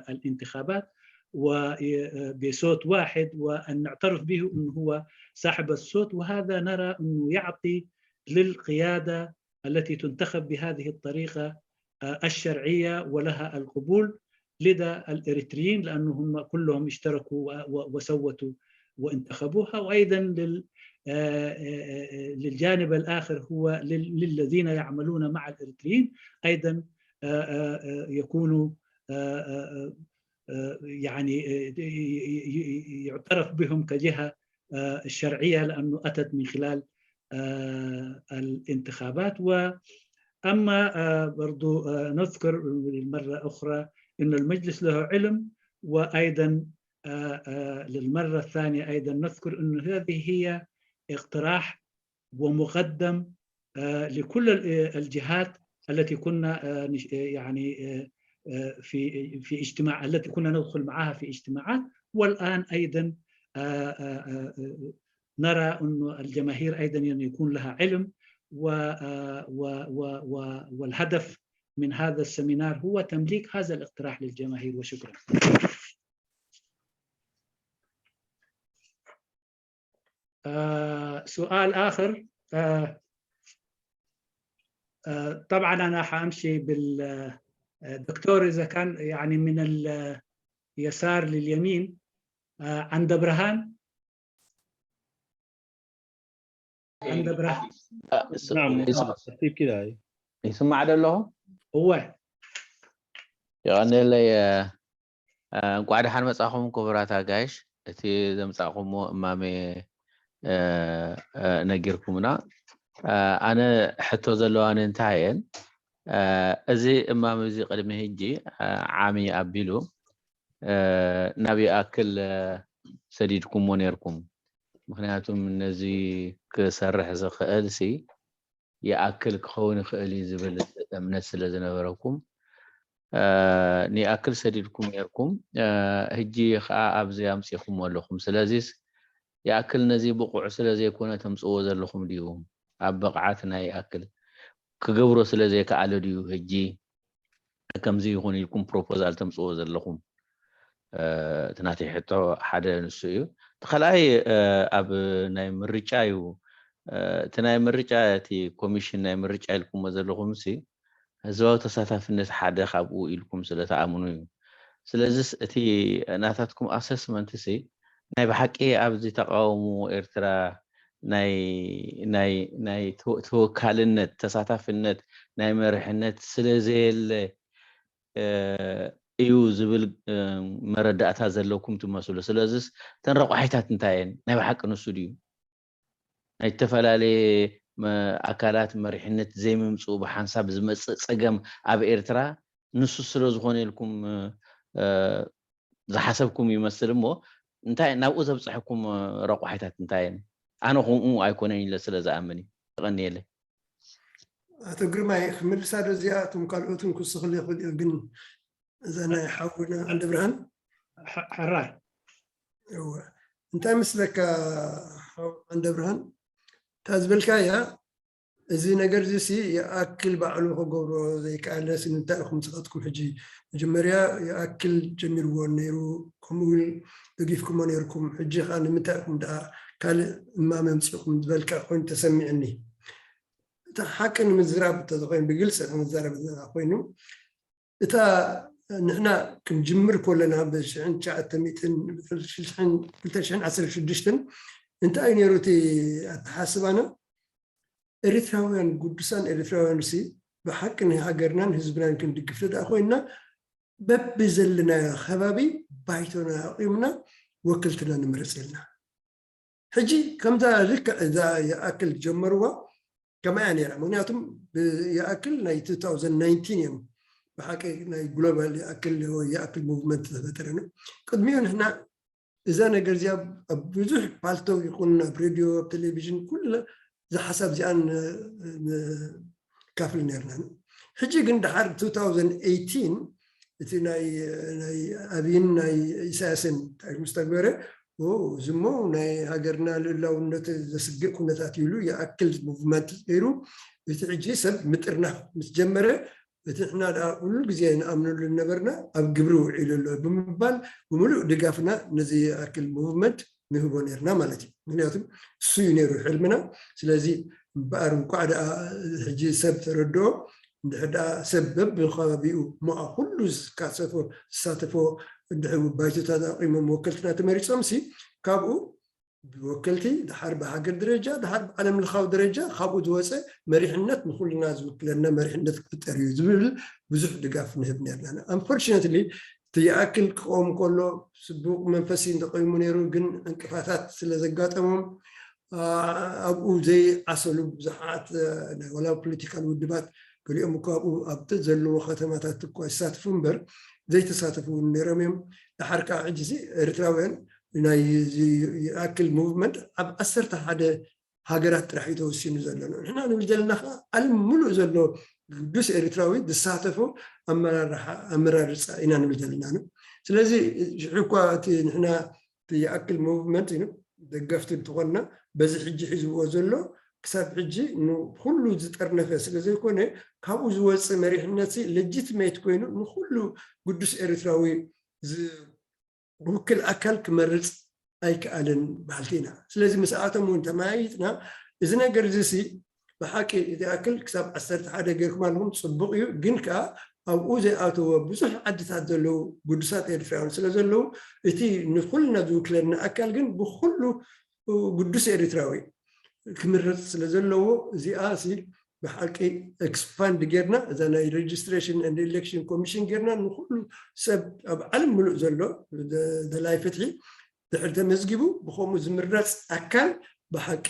الانتخابات وبصوت واحد، وأن نعترف به أنه هو صاحب الصوت. وهذا نرى أنه يعطي للقيادة التي تنتخب بهذه الطريقة الشرعية ولها القبول لدى الإريتريين، لأنهم كلهم اشتركوا وصوتوا وانتخبوها. وأيضا للجانب الآخر هو للذين يعملون مع الإريتريين أيضا يكونوا يعني يعترف بهم كجهة شرعية لأنه أتت من خلال الانتخابات. وأما برضو نذكر للمرة أخرى أن المجلس له علم، وأيضا للمرة الثانية أيضا نذكر أن هذه هي اقتراح ومقدم لكل الجهات التي كنا يعني في في اجتماع التي كنا ندخل معها في اجتماعات. والآن أيضا نرى أن الجماهير أيضا أن يكون لها علم، والهدف من هذا السمينار هو تمليك هذا الاقتراح للجماهير. وشكرا. آه سؤال آخر. آه آه طبعا أنا حأمشي بالدكتور إذا كان يعني من اليسار لليمين. آه عند برهان. عند ابراهيم نعم. ይስማዕ ዶ ኣለኹ? هو የቐንየለይ። እንኳዕ ደሓን መጻኹም ክቡራት ኣጋይሽ። እቲ ዘምጻእኹምዎ እማሜ ነጊርኩምና። ኣነ ሕቶ ዘለዋኒ እንታይ እየን፣ እዚ እማም እዚ ቅድሚ ሕጂ ዓሚ ኣቢሉ ናብ ይኣክል ሰዲድኩሞ ነርኩም። ምክንያቱም ነዚ ክሰርሕ ዝኽእል ሲ ይኣክል ክኸውን ይኽእል እዩ ዝብል እምነት ስለ ዝነበረኩም ንይኣክል ሰዲድኩም ነርኩም። ሕጂ ከዓ ኣብዚ ኣምፂኹም ኣለኹም። ስለዚስ ይኣክል ነዚ ብቑዕ ስለ ዘይኮነ ተምፅዎ ዘለኹም ድዩ? ኣብ ብቕዓት ናይ ይኣክል ክገብሮ ስለ ዘይከኣለ ድዩ ሕጂ ከምዚ ይኹን ኢልኩም ፕሮፖዛል ተምፅዎ ዘለኹም? እቲ ናተይ ሕቶ ሓደ ንሱ እዩ። እቲ ካልኣይ ኣብ ናይ ምርጫ እዩ። እቲ ናይ ምርጫ እቲ ኮሚሽን ናይ ምርጫ ኢልኩሞ ዘለኹም ሲ ህዝባዊ ተሳታፍነት ሓደ ካብኡ ኢልኩም ስለ ትኣምኑ እዩ። ስለዚስ እቲ ናታትኩም ኣሰስመንት ሲ ናይ ብሓቂ ኣብዚ ተቃውሞ ኤርትራ ናይ ናይ ናይ ተወ- ተወካልነት ተሳታፍነት ናይ መርሕነት ስለ ዘየለ እዩ ዝብል መረዳእታ ዘለኩም ትመስሉ። ስለዚስ እተን ረቋሒታት እንታይ እየን? ናይ ብሓቂ ንሱ ድዩ ናይ ዝተፈላለየ ኣካላት መሪሕነት ዘይምምፅኡ ብሓንሳብ ዝመፅእ ፀገም ኣብ ኤርትራ ንሱ ስለ ዝኾነ ኢልኩም ዝሓሰብኩም ይመስል እሞ እንታይ ናብኡ ዘብፀሐኩም ረቋሒታት እንታይ እየን? ኣነ ከምኡ ኣይኮነን ኢለ ስለ ዝኣምን እዩ። ተቐንየለይ። ኣቶ ግርማይ ክምልሳ ዶ እዚኣ እቶም ካልኦትን ክስኽል ይኽእል እዩ ግን እዛ ናይ ሓውና ዓንደ ብርሃን ሕራይ እወ እንታይ ምስለካ ሓው ዓንደ ብርሃን እታ ዝበልካያ እዚ ነገር እዚ ሲ ይኣክል ባዕሉ ክገብሮ ዘይከኣለ ሲ ንምንታይ ኢኹም ዝኸትኩም ሕጂ መጀመርያ ይኣክል ጀሚርዎ ነይሩ ከምኡ እውን ደጊፍኩሞ ነይርኩም ሕጂ ከዓ ንምንታይ ኢኹም ደኣ ካልእ እማመ ምፅእኹም ዝበልካ ኮይኑ ተሰሚዕኒ እቲ ሓቂ ንምዝራብ እንተዝኮይኑ ብግልፂ ክንዛረብ ኮይኑ እታ ንሕና ክንጅምር ከለና ብ2016 እንታይ እዩ ነይሩ እቲ ኣተሓስባና ኤርትራውያን ግዱሳን ኤርትራውያን ሲ ብሓቂ ንሃገርናን ህዝብናን ክንድግፍ ደኣ ኮይንና በብዘለናዮ ከባቢ ባይቶና ኣቂምና ወክልትና ንምረፅ ኢልና ሕጂ ከምዛ ልክዕ እዛ ይኣክል ጀመርዋ ከማያ ነይራ ምክንያቱም ይኣክል ናይ 2019 እዮም ብሓቂ ናይ ግሎባል ይኣክል ይኣክል ሙቭመንት ተፈጠረ ነው ቅድሚኡ ንሕና እዛ ነገር እዚኣ ኣብ ብዙሕ ፓልቶ ይኹን ኣብ ሬድዮ ኣብ ቴሌቪዥን ኩሉ እዛ ሓሳብ እዚኣ ካፍል ነርና ሕጂ ግን ድሓር 2018 እቲ ናይ ኣብይን ናይ ኢሳያስን እንታይ ምስ ተግበረ እዚሞ ናይ ሃገርና ልእላውነት ዘስግእ ኩነታት ኢሉ ይኣክል ሙቭመንት ገይሩ እቲ ሕጂ ሰብ ምጥርናፍ ምስ ጀመረ እቲ ንሕና ደኣ ኩሉ ግዜ ንኣምነሉ ዝነበርና ኣብ ግብሪ ውዒሉ ኣሎ ብምባል ብምሉእ ድጋፍና ነዚ ይኣክል ሙቭመንት ንህቦ ነርና ማለት እዩ ምክንያቱም እሱ እዩ ነይሩ ሕልምና ስለዚ እምበኣር እንኳዕ ደኣ ሕጂ ሰብ ተረድኦ እንድሕር ደኣ ሰብ በብከባቢኡ እሞ ኩሉ ዝካሰፎ ዝሳተፎ እንድሕር ባይቶታት ኣቂሞም ወከልትና ተመሪፆም ሲ ካብኡ ብወከልቲ ድሓር ብሃገር ደረጃ ድሓር ብዓለም ለኻዊ ደረጃ ካብኡ ዝወፀ መሪሕነት ንኩልና ዝውክለና መሪሕነት ክፍጠር እዩ ዝብል ብዙሕ ድጋፍ ንህብ ነርና unfortunately እቲ ይኣክል ክቆም ከሎ ስቡቅ መንፈሲ እንተቆይሙ ነይሩ ግን ዕንቅፋታት ስለ ዘጋጠሞም ኣብኡ ዘይዓሰሉ ብዙሓት ናይ ወላ ፖለቲካል ውድባት ገሊኦም እኳ ኣብኡ ኣብቲ ዘለዎ ከተማታት እኳ ይሳትፉ እምበር ዘይተሳተፉ እውን ነይሮም እዮም። ድሓር ከዓ ሕጂ ኤርትራውያን ናይ ይኣክል ሙቭመንት ኣብ ዓሰርተ ሓደ ሃገራት ጥራሕ እዩ ተወሲኑ ዘሎ። ንሕና ንብል ዘለና ከዓ ዓለም ሙሉእ ዘሎ ግዱስ ኤርትራዊ ዝሳተፎ ኣመራርፃ ኢና ንብል ዘለና። ስለዚ ሽዑ እኳ እቲ ንሕና ይኣክል ሙቭመንት እዩ ደገፍቲ እንትኾንና በዚ ሕጂ ሒዝዎ ዘሎ ክሳብ ሕጂ ንኩሉ ዝጠርነፈ ስለ ዘይኮነ ካብኡ ዝወፅእ መሪሕነት ሌጂትሜት ኮይኑ ንኩሉ ግዱስ ኤርትራዊ ዝውክል ኣካል ክመርፅ ኣይከኣልን በሃልቲ ኢና። ስለዚ ምስኣቶም እውን ተመያይጥና እዚ ነገር እዚ ሲ ብሓቂ እቲ ኣክል ክሳብ ዓሰርተ ሓደ ገይርኩም ኣለኹም ፅቡቅ እዩ ግን ከዓ ኣብኡ ዘይኣተወ ብዙሕ ዓድታት ዘለዉ ግዱሳት ኤርትራውያን ስለ ዘለዉ እቲ ንኩልና ዝውክለና ኣካል ግን ብኩሉ ግዱስ ኤርትራዊ ክምረፅ ስለ ዘለዎ እዚኣ ሲ ብሓቂ expand ጌርና እዛ ናይ registration and election commission ጌርና ንኩሉ ሰብ ኣብ ዓለም ምሉእ ዘሎ ደላይ ፍትሒ ድሕሪ ተመዝጊቡ ብከምኡ ዝምረፅ ኣካል ብሓቂ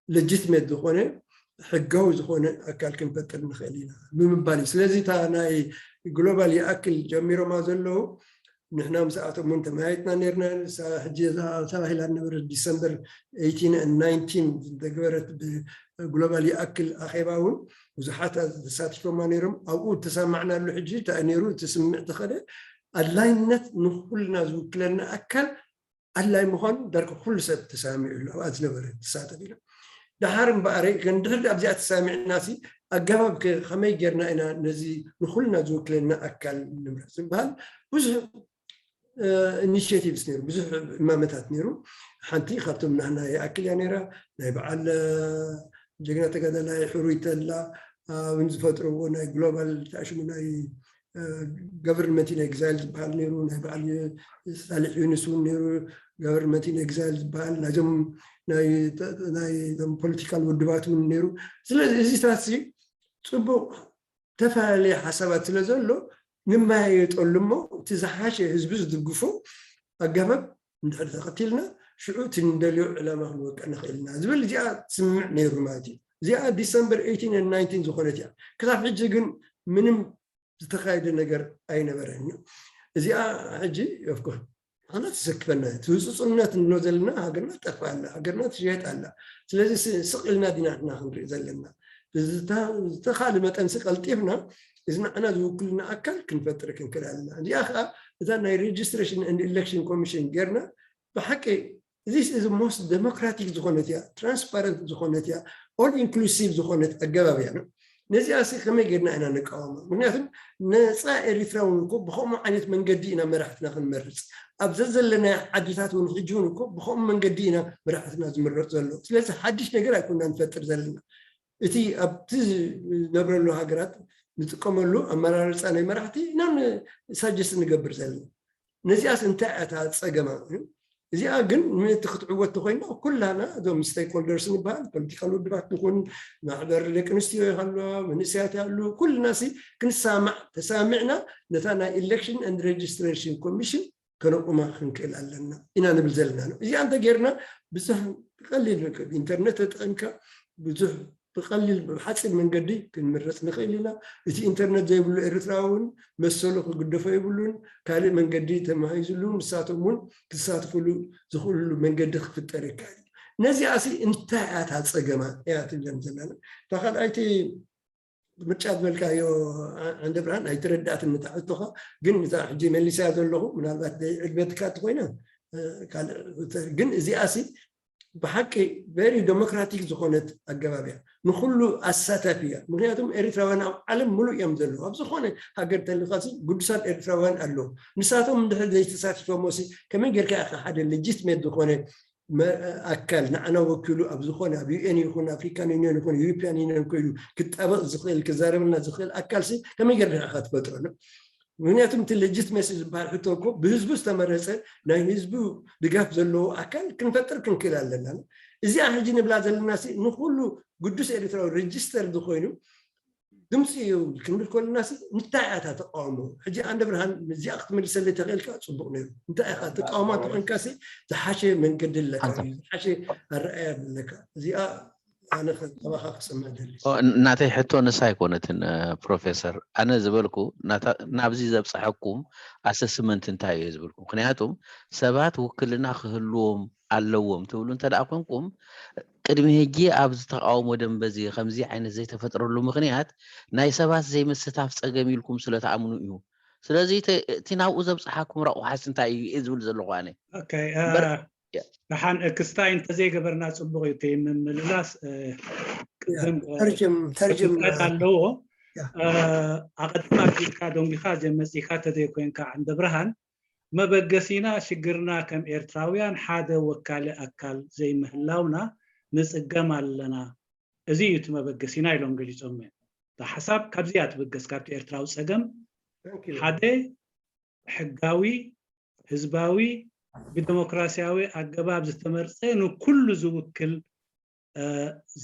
legitimate ዝኾነ ሕጋዊ ዝኾነ ኣካል ክንፈጥር ንኽእል ኢና ብምባል እዩ። ስለዚ እታ ናይ ግሎባል ይኣክል ጀሚሮማ ዘለዉ ንሕና ምስኣቶም እውን ተመያይጥና ነርና። ሕጂ ተባሂላ ነበረ ዲሰምበር eighteen and nineteen ዝተገበረት ብግሎባል ይኣክል ኣኼባ እውን ብዙሓት ተሳቲፎማ ነይሮም። ኣብኡ ተሰማዕናሉ። ሕጂ እንታይ ነይሩ እቲ ስምምዕ ተኸደ ኣድላይነት ንኩልና ዝውክለና ኣካል ኣድላይ ምዃኑ ዳርጋ ኩሉ ሰብ ተሳሚዑ ኣሎ ኣብኣ ዝነበረ ተሳተፍ ኢሎም። ደሓር እምበኣረ ንድሕር ኣብዚኣ ተሳሚዕና ሲ ኣገባብ ከመይ ጌርና ኢና ነዚ ንኩልና ዝውክለና ኣካል ንምረፅ ዝበሃል ብዙሕ ኢኒሽቲቭስ ነይሩ፣ ብዙሕ እማመታት ነይሩ። ሓንቲ ካብቶም ናህና ይኣክል እያ ነይራ ናይ በዓል ጀግና ተጋዳላይ ሕሩይ ተላ እውን ዝፈጥርዎ ናይ ግሎባል ተኣሽሙ ናይ government in exile ዝበሃል ነይሩ፣ ናይ በዓል ሳልሕ ዩንስ እውን ነይሩ። Government in exile ዝበሃል ናይዞም ናይ ፖለቲካል ውድባት እውን ነይሩ። ስለዚ እዚታት ፅቡቅ ተፈላለየ ሓሳባት ስለ ዘሎ ንመያየጠሉ እሞ እቲ ዝሓሸ ህዝቢ ዝድግፎ ኣገባብ እንድሕር ተኸቲልና ሽዑ እቲ ንደልዮ ዕላማ ክንወቅዕ ንኽእል ኢና ዝብል እዚኣ ትስምዕ ነይሩ ማለት እዩ። እዚኣ ዲሰምበር eighteen and nineteen ዝኾነት እያ። ክሳብ ሕጂ ግን ምንም ዝተኻየደ ነገር ኣይነበረን እዩ። እዚኣ ሕጂ ኦፍኮርስ ንሕና ተሰክፈና ትህፁፁነት እንብሎ ዘለና ሃገርና ትጠፍእ ኣላ፣ ሃገርና ትሸየጥ ኣላ። ስለዚ ስቕ ኢልና ዲና ንሕና ክንርኢ ዘለና ዝተኻለ መጠንሲ ቀልጢፍና እዚ ንዓና ዝውክልና ኣካል ክንፈጥር ክንክእል ኣለና። እዚኣ ከዓ እዛ ናይ registration and election commission ጌርና ብሓቂ this is most democratic ዝኾነት እያ፣ transparent ዝኾነት እያ፣ all inclusive ዝኾነት ኣገባብ እያ። ነዚኣ ሲ ከመይ ጌርና ኢና ንቃወማ? ምክንያቱም ነፃ ኤሪትራውን እኮ ብከምኡ ዓይነት መንገዲ ኢና መራሕትና ክንመርፅ። ኣብ ዘዘለናዮ ዓድታት እውን ሕጂ እውን እኮ ብከምኡ መንገዲ ኢና መራሕትና ዝምረፁ ዘለዉ። ስለዚ ሓድሽ ነገር ኣይኮና ንፈጥር ዘለና። እቲ ኣብቲ ዝነብረሉ ሃገራት ንጥቀመሉ ኣመራርፃ ናይ መራሕቲ ኢና suggest ንገብር ዘለና። ነዚኣስ እንታይ እያ እታ ፀገማ? እዚኣ ግን ምእንቲ ክትዕወት ተኮይና ኩላና እዞም stakeholders ንበሃል ፖለቲካል ውድባት ንኹን ማሕበር ደቂ ኣንስትዮ ይሃሉ መንእሰያት ይሃሉ ኩልና ሲ ክንሳማዕ ተሳሚዕና ነታ ናይ election and registration commission ከነቁማ ክንክእል ኣለና ኢና ንብል ዘለና ነው። እዚኣ እንተ ጌርና ብዙሕ ብቀሊል ኢንተርነት ተጠቂምካ ብዙሕ ብቀሊል ብሓፂር መንገዲ ክንምረፅ ንኽእል ኢና። እቲ ኢንተርነት ዘይብሉ ኤርትራ እውን መሰሉ ክግደፎ የብሉን። ካልእ መንገዲ ተማሂዝሉ ንሳቶም እውን ክሳትፍሉ ዝኽእልሉ መንገዲ ክፍጠር ይከኣል። ነዚኣ ሲ እንታይ እያ እታ ፀገማ እያ ትብለን ዘለና? እታ ካልኣይቲ ምርጫ ዝበልካዮ ዓንደ ብርሃን ኣይተረዳእትን እታ ሕቶኻ፣ ግን እዛ ሕጂ መሊሰያ ዘለኹ ምናልባት ዕግበትካ እንተኮይነ ካልእ፣ ግን እዚኣ ሲ ብሓቂ very democratic ዝኾነት ኣገባብ እያ። ንኩሉ ኣሳታፊ እያ። ምክንያቱም ኤርትራውያን ኣብ ዓለም ሙሉእ እዮም ዘለዉ። ኣብ ዝኾነ ሃገር ተልኻሲ ግዱሳት ኤርትራውያን ኣለዉ። ንሳቶም እንድሕር ዘይተሳቲፎሞ ሲ ከመይ ጌርካ ኢኻ ሓደ legitimate ዝኾነ ኣካል ንዓና ወኪሉ ኣብ ዝኾነ ኣብ UN ይኹን ኣፍሪካን ዩኒዮን ይኹን ዩሮፒያን ዩኒዮን ኮይኑ ክጣበቕ ዝኽእል ክዛረበልና ዝኽእል ኣካል ሲ ከመይ ጌርካ ኢኻ ትፈጥሮ? ምክንያቱም እቲ legitimacy ዝበሃል ሕቶ እኮ ብህዝቡ ዝተመረፀ ናይ ህዝቡ ድጋፍ ዘለዎ ኣካል ክንፈጥር ክንክእል ኣለና። እዚኣ ሕጂ ንብላ ዘለና ሲ ንኩሉ ግዱስ ኤርትራዊ register ዝኾይኑ ድምፂ እዩ ክንብል ከለና ሲ እንታይ እያ እታ ተቃውሞ? ሕጂ ዓንደ ብርሃን እዚኣ ክትመልሰለይ ተኽእልካ ፅቡቅ ነይሩ። እንታይ ኢኻ ተቃውማ ተኾንካ ሲ ዝሓሸ መንገዲ ኣለካ እዩ፣ ዝሓሸ ኣረኣያ ኣለካ። እዚኣ ኣነ ካባኻ ክሰምዕ ደሊ። ናተይ ሕቶ ንሳ ኣይኮነትን ፕሮፌሰር። ኣነ ዝበልኩ ናብዚ ዘብፀሐኩም ኣሰስመንት እንታይ እዩ ዝብልኩም። ምክንያቱም ሰባት ውክልና ክህልዎም ኣለዎም ትብሉ እንተ ደኣ ኮንኩም ቅድሚ ሕጂ ኣብዚ ተቃውሞ ደንበ እዚ ከምዚ ዓይነት ዘይተፈጥረሉ ምክንያት ናይ ሰባት ዘይምስታፍ ፀገም ኢልኩም ስለ ትኣምኑ እዩ። ስለዚ እቲ ናብኡ ዘብፀሓኩም ረቑሓስ እንታይ እዩ እየ ዝብል ዘለኹ ኣነ። ደሓን ክስታይ እንተዘይገበርና ፅቡቅ እዩ። እቲ ምምልላስ ኣለዎ። ኣቐድም ኣቢልካ ደንጊኻ ዘመፂካ ተዘይኮይንካ ዓንደ ብርሃን መበገሲና ሽግርና ከም ኤርትራውያን ሓደ ወካሊ ኣካል ዘይምህላውና ንፅገም ኣለና። እዚ እዩ እቲ መበገሲና ኢሎም ገሊፆም እዮም። እታ ሓሳብ ካብዚ እያ ትብገስ፣ ካብቲ ኤርትራዊ ፀገም ሓደ ሕጋዊ ህዝባዊ ብደሞክራሲያዊ ኣገባብ ዝተመርጸ ንኩሉ ዝውክል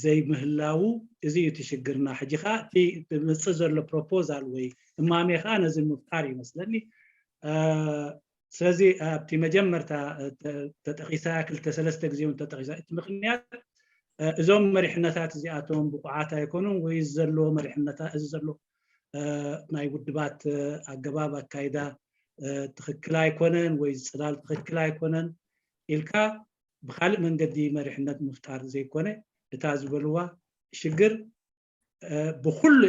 ዘይምህላዉ፣ እዚ እዩ እቲ ሽግርና። ሕጂ ኸዓ እቲ ዝመጽእ ዘሎ ፕሮፖዛል ወይ እማሜ ኸዓ ነዚ ምፍጣር ይመስለኒ። ስለዚ ኣብቲ መጀመርታ ተጠቒሳ፣ ክልተ ሰለስተ ግዜ እውን ተጠቒሳ። እቲ ምኽንያት እዞም መሪሕነታት እዚኣቶም ብቑዓት ኣይኮኑን ወይ ዘሎ መሪሕነታ፣ እዚ ዘሎ ናይ ውድባት ኣገባብ ኣካይዳ ትኽክል ኣይኮነን ወይ ጽላል ትኽክል ኣይኮነን ኢልካ ብኻልእ መንገዲ መሪሕነት ምፍጣር ዘይኮነ፣ እታ ዝበልዋ ሽግር ብኩሉ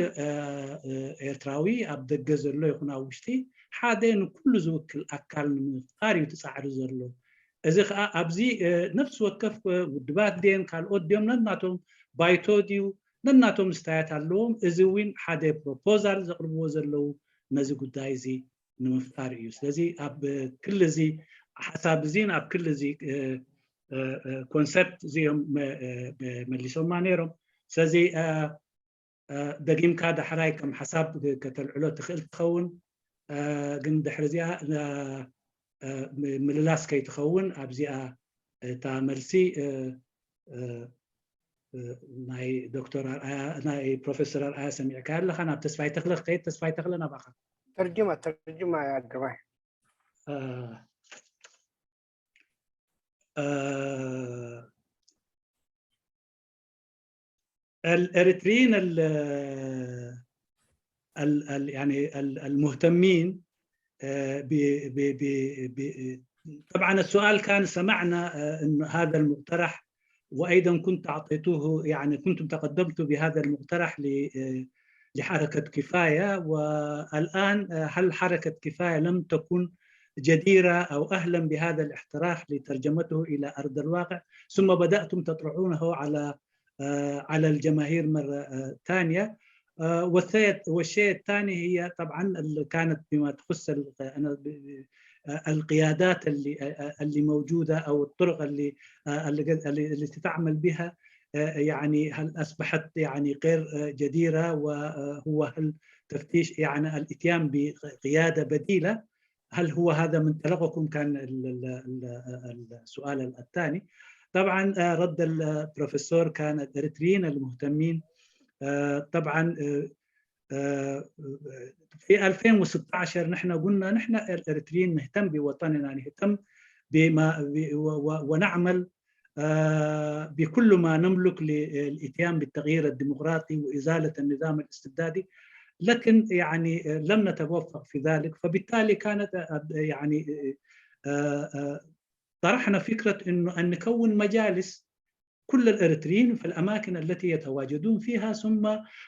ኤርትራዊ ኣብ ደገ ዘሎ ይኹን ኣብ ውሽጢ ሓደ ንኩሉ ዝውክል ኣካል ንምፍጣር እዩ ትጻዕሪ ዘሎ። እዚ ከዓ ኣብዚ ነፍሲ ወከፍ ውድባት ድየን ካልኦት ድዮም ነናቶም ባይቶ ድዩ ነናቶም ስታያት ኣለዎም። እዚ እውን ሓደ ፕሮፖዛል ዘቕርብዎ ዘለዉ ነዚ ጉዳይ እዚ ንምፍጣር እዩ። ስለዚ ኣብ ክሊ እዚ ሓሳብ እዚን ኣብ ክሊ እዚ ኮንሰፕት እዚኦም መሊሶማ ነይሮም። ስለዚ ደጊምካ ዳሕራይ ከም ሓሳብ ከተልዕሎ ትኽእል ትኸውን፣ ግን ድሕሪ እዚኣ ምልላስ ከይትኸውን ኣብዚኣ እታ መልሲ ናይ ዶክተር ኣርኣያ ናይ ፕሮፌሰር ኣርኣያ ሰሚዕካ ኣለኻ። ናብ ተስፋይ ተኽለ ክኸይድ፣ ተስፋይ ተኽለ ናባኻ። ተርጅማ ተርጅማ ኣገባይ الاريتريين يعني المهتمين طبعا السؤال كان سمعنا انه هذا المقترح وايضا كنت اعطيته يعني كنتم تقدمتوا بهذا المقترح لحركه كفايه والان هل حركه كفايه لم تكن جديره او اهلا بهذا الاقتراح لترجمته الى ارض الواقع ثم بداتم تطرحونه على على الجماهير مره ثانيه والشيء الثاني هي طبعا كانت بما تخص القيادات اللي اللي موجوده او الطرق اللي اللي تتعامل بها يعني هل اصبحت يعني غير جديره وهو هل تفتيش يعني الاتيان بقياده بديله هل هو هذا منطلقكم كان السؤال الثاني. طبعا رد البروفيسور كان الاريتريين المهتمين طبعا في ألفين وستة عشر نحن قلنا نحن الاريتريين نهتم بوطننا نهتم بما ونعمل بكل ما نملك للاتيان بالتغيير الديمقراطي وازاله النظام الاستبدادي لكن يعني لم نتوفق في ذلك فبالتالي كانت يعني طرحنا فكره انه ان نكون مجالس كل الاريتريين في الاماكن التي يتواجدون فيها ثم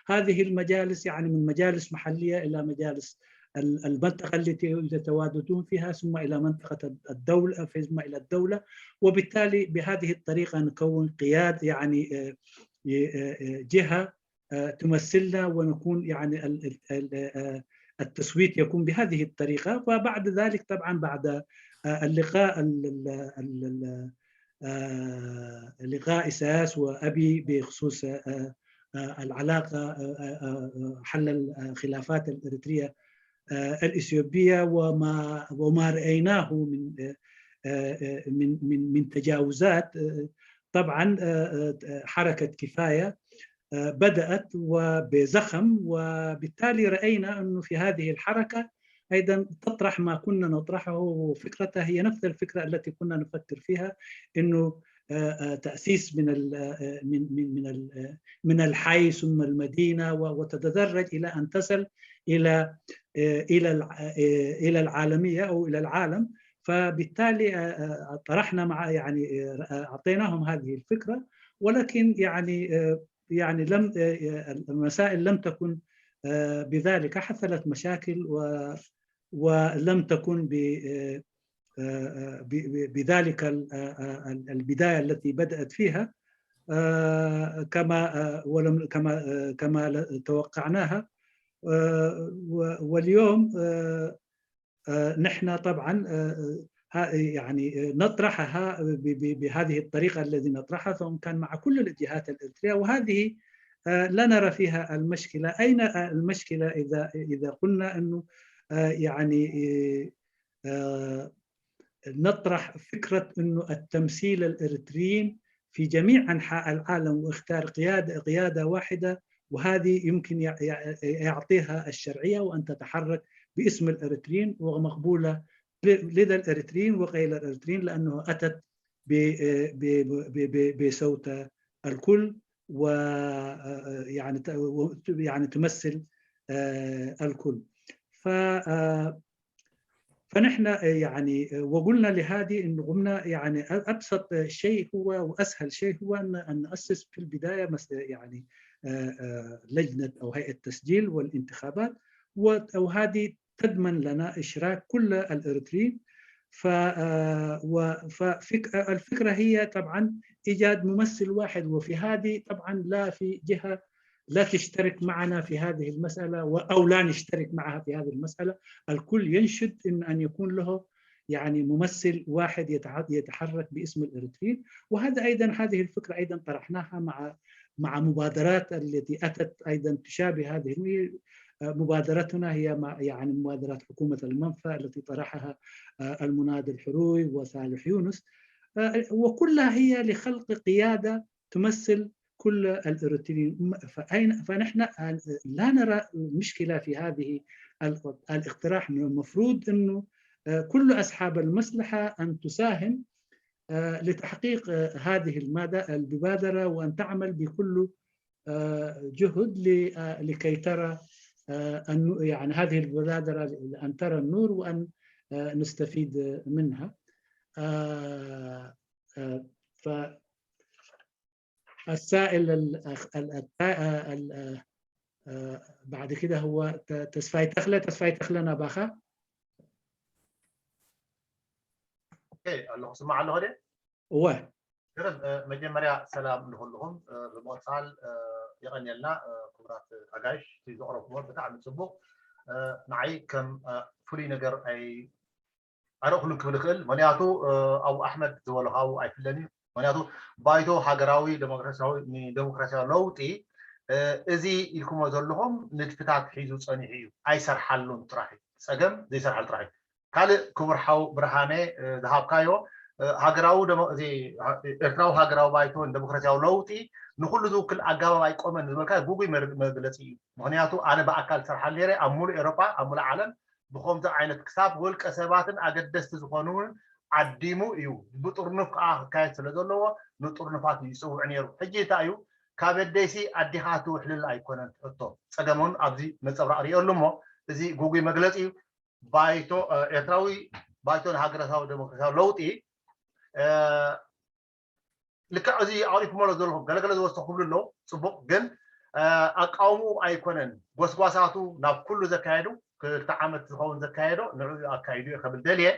هذه المجالس يعني من مجالس محليه الى مجالس المنطقه التي يتواجدون فيها ثم الى منطقه الدوله ثم الى الدوله وبالتالي بهذه الطريقه نكون قياد يعني جهه تمثلنا ونكون يعني التصويت يكون بهذه الطريقه وبعد ذلك طبعا بعد اللقاء لقاء اساس وابي بخصوص العلاقه حل الخلافات الاريتريه الاثيوبيه وما وما رايناه من من من من تجاوزات طبعا حركه كفايه بدات وبزخم وبالتالي راينا انه في هذه الحركه ايضا تطرح ما كنا نطرحه وفكرتها هي نفس الفكره التي كنا نفكر فيها انه تاسيس من من من من من الحي ثم المدينه وتتدرج الى ان تصل الى الى الى العالميه او الى العالم. فبالتالي طرحنا مع يعني اعطيناهم هذه الفكره ولكن يعني يعني لم المسائل لم تكن بذلك حصلت مشاكل و ولم تكن بذلك البدايه التي بدات فيها كما ولم كما كما توقعناها واليوم نحن طبعا يعني نطرحها بهذه الطريقه التي نطرحها سواء كان مع كل الجهات الاريتريه وهذه لا نرى فيها المشكله. اين المشكله اذا اذا قلنا انه يعني نطرح فكرة أنه التمثيل الإريتريين في جميع أنحاء العالم واختيار قيادة قيادة واحدة، وهذه يمكن يعطيها الشرعية وأن تتحرك باسم الإريتريين ومقبولة لدى الإريتريين وغير الإريتريين، لأنه أتت بصوت الكل، و يعني يعني تمثل الكل. ف فنحن يعني وقلنا لهذه انه قمنا يعني ابسط شيء هو واسهل شيء هو ان ان ناسس في البدايه يعني لجنه او هيئه تسجيل والانتخابات، وهذه تضمن لنا اشراك كل الاريتريين. فالفكره هي طبعا ايجاد ممثل واحد، وفي هذه طبعا لا في جهه لا تشترك معنا في هذه المسألة أو لا نشترك معها في هذه المسألة. الكل ينشد إن أن يكون له يعني ممثل واحد يتحرك باسم الإريتريين. وهذا أيضا هذه الفكرة أيضا طرحناها مع مع مبادرات التي أتت أيضا تشابه هذه مبادرتنا، هي يعني مبادرات حكومة المنفى التي طرحها المناضل الحروي وصالح يونس، وكلها هي لخلق قيادة تمثل كل الإريتريين. فأين فنحن لا نرى مشكلة في هذه الاقتراح. المفروض أنه كل أصحاب المصلحة أن تساهم لتحقيق هذه المادة المبادرة، وأن تعمل بكل جهد لكي ترى أن يعني هذه المبادرة أن ترى النور وأن نستفيد منها. ف السائل بعد كده هو ተስፋይ ተኽለ ተስፋይ ተኽለ ናባኻ። ኣለኹ ስማዕ ኣለኹ ደ እወ። መጀመርያ ሰላም ንኩልኹም ብምቕፃል የቐንየልና ክቡራት ኣጋይሽ እቲ ዘቕረብኩሞ ብጣዕሚ ፅቡቕ። ንዓይ ከም ፍሉይ ነገር ኣይ ኣረእኹሉ ክብል ይኽእል። ምክንያቱ ኣብኡ ኣሕመድ ዝበሎ ካብኡ ኣይፍለን እዩ። ምክንያቱ ባይቶ ሃገራዊ ዴሞክራሲያዊ ንዴሞክራሲያዊ ለውጢ እዚ ኢልኩሞ ዘለኹም ንድፍታት ሒዙ ፀኒሑ እዩ። ኣይሰርሓሉን ጥራሕ እዩ ፀገም፣ ዘይሰርሓሉ ጥራሕ እዩ። ካልእ ክቡር ሓው ብርሃነ ዝሃብካዮ ሃገራዊ ኤርትራዊ ሃገራዊ ባይቶ ንዴሞክራሲያዊ ለውጢ ንኩሉ ዝውክል ኣጋባብ ኣይቆመን ዝበልካ ጉጉይ መግለፂ እዩ። ምክንያቱ ኣነ ብኣካል ዝሰርሓሉ ነይረ ኣብ ሙሉእ ኤሮፓ ኣብ ሙሉእ ዓለም ብከምዚ ዓይነት ክሳብ ውልቀ ሰባትን ኣገደስቲ ዝኾኑን ዓዲሙ እዩ። ብጥርኑፍ ከዓ ክካየድ ስለ ዘለዎ ንጥርኑፋት እዩ ዝፅውዕ ነይሩ። ሕጂ እንታይ እዩ ካብ ኣደይሲ ኣዲኻ ትውሕልል ኣይኮነን ሕቶ። ፀገም እውን ኣብዚ ነፀብራቕ ሪኦ ኣሎ እሞ እዚ ጉጉይ መግለፂ እዩ። ባይቶ ኤርትራዊ ባይቶ ንሃገራዊ ዴሞክራሲያዊ ለውጢ ልክዕ እዚ ኣቕሪብኩሞ ዘለኹም ገለገለ ዝወሰኹብሉ ኣለዉ። ፅቡቕ ግን ኣቃውምኡ ኣይኮነን። ጎስጓሳቱ ናብ ኩሉ ዘካየዱ ክልተ ዓመት ዝኸውን ዘካየዶ ንዕኡ ኣካይዱ እየ ከብል ደልየ።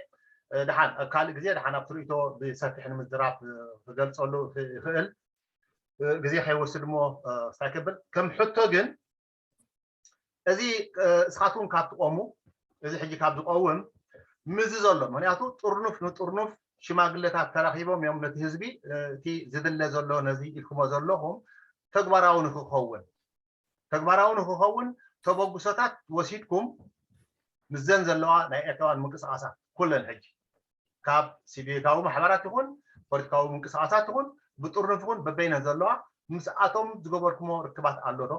ድሓን ኣብ ካልእ ግዜ ድሓን ኣብቲ ርእይቶ ብሰፊሕ ንምዝራብ ክገልፀሉ ይኽእል። ግዜ ከይወስድ እሞ ስታይ ከብል ከም ሕቶ ግን እዚ እስኻትኩም ካብ ትቆሙ እዚ ሕጂ ካብ ዝቀውም ምዚ ዘሎ ምክንያቱ ጥርኑፍ ንጥርኑፍ ሽማግለታት ተራኺቦም እዮም ነቲ ህዝቢ እቲ ዝድለ ዘሎ ነዚ ኢልኩሞ ዘለኹም ተግባራዊ ንክኸውን ተግባራዊ ንክኸውን ተበግሶታት ወሲድኩም ምስዘን ዘለዋ ናይ ኤርትራውያን ምንቅስቃሳት ኩለን ሕጂ ካብ ሲቪካዊ ማሕበራት ይኹን ፖለቲካዊ ምንቅስቃሳት ይኹን ብጥርኑፍ ይኹን በበይነን ዘለዋ ምስኣቶም ዝገበርኩሞ ርክባት ኣሎ ዶ?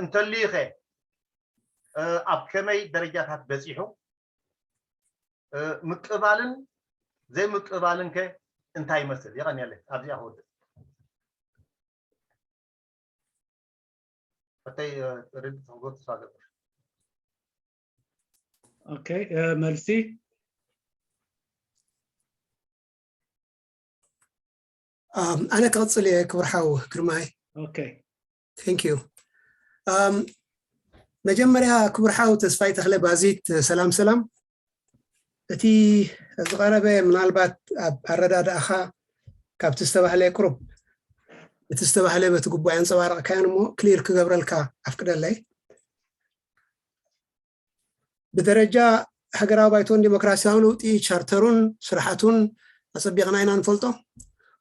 እንተልዩኸ ኣብ ከመይ ደረጃታት በፂሑ? ምቅባልን ዘይምቅባልን ከ እንታይ ይመስል? የቐንየለይ ኣብዚኣ ክወድእ። ኦኬ፣ መልሲ ኣነ ክቕፅል እየ ክብር ሓው ግርማይ። ኦኬ thank you መጀመርያ ክብር ሓው ተስፋይ ተኽለ ባዚት ሰላም ሰላም። እቲ ዝቐረበ ምናልባት ኣብ ኣረዳድኣኻ ካብቲ ዝተባህለ ቁሩብ እቲ ዝተባህለ በቲ ግቡእ ኣንፀባረቕካዮን እሞ ክሊር ክገብረልካ ኣፍቅደለይ። ብደረጃ ሃገራዊ ባይቶን ዴሞክራሲያዊ ለውጢ ቻርተሩን ስርሓቱን ኣፀቢቕና ኢና ንፈልጦ።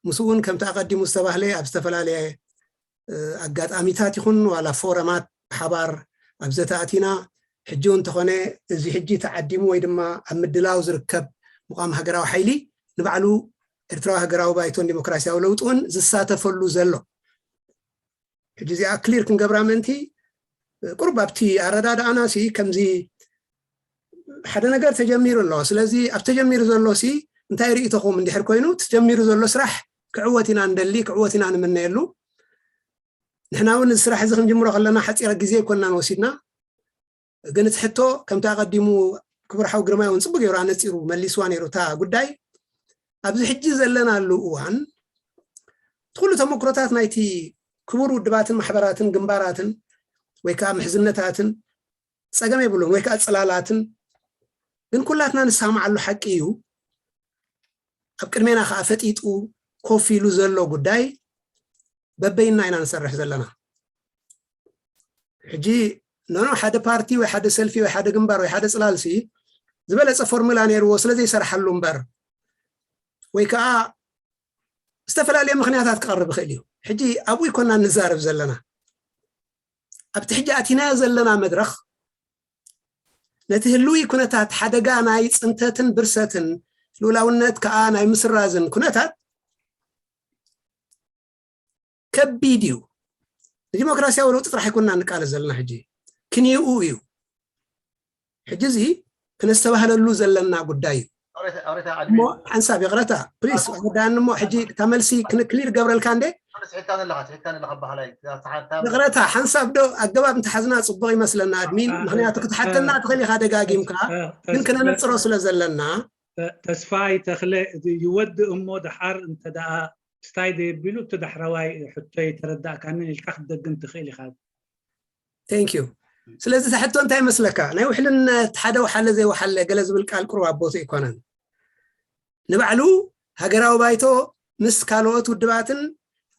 ምስኡ እውን ከምቲ ኣቐዲሙ ዝተባህለ ኣብ ዝተፈላለየ ኣጋጣሚታት ይኹን ዋላ ፎረማት ብሓባር ኣብ ዘተ ኣቲና ሕጂ እውን እንተኾነ እዚ ሕጂ ተዓዲሙ ወይ ድማ ኣብ ምድላው ዝርከብ ምቋም ሃገራዊ ሓይሊ ንባዕሉ ኤርትራዊ ሃገራዊ ባይቶን ዲሞክራሲያዊ ለውጢ እውን ዝሳተፈሉ ዘሎ። ሕጂ እዚኣ ክሊር ክንገብራ ምእንቲ፣ ቁሩብ ኣብቲ ኣረዳድኣና ሲ ከምዚ ሓደ ነገር ተጀሚሩ ኣሎ። ስለዚ ኣብ ተጀሚሩ ዘሎ ሲ እንታይ ርእይቶኹም እንድሕር ኮይኑ፣ ተጀሚሩ ዘሎ ስራሕ ክዕወት ኢና ንደሊ፣ ክዕወት ኢና ንምነየሉ። ንሕና እውን እዚ ስራሕ እዚ ክንጅምሮ ከለና ሓፂረ ግዜ ኣይኮንናን ወሲድና። ግን እቲ ሕቶ ከምቲ ኣቐዲሙ ክቡር ሓው ግርማይ እውን ፅቡቅ ገይሩ ኣነፂሩ መሊስዋ ነይሩ እታ ጉዳይ። ኣብዚ ሕጂ ዘለናሉ እዋን እቲ ኩሉ ተመክሮታት ናይቲ ክቡር ውድባትን ማሕበራትን ግንባራትን ወይ ከዓ ምሕዝነታትን ፀገም የብሉን ወይ ከዓ ፅላላትን፣ ግን ኩላትና ንሰማማዓሉ ሓቂ እዩ። ኣብ ቅድሜና ከዓ ፈጢጡ ኮፍ ኢሉ ዘሎ ጉዳይ በበይና ኢና ንሰርሕ ዘለና። ሕጂ ኖኖ ሓደ ፓርቲ ወይ ሓደ ሰልፊ ወይ ሓደ ግንባር ወይ ሓደ ፅላልሲ ዝበለፀ ፎርሙላ ነይርዎ ስለ ዘይሰርሓሉ እምበር ወይ ከዓ ዝተፈላለየ ምክንያታት ክቐርብ ይኽእል እዩ። ሕጂ ኣብኡ ይኮና ንዛረብ ዘለና። ኣብቲ ሕጂ ኣቲናዮ ዘለና መድረኽ ነቲ ህልዊ ኩነታት ሓደጋ ናይ ፅንተትን ብርሰትን ልኡላውነት ከዓ ናይ ምስራዝን ኩነታት ከቢድ እዩ። ንዲሞክራሲያዊ ለውጢ ጥራሕ ኣይኮና ንቃለስ ዘለና ሕጂ ክንይኡ እዩ። ሕጂ እዚ ክነስተባህለሉ ዘለና ጉዳይ እዩ። እሞ ሓንሳብ ይቕረታ ፕሊስ ኣወዳኒ እሞ ሕጂ እታ መልሲ ክሊር ገብረልካ እንዴ። ይቕረታ ሓንሳብ ዶ ኣገባብ እንተሓዝና ፅቡቕ ይመስለና ኣድሚን፣ ምክንያቱ ክትሓተና ትኽእል ኢኻ ደጋጊምካ፣ ግን ክነነፅሮ ስለ ዘለና። ተስፋይ ተኽለ ይወድእ እሞ ደሓር እንተ ደኣ ስታይ ደየቢሉ እቲ ዳሕረዋይ ሕቶይ ተረዳእካንን ኢልካ ክትደግም ትኽእል ኢኻ። Thank you። ስለዚ እቲ ሕቶ እንታይ ይመስለካ? ናይ ውሕልነት ሓደ ወሓለ ዘይወሓለ ገለ ዝብል ቃል ቅሩብ ኣብ ቦትኡ ኣይኮነን። ንባዕሉ ሃገራዊ ባይቶ ምስ ካልኦት ውድባትን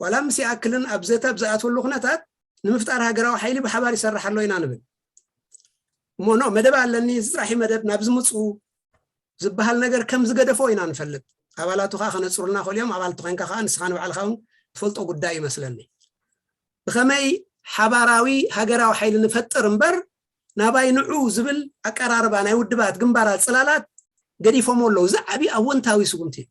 ዋላ ምስ ይኣክልን ኣብ ዘተ ኣብ ዝኣትወሉ ኩነታት ንምፍጣር ሃገራዊ ሓይሊ ብሓባር ይሰርሕ ኣሎ ኢና ንብል። እሞ ኖ መደብ ኣለኒ፣ እዚ ጥራሕ እዩ መደብ፣ ናብ ዝምፁ ዝበሃል ነገር ከም ዝገደፎ ኢና ንፈልጥ። ኣባላቱ ከዓ ከነፅሩልና ክእሉ እዮም። ኣባል ተኮይንካ ከዓ ንስኻ ንባዕልኻ እውን ትፈልጦ ጉዳይ ይመስለኒ። ብኸመይ ሓባራዊ ሃገራዊ ሓይሊ ንፈጥር እምበር ናባይ ንዑ ዝብል ኣቀራርባ ናይ ውድባት ግንባራት ፅላላት ገዲፎሞ ኣለዉ። እዚ ዓብዪ ኣወንታዊ ስጉምቲ እዩ።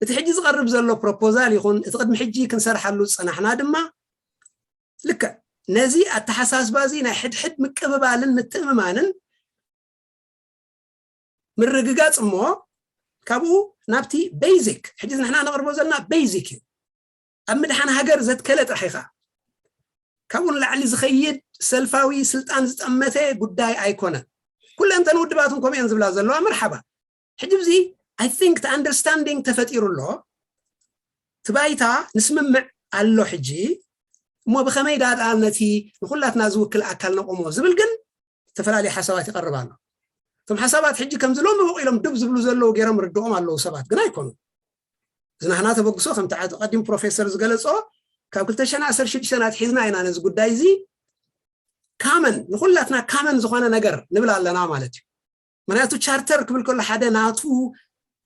እቲ ሕጂ ዝቐርብ ዘሎ ፕሮፖዛል ይኹን እቲ ቅድሚ ሕጂ ክንሰርሓሉ ዝፀናሕና ድማ ልክዕ ነዚ ኣተሓሳስባ እዚ ናይ ሕድሕድ ምቅብባልን ምትእምማንን ምርግጋፅ እሞ ካብኡ ናብቲ ቤዚክ ሕጂ ንሕና ነቕርቦ ዘለና ቤዚክ እዩ። ኣብ ምድሓን ሃገር ዘትከለ ጥራሕ ኢኻ። ካብኡ ንላዕሊ ዝኸይድ ሰልፋዊ ስልጣን ዝጠመተ ጉዳይ ኣይኮነን። ኩለንተን ውድባት እውን ከምኡ እየን ዝብላ ዘለዋ መርሓባ። ሕጂ እዚ I think the understanding ተፈጢሩ ኣሎ። እቲ ባይታ ንስምምዕ ኣሎ ሕጂ እሞ ብኸመይ ዳኣ ነቲ ንኩላትና ዝውክል ኣካል ነቆሞ ዝብል ግን ዝተፈላለዩ ሓሳባት ይቐርብ ኣሎ። እቶም ሓሳባት ሕጂ ከምዚ ሎሚ በቂሎም ድብ ዝብሉ ዘለዉ ገይሮም ርድኦም ኣለዉ ሰባት ግን ኣይኮኑን። እዚ ናህና ተበግሶ ከምቲ ዓዲ ቀዲም ፕሮፌሰር ዝገለጾ ካብ ክልተ ሽሕን ዓሰርተ ሽዱሽተን ኣትሒዝና ኢና ነዚ ጉዳይ እዚ ካመን ንኩላትና ካመን ዝኾነ ነገር ንብል ኣለና ማለት እዩ። ምክንያቱ ቻርተር ክብል ከሎ ሓደ ናቱ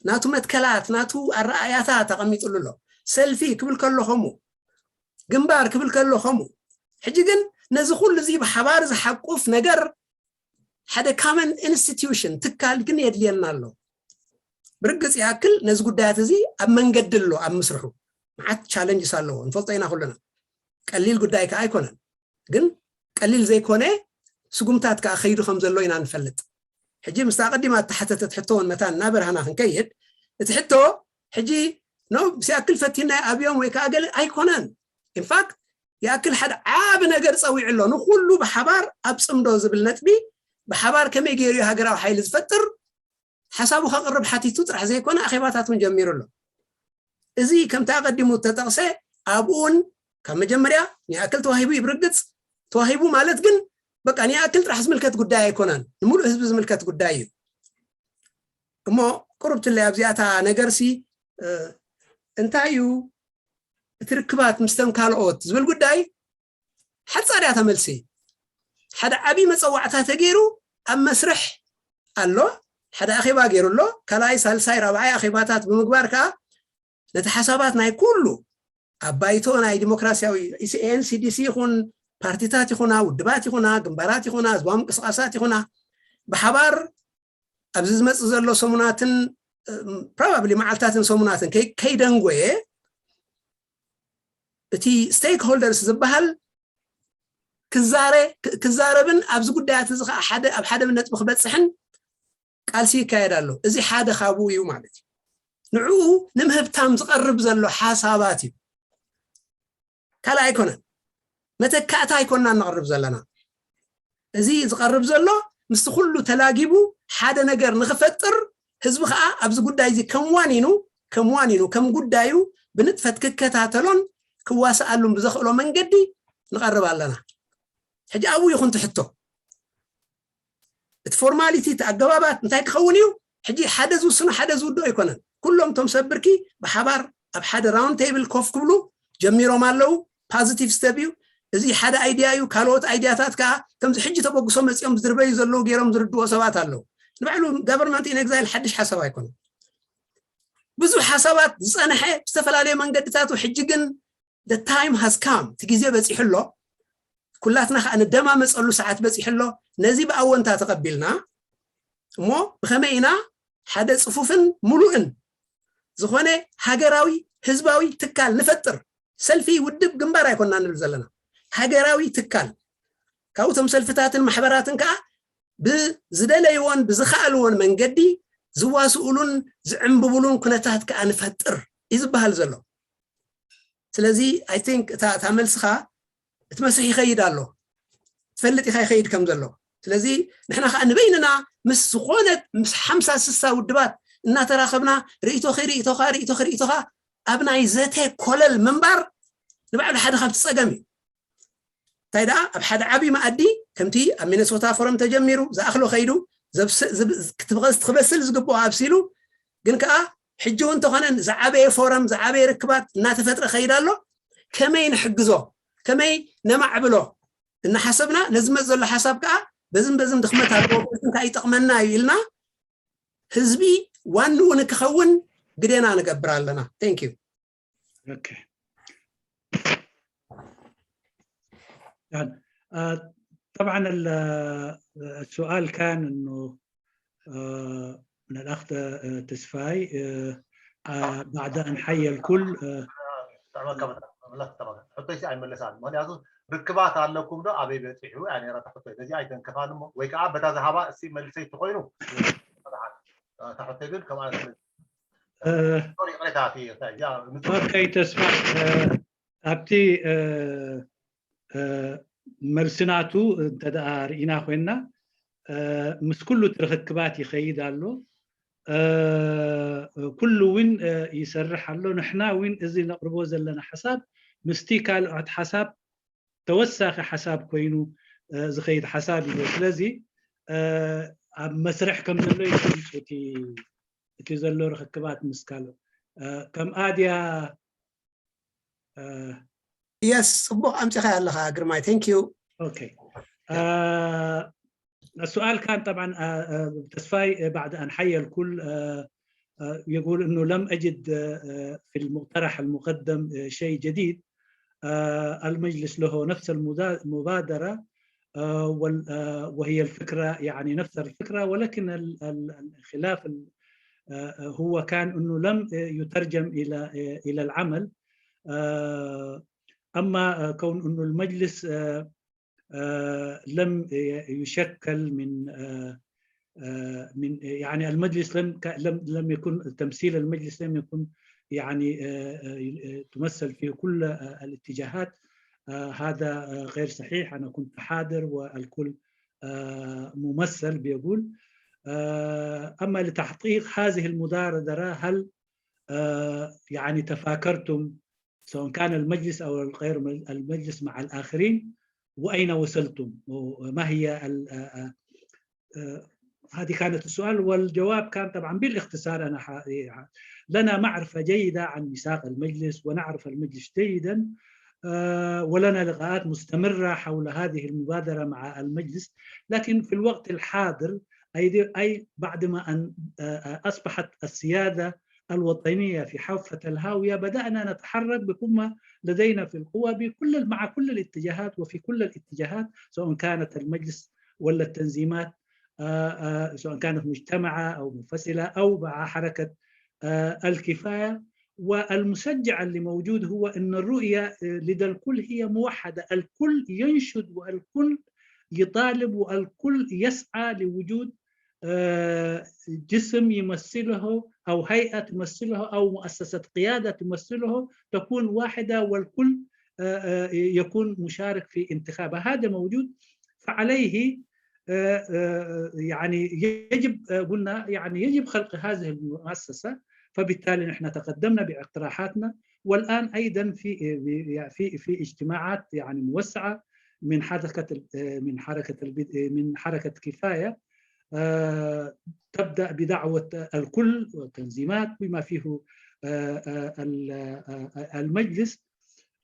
ናቱ መትከላት ናቱ ኣረኣያታት ኣቐሚጥሉ ኣሎ። ሰልፊ ክብል ከሎ ከምኡ፣ ግንባር ክብል ከሎ ከምኡ። ሕጂ ግን ነዚ ኩሉ እዚ ብሓባር ዝሓቁፍ ነገር ሓደ ካመን ኢንስቲትዩሽን ትካል ግን የድልየና ኣሎ። ብርግፅ ይኣክል ነዚ ጉዳያት እዚ ኣብ መንገዲ ኣሎ ኣብ ምስርሑ መዓት ቻለንጅስ ኣለዎ ንፈልጦ ኢና ኩልና። ቀሊል ጉዳይ ከዓ ኣይኮነን። ግን ቀሊል ዘይኮነ ስጉምታት ከዓ ከይዱ ከም ዘሎ ኢና ንፈልጥ። ሕጂ ምስታ ቀዲማ እተሓተተት ሕቶ እውን መታን እናበርሃና ክንከይድ እቲ ሕቶ ሕጂ ኖ ምስ ይኣክል ፈቲናዮ ኣብዮም ወይ ከዓ ገለ ኣይኮነን። ኢንፋክት ይኣክል ሓደ ዓቢ ነገር ፀዊዑ ኣሎ። ንኩሉ ብሓባር ኣብ ፅምዶ ዝብል ነጥቢ ብሓባር ከመይ ገይሩ እዩ ሃገራዊ ሓይሊ ዝፈጥር ሓሳቡ ከቕርብ ሓቲቱ ጥራሕ ዘይኮነ ኣኼባታት እውን ጀሚሩ ኣሎ። እዚ ከምቲ ኣቐዲሙ እተጠቕሰ ኣብኡን ካብ መጀመርያ ንይኣክል ተዋሂቡ እዩ። ብርግፅ ተዋሂቡ ማለት ግን በቃ ንይኣክል ጥራሕ ዝምልከት ጉዳይ ኣይኮነን፣ ንምሉእ ህዝቢ ዝምልከት ጉዳይ እዩ። እሞ ቅሩብትለይ ኣብዚኣታ ነገርሲ እንታይ እዩ እቲ ርክባት ምስተን ካልኦት ዝብል ጉዳይ ሓጻር እያ ተመልሲ። ሓደ ዓብዪ መፀዋዕታ ተገይሩ ኣብ መስርሕ ኣሎ። ሓደ ኣኼባ ገይሩ ኣሎ። ካልኣይ፣ ሳልሳይ፣ ራብዓይ ኣኼባታት ብምግባር ከዓ ነቲ ሓሳባት ናይ ኩሉ ኣብ ባይቶ ናይ ዲሞክራሲያዊ ኤንሲዲሲ ይኹን ፓርቲታት ይኹና ውድባት ይኹና ግንባራት ይኹና ህዝባዊ ምንቅስቃሳት ይኹና ብሓባር ኣብዚ ዝመፅእ ዘሎ ሰሙናትን probably መዓልታትን ሰሙናትን ከይደንጎየ እቲ stakeholders ዝበሃል ክዛረብን ኣብዚ ጉዳያት እዚ ከዓ ሓደ ኣብ ሓደ ነጥቢ ክበፅሕን ቃልሲ ይካየድ ኣሎ። እዚ ሓደ ካብኡ እዩ ማለት እዩ። ንዕኡ ንምህብታም ዝቐርብ ዘሎ ሓሳባት እዩ። ካልእ ኣይኮነን፣ መተካእታ ኣይኮንና ነቕርብ ዘለና። እዚ ዝቐርብ ዘሎ ምስቲ ኩሉ ተላጊቡ ሓደ ነገር ንኽፈጥር ህዝቢ ከዓ ኣብዚ ጉዳይ እዚ ከም ዋኒኑ ከም ዋኒኑ ከም ጉዳዩ ብንጥፈት ክከታተሎን ክዋስኣሉን ብዘኽእሎ መንገዲ ንቐርብ ኣለና። ሕጂ ኣብኡ ይኹን ትሕቶ እቲ ፎርማሊቲ እቲ ኣገባባት እንታይ ክኸውን እዩ? ሕጂ ሓደ ዝውስኖ ሓደ ዝውድኦ ኣይኮነን። ኩሎም እቶም ሰብ ብርኪ ብሓባር ኣብ ሓደ round table ኮፍ ክብሉ ጀሚሮም ኣለዉ። positive step እዩ። እዚ ሓደ idea እዩ። ካልኦት ኣይዲያታት ከዓ ከምዚ ሕጂ ተበግሶ መፂኦም ዝድርበዩ ዘለዉ ገይሮም ዝርድዎ ሰባት ኣለዉ። ንባዕሉ government in exile ሓድሽ ሓሳብ ኣይኮነን። ብዙሕ ሓሳባት ዝፀንሐ ብዝተፈላለዩ መንገድታቱ ሕጂ ግን the time has come፣ እቲ ግዜ በፂሑ ኣሎ። ኩላትና ከዓ ንደማመፀሉ ሰዓት በፂሑ ኣሎ። ነዚ ብኣወንታ ተቐቢልና እሞ ብኸመይ ኢና ሓደ ፅፉፍን ሙሉእን ዝኾነ ሃገራዊ ህዝባዊ ትካል ንፈጥር? ሰልፊ ውድብ ግንባር ኣይኮና ንብል ዘለና፣ ሃገራዊ ትካል ካብቶም ሰልፍታትን ማሕበራትን ከዓ ብዝደለይዎን ብዝኸኣልዎን መንገዲ ዝዋስኡሉን ዝዕንብቡሉን ኩነታት ከዓ ንፈጥር እዩ ዝበሃል ዘሎ። ስለዚ I think እታ እታ መልስኻ እቲ መስርሕ ይኸይድ ኣሎ፣ ትፈልጥ ኢኻ ይኸይድ ከም ዘሎ። ስለዚ ንሕና ከዓ ንበይንና ምስ ዝኾነት ምስ ሓምሳ ስሳ ውድባት እናተራኸብና ርእይቶኺ ርእይቶኻ ርእይቶኺ ርእይቶኻ ኣብ ናይ ዘተ ኮለል ምንባር ንባዕሉ ሓደ ካብቲ ፀገም እዩ። እንታይ ደኣ ኣብ ሓደ ዓብዪ መኣዲ ከምቲ ኣብ ሚነሶታ ፎረም ተጀሚሩ ዝኣኽሎ ከይዱ ክበስል ዝግብኦ ኣብሲሉ ግን ከዓ ሕጂ እውን እንተኾነ ዝዓበየ ፎረም ዝዓበየ ርክባት እናተፈጥረ ከይድ ኣሎ። ከመይ ንሕግዞ ከመይ ነማዕብሎ እናሓሰብና ነዚ መፅ ዘሎ ሓሳብ ከዓ በዝም በዝም ድኽመት ኣለዎ እንታይ ይጠቕመና እዩ ኢልና ህዝቢ ዋንኡ ንክኸውን ግዴና ንገብር ኣለና። Thank you። Okay. يعني، آه، طبعا ال- آه، السؤال كان انه آه، من الاخ آه، تسفاي آه، آه، بعد ان حيا الكل آه، ሕቶይሲ ኣይመለሳን። ምክንያቱ ርክባት ኣለኩም ዶ ኣበይ በፂሑ እያ ነይራ ሕቶይ። ነዚ ኣይተንከፋን እሞ ወይ ከዓ በታ ዝሃባ እሲ መልሰይ ተኮይኑ እታ ሕቶይ ግን ከምኣ آه، ይቅሬታ ኦኬ ተስፋ ኣብቲ መልስናቱ እንተ ደኣ ርኢና ኮይንና ምስ ኩሉ እቲ ርክክባት ይኸይድ ኣሎ። ኩሉ እውን ይሰርሕ ኣሎ። ንሕና እውን እዚ ነቕርቦ ዘለና ሓሳብ ምስቲ ካልኦት ሓሳብ ተወሳኺ ሓሳብ ኮይኑ ዝኸይድ ሓሳብ እዩ። ስለዚ ኣብ መስርሕ ከም ዘሎ እዩ ገሊፁ እቲ ዘሎ ርክክባት ምስ ካልኦት ከም ኣድያ የስ ጽቡቕ ኣምጺኻ ኣለኻ ግርማይ thank you okay السؤال كان طبعا تسفاي بعد أن حيا الكل يقول أنه لم أجد في المقترح المقدم شيء جديد المجلس له نفس المبادرة وهي الفكرة يعني نفس الفكرة ولكن الخلاف هو كان أنه لم يترجم إلى إلى العمل أما كون أنه المجلس لم يشكل من من يعني المجلس لم لم لم يكن تمثيل المجلس لم يكن يعني تمثل في كل الاتجاهات هذا غير صحيح. أنا كنت حاضر والكل ممثل بيقول أما لتحقيق هذه المبادرة هل يعني تفاكرتم سواء كان المجلس أو غير المجلس مع الآخرين وأين وصلتم وما هي هذه كانت السؤال والجواب كان طبعا بالاختصار أنا لنا معرفة جيدة عن ميثاق المجلس ونعرف المجلس جيدا ولنا لقاءات مستمرة حول هذه المبادرة مع المجلس لكن في الوقت الحاضر أي بعد ما أن أصبحت السيادة الوطنية في حافة الهاوية بدأنا نتحرك بكل ما لدينا في القوة بكل مع كل الاتجاهات وفي كل الاتجاهات سواء كانت المجلس ولا التنظيمات آه، آه، سواء كانت مجتمعة أو منفصلة أو مع حركة آه، الكفاية. والمشجع اللي موجود هو أن الرؤية آه، لدى الكل هي موحدة، الكل ينشد والكل يطالب والكل يسعى لوجود آه، جسم يمثله أو هيئة تمثله أو مؤسسة قيادة تمثله تكون واحدة والكل آه، آه، يكون مشارك في انتخابها. هذا موجود، فعليه آه، آه، يعني يجب آه، قلنا يعني يجب خلق هذه المؤسسة. فبالتالي نحن تقدمنا باقتراحاتنا، والآن أيضا في في في اجتماعات يعني موسعة من حركة ال- آه، من حركة البد- آه، من حركة كفاية آه، تبدأ بدعوة الكل والتنظيمات بما فيه آه، آه، ال- آه، آه، المجلس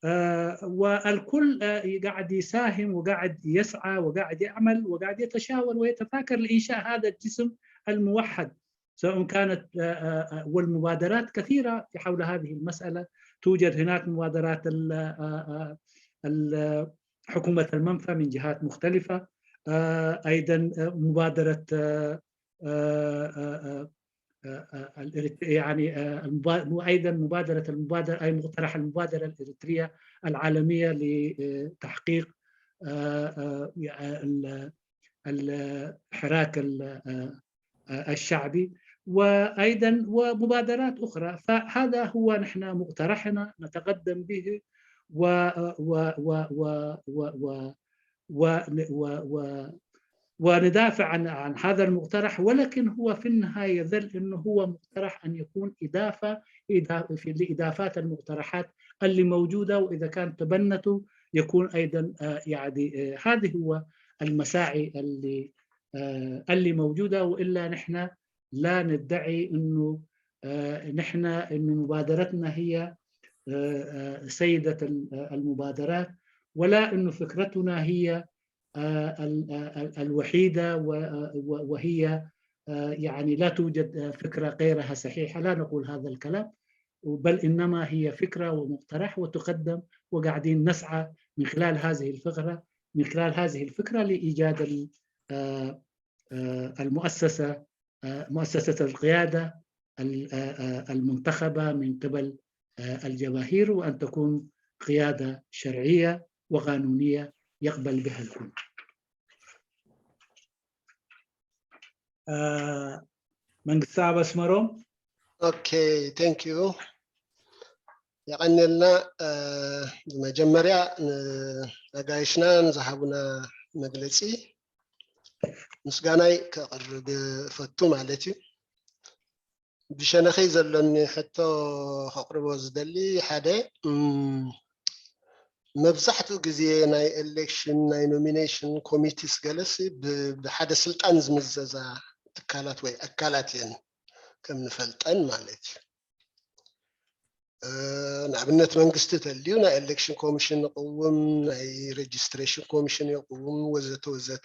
آه، والكل آه، قاعد يساهم وقاعد يسعى وقاعد يعمل وقاعد يتشاور ويتفاكر لإنشاء هذا الجسم الموحد، سواء كانت آه، آه، آه، والمبادرات كثيرة في حول هذه المسألة. توجد هناك مبادرات ال- آه، آه، ال- حكومة المنفى من جهات مختلفة، آه، أيضا آه، مبادرة آه، آه، آه، آه، آه، آه، الإريت- يعني آه، المبا- أيضا مبادرة المبادرة أي مقترح المبادرة الإريترية العالمية لتحقيق آه، آه، ال- الحراك ال- آه، آه، الشعبي، وأيضا ومبادرات أخرى. فهذا هو نحن مقترحنا نتقدم به و و و و و و و و و وندافع عن عن هذا المقترح، ولكن هو في النهاية يظل أنه هو مقترح أن يكون إضافة إضافة لإضافات المقترحات اللي موجودة، وإذا كان تبنته يكون أيضا آه، يعني آه، هذه هو المساعي اللي آه، اللي موجودة، وإلا نحن لا ندعي أنه آه، نحن أن مبادرتنا هي آه، آه، سيدة ال- آه، المبادرات، ولا أنه فكرتنا هي آه، ال- آه، ال- الوحيدة و- آه، و- وهي آه، يعني لا توجد آه، فكرة غيرها صحيحة. لا نقول هذا الكلام، بل إنما هي فكرة ومقترح وتقدم، وقاعدين نسعى من خلال هذه الفكرة من خلال هذه الفكرة لإيجاد ال- آه، آه، المؤسسة آه، مؤسسة القيادة ال- آه، آه، المنتخبة من قبل آه، الجماهير، وأن تكون قيادة شرعية وقانونية يقبل بها الكل. آه، መንግስቲ ኣብ ኣስመሮም Okay, thank you. የቐነልና መጀመርያ ኣጋይሽና ንዝሃቡና መግለፂ ምስጋናይ ከቕርብ እፈቱ ማለት እዩ። ብሸነኸይ ዘሎኒ ሕቶ ከቕርቦ ዝደሊ ሓደ መብዛሕትኡ ግዜ ናይ ኤሌክሽን ናይ ኖሚኔሽን ኮሚቲስ ገለሲ ብሓደ ስልጣን ዝምዘዛ ትካላት ወይ ኣካላት እየን ከም ንፈልጠን ማለት እዩ። ንኣብነት መንግስቲ ተልዩ ናይ ኤሌክሽን ኮሚሽን ይቕውም፣ ናይ ሬጅስትሬሽን ኮሚሽን ይቕውም ወዘተ ወዘተ።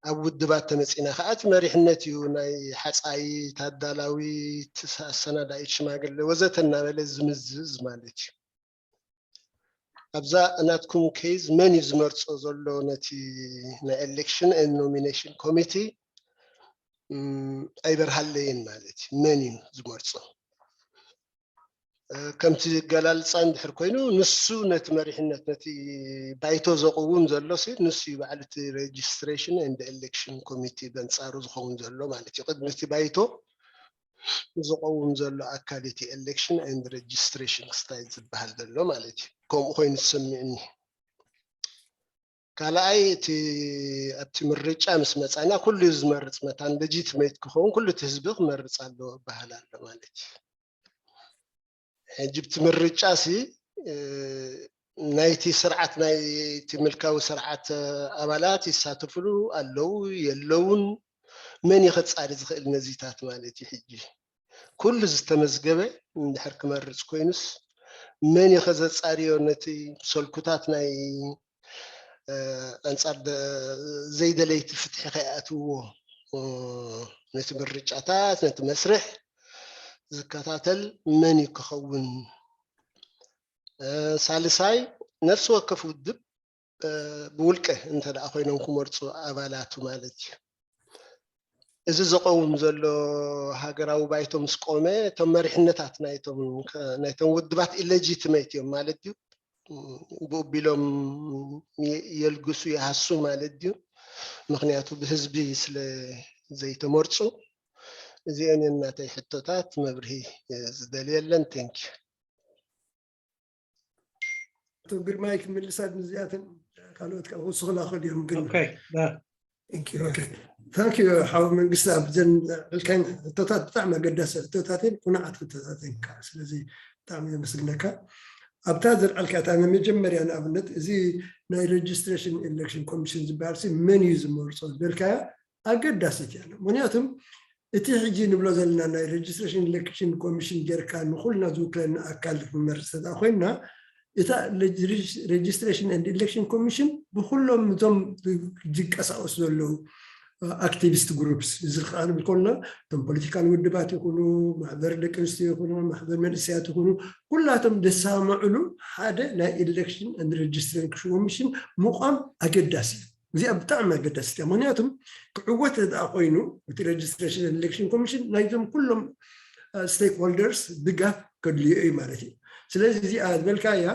ኣብ ውድባት ተመፂና ከዓ እቲ መሪሕነት እዩ ናይ ሓፃይት፣ ኣዳላዊት፣ ኣሰናዳኢት ሽማግለ ወዘተ እናበለ ዝምዝዝ ማለት እዩ። ኣብዛ ናትኩም ኬዝ መን እዩ ዝመርፆ ዘሎ ነቲ ናይ ኤሌክሽን ኖሚኔሽን ኮሚቲ? ኣይበርሃለይን ማለት እዩ። መን እዩ ዝመርፆ? ከምቲ ገላልፃ እንድሕር ኮይኑ ንሱ ነቲ መሪሕነት ነቲ ባይቶ ዘቕውም ዘሎ ሲ ንሱ እዩ ባዕሉ እቲ ሬጅስትሬሽን ኤንድ ኤሌክሽን ኮሚቴ በንፃሩ ዝኸውን ዘሎ ማለት እዩ። ቅድሚ እቲ ባይቶ ዝቐውም ዘሎ ኣካል እቲ ኤሌክሽን ኤንድ ሬጅስትሬሽን ክስታይ ዝበሃል ዘሎ ማለት እዩ። ከምኡ ኮይኑ ዝስምዕኒ። ካልኣይ እቲ ኣብቲ ምርጫ ምስ መፃና ኩሉ እዩ ዝመርፅ መታን ሌጂትሜት ክኸውን ኩሉ እቲ ህዝቢ ክመርፅ ኣለዎ ይበሃል ኣሎ ማለት እዩ። ሕጂ ብቲ ምርጫ ሲ ናይቲ ስርዓት ናይቲ ምልካዊ ስርዓት ኣባላት ይሳተፍሉ ኣለዉ የለውን መን እዩ ከፃሪ ዝኽእል ነዚታት ማለት እዩ። ሕጂ ኩሉ ዝተመዝገበ እንድሕር ክመርፅ ኮይኑስ መን እዩ ከዘፃርዮ ነቲ ሰልኩታት ናይ ኣንፃር ዘይደለይቲ ፍትሒ ከይኣትውዎ ነቲ ምርጫታት ነቲ መስርሕ ዝከታተል መን እዩ ክኸውን? ሳልሳይ ነፍሲ ወከፍ ውድብ ብውልቀ እንተ ደኣ ኮይኖም ክመርፁ ኣባላቱ ማለት እዩ። እዚ ዝቐውም ዘሎ ሃገራዊ ባይቶ ምስ ቆመ፣ እቶም መሪሕነታት ናይቶም ናይቶም ውድባት ኢለጂትመት እዮም ማለት እዩ። ብኡ ቢሎም የልግሱ፣ ይሃሱ ማለት እዩ። ምክንያቱ ብህዝቢ ስለ ዘይተመርፁ። እዚአን እየን ናተይ ሕቶታት፣ መብርሂ ዝደልየለን። Thank you። ኣቶ ግርማይ ክምልሳ ንዚኣተን ካልኦት ካብ ክውስኹላ ክእል እዮም ግን Okay. ዳ- Thank you, okay. Thank you ሓው መንግስቲ ኣብዘን ዘልዕልካን ሕቶታት ብጣዕሚ ኣገዳሲ ሕቶታትን ቁኑዓት ሕቶታትን ከዓ ስለዚ ብጣዕሚ የመስግነካ። ኣብታ ዘልዓልካ እታ ናይ መጀመርያ ንኣብነት እዚ ናይ registration election commission ዝበሃል ሲ መን እዩ ዝመርፆ ዝበልካያ ኣገዳሲት እያ። ምክንያቱም እቲ ሕጂ ንብሎ ዘለና ናይ registration election commission ጌርካ ንኩልና ዝውክለና ኣካል ክንመርፅ ተዳ ኮይንና እታ registration and election commission ብኩሎም እቶም ዝንቀሳቀሱ ዘለዉ activist groups እዚ ከዓ ንብል ከለና እቶም ፖለቲካል ውድባት ይኹኑ ማሕበር ደቂ ኣንስትዮ ይኹኑ ማሕበር መንእሰያት ይኹኑ ኩላቶም ዘሰማምዕሉ ሓደ ናይ election and registration commission ምቋም ኣገዳሲ እዩ። እዚኣ ብጣዕሚ ኣገዳሲት እያ። ምክንያቱም ክዕወት ደኣ ኮይኑ እቲ registration and election commission ናይዞም ኩሎም stakeholders ድጋፍ ከድልዮ እዩ ማለት እዩ። ስለዚ እዚኣ ዝበልካያ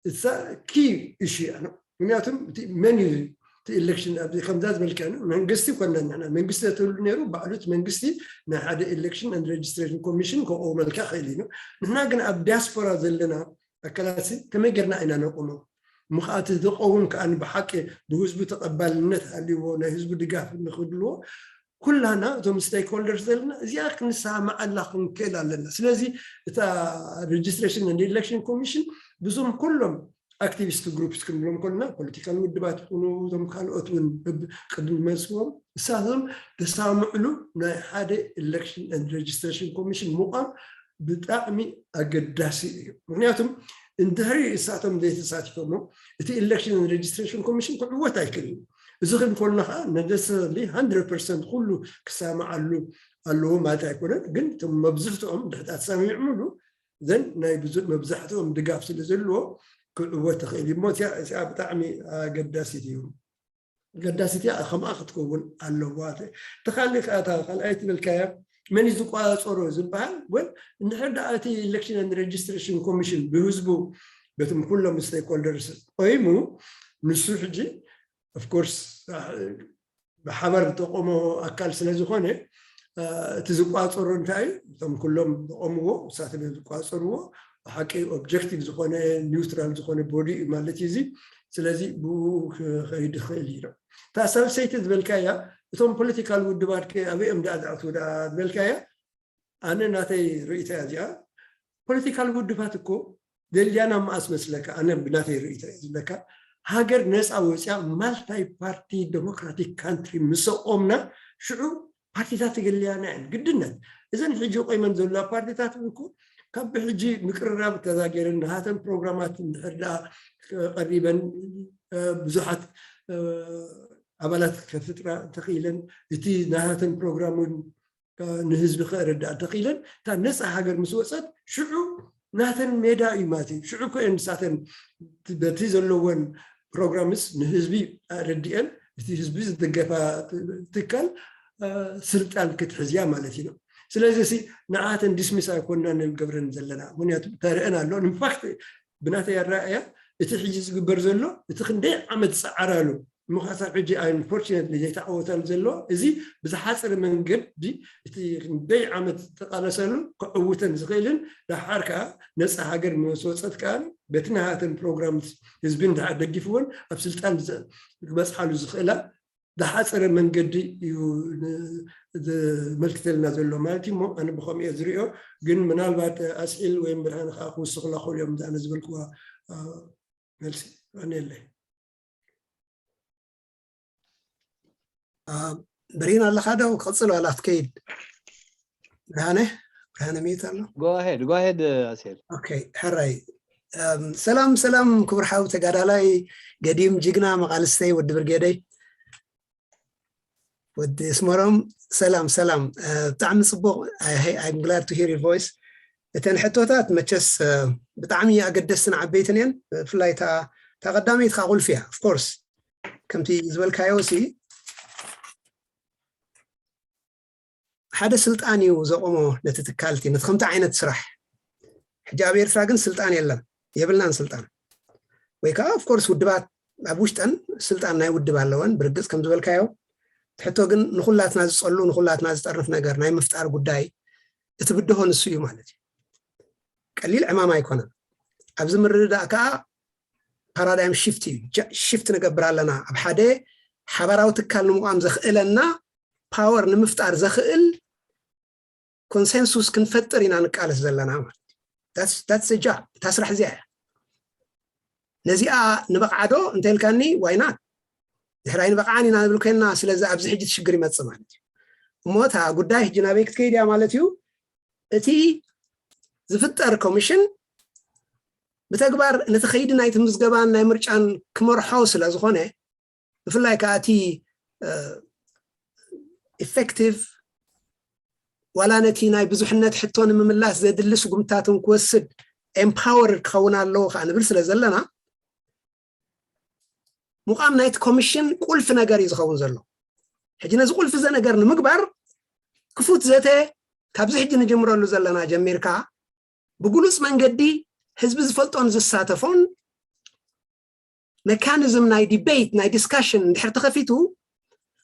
እሳ key issue እያ። ምክንያቱም እቲ መን እዩ እቲ election ኣብዚ ከምዛ ዝበልካ መንግስቲ ኮና ንሕና መንግስቲ ተትህሉ ነይሩ ባዕሉ እቲ መንግስቲ ናይ ሓደ election and registration commission ከቆመልካ ክእል እዩ። ንሕና ግን ኣብ ዲያስፖራ ዘለና ኣካላት ከመይ ጌርና ኢና ነቆሞ? ምኽኣቲ ዝቀውም ከኣ ብሓቂ ብህዝቡ ተቐባልነት ሃልዎ ናይ ህዝቡ ድጋፍ ንክህልዎ ኩላና እቶም stakeholders ዘለና እዚኣ ክንሰማማዓላ ክንክእል ኣለና። ስለዚ እታ registration and election commission ብዞም ኩሎም activist groups ክንብሎም ከለና ፖለቲካል ውድባት ይኹኑ እቶም ካልኦት እውን ቅድሚ መፅዎም እሳቶም ተሳምዕሉ ናይ ሓደ election and registration commission ምቋም ብጣዕሚ ኣገዳሲ እዩ። ምክንያቱም እንድሕሪ እሳቶም ዘይተሳቲፎሞ እቲ election and registration commission ክዕወት ኣይክእልን። እዚ ክንኮልና ከዓ necessarily hundred percent ኩሉ ክሰማዓሉ ኣለዎ ማለት ኣይኮነን። ግን እቶም መብዝሕትኦም ድሕታት ሰሚዕምሉ ዘን ናይ መብዛሕትኦም ድጋፍ ስለ ዘለዎ ክዕወት ትኽእል እዩ። እሞ እዚኣ ብጣዕሚ ኣገዳሲት እዩ። ኣገዳሲት እያ ከምኣ ክትከውን ኣለዋ። ተኻሊ ካልኣይ ትብልካያ መን እዩ ዝቆፃፀሮ ዝበሃል ወል እንድሕር ደኣ እቲ election and registration commission ብህዝቡ በቶም ኩሎም stakeholders ቆይሙ ንሱ ሕጂ of course ብሓባር ዝተቆሞ ኣካል ስለ ዝኾነ እቲ ዝቋፀሮ እንታይ እዩ? እቶም ኩሎም ዝቆምዎ ንሳቶም እዮም ዝቋፀርዎ። ብሓቂ objective ዝኾነ neutral ዝኾነ body እዩ ማለት እዩ እዚ። ስለዚ ብኡ ክኸይድ ይኽእል እዩ። እታ ሳልሰይቲ ዝበልካያ እቶም ፖለቲካል ውድባት ከ ኣበይኦም ደኣ ዝኣትዉ ደኣ ዝበልካያ ኣነ ናተይ ርእይታ እያ እዚኣ። ፖለቲካል ውድባት እኮ ደልያና መኣስ መስለካ ኣነ ብናተይ ርእይታ እየ ዝብለካ ሃገር ነፃ ወፅያ multi party democratic country ምስ ኣቆምና ሽዑ ፓርቲታት ተገለያና እየን ግድነት እዘን ሕጂ ቆይመን ዘለዋ ፓርቲታት እኮ ካብ ብሕጂ ምቅርራብ ተዛገረን ናሃተን ፕሮግራማት እንድሕር ደኣ ቀሪበን ብዙሓት ኣባላት ከፍጥራ እንተኽኢለን እቲ ናሃተን ፕሮግራም እውን ንህዝቢ ከረዳእ እንተኽኢለን እታ ነፃ ሃገር ምስ ወፀት ሽዑ ናተን ሜዳ እዩ ማለት እዩ። ሽዑ እኮ እየን ንሳተን በቲ ዘለወን ፕሮግራምስ ንህዝቢ ኣረዲአን እቲ ህዝቢ ዝደገፋ ትካል ስልጣን ክትሕዝያ ማለት እዩ። ስለዚ ሲ ንዓተን dismiss ኣይኮንና ንገብረን ዘለና ምክንያቱ ተርእን ኣሎ። In fact ብናተይ ኣረኣእያ እቲ ሕጂ ዝግበር ዘሎ እቲ ክንደይ ዓመት ዝፀዓራሉ እሞ ከዓ ሳብ ሕጂ unfortunately ዘይተዓወታሉ ዘሎ እዚ ብዝሓፀረ መንገዲ እቲ ክንደይ ዓመት ዝተቃለሰሉ ክዕውተን ዝኽእልን ደሓር ከዓ ነፃ ሃገር ምስ ወፀት ከዓ በቲ ናሃተን ፕሮግራም ህዝቢ እንድሕር ደጊፍዎን ኣብ ስልጣን ክበፅሓሉ ዝኽእላ ዝሓፀረ መንገዲ እዩ ዘመልክተልና ዘሎ ማለት እዩ። እሞ ኣነ ብከምኡ እየ ዝሪኦ። ግን ምናልባት ኣስዒል ወይም ብርሃን ከዓ ክውስኹላ ክእሉ እዮም ኣነ ዝበልክዋ መልሲ ኣነየለይ። ብሪን ኣለኻ ዶ ክቕፅል ዋላ ክትከይድ? ብርሃነ ብርሃነ ሚዩት ኣሎ። Go ahead, go ahead ኣስዒል። Okay ሕራይ ሰላም ሰላም ክቡር ሓው ተጋዳላይ ገዲም ጅግና መቓልስተይ ወዲ ብርጌደይ ወዲ ኣስመሮም ሰላም ሰላም ብጣዕሚ ፅቡቕ። I'm glad to hear your voice። እተን ሕቶታት መቸስ ብጣዕሚ ኣገደስትን ዓበይትን እየን። ብፍላይ እታ ቀዳመይቲ ከዓ ቁልፊ እያ። Of course ከምቲ ዝበልካዮ ሲ ሓደ ስልጣን እዩ ዘቆሞ ነቲ ትካል እቲ ነቲ ከምቲ ዓይነት ስራሕ። ሕጂ ኣብ ኤርትራ ግን ስልጣን የለን፣ የብልናን ስልጣን። ወይ ከዓ of course ውድባት ኣብ ውሽጠን ስልጣን ናይ ውድብ ኣለወን። ብርግጽ ከም ዝበልካዮ ሕቶ ግን ንኹላትና ዝጸሉ ንኹላትና ዝጠርንፍ ነገር ናይ ምፍጣር ጉዳይ እቲ ብድሆ ንሱ እዩ ማለት እዩ። ቀሊል ዕማም ኣይኮነን። ኣብዚ ምርድዳእ ከዓ ፓራዳይም ሽፍት እዩ። ሽፍት ንገብር ኣለና። ኣብ ሓደ ሓባራዊ ትካል ንምቋም ዘኽእለና ፓወር ንምፍጣር ዘኽእል ኮንሰንሱስ ክንፈጥር ኢና ንቃለስ ዘለና ማለት እዩ። ጃብ እታ ስራሕ እዚኣ እያ። ነዚኣ ንበቕዓዶ እንተልካኒ ዋይና ድሕራይ ንበቕዓን ኢና ንብል ኮይንና። ስለዚ ኣብዚ ሕጂ ሽግር ይመፅእ ማለት እዩ። እሞ እታ ጉዳይ ሕጂ ናበይ ክትከይድ እያ ማለት እዩ? እቲ ዝፍጠር ኮሚሽን ብተግባር ነቲ ከይዲ ናይቲ ምዝገባን ናይ ምርጫን ክመርሖ ስለ ዝኾነ፣ ብፍላይ ከዓ እቲ ኢፌክቲቭ ዋላ ነቲ ናይ ብዙሕነት ሕቶ ንምምላስ ዘድሊ ስጉምትታትን ክወስድ ኤምፓወርድ ክኸውን ኣለዎ ከዓ ንብል ስለ ዘለና፣ ምቋም ናይቲ ኮሚሽን ቁልፊ ነገር እዩ ዝኸውን ዘሎ። ሕጂ ነዚ ቁልፊ ዘ ነገር ንምግባር ክፉት ዘተ ካብዚ ሕጂ ንጀምረሉ ዘለና ጀሚርካ ብግሉጽ መንገዲ ህዝቢ ዝፈልጦን ዝሳተፎን መካኒዝም ናይ ዲቤት ናይ ዲስካሽን እንድሕር ተኸፊቱ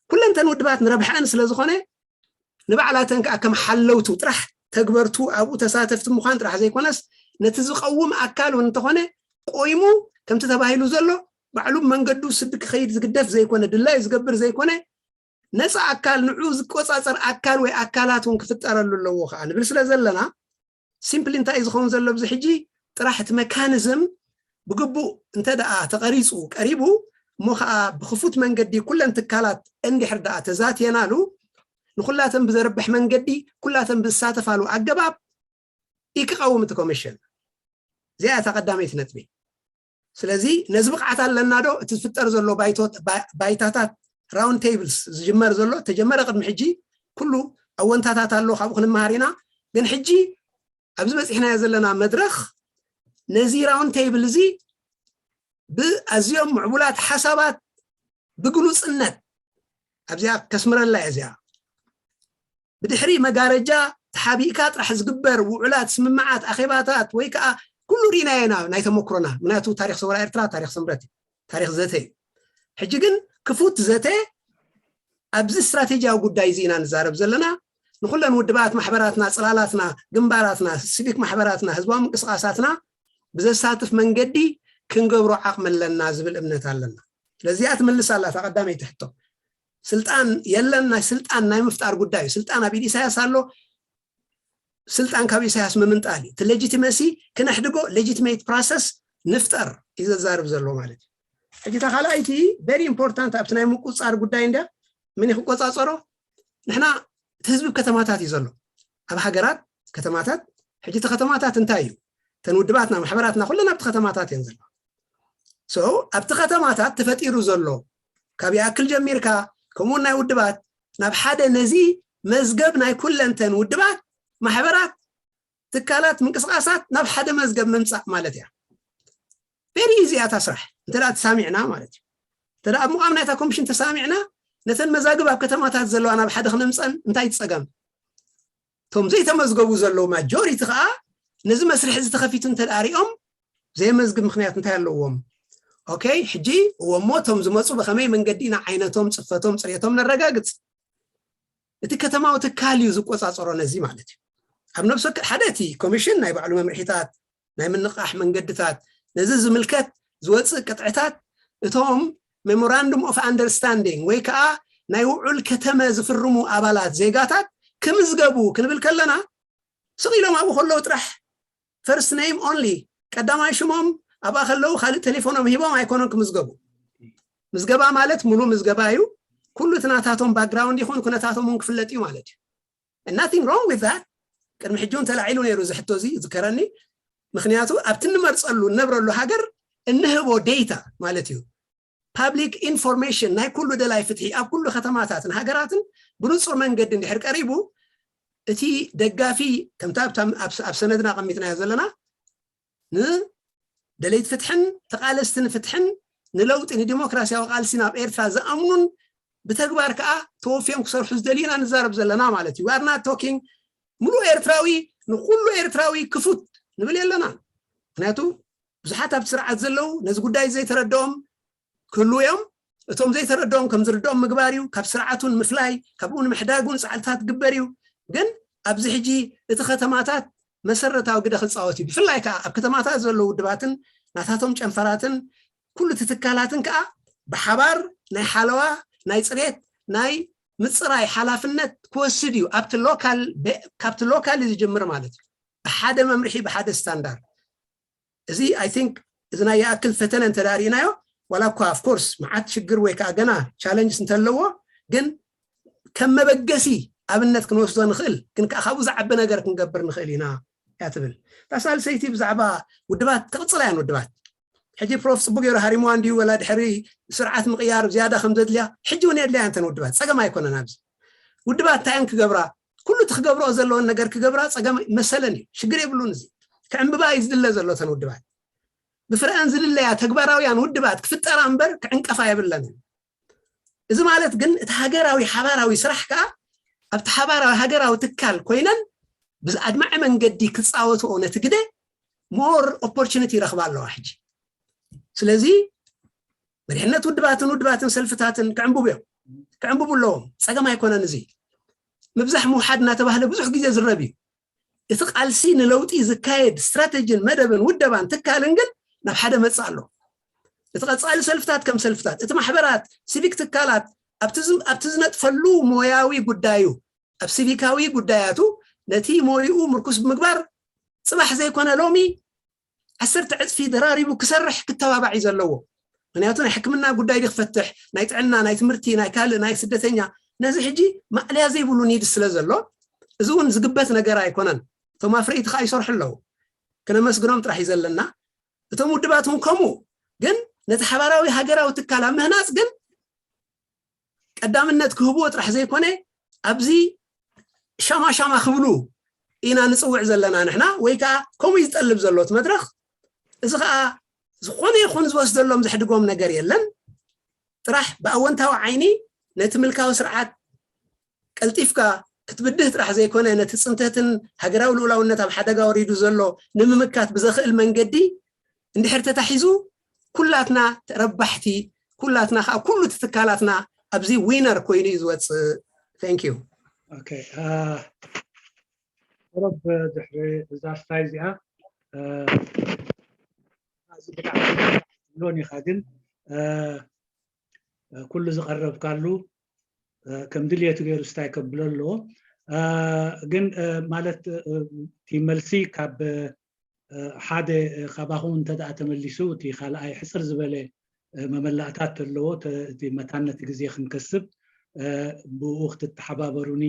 ኩለንተን ውድባት ንረብሐአን ስለ ዝኾነ ንባዕላተን ከዓ ከም ሓለውቱ ጥራሕ ተግበርቱ ኣብኡ ተሳተፍቲ ምዃን ጥራሕ ዘይኮነስ ነቲ ዝቐውም ኣካል እውን እንተኾነ ቆይሙ ከምቲ ተባሂሉ ዘሎ ባዕሉ መንገዱ ስዲ ክኸይድ ዝግደፍ ዘይኮነ ድላይ ዝገብር ዘይኮነ ነፃ ኣካል ንዑ ዝቆፃፀር ኣካል ወይ ኣካላት እውን ክፍጠረሉ ኣለዎ ከዓ ንብል ስለ ዘለና ሲምፕሊ እንታይ እዩ ዝኸውን ዘሎ ኣብዚ ሕጂ ጥራሕ እቲ መካኒዝም ብግቡእ እንተ ደኣ ተቐሪፁ ቀሪቡ እሞ ከዓ ብክፉት መንገዲ ኩለን ትካላት እንድሕር ደኣ ተዛትየናሉ ንኩላተን ብዘርብሕ መንገዲ ኩላተን ብዝሳተፋሉ ኣገባብ እዩ ክቐውም እቲ ኮሚሽን። እዚኣ እታ ቀዳመይቲ ነጥቢ። ስለዚ ነዚ ብቕዓት ኣለና ዶ? እቲ ዝፍጠር ዘሎ ባይታታት ራውንድ ቴብልስ ዝጅመር ዘሎ ተጀመረ ቅድሚ ሕጂ ኩሉ ኣወንታታት ኣሎ፣ ካብኡ ክንመሃር ኢና። ግን ሕጂ ኣብዚ በፂሕናዮ ዘለና መድረኽ ነዚ ራውንድ ቴብል እዚ ብኣዝዮም ምዕቡላት ሓሳባት ብግሉፅነት ኣብዚኣ ከስምረላ እየ እዚኣ ብድሕሪ መጋረጃ ተሓቢእካ ጥራሕ ዝግበር ውዑላት ስምምዓት ኣኼባታት ወይ ከዓ ኩሉ ርኢናዮ ኢና ናይ ተመክሮና። ምክንያቱ ታሪክ ሰውራ ኤርትራ ታሪክ ስምረት እዩ፣ ታሪክ ዘተ እዩ። ሕጂ ግን ክፉት ዘተ ኣብዚ ስትራቴጂያዊ ጉዳይ እዚ ኢና ንዛረብ ዘለና። ንኩለን ውድባት ማሕበራትና፣ ፅላላትና፣ ግንባራትና፣ ሲቪክ ማሕበራትና፣ ህዝባዊ ምንቅስቃሳትና ብዘሳትፍ መንገዲ ክንገብሮ ዓቕሚ ኣለና ዝብል እምነት ኣለና። ስለዚኣ ትምልስ ኣላ እታ ቀዳመይቲ ሕቶ። ስልጣን የለን፣ ናይ ስልጣን ናይ ምፍጣር ጉዳይ እዩ። ስልጣን ኣብ ኢድ ኢሳያስ ኣሎ። ስልጣን ካብ ኢሳያስ ምምንጣል እዩ። እቲ ሌጂቲመሲ ክነሕድጎ ሌጂቲሜት ፕሮሰስ ንፍጠር እዩ ዘዛርብ ዘሎ ማለት እዩ። ሕጂ እታ ካልኣይቲ ቨሪ ኢምፖርታንት ኣብቲ ናይ ምቁፅፃር ጉዳይ እንድያ። መን እዩ ክቆፃፀሮ? ንሕና እቲ ህዝቢ ከተማታት እዩ ዘሎ ኣብ ሃገራት ከተማታት። ሕጂ እቲ ከተማታት እንታይ እዩ? እተን ውድባትና ማሕበራትና ኩለን ኣብቲ ከተማታት እየን ዘለዋ። ሶ ኣብቲ ከተማታት ተፈጢሩ ዘሎ ካብ ይኣክል ጀሚርካ ከምኡውን ናይ ውድባት ናብ ሓደ ነዚ መዝገብ ናይ ኩለንተን ውድባት ማሕበራት ትካላት ምንቅስቃሳት ናብ ሓደ መዝገብ ምምፃእ ማለት እያ። ቨሪ ኢዚ እያ እታ ስራሕ እንተ ተሳሚዕና ማለት እዩ። እንተ ኣብ ምቋም ናይታ ኮሚሽን ተሳሚዕና ነተን መዛግብ ኣብ ከተማታት ዘለዋ ናብ ሓደ ክነምፀን እንታይ ጸገም? እቶም ዘይተመዝገቡ ዘለዉ ማጆሪቲ ከዓ ነዚ መስርሕ እዚ ተኸፊቱ እንተ ሪኦም ዘየመዝግብ ምክንያት እንታይ ኣለዎም? ኦኬ፣ ሕጂ እወ እሞ እቶም ዝመፁ ብኸመይ መንገዲ ኢና ዓይነቶም፣ ፅፈቶም፣ ፅሬቶም ነረጋግፅ? እቲ ከተማዊ ትካል እዩ ዝቆፃፀሮ ነዚ ማለት እዩ። ኣብ ነብሰ ወከ- ሓደ እቲ ኮሚሽን ናይ ባዕሉ መምርሒታት ናይ ምንቃሕ መንገድታት ነዚ ዝምልከት ዝወፅእ ቅጥዕታት እቶም ሜሞራንዱም ኦፍ ኣንደርስታንዲንግ ወይ ከዓ ናይ ውዑል ከተመ ዝፍርሙ ኣባላት ዜጋታት ክምዝገቡ ክንብል ከለና ስቕ ኢሎም ኣብኡ ከለዉ ጥራሕ ፈርስት ኔም ኦንሊ ቀዳማይ ሽሞም ኣብኣ ከለዉ ካልእ ቴሌፎኖም ሂቦም ኣይኮነን ክምዝገቡ። ምዝገባ ማለት ሙሉ ምዝገባ እዩ። ኩሉ እቲ ናታቶም ባክግራውንድ ይኹን ኩነታቶም እውን ክፍለጥ እዩ ማለት እዩ። ናቲንግ ሮንግ ዊዝ ዛት። ቅድሚ ሕጂ እውን ተላዒሉ ነይሩ እዚ ሕቶ እዚ ይዝከረኒ። ምክንያቱ ኣብቲ እንመርፀሉ እንነብረሉ ሃገር እንህቦ ዴታ ማለት እዩ ፓብሊክ ኢንፎርሜሽን ናይ ኩሉ ደላይ ፍትሒ ኣብ ኩሉ ከተማታትን ሃገራትን ብንፁር መንገዲ እንድሕር ቀሪቡ እቲ ደጋፊ ከምታ ኣብታ- ኣብ ኣብ ሰነድና ኣቐሚጥናዮ ዘለና ንደለይቲ ፍትሕን ተቓለስቲ ንፍትሕን ንለውጢ ንዲሞክራሲያዊ ቃልሲ ናብ ኤርትራ ዝኣምኑን ብተግባር ከዓ ተወፍዮም ክሰርሑ ዝደልዩ ኢና ንዛረብ ዘለና ማለት እዩ። We are not talking ሙሉእ ኤርትራዊ ንኩሉ ኤርትራዊ ክፉት ንብል የለና። ምክንያቱ ብዙሓት ኣብቲ ስርዓት ዘለዉ ነዚ ጉዳይ ዘይተረድኦም ክህልዉ እዮም። እቶም ዘይተረድኦም ከም ዝርድኦም ምግባር እዩ። ካብ ስርዓቱን ምፍላይ ካብኡ ንምሕዳጉን ፃዕልታት ግበር እዩ። ግን ኣብዚ ሕጂ እቲ ከተማታት መሰረታዊ ግደ ክፃወት እዩ። ብፍላይ ከዓ ኣብ ከተማታት ዘለዉ ውድባትን ናታቶም ጨንፈራትን ኩሉ እቲ ትካላትን ከዓ ብሓባር ናይ ሓለዋ ናይ ፅሬት ናይ ምፅራይ ሓላፍነት ክወስድ እዩ። ኣብቲ ሎካል ካብቲ ሎካል ዝጅምር ማለት እዩ። ብሓደ መምርሒ ብሓደ ስታንዳርድ እዚ I think እዚ ናይ ይኣክል ፈተነ እንተዳርኢናዮ ዋላ እኳ of course መዓት ሽግር ወይ ከዓ ገና ቻለንጅስ እንተለዎ ግን ከም መበገሲ ኣብነት ክንወስዶ ንኽእል ግን ከዓ ካብኡ ዝዓቢ ነገር ክንገብር ንኽእል ኢና እያ ትብል። እታ ሳልሰይቲ ብዛዕባ ውድባት ክቕፅላ እያን ውድባት ሕጂ ፕሮፍ ፅቡቅ ገይሩ ሃሪምዋ እንድዩ ወላ ድሕሪ ስርዓት ምቕያር ዝያዳ ከም ዘድልያ ሕጂ እውን የድልያ እንተን ውድባት ፀገም ኣይኮነን ኣብዚ ውድባት እንታይ እየን ክገብራ ኩሉ እቲ ክገብረኦ ዘለዎን ነገር ክገብራ ፀገም መሰለን እዩ ሽግር የብሉን እዚ ክዕንብባ እዩ ዝድለ ዘሎ እተን ውድባት ብፍረአን ዝድለያ ተግባራውያን ውድባት ክፍጠራ እምበር ክዕንቀፋ የብለንን እዚ ማለት ግን እቲ ሃገራዊ ሓባራዊ ስራሕ ከዓ ኣብቲ ሓባራዊ ሃገራዊ ትካል ኮይነን ብዝኣድማዐ መንገዲ ክፃወትኦ ነቲ ግደ more opportunity ይረኽባ ኣለዋ ሕጂ ስለዚ መሪሕነት ውድባትን ውድባትን ሰልፍታትን ክዕንብቡ እዮም ክዕንብቡ ኣለዎም ፀገም ኣይኮነን እዚ ምብዛሕ ምውሓድ እናተባህለ ብዙሕ ግዜ ዝረብ እዩ እቲ ቃልሲ ንለውጢ ዝካየድ ስትራተጂን መደብን ውደባን ትካልን ግን ናብ ሓደ መፅእ ኣሎ እቲ ቀፃሊ ሰልፍታት ከም ሰልፍታት እቲ ማሕበራት ሲቪክ ትካላት ኣብቲ ዝነጥፈሉ ሞያዊ ጉዳዩ ኣብ ሲቪካዊ ጉዳያቱ ነቲ ሞይኡ ምርኩስ ብምግባር ፅባሕ ዘይኮነ ሎሚ ዓሰርተ ዕፅፊ ደራሪቡ ክሰርሕ ክተባባዕ እዩ ዘለዎ ምክንያቱ ናይ ሕክምና ጉዳይ ዲ ክፈትሕ ናይ ጥዕና ናይ ትምህርቲ ናይ ካልእ ናይ ስደተኛ ነዚ ሕጂ ማዕለያ ዘይብሉ ኒድ ስለ ዘሎ እዚ እውን ዝግበት ነገር ኣይኮነን እቶም ኣፍረይቲ ከዓ ይሰርሑ ኣለዉ ክነመስግኖም ጥራሕ እዩ ዘለና እቶም ውድባት እውን ከምኡ ግን ነቲ ሓባራዊ ሃገራዊ ትካል ኣብ ምህናፅ ግን ቀዳምነት ክህብዎ ጥራሕ ዘይኮነ ኣብዚ ሻማ ሻማ ክብሉ ኢና ንፅውዕ ዘለና ንሕና ወይ ከዓ ከምኡ ዝጠልብ ዘሎ እቲ መድረክ እዚ ከዓ ዝኾነ ይኹን ዝወስደሎም ዘሕድጎም ነገር የለን ጥራሕ ብኣወንታዊ ዓይኒ ነቲ ምልካዊ ስርዓት ቀልጢፍካ ክትብድህ ጥራሕ ዘይኮነ ነቲ ፅንተትን ሃገራዊ ልኡላውነት ኣብ ሓደጋ ወሪዱ ዘሎ ንምምካት ብዘኽእል መንገዲ እንድሕር ተታሒዙ ኩላትና ረባሕቲ ኩላትና ከዓ ኩሉ እቲ ትካላትና ኣብዚ ዊነር ኮይኑ እዩ ዝወፅእ thank you ቁሩብ ድሕሪ እዛ ስታይ እዚኣ እዚ ብጣዕሚ ሎን ኢኻ ግን ኩሉ ዝቐረብካሉ ከም ድልየቱ ገይሩ ስታይ ከብሎ ኣለዎ ግን ማለት እቲ መልሲ ካብ ሓደ ካባኹም እንተ ደኣ ተመሊሱ እቲ ካልኣይ ሕፅር ዝበለ መመላእታት ተለዎ እቲ መታን ነቲ ግዜ ክንከስብ ብኡ ክትተሓባበሩኒ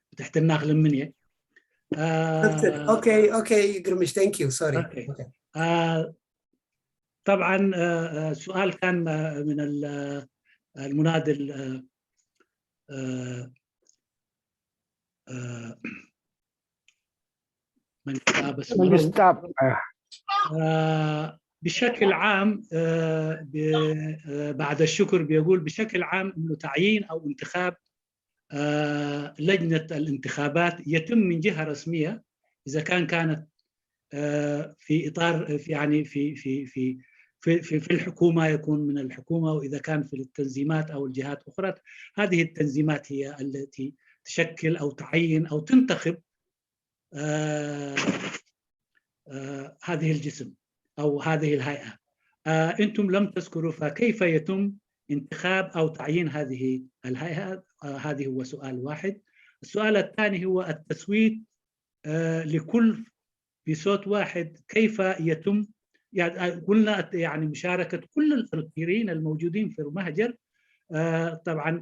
ብትሕትና ክልምን እየ ግርምሽ thank you sorry طبعا سؤال كان من المناضل من بس من بيستاب بشكل عام بعد الشكر بيقول بشكل عام انه تعيين او انتخاب لجنه الانتخابات يتم من جهه رسميه اذا كان كانت في اطار في يعني في في في في في, في الحكومه يكون من الحكومه واذا كان في التنظيمات او الجهات اخرى هذه التنظيمات هي التي تشكل او تعين او تنتخب هذه الجسم او هذه الهيئه انتم لم تذكروا فكيف يتم انتخاب او تعيين هذه الهيئه هذه هو سؤال واحد السؤال الثاني هو التصويت لكل بصوت واحد كيف يتم يعني قلنا يعني مشاركه كل الاريتريين الموجودين في المهجر طبعا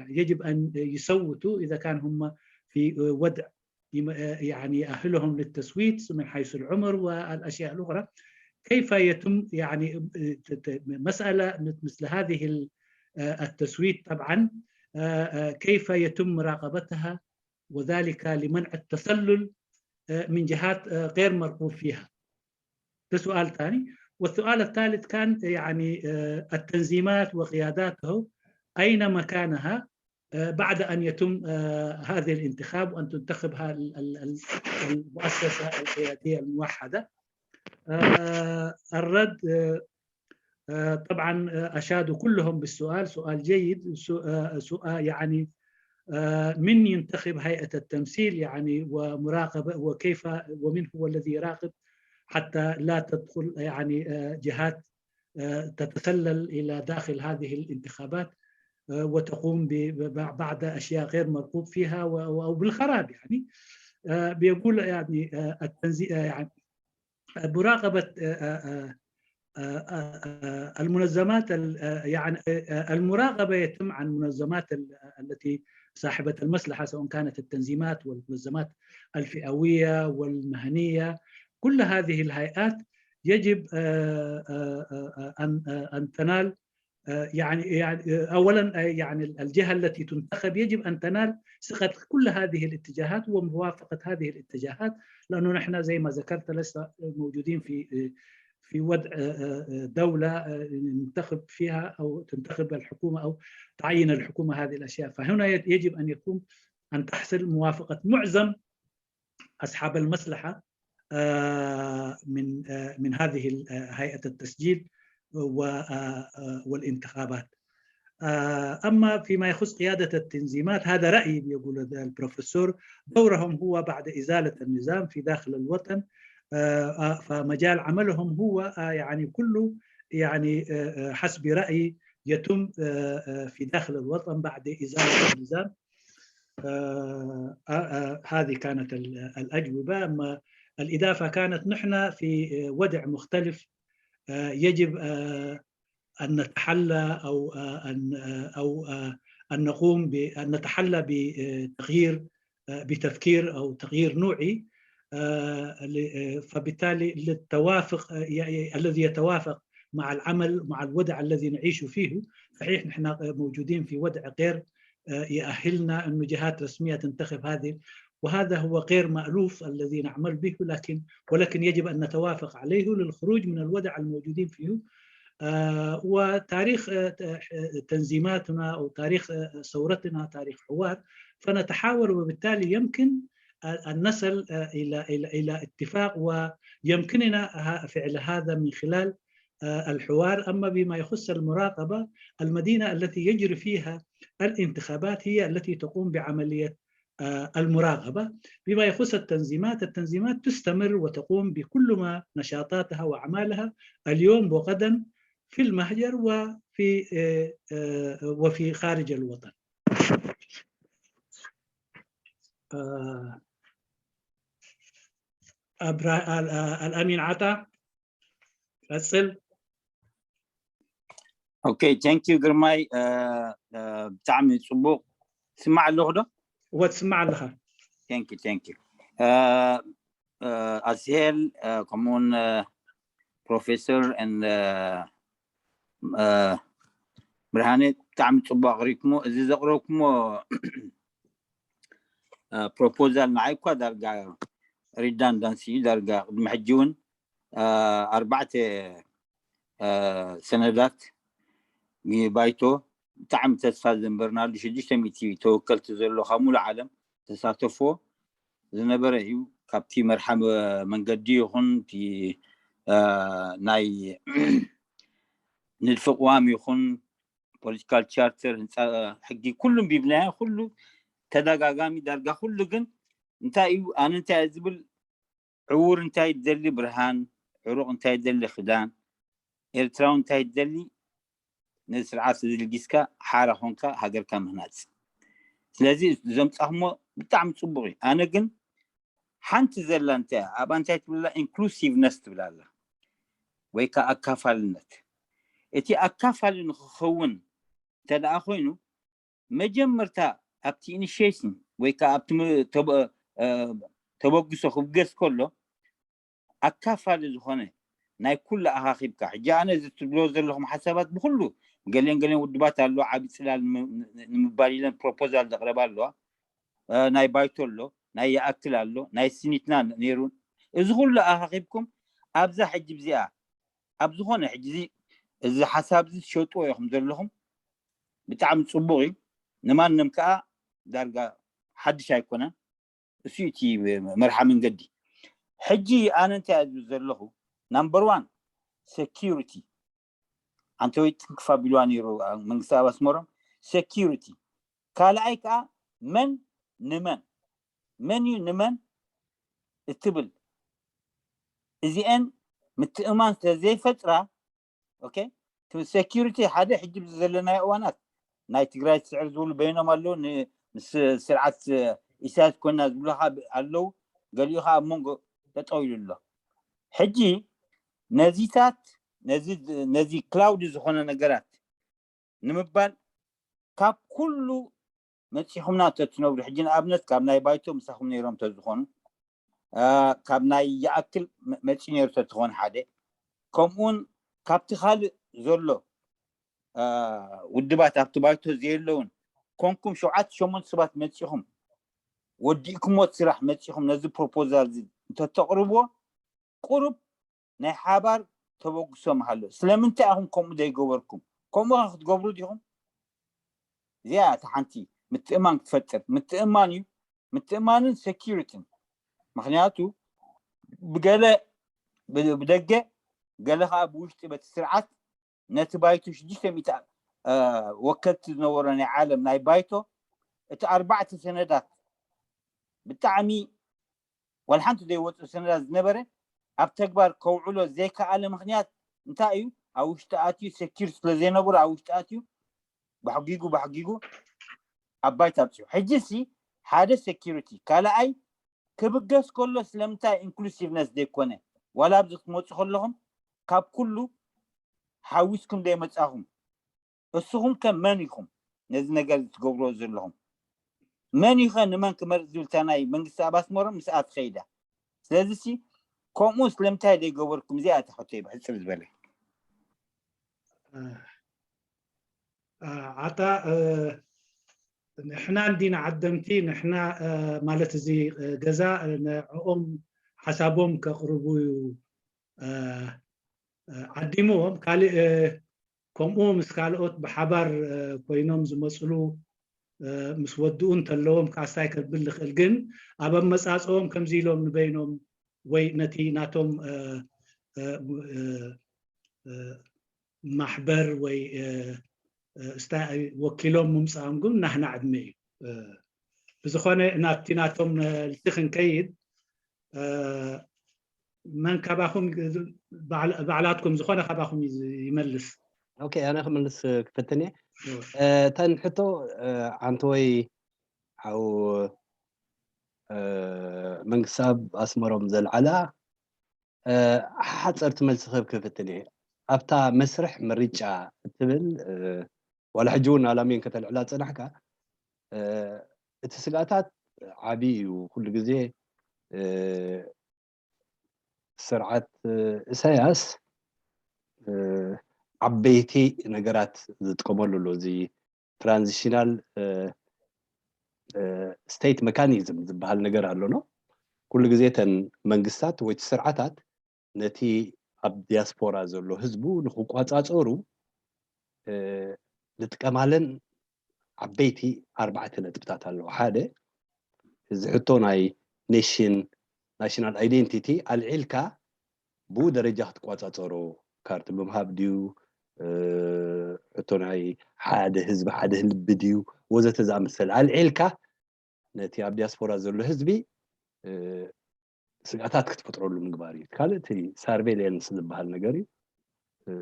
يجب ان يصوتوا اذا كان هم في وضع يعني يأهلهم للتصويت من حيث العمر والأشياء الأخرى كيف يتم يعني مسألة مثل هذه التسويت طبعا كيف يتم مراقبتها وذلك لمنع التسلل من جهات غير مرغوب فيها ده سؤال ثاني والسؤال الثالث كان يعني التنظيمات وقياداته أين مكانها بعد أن يتم هذه الانتخاب وأن تنتخب المؤسسة القيادية الموحدة. الرد، طبعا، أشادوا كلهم بالسؤال، سؤال جيد، سؤال يعني من ينتخب هيئة التمثيل يعني ومراقبة، وكيف ومن هو الذي يراقب حتى لا تدخل يعني جهات تتسلل إلى داخل هذه الانتخابات وتقوم بعد أشياء غير مرغوب فيها أو بالخراب يعني. بيقول يعني التنزي يعني مراقبة المنظمات يعني المراقبة يتم عن منظمات التي صاحبة المصلحة، سواء كانت التنظيمات والمنظمات الفئوية والمهنية. كل هذه الهيئات يجب أن تنال يعني يعني اولا يعني الجهه التي تنتخب يجب ان تنال ثقه كل هذه الاتجاهات وموافقه هذه الاتجاهات، لانه نحن زي ما ذكرت لسه موجودين في في وضع دوله ننتخب فيها او تنتخب الحكومه او تعين الحكومه هذه الاشياء، فهنا يجب ان يكون ان تحصل موافقه معظم اصحاب المصلحه من من هذه هيئه التسجيل والانتخابات. أما فيما يخص قيادة التنظيمات، هذا رأيي، بيقول البروفيسور، دورهم هو بعد إزالة النظام في داخل الوطن، فمجال عملهم هو يعني كله يعني حسب رأيي يتم في داخل الوطن بعد إزالة النظام. هذه كانت الأجوبة. أما الإضافة كانت نحن في وضع مختلف، يجب أن نتحلى أو أن أو أن نقوم بأن نتحلى بتغيير بتفكير أو تغيير نوعي. فبالتالي للتوافق الذي يتوافق مع العمل، مع الوضع الذي نعيش فيه. صحيح، نحن موجودين في وضع غير يأهلنا أن جهات رسمية تنتخب هذه، وهذا هو غير مألوف الذي نعمل به، لكن ولكن يجب أن نتوافق عليه للخروج من الوضع الموجودين فيه. وتاريخ تنظيماتنا أو تاريخ ثورتنا تاريخ حوار، فنتحاور، وبالتالي يمكن أن نصل إلى إلى إلى اتفاق، ويمكننا فعل هذا من خلال الحوار. أما بما يخص المراقبة، المدينة التي يجري فيها الانتخابات هي التي تقوم بعملية المراقبة. بما يخص التنظيمات، التنظيمات تستمر وتقوم بكل ما نشاطاتها وأعمالها اليوم وغدا في المهجر وفي وفي خارج الوطن. الأمين عطا، ቀጽል። Okay, thank you ግርማይ። ብጣዕሚ ፅቡቅ። ትስማዕ ኣለኹ ዶ? እወ፣ ትስማዕ ኣለኻ። Thank you, thank you. ኣስሄል፣ ከምኡውን ፕሮፌሰር ብርሃነ፣ ብጣዕሚ ፅቡቅ ኣቅሪብኩሞ። እዚ ዘቅረብኩሞ ፕሮፖዛል ንዓይ እኳ ዳርጋ ሪዳንዳንሲ እዩ። ዳርጋ ቅድሚ ሕጂ እውን ኣርባዕተ ሰነዳት ባይቶ ብጣዕሚ ተስፋ ዘንበርናሉ፣ ሽዱሽተ ሚእቲ ተወከልቲ ዘሎ ካብ ሙሉእ ዓለም ተሳተፍዎ ዝነበረ እዩ። ካብቲ መርሓ መንገዲ ይኹን ናይ ንድፊ ቅዋም ይኹን ፖለቲካል ቻርተር፣ ህንፃ ሕጊ፣ ኩሉ ቢብናዮ፣ ኩሉ ተደጋጋሚ፣ ዳርጋ ኩሉ። ግን እንታይ እዩ፣ ኣነ እንታይ እየ ዝብል፣ ዕውር እንታይ ደሊ ብርሃን፣ ዕሩቕ እንታይ ደሊ ክዳን፣ ኤርትራዊ እንታይ ደሊ ነዚ ስርዓት እዚ ልጊስካ ሓራ ኮንካ ሃገርካ ምህናፅ። ስለዚ ዘምፃኹሞ ብጣዕሚ ፅቡቅ እዩ። ኣነ ግን ሓንቲ ዘላ እንታይ እያ፣ ኣብኣ እንታይ ትብላ፣ ኢንክሉሲቭነስ ትብላ ኣላ፣ ወይ ከዓ ኣካፋልነት። እቲ ኣካፋሊ ንክኸውን እንተደኣ ኮይኑ፣ መጀመርታ ኣብቲ ኢኒሽሽን ወይ ከዓ ኣብቲ ተበግሶ ክብገስ ከሎ ኣካፋሊ ዝኾነ ናይ ኩሉ ኣኻኺብካ። ሕጂ ኣነ እዚ ትብሎ ዘለኹም ሓሳባት ብኩሉ ገሌን ገሌን ውድባት ኣሎ፣ ዓቢ ፅላል ንምባል ኢለን ፕሮፖዛል ዘቕረባ ኣለዋ። ናይ ባይቶ ኣሎ፣ ናይ ይኣክል ኣሎ፣ ናይ ስኒትና ነይሩ። እዚ ኩሉ ኣኻኺብኩም ኣብዛ ሕጂ ብዚኣ ኣብ ዝኾነ ሕጂ እዚ ሓሳብ እዚ ትሸጥዎ ኢኹም ዘለኹም። ብጣዕሚ ፅቡቕ እዩ። ንማንም ከዓ ዳርጋ ሓድሽ ኣይኮነን። እሱ እቲ መርሓ መንገዲ። ሕጂ ኣነ እንታይ እያ ዝብል ዘለኹ? ናምበር ዋን፣ ሴኪሪቲ። ኣንተ ወይ ትንክፍ ኣቢልዋ ነይሩ መንግስቲ ኣብ ኣስመሮም። ሴኪሪቲ። ካልኣይ ከዓ መን ንመን፣ መን እዩ ንመን እትብል፣ እዚአን ምትእማን ስለዘይፈጥራ፣ ኦኬ፣ ሴኪሪቲ ሓደ ሕጂ ዘለናዮ እዋናት ናይ ትግራይ ትስዕር ዝብሉ በይኖም ኣለዉ። ምስ ስርዓት ኢሳያስ ኮና ዝብሉ ኣለዉ። ገሊኡ ከዓ ኣብ መንጎ ጠጠው ኢሉ ኣሎ። ሕጂ ነዚታት ነዚ ክላውዲ ዝኾነ ነገራት ንምባል ካብ ኩሉ መፂኹምና ተትነብሩ፣ ሕጂ ንኣብነት ካብ ናይ ባይቶ ምሳኹም ነይሮም ተዝኾኑ፣ ካብ ናይ ይኣክል መፂ ነይሩ ተትኾን ሓደ፣ ከምኡውን ካብቲ ካልእ ዘሎ ውድባት ኣብቲ ባይቶ ዘየለውን ኮንኩም ሸውዓተ ሸሞንተ ሰባት መፂኹም ወዲእኩምዎ ስራሕ መፂኹም ነዚ ፕሮፖዛል እንተተቕርብዎ ቁሩብ ናይ ሓባር ተበግሶ ምሃሎ። ስለምንታይ ኢኹም ከምኡ ዘይገበርኩም? ከምኡ ክትገብሩ ዲኹም? እዚኣ እታ ሓንቲ ምትእማን ክትፈጥር ምትእማን እዩ። ምትእማንን ሴኪሪቲን። ምክንያቱ ብገለ ብደገ ገለ ከዓ ብውሽጢ በቲ ስርዓት ነቲ ባይቶ ሽዱሽተ ሚእቲ ወከልቲ ዝነበሮ ናይ ዓለም ናይ ባይቶ እቲ ኣርባዕተ ሰነዳት ብጣዕሚ ዋላ ሓንቲ ዘይወፁ ሰነዳት ዝነበረ ኣብ ተግባር ከውዕሎ ዘይከኣለ ምክንያት እንታይ እዩ? ኣብ ውሽጢ ኣትዩ ሴኪር ስለዘይነበሩ ኣብ ውሽጢ ኣትዩ ባሕጊጉ ባሕጊጉ ኣብ ባይታ ኣብፅሑ። ሕጂ ሲ ሓደ ሴኪሪቲ፣ ካልኣይ ክብገስ ከሎ ስለምንታይ ኢንክሉሲቭነስ ዘይኮነ? ዋላ ኣብዚ ክትመፁ ከለኹም ካብ ኩሉ ሓዊስኩም ዘይመፃኹም እስኹም ከ መን ኢኹም ነዚ ነገር ትገብርዎ ዘለኹም? መን ኢኸ ንመን ክመርፅ ዝብል እታ ናይ መንግስቲ ኣብ ኣስመሮም ምስኣ ትኸይዳ። ስለዚ ሲ ከምኡ ስለምንታይ ዘይገበርኩም? እዚኣ እታ ሕቶይ ብሕፅር ዝበለ። ኣታ ንሕና እንዲና ዓደምቲ ንሕና ማለት እዚ ገዛ ንዕኦም ሓሳቦም ከቕርቡ እዩ ዓዲምዎም። ካልእ ከምኡ ምስ ካልኦት ብሓባር ኮይኖም ዝመፅሉ ምስ ወድኡ እንተለዎም ካስታይ ከብል ንኽእል። ግን ኣብ ኣመፃፅኦም ከምዚ ኢሎም ንበይኖም ወይ ነቲ ናቶም ማሕበር ወይ ስታይ ወኪሎም ምምፃኦም ግን ናህና ዕድመ እዩ። ብዝኾነ ናብቲ ናቶም መልሲ ክንከይድ መን ካባኹም ባዕላትኩም ዝኾነ ካባኹም ይመልስ። ኦኬ፣ ኣነ ክምልስ ክፍትን እየ። እተን ሕቶ ዓንተወይ ሓው መንግስቲ ኣብ ኣስመሮም ዘልዓላ ሓፀርቲ መልሲ ክህብ ክፍትን እየ። ኣብታ መስርሕ ምርጫ እትብል ዋላ ሕጂ እውን ኣላሜን ከተልዕላ ፀናሕካ እቲ ስጋታት ዓብዪ እዩ። ኩሉ ግዜ ስርዓት ኢሳያስ ዓበይቲ ነገራት ዝጥቀመሉ ኣሎ። እዚ ትራንዚሽናል ስቴት ሜካኒዝም ዝበሃል ነገር ኣሎ። ኩሉ ግዜ እተን መንግስታት ወይ ስርዓታት ነቲ ኣብ ዲያስፖራ ዘሎ ህዝቡ ንክቋፃፀሩ ዝጥቀማለን ዓበይቲ ኣርባዕተ ነጥብታት ኣለዉ። ሓደ እዚ ሕቶ ናይ ኔሽን ናሽናል ኣይዴንቲቲ ኣልዒልካ ብኡ ደረጃ ክትቋፃፀሮ ካርድ ብምሃብ ድዩ ሕቶ ናይ ሓደ ህዝቢ ሓደ ልቢ ድዩ ወዘተ ዝኣመሰለ ኣልዒልካ ነቲ ኣብ ዲያስፖራ ዘሎ ህዝቢ ስግኣታት ክትፈጥረሉ ምግባር እዩ። ካልእ እቲ ሳርቬሊየንስ ዝበሃል ነገር እዩ።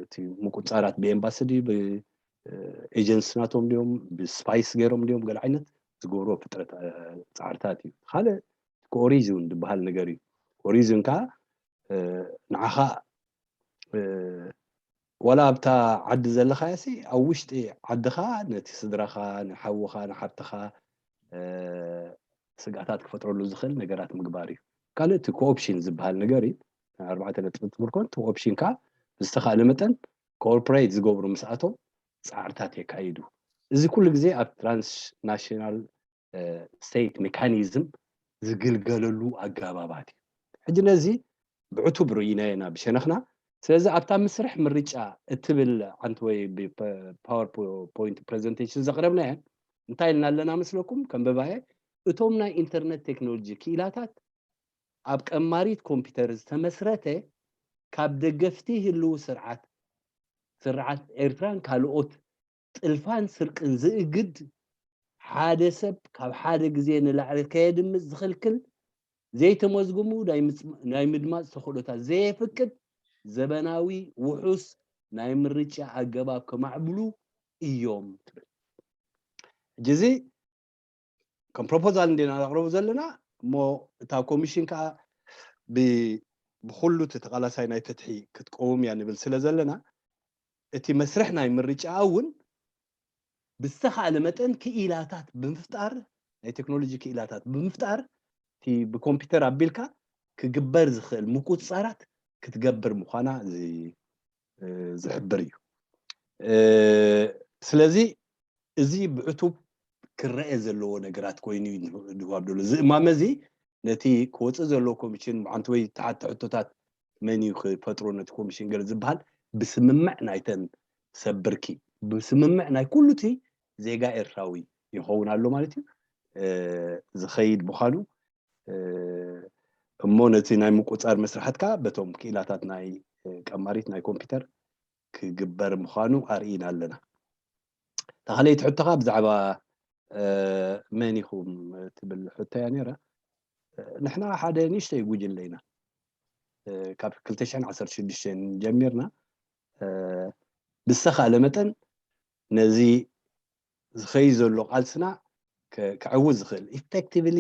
እቲ ምቁፃራት ብኤምባሲ ድዩ ብኤጀንሲ ናቶም ድዮም ብስፓይስ ገይሮም ድዮም ገለ ዓይነት ዝገብርዎ ፍጥረት ፃዕርታት እዩ። ካልእ ኮኦሪዝን ዝበሃል ነገር እዩ። ኮኦሪዝን ከዓ ንዓኻ ዋላ ኣብታ ዓዲ ዘለኻዮ ሲ ኣብ ውሽጢ ዓድኻ ነቲ ስድራኻ ንሓውኻ ንሓብትኻ ስግኣታት ክፈጥረሉ ዝኽእል ነገራት ምግባር እዩ። ካልእ እቲ ኮኦፕሽን ዝበሃል ነገር እዩ። ኣርባዕተ ነጥቢ ትምህርኮን እቲ ኦፕሽን ከዓ ብዝተኻእለ መጠን ኮኦርፖሬት ዝገብሩ ምስኣቶም ፃዕርታት የካይዱ። እዚ ኩሉ ግዜ ኣብ ትራንስናሽናል ስቴት ሜካኒዝም ዝግልገለሉ ኣገባባት እዩ። ሕጂ ነዚ ብዕቱብ ርኢናዮ ኢና ብሸነኽና ስለዚ ኣብታ ምስርሕ ምርጫ እትብል ዓንተወይ ብፓወር ፖይንት ፕሬዘንቴሽን ዘቕረብናያ እንታይ ኢልና ኣለና መስለኩም? ከንብባየ። እቶም ናይ ኢንተርነት ቴክኖሎጂ ክኢላታት ኣብ ቀማሪት ኮምፒውተር ዝተመስረተ ካብ ደገፍቲ ህልው ስርዓት ስርዓት ኤርትራን ካልኦት ጥልፋን ስርቅን ዝእግድ ሓደ ሰብ ካብ ሓደ ግዜ ንላዕሊ ከየድምፅ ዝኽልክል ዘይተመዝግሙ ናይ ምድማፅ ተኽእሎታት ዘየፍቅድ ዘበናዊ ውሑስ ናይ ምርጫ ኣገባብ ከማዕብሉ እዮም ትብል። ሕጂ እዚ ከም ፕሮፖዛል እንዲና ነቕርቡ ዘለና እሞ እታ ኮሚሽን ከዓ ብኩሉ እቲ ተቓላሳይ ናይ ፍትሒ ክትቀውም እያ ንብል ስለ ዘለና እቲ መስርሕ ናይ ምርጫ እውን ብዝተኻእለ መጠን ክኢላታት ብምፍጣር ናይ ቴክኖሎጂ ክኢላታት ብምፍጣር እቲ ብኮምፒውተር ኣቢልካ ክግበር ዝኽእል ምቁፅፃራት ክትገብር ምዃና ዝሕብር እዩ። ስለዚ እዚ ብዕቱብ ክረአ ዘለዎ ነገራት ኮይኑ እዩ ድባብ ደሎ። እዚ እማመ እዚ ነቲ ክወፅእ ዘለዎ ኮሚሽን ብዓንተወይ ተሓቲ ሕቶታት መን እዩ ክፈጥሮ ነቲ ኮሚሽን ገለ ዝበሃል ብስምምዕ ናይተን ሰብ ብርኪ ብስምምዕ ናይ ኩሉ እቲ ዜጋ ኤርትራዊ ይኸውን ኣሎ ማለት እዩ ዝኸይድ ምዃኑ እሞ ነቲ ናይ ምቁፃር መስርሓት ከዓ በቶም ክኢላታት ናይ ቀማሪት ናይ ኮምፒውተር ክግበር ምዃኑ ኣርእይና ኣለና። ተኻለይቲ ሕቶኻ ብዛዕባ መን ኢኹም ትብል ሕቶ እያ ነይራ። ንሕና ሓደ ንእሽተይ ጉጅለ ኢና። ካብ ክልተ ሽሕን ዓሰርተ ሽዱሽተን ጀሚርና ብዝተኻእለ መጠን ነዚ ዝኸይ ዘሎ ቃልስና ክዕውት ዝኽእል ኢፌክቲቭሊ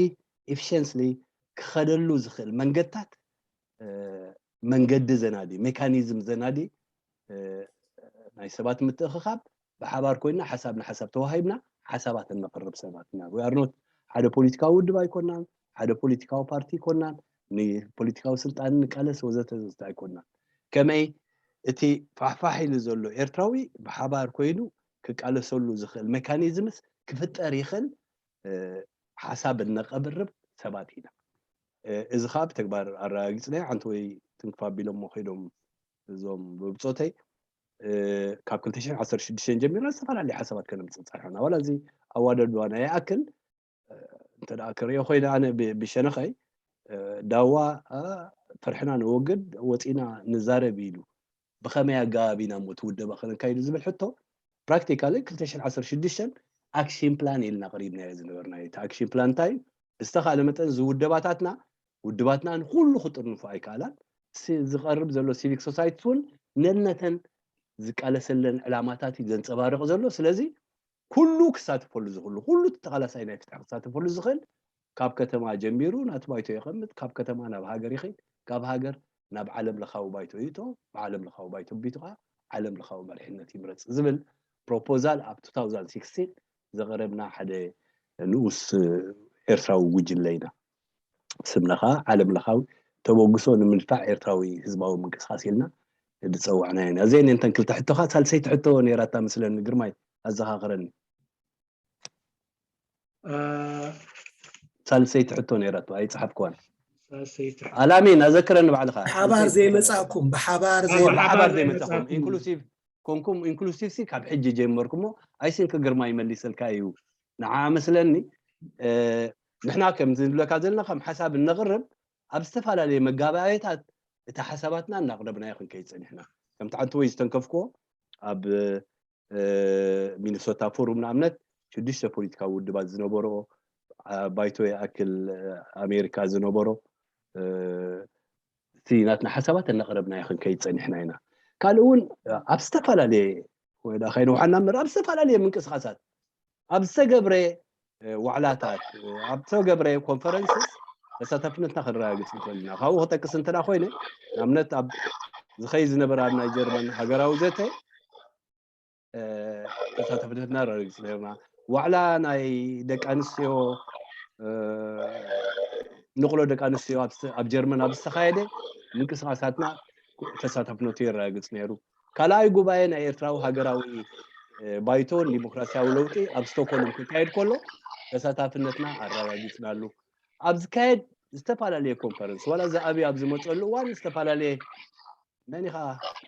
ኢፊሽንስሊ ክኸደሉ ዝኽእል መንገድታት መንገዲ ዘናዲ ሜካኒዝም ዘናዲ ናይ ሰባት ምትእኽኻብ ብሓባር ኮይና ሓሳብ ንሓሳብ ተዋሂብና ሓሳባት እነቕርብ ሰባት ኢና። We are not ሓደ ፖለቲካዊ ውድብ ኣይኮናን፣ ሓደ ፖለቲካዊ ፓርቲ ኣይኮናን፣ ንፖለቲካዊ ስልጣን ንቃለስ ወዘተ ዘተ ኣይኮናን። ከመይ እቲ ፋሕፋሕ ኢሉ ዘሎ ኤርትራዊ ብሓባር ኮይኑ ክቃለሰሉ ዝኽእል ሜካኒዝምስ ክፍጠር ይኽእል ሓሳብ እነቐብርብ ሰባት ኢና። እዚ ከዓ ብተግባር ኣረጋጊፅና ዓንተወይ ትንክፍ ኣቢሎሞ ከይዶም እዞም ብብፆተይ ካብ ክልተ ሽሕን ዓሰርተ ሽዱሽተን ጀሚርና ዝተፈላለዩ ሓሳባት ከነምፅእ ፀኒሕና። ዋላ እዚ ኣዋደድባ ናይ ይኣክል እንተ ደኣ ክሪኦ ኮይነ ኣነ ብሸነኸይ ዳዋ ፍርሕና ነወግድ ወፂና ንዛረብ ኢሉ ብኸመይ ኣገባብ ኢና እሞ እቲ ውደባ ከነካይዱ ዝብል ሕቶ ፕራክቲካሊ ክልተ ሽሕን ዓሰርተ ሽዱሽተን ኣክሽን ፕላን ኢልና ኣቕሪብናዮ ዝነበርና እዩ። እቲ ኣክሽን ፕላን እንታይ እዩ? ብዝተኻእለ መጠን እዚ ውደባታትና ውድባትና ንኩሉ ክጥርንፉ ኣይከኣላን። ዝቐርብ ዘሎ ሲቪክ ሶሳይቲስ እውን ነነተን ዝቃለሰለን ዕላማታት እዩ ዘንፀባርቕ ዘሎ። ስለዚ ኩሉ ክሳተፈሉ ዝኽእሉ ኩሉ ተቓላሳይ ናይ ፍትሒ ክሳተፈሉ ዝኽእል ካብ ከተማ ጀሚሩ ናቲ ባይቶ የቐምጥ፣ ካብ ከተማ ናብ ሃገር ይኸይድ፣ ካብ ሃገር ናብ ዓለም ለኻዊ ባይቶ ይእቶ፣ ብዓለም ለኻዊ ባይቶ ቢቱ ከዓ ዓለም ለኻዊ መሪሕነት ይምረፅ ዝብል ፕሮፖዛል ኣብ two thousand sixteen ዘቕረብና ሓደ ንኡስ ኤርትራዊ ጉጅለ ኢና። ስምና ከዓ ዓለም ለኻዊ ተበግሶ ንምድፋዕ ኤርትራዊ ህዝባዊ ምንቅስቃስ ኢልና ዝፀዋዕና ኢና። እዘን እንተን ክልተ ሕቶኻ ሳልሰይቲ ሕቶ ነይራታ ምስለኒ ግርማይ ኣዘኻኽረኒ። ሳልሰይቲ ሕቶ ነይራቶ ኣይፀሓፍክዋን። ኣላሚን ኣዘክረኒ ባዕልኻ። ብሓባር ዘይመፃእኩም ብሓባር ብሓባር ዘይመፃእኩም ኢንክሉሲቭ ኮንኩም ኢንክሉሲቭ ሲ ካብ ሕጂ ጀመርኩሞ ኣይሲንክ ግርማ ይመሊሰልካ እዩ። ንዓ መስለኒ ንሕና ከም ዝብለካ ዘለና ከም ሓሳብ እነቕርብ ኣብ ዝተፈላለየ መጋባእየታት እቲ ሓሳባትና እናቕረብናዮ ክንከይድ ፀኒሕና። ከምቲ ዓንተወይ ዝተንከፍክዎ ኣብ ሚኒሶታ ፎሩም ንኣብነት ሽዱሽተ ፖለቲካዊ ውድባት ዝነበሮ ባይቶ ይኣክል ኣሜሪካ ዝነበሮ እቲ ናትና ሓሳባት እናቕረብናዮ ክንከይድ ፀኒሕና ኢና። ካልእ እውን ኣብ ዝተፈላለየ ወይ ዳ ከይነውሓና እምበር ኣብ ዝተፈላለየ ምንቅስቃሳት ኣብ ዝተገብረ ዋዕላታት ኣብ ዝተገብረ ኮንፈረንስስ ተሳታፍነትና ከረጋግፅ ንኽእል ኢና። ካብኡ ክጠቅስ እንተ ኮይነ ንኣብነት ኣብ ዝኸይ ዝነበረ ኣብ ናይ ጀርመን ሃገራዊ ዘተ ተሳታፍነትና ረጋግፅ ነርና። ዋዕላ ናይ ደቂ ኣንስትዮ ንቕሎ ደቂ ኣንስትዮ ኣብ ጀርመን ኣብ ዝተኻየደ ምንቅስቃሳትና ተሳታፍነቱ የረጋግፅ ነይሩ። ካልኣይ ጉባኤ ናይ ኤርትራዊ ሃገራዊ ባይቶን ዲሞክራሲያዊ ለውጢ ኣብ ስቶኮልም ክካየድ ከሎ ተሳታፍነትና ኣረጋጊፅናሉ። ኣብ ዝካየድ ዝተፈላለየ ኮንፈረንስ ዋላ እዚ ኣብይ ኣብ ዝመፀሉ እዋን ዝተፈላለየ መን ኢኻ?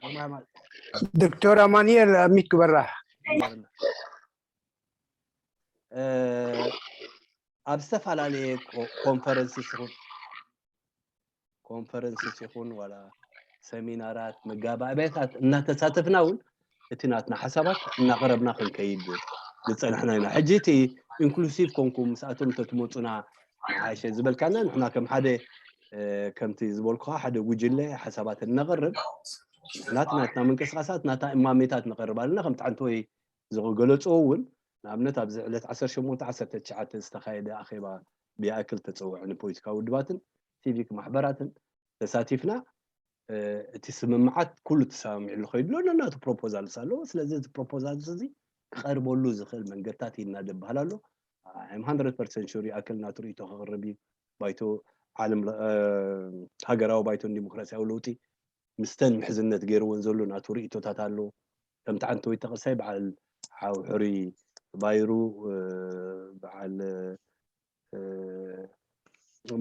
ኣማማ- ዶክተር ኣማኑኤል ኣብ ሚክ በራሕ። እ፣ ኣብ ዝተፈላለየ ኮ- ኮንፈረንስ ይኹን ኮንፈረንስ ይኹን ዋላ ሰሚናራት መጋባእያታት እናተሳተፍና እውን እቲ ናትና ሓሳባት እናቕረብና ክንከይድ ዝፀናሕና ኢና። ሕጂ እቲ ኢንክሉሲቭ ኮንኩም ምስኣቶም እንተትመፁና ንሓሸ ዝበልካና ንሕና ከም ሓደ እ፣ ከምቲ ዝበልኩኻ ሓደ ጉጅለ ሓሳባት እነቕርብ ናትና ናትና ምንቅስቃሳት ናታ እማሜታት ነቐርብ ኣለና። ከምቲ ሓንቲ ወይ ዝገለፅዎ እውን ንኣብነት ኣብዚ ዕለት ዓሰርተ ሸሞንተ ዓሰርተ ትሽዓተ ዝተኻየደ ኣኼባ ብይኣክል ተፀውዐ ንፖለቲካዊ ውድባትን ሲቪክ ማሕበራትን ተሳቲፍና እ፣ እቲ ስምምዓት ኩሉ ተሰማሚዕሉ ከይዱ ኣሎ ናቱ ፕሮፖዛልስ ኣለዎ። ስለዚ እዚ ፕሮፖዛልስ እዚ ክቐርበሉ ዝኽእል መንገድታት ይናደብ ባህል ኣሎ። I'm hundred percent sure ይኣክል ናቱ ርእይቶ ከቕርብ እዩ። ባይቶ ዓለም ለ- እ፣ ሃገራዊ ባይቶን ዲሞክራሲያዊ ለውጢ ምስተን ምሕዝነት ገይርዎን ዘሎ ናቱ ርእይቶታት ኣሎ። ከምቲ ሓንቲ ወይ ተቐሳይ በዓል ሓው ሕሩይ ባይሩ እ፣ በዓል እ፣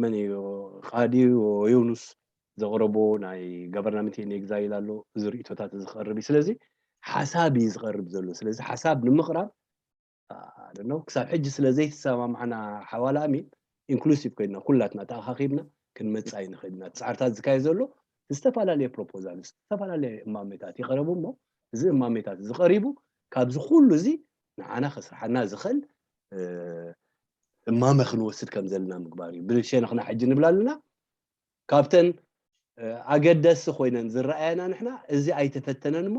መን እዩ ቃዲ ዮኑስ ዘቕረቦ ናይ government in exile ኣሎ። እዚ ርእይቶታት እዚ ክቐርብ እዩ። ስለዚ ሓሳብ እዩ ዝቐርብ ዘሎ። ስለዚ ሓሳብ ንምቕራብ ኣደነው ክሳብ ሕጂ ስለ ዘይተሰማማዕና ሓዋላ ኣሚን ኢንክሉሲቭ ኮይና ኩላትና ተኣኻኺብና ክንመፅእ ኣይንኽእል ኢና። እቲ ፃዕርታት ዝካየድ ዘሎ ዝተፈላለየ ፕሮፖዛል ዝተፈላለየ እማሜታት ይቐረቡ እሞ እዚ እማሜታት እዚ ቀሪቡ ካብዚ ኩሉ እዚ ንዓና ከስርሓና ዝኽእል እ፣ እማመ ክንወስድ ከም ዘለና ምግባር እዩ። ብሸነኽና ሕጂ ንብል ኣለና ካብተን እ፣ ኣገደስቲ ኮይነን ዝረኣየና ንሕና እዚ ኣይተፈተነን እሞ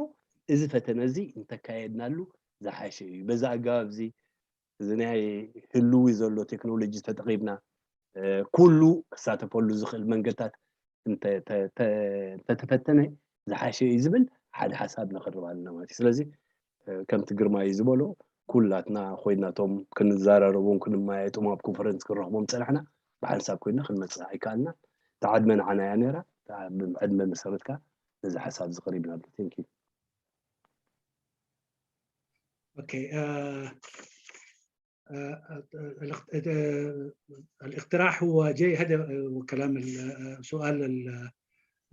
እዚ ፈተነ እዚ እንተካየድናሉ ዝሓሸ እዩ። በዚ ኣገባብ እዚ እዚ ናይ ህልዊ ዘሎ ቴክኖሎጂ ተጠቒምና እ፣ ኩሉ ክሳተፈሉ ዝኽእል መንገድታት እንተ- ተ- ተ- እንተተፈተነ ዝሓሸ እዩ ዝብል ሓደ ሓሳብ ነቕርብ ኣለና ማለት እዩ። ስለዚ እ፣ ከምቲ ግርማይ ዝበሎ ኩላትና ኮይና እቶም ክንዘራረቦም ክንመያየጦም ኣብ ኮንፈረንስ ክንረኽቦም ዝፀናሕና ብሓንሳብ ኮይና ክንመፅእ ኣይከኣልና። እታ ዕድመ ንዓና እያ ነይራ። እታ ብ- ዕድመ መሰረት ከኣ ነዚ ሓሳብ እዚ ቀሪብና ኣሎ። Thank you። Okay. آه، آه، الاقت- آه، الاقتراح هو جاي هذا آه، وكلام ال- آه، سؤال ال-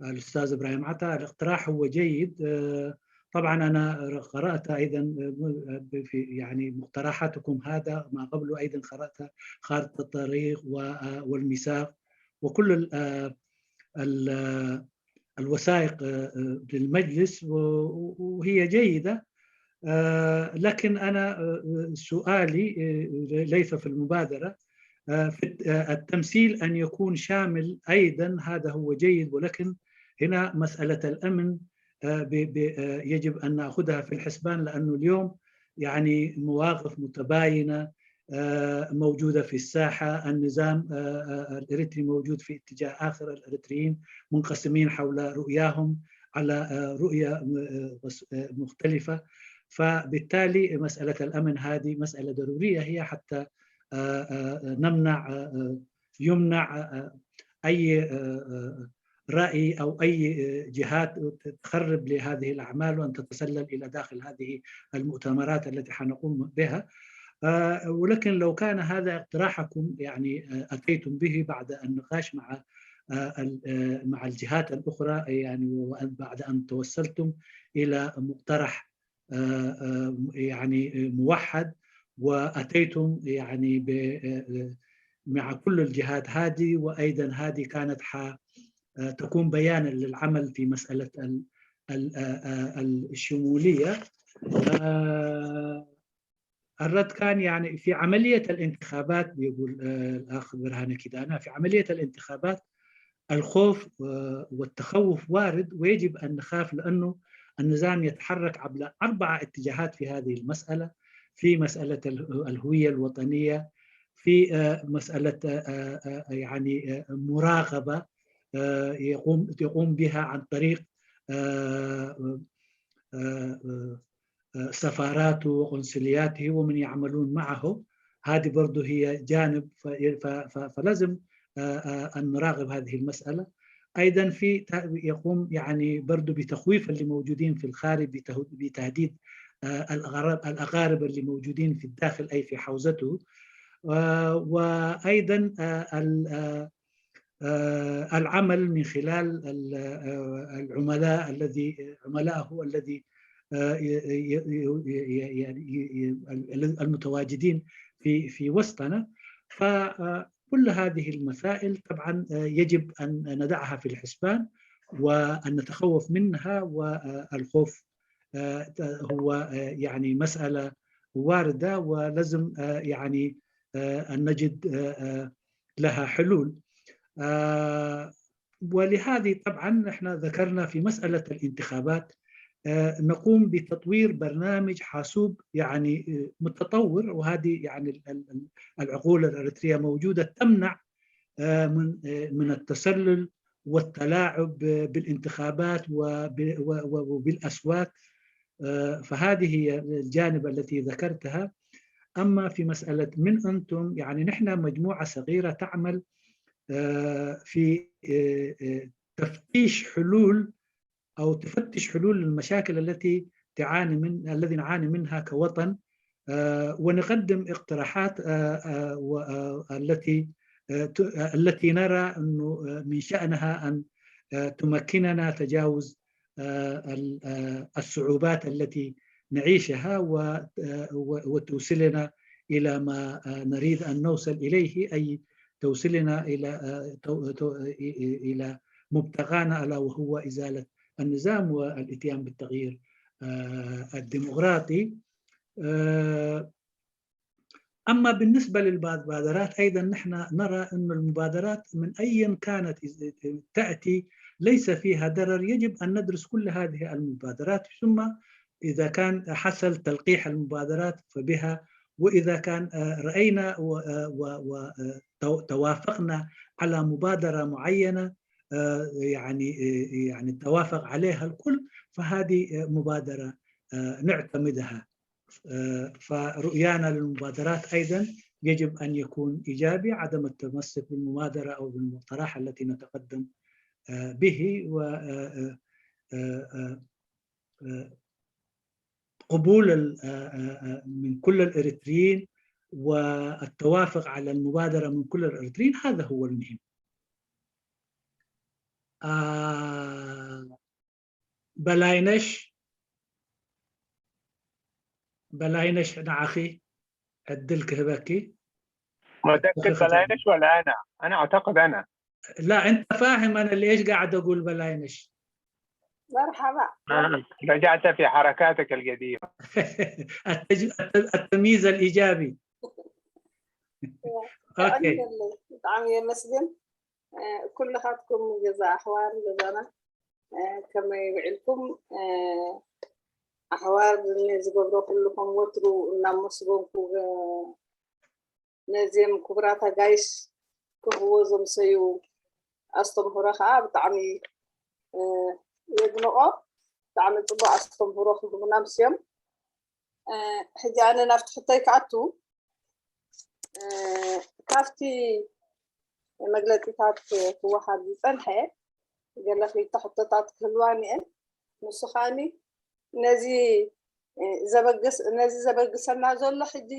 آه، الأستاذ إبراهيم عطا. الاقتراح هو جيد. آه، طبعا أنا قرأت أيضا آه، في يعني مقترحاتكم هذا ما قبله أيضا قرأت خارطة الطريق و- آه، والميثاق وكل ال- آه، ال- آه، الوثائق آه، آه، للمجلس و- وهي جيدة. آه، لكن أنا آه، سؤالي آه، ليس في المبادرة آه، في الت- آه، التمثيل أن يكون شامل أيضا، هذا هو جيد، ولكن هنا مسألة الأمن آه، ب- ب- آه، يجب أن نأخذها في الحسبان، لأنه اليوم يعني مواقف متباينة آه، موجودة في الساحة. النظام آه، آه، الإريتري موجود في اتجاه آخر، الإريتريين منقسمين حول رؤياهم على آه، رؤية م- آه، بس- آه، مختلفة. فبالتالي مسألة الأمن هذه مسألة ضرورية، هي حتى آه، آه، نمنع آه، آه، يمنع آه، آه، أي آه، آه، رأي أو أي آه، جهات تخرب لهذه الأعمال وأن تتسلل إلى داخل هذه المؤتمرات التي حنقوم بها. آه، ولكن لو كان هذا اقتراحكم يعني آه، أتيتم به بعد النقاش مع آه، ال- آه، مع الجهات الأخرى، يعني وبعد أن توصلتم إلى مقترح آه، آه، يعني موحد، وأتيتم يعني ب- آه، آه، مع كل الجهات هذه، وأيضا هذه كانت ح- آه، تكون بيانا للعمل في مسألة ال- ال- آه، آه، الشمولية. آه، الرد كان يعني في عملية الانتخابات، بيقول آه، الأخ برهان كيدانا، في عملية الانتخابات الخوف آه، والتخوف وارد، ويجب أن نخاف لأنه النظام يتحرك عبر أربعة اتجاهات في هذه المسألة، في مسألة ال- الهوية الوطنية، في آه، مسألة آه، آه، آه، يعني آه، مراقبة آه، يقوم يقوم بها عن طريق آه، آه، آه، آه، سفاراته وقنصلياته ومن يعملون معه. هذه برضو هي جانب ف- ف- ف- فلازم آه، آه، أن نراقب هذه المسألة. أيضا في ت- يقوم يعني برضو بتخويف اللي موجودين في الخارج بته- بتهديد آه، الأغرب- الأقارب اللي موجودين في الداخل أي في حوزته. آه، وأيضا آه، ال- آه، آه، العمل من خلال ال- آه، العملاء الذي عملائه الذي آه، ي- ي- ي- ي- ي- يعني ي- ي- ال- المتواجدين في في وسطنا. فكل هذه المسائل طبعا آه، يجب ان ندعها في الحسبان، وان نتخوف منها، والخوف آه، هو آه، يعني مساله وارده، ولازم آه، يعني آه، ان نجد آه، آه، لها حلول. آه، ولهذه طبعا احنا ذكرنا في مساله الانتخابات آه، نقوم بتطوير برنامج حاسوب يعني آه، متطور، وهذه يعني ال- ال- ال- العقول الاريتريه موجوده تمنع آه، من آه، من التسلل والتلاعب بالانتخابات وب- و- و- وبالاصوات. آه، فهذه هي الجانب التي ذكرتها. اما في مساله من انتم، يعني نحن مجموعه صغيره تعمل آه، في آه، آه، تفتيش حلول او تفتش حلول للمشاكل التي تعاني من الذي نعاني منها كوطن، آه، ونقدم اقتراحات آه، آه، و- آه، التي آه، ت- آه، التي نرى انه آه، من شانها ان آه، تمكننا تجاوز آه، ال- آه، الصعوبات التي نعيشها و- آه، و- وتوصلنا الى ما آه، نريد ان نوصل اليه، اي توصلنا الى آه، تو- تو- الى مبتغانا، الا وهو ازاله النظام والاتيان بالتغيير آه، الديمقراطي. آه، اما بالنسبه للمبادرات ايضا نحن نرى ان المبادرات من ايا كانت تاتي ليس فيها ضرر، يجب ان ندرس كل هذه المبادرات، ثم اذا كان حصل تلقيح المبادرات فبها، واذا كان آه، راينا و- آه، و- و- آه، تو- توافقنا على مبادره معينه آه، يعني آه، يعني توافق عليها الكل، فهذه آه، مبادره آه، نعتمدها. آه، فرؤيانا للمبادرات أيضا يجب أن يكون إيجابي، عدم التمسك بالمبادرة أو بالمقترح التي نتقدم آه، به، و آه، آه، آه، آه، قبول ال- آه، آه، آه، من كل الإريتريين والتوافق على المبادرة من كل الإريتريين، هذا هو المهم. آه، በላይነሽ በላይነሽ ንዓኺ ዕድል ክህበኪ። متأكد بلاينش ولا أنا؟ أنا أعتقد أنا. لا، أنت فاهم أنا ليش قاعد أقول بلاينش. مرحبا. آه، رجعت في حركاتك القديمة. التج- التمييز الإيجابي. أوكي. ብጣዕሚ የመስግን ኩልኻትኩም ገዛ ኣሕዋር ገዛና ከመይ ውዒልኩም ኣሕዋር ዝገብሮ ኩሉ ከም ወትሩ እናመስገንኩ ነዚም ክቡራት ኣጋይሽ ክህብዎ ዘምሰዩ ኣስተምህሮ ከዓ ብጣዕሚ የድንቆ ብጣዕሚ ፅቡቅ ኣስተምህሮ ክህቡና ምስዮም ሕጂ ኣነ ናብቲ ሕቶይ ክኣቱ ካብቲ መግለፂታት ክወሃብ ዝፀንሐ ገለ ክልተ ሕቶታት ክህልዋኒ እየን ንሱ ከዓኒ ነዚ ነዚ ዘበግሰና ዘሎ ሕጂ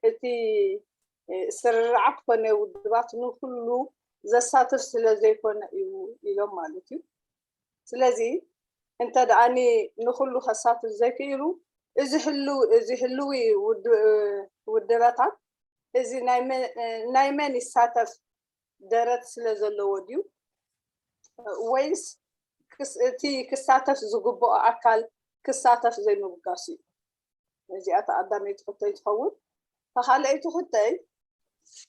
እቲ ስርርዓት ኮነ ውድባት ንኩሉ ዘሳትፍ ስለ ዘይኮነ እዩ ኢሎም ማለት እዩ ስለዚ እንተ ደኣኒ ንኩሉ ከሳትፍ ዘይክኢሉ እዚ ህልው እዚ ህልዊ ውድበታት እዚ ናይ መን ይሳተፍ ደረት ስለ ዘለዎ ድዩ ወይስ እቲ ክሳተፍ ዝግብኦ ኣካል ክሳተፍ ዘይምብጋሱ እዩ? እዚኣ ተቐዳመይቲ ሕቶ ትኸውን። ተኻልኣይቲ ሕቶይ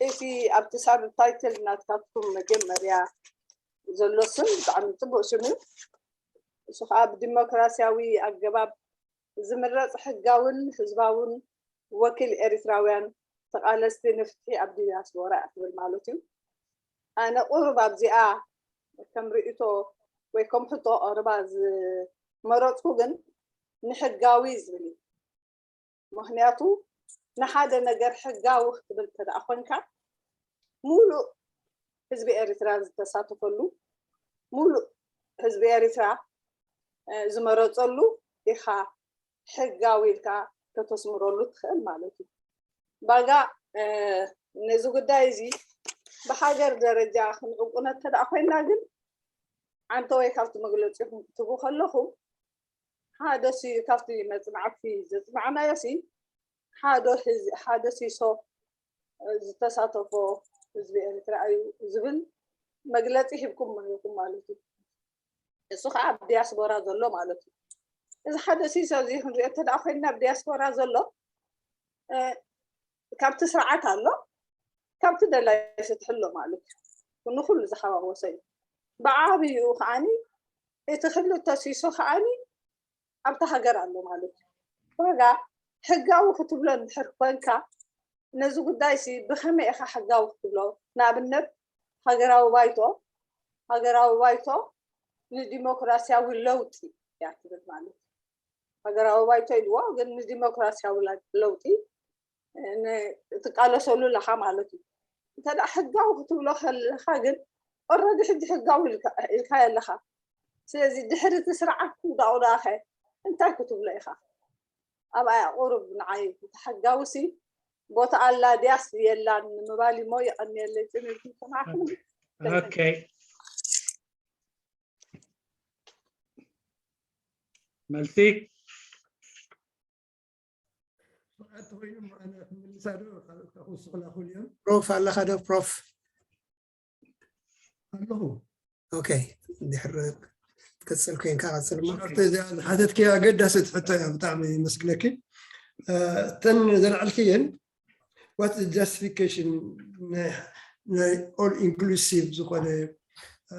እቲ ኣብቲ ሳብ ታይትል ናትካትኩም መጀመርያ ዘሎ ስም ብጣዕሚ ፅቡቅ ስም እዩ። እሱ ከዓ ብዲሞክራሲያዊ ኣገባብ ዝምረፅ ሕጋውን ህዝባውን ወኪል ኤሪትራውያን ተቓለስቲ ንፍትሒ ኣብ ዲያስፖራ እያ ትብል ማለት እዩ። ኣነ ቁሩብ ኣብዚኣ ከም ርእይቶ ወይ ከም ሕቶ ቀረባ ዝመረፅኩ ግን ንሕጋዊ ዝብል እዩ። ምክንያቱ ንሓደ ነገር ሕጋዊ ክትብል እንተ ደኣ ኮንካ ሙሉእ ህዝቢ ኤሪትራ ዝተሳተፈሉ ሙሉእ ህዝቢ ኤሪትራ ዝመረፀሉ ኢኻ ሕጋዊ ኢልካ ከተስምረሉ ትኽእል ማለት እዩ። ባጋ ነዚ ጉዳይ እዚ ብሃገር ደረጃ ክንዕቁነ እንተ ደኣ ኮይና ግን፣ ዓንተወይ ካብቲ መግለጺኹም ክትህቡ ከለኹም፣ ሓደ ሲ ካብቲ መጽናዕቲ ዘጽናዕናዮ ሲ ሓደ ህዝ-፣ ሓደ ሲሶ ዝተሳተፎ ህዝቢ ኤርትራ እዩ ዝብል መግለጺ ሂብኩም ኣለኹም ማለት እዩ። እሱ ከዓ ኣብ ዲያስፖራ ዘሎ ማለት እዩ። እዚ ሓደ ሲሶ እዚ ክንሪኦ እንተ ደኣ ኮይንና፣ ኣብ ዲያስፖራ ዘሎ፣ እ፣ ካብቲ ስርዓት ኣሎ፣ ካብቲ ደላይ ፍትሒ ኣሎ ማለት እዩ። ንኹሉ ዝሓዋወሰ እዩ። ብዓብይኡ ከዓኒ እቲ ክልተ ሲሶ ከዓኒ ኣብታ ሃገር ኣሎ ማለት እዩ። ዋጋ ሕጋዊ ክትብሎ እንድሕር ኮንካ፣ ነዚ ጉዳይ ሲ ብኸመይ ኢኻ ሕጋዊ ክትብሎ? ንኣብነት ሃገራዊ ባይቶ፣ ሃገራዊ ባይቶ ንዲሞክራሲያዊ ለውጢ እያ ትብል ማለት እዩ። ሃገራዊ ባይቶ ኢልዎ፣ ግን ንዲሞክራሲያዊ ላ-፣ ለውጢ ን-፣ ትቃለሰሉ ኣለኻ ማለት እዩ። እንተ ደኣ ሕጋዊ ክትብሎ ከለኻ ግን፣ ኦረዲ ሕጂ ሕጋዊ ኢልካ፣ ኢልካዮ ኣለኻ። ስለዚ ድሕሪ እቲ ስርዓት ክውዳቕ ደኣ ኸ እንታይ ክትብሎ ኢኻ? ኣብኣ ቁሩብ ንዓይ እቲ ሕጋዊ ሲ ቦታ ኣላ ድያስ የላን ንምባል እሞ የቐንየለይ። ጽን ኢልኩም ሰማዕኩም። ኦኬ። መልሲ? ስርዓት ተኮይኑ ኣነ ክምልሳ ዶ ካልኦት ክውስኹላ ክኽእሉ እዮም? ፕሮፍ ኣለኻ ዶ? ፕሮፍ ኣለኹ። ኦኬ፣ ድሕር ትቅጽል ኮይንካ ቀጽል እሞ። ኦኬ፣ እዚኣ ዝሓተትኪ ኣገዳሲት ሕቶ እያ፣ ብጣዕሚ የመስግነኪ። እ፣ እተን ዘልዓልክየን፣ what is justification ናይ፣ ናይ all inclusive ዝኾነ፣ እ፣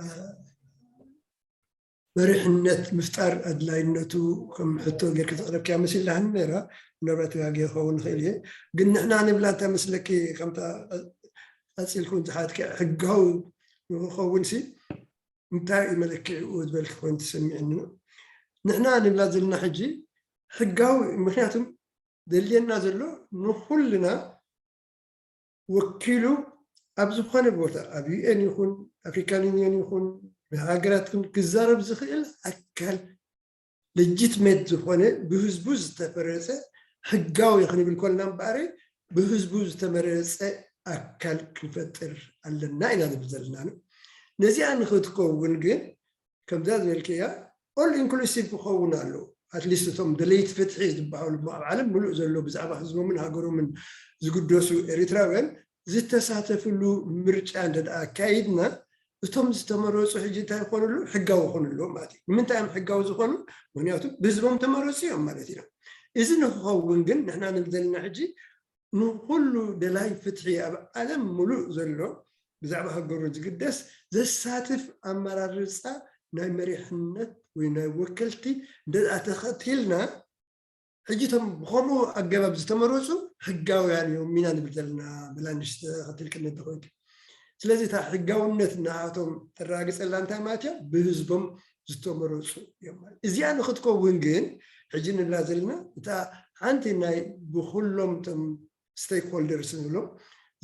መሪሕነት ምፍጣር ኣድላይነቱ ከም ሕቶ ጌርኪ ዘቕረብክያ መሲላኒ ነይራ። ምናልባት ተጋግየ ክኸውን ንኽእል እየ፣ ግን ንሕና ንብላ እንታይ መስለኪ፣ ከምታ ቀጺልኩ ዝሓትኪ ሕጋዊ ንክኸውን ሲ እንታይ እዩ መለክዒኡ ዝበልኪ ኮይኑ ተሰሚዕኒ። ንሕና ንብላ ዘለና ሕጂ ሕጋዊ፣ ምክንያቱም ዘድልየና ዘሎ ንኩልና ወኪሉ ኣብ ዝኾነ ቦታ ኣብ ዩ ኤን ይኹን ኣፍሪካን ዩኒየን ይኹን ብሃገራት ክዛረብ ዝኽእል ኣካል፣ ሌጂትሜት ዝኾነ ብህዝቡ ዝተፈረፀ ሕጋዊ ክንብል ኮልና እምበኣር ብህዝቡ ዝተመረፀ ኣካል ክንፈጥር ኣለና ኢና ንብል ዘለና። ነዚኣ ንክትከውን ግን ከምዛ ዝበልክያ ኦል ኢንክሉሲቭ ክኸውን ኣለዎ። ኣትሊስት እቶም ደለይቲ ፍትሒ ዝበሃሉ ኣብ ዓለም ሙሉእ ዘሎ ብዛዕባ ህዝቦምን ሃገሮምን ዝግደሱ ኤሪትራውያን ዝተሳተፍሉ ምርጫ እንተ ደኣ ኣካይድና፣ እቶም ዝተመረፁ ሕጂ እንታይ ይኾኑ ኣለዉ? ሕጋዊ ይኾኑ ኣለዉ ማለት እዩ። ንምንታይ እዮም ሕጋዊ ዝኾኑ? ምክንያቱ ብህዝቦም ተመረፁ እዮም ማለት ኢና። እዚ ንክኸውን ግን ንሕና ንብል ዘለና ሕጂ ንኩሉ ደላይ ፍትሒ ኣብ ዓለም ሙሉእ ዘሎ ብዛዕባ ሃገሩ ዝግደስ ዘሳትፍ ኣመራርፃ ናይ መሪሕነት ወይ ናይ ወከልቲ እንተ ደኣ ተኸቲልና፣ ሕጂ እቶም ብኸምኡ ኣገባብ ዝተመረፁ ሕጋውያን እዮም ኢና ንብል ዘለና፣ ብላንሽ ተኸቲልክኒ እንተኾይንኪ። ስለዚ እታ ሕጋውነት ንኣቶም ተረጋግፀላ እንታይ ማለት እያ? ብህዝቦም ዝተመረፁ እዮም ማለት። እዚኣ ንክትከውን ግን ሕጂ ንብላ ዘለና እታ ሓንቲ ናይ ብኩሎም እቶም ስቴክሆልደርስ ንብሎም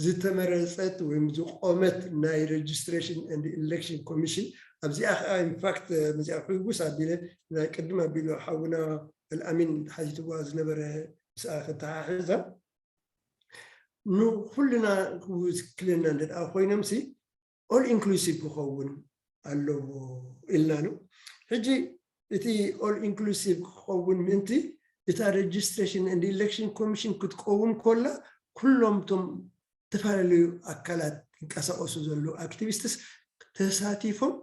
ዝተመረፀት ወይም ዝቆመት ናይ ሬጅስትሬሽን ኤንድ ኢሌክሽን ኮሚሽን፣ ኣብዚኣ ከዓ ኢንፋክት መዚኣ ሕጉስ ኣቢለ ናይ ቅድም ኣቢሉ ሓውና ኣልኣሚን ሓቲትዋ ዝነበረ ምስኣ ክተሓሕዛ ንኩልና ክውክለና እንተ ደኣ ኮይኖምሲ ኦል ኢንክሉሲቭ ክኸውን ኣለዎ ኢልና ነው። ሕጂ እቲ ኦል ኢንክሉሲቭ ክኸውን ምእንቲ እታ ሬጅስትሬሽን ኤንድ ኢሌክሽን ኮሚሽን ክትቀውም ኮላ ኩሎም እቶም ዝተፈላለዩ ኣካላት ይንቀሳቀሱ ዘለዉ ኣክቲቪስትስ ተሳቲፎም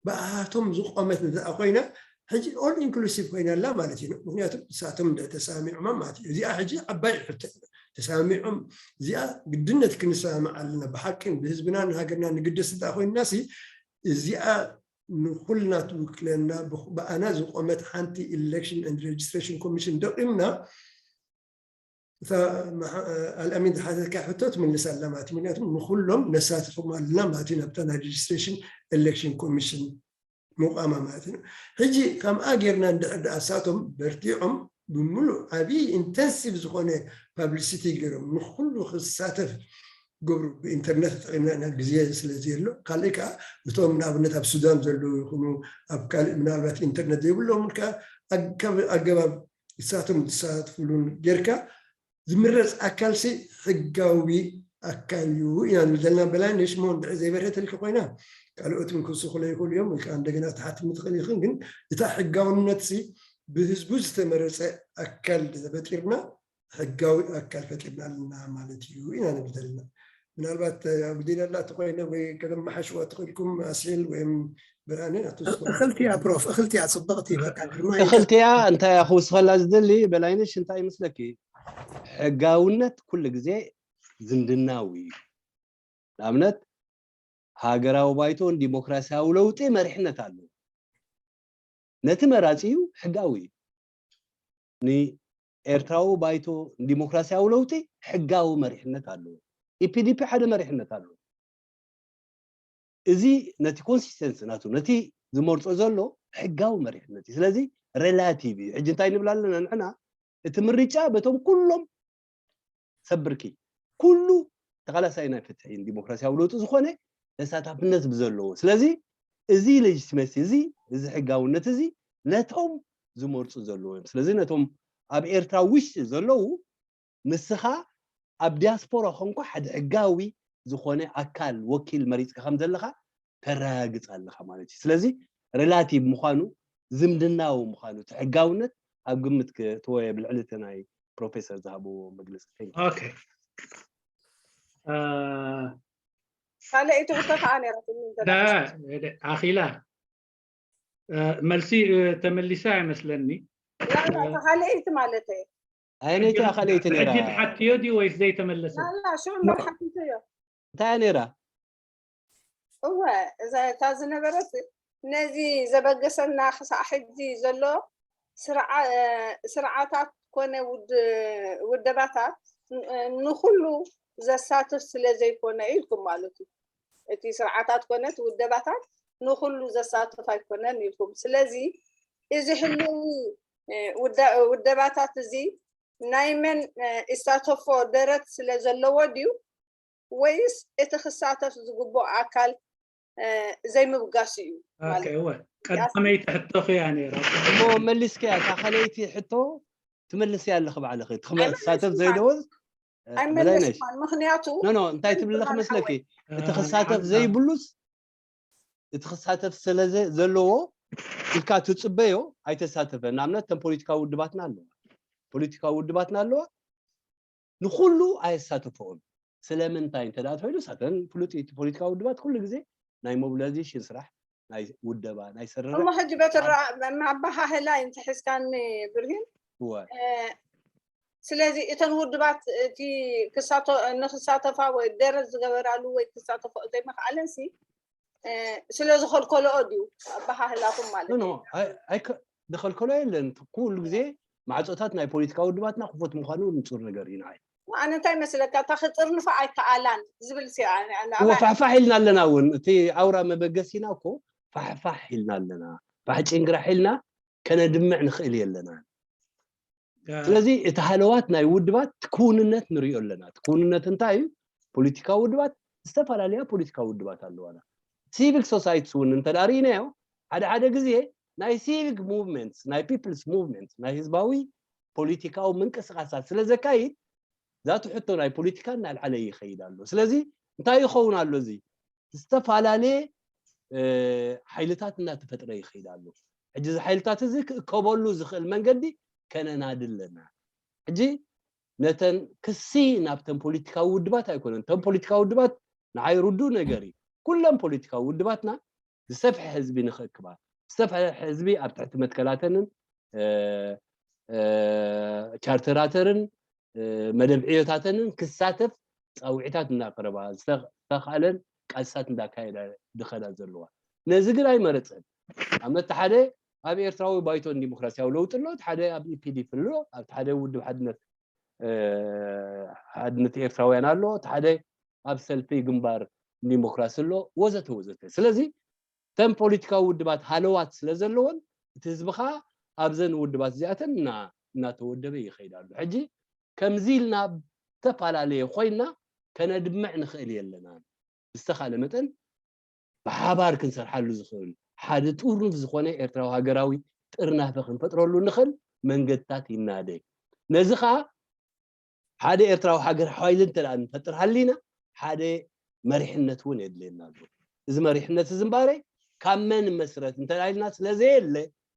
ብኣቶም ዝቆመት እንተ ኮይና ሕጂ ኦል ኢንክሉሲቭ ኮይና ኣላ ማለት እዩ። ምክንያቱ ንሳቶም እንደ ተሳሚዖማ ማለት እዩ። እዚኣ ሕጂ ዓባይ ሕቶ እያ። ተሳሚዖም እዚኣ ግድነት ክንሰማማዕ ኣለና። ብሓቅን ብህዝብና ንሃገርና ንግደስ እንተ ኮይንና ሲ እዚኣ ንኩልና ትውክለና፣ ብኹ-፣ ብኣና ዝቆመት ሓንቲ ኢሌክሽን ኤንድ ሬጅስትሬሽን ኮሚሽን ደቂምና እታ መሓ-፣ ኣልኣሚን ዝሓተትካ ሕቶ ትምልስ ኣላ ማለት እዩ። ምክንያቱ ንኩሎም ነሳትፎም ኣለና ማለት እዩ ናብታ ናይ ሬጅስትሬሽን ኤሌክሽን ኮሚሽን ምቋማ ማለት እዩ። ሕጂ ከምኣ ጌርና እንድሕር ደኣ እሳቶም በርቲዖም ብምሉእ ዓብዪ ኢንተንሲቭ ዝኾነ ፓብሊሲቲ ገይሮም ንኩሉ ክሳተፍ ገብሩ። ብኢንተርነት ተጠቒምና ኢና፣ ግዜ ስለ ዘየሎ። ካልእ ከኣ እቶም ንኣብነት ኣብ ሱዳን ዘለዉ ይኹኑ ኣብ ካልእ ምናልባት ኢንተርነት ዘይብሎም ከኣ ኣገብ-፣ ኣገባብ ንሳቶም ዝሳተፍሉን ጌርካ ዝምረፅ ኣካልሲ ሕጋዊ ኣካል እዩ ኢና ንብል ዘለና። በላይ ነሽሞ እንድሕር ዘይበርሀትልኪ ኮይና ካልኦት እውን ክውስኹ ይኽእሉ እዮም፣ ወይ ከዓ እንደገና ክትሓትሚ ትኽእል ኢኽን። ግን እታ ሕጋውነት ሲ ብህዝቡ ዝተመረፀ ኣካል ተፈጢርና ሕጋዊ ኣካል ፈጢርና ኣለና ማለት እዩ ኢና ንብል ዘለና። ምናልባት ኣጉዲለላ ተኾይነ ወይ ከተመሓሽዋ ትኽእልኩም ኣስኤል ወይም ብርሃነ ኣቶ ዝኾነ። እኽልቲያ ፕሮፍ፣ እኽልቲያ ጽብቕቲ፣ በቃ ግርማ እዩ። እኽልቲያ እንታይ እያ ክውስኸላ ዝደሊ በላይነሽ፣ እንታይ ይመስለኪ? ሕጋውነት ኩሉ ግዜ ዝምድናዊ እዩ። ንኣብነት ሃገራዊ ባይቶን ዲሞክራሲያዊ ለውጢ መሪሕነት ኣለዎ። ነቲ መራጺኡ ሕጋዊ እዩ። ንኤርትራዊ ባይቶ ዲሞክራሲያዊ ለውጢ ሕጋዊ መሪሕነት ኣለዎ። ኢፒዲፒ ሓደ መሪሕነት ኣለዎ። እዚ ነቲ ኮንሲስተንሲ ናቱ፣ ነቲ ዝመርጾ ዘሎ ሕጋዊ መሪሕነት እዩ። ስለዚ ሬላቲቭ እዩ። ሕጂ እንታይ ንብል ኣለና ንሕና? እቲ ምርጫ በቶም ኩሎም ሰብ ብርኪ ኩሉ ተቓላሳይ ናይ ፍትሒን ዲሞክራሲያዊ ለውጢ ዝኾነ ተሳታፍነት ብዘለዎ። ስለዚ እዚ ሌጂቲመሲ እዚ፣ እዚ ሕጋውነት እዚ ነቶም ዝመርጹ ዘለዉ እዮም። ስለዚ ነቶም ኣብ ኤርትራ ውሽጢ ዘለዉ፣ ንስኻ ኣብ ዲያስፖራ ኾንኳ ሓደ ሕጋዊ ዝኾነ ኣካል ወኪል መሪጽካ ከም ዘለኻ ተረጋግጽ ኣለኻ ማለት እዩ። ስለዚ ሬላቲቭ ምዃኑ፣ ዝምድናዊ ምዃኑ፣ እቲ ሕጋውነት ኣብ ግምት ክእትዎ እየ፣ ብልዕሊ እቲ ናይ ፕሮፌሰር ዝሃብዎ መግለጺ። Thank you። ኦኬ። እ፣ ካልኣይቲ ሕቶ ከዓ ነይራትኒ እንተ ዳ-፣ ደኣ ኣኺላ፣ እ፣ መልሲ፣ እ፣ ተመሊሳ ኣይመስለኒ። ላ፣ ላ፣ እታ ካልኣይቲ ማለት እየ። ኣየነይቲ እያ ካልኣይቲ ነይራ? ሕጂ ሓትዮ ድዩ ወይስ ዘይተመለሰ? ላ፣ ላ፣ ሽዑ እምበር ሓቲተዮ። እንታይ እያ ነይራ? እወ፣ እዛ እታ ዝነበረት ነዚ ዘበገሰና ክሳዕ ሕጂ ዘሎ ስርዓ-፣ ስርዓታት ኮነ ውድ-፣ ውደባታት ን-፣ ንኹሉ ዘሳትፍ ስለ ዘይኮነ ኢልኩም ማለት እዩ። እቲ ስርዓታት ኮነ እቲ ውደባታት ንኹሉ ዘሳትፍ ኣይኮነን ኢልኩም። ስለዚ እዚ ህልዊ፣ እ፣ ውዳ-፣ ውደባታት እዚ ናይ መን፣ እ፣ ይሳተፎ ደረት ስለ ዘለዎ ድዩ ወይስ እቲ ክሳተፍ ዝግብኦ ኣካል፣ እ፣ ዘይምብጋሱ እዩ ማለት ኦኬ፣ እወ። ቀዳመይቲ ሕቶኺ እያ ነይራ። እሞ መሊስኪያ፣ እታ ካልኣይቲ ሕቶ ትመልስያ ኣለኺ ባዕልኺ። እቲ ክሳተፍ ኣይመለስኩን። ዘይደወዝ፣ እ፣ በላይነሽ። ኣይመለስኩን። ምኽንያቱ ኖ፣ ኖ፣ እንታይ ትብሊ ኣለኺ ኣይመለስኩን መስለኪ? ሓወይ። እቲ ክሳተፍ ዘይብሉስ፣ እቲ ክሳተፍ ስለ ዘ-፣ ዘለዎ ኢልካ ትጽበዮ ኣይተሳተፈን። ንኣብነት፣ እተን ፖለቲካዊ ውድባትና ኣለዋ። ፖለቲካዊ ውድባትና ኣለዋ። ንኹሉ ኣየሳተፈኦን። ስለምንታይ እንተ ደኣ ተባሂሉ፣ ሳተን ፍሉጥ እዩ። እቲ ፖለቲካዊ ውድባት ኩሉ ግዜ ናይ ሞቢላይዜሽን ስራሕ፣ ናይ ውደባ፣ ናይ ስርርዕ እሞ ሕጂ በቲ ራ-፣ መ-፣ ኣበሃህላ እዩ እንተ ሒዝካኒ ብርሂን። እወ። እ፣ ስለዚ እተን ውድባት እቲ ክሳተ-፣ ንክሳተፋ ወይ ደረት ዝገበራሉ ወይ ክሳተፎ ዘይምኽኣለንሲ፣ እ፣ ስለ ዝኸልከለኦ ድዩ ኣበሃህላኹም ማለት ኖ፣ ኖ፣ እዩ? ኣይ-፣ ኣይከ-፣ ዝኸልከሎ የለን። ኩሉ ግዜ ማዕጾታት ናይ ፖለቲካዊ ውድባትና ክፉት ምዃኑ ንጹር ነገር እዩ ንዓይ። ኣነ እንታይ መስለካ፣ እታ ክጥርንፋ ኣይከኣላን ዝብል ሲ-፣ ኣነ፣ ኣነ፣ እወ፣ ኣባይ- ፋሕፋሕ ኢልና ኣለና እውን። እቲ ኣውራ መበገሲና እኮ ፋሕፋሕ ኢልና ኣለና። ፋሕ ጭንግራሕ ኢልና ከነድምዕ ንኽእል የለና። ያ፣ ስለዚ እቲ ሃለዋት ናይ ውድባት ክውንነት ንሪኦ ኣለና። እቲ ክውንነት እንታይ እዩ? ፖለቲካዊ ውድባት፣ ዝተፈላለያ ፖለቲካዊ ውድባት ኣለዋና። ሲቪክ ሶሳይትስ እውን እንተ ደኣ ርኢናዮ፣ ሓደ ሓደ ግዜ ናይ ሲቪክ ሙቭመንትስ፣ ናይ ፒፕልስ ሙቭመንት፣ ናይ ህዝባዊ ፖለቲካዊ ምንቅስቓሳት ስለ ዘካይድ፣ ዛቱ ሕቶ ናይ ፖለቲካ እናልዓለ ይኸይድ ኣሎ። ስለዚ እንታይ ይኸውን ኣሎ? እዚ ዝተፈላለየ፣ እ፣ ሓይልታት እናተፈጥረ ይኸይድ ኣሎ። ሕጂ እዚ ሓይልታት እዚ ክእከበሉ ዝኽእል መንገዲ ከነናዲ ኣለና። ሕጂ ነተን ክሲ ናብተን ፖለቲካዊ ውድባት ኣይኮነን። እተን ፖለቲካዊ ውድባት ንዓይ ርዱእ ነገር እዩ። ኩለን ፖለቲካዊ ውድባትና ዝሰፍሐ ህዝቢ ንኽእክባ፣ ዝሰፍሐ ህዝቢ ኣብ ትሕቲ መትከላተንን፣ እ፣ እ፣ ቻርተራተርን፣ እ፣ መደብ ዕዮታተንን ክሳተፍ ጻውዒታት እናቕረባ፣ ዝተ-፣ ዝተኻእለን ቃልስታት እንዳካየዳ ዝኸዳ ዘለዋ። ነዚ ግን ኣይመረጸን። ኣብነት ሓደ ኣብ ኤርትራዊ ባይቶን ዲሞክራሲያዊ ለውጢ ኣሎ፣ እቲ ሓደ ኣብ ኢፒዲፒ ኣሎ፣ ኣብቲ ሓደ ውድብ ሓድነት፣ እ፣ ሓድነት ኤርትራውያን ኣሎ፣ እቲ ሓደ ኣብ ሰልፊ ግንባር ዲሞክራሲ ኣሎ፣ ወዘተ ወዘተ። ስለዚ እተን ፖለቲካዊ ውድባት ሃለዋት ስለ ዘለወን፣ እቲ ህዝቢ ኸኣ ኣብዘን ውድባት እዚኣተን እና-፣ እናተወደበ ይኸይድ ኣሎ። ሕጂ ከምዚ ኢልና ዝተፈላለየ ኮይንና ከነድምዕ ንኽእል የለናን። ብዝተኻለ መጠን ብሓባር ክንሰርሓሉ ዝኽእል ሓደ ጥርኑፍ ዝኾነ ኤርትራዊ ሃገራዊ ጥርናፈ ክንፈጥረሉ ንኽእል መንገድታት ይናደ። ነዚ ኸኣ ሓደ ኤርትራዊ ሃገር ሓይሊ እንተ ደኣ ንፈጥር ሃሊና፣ ሓደ መሪሕነት እውን የድልየና ኣሎ። እዚ መሪሕነት እዚ እምበኣረይ ካብ መን መስረት እንተ ኢልና ስለዘየለ፣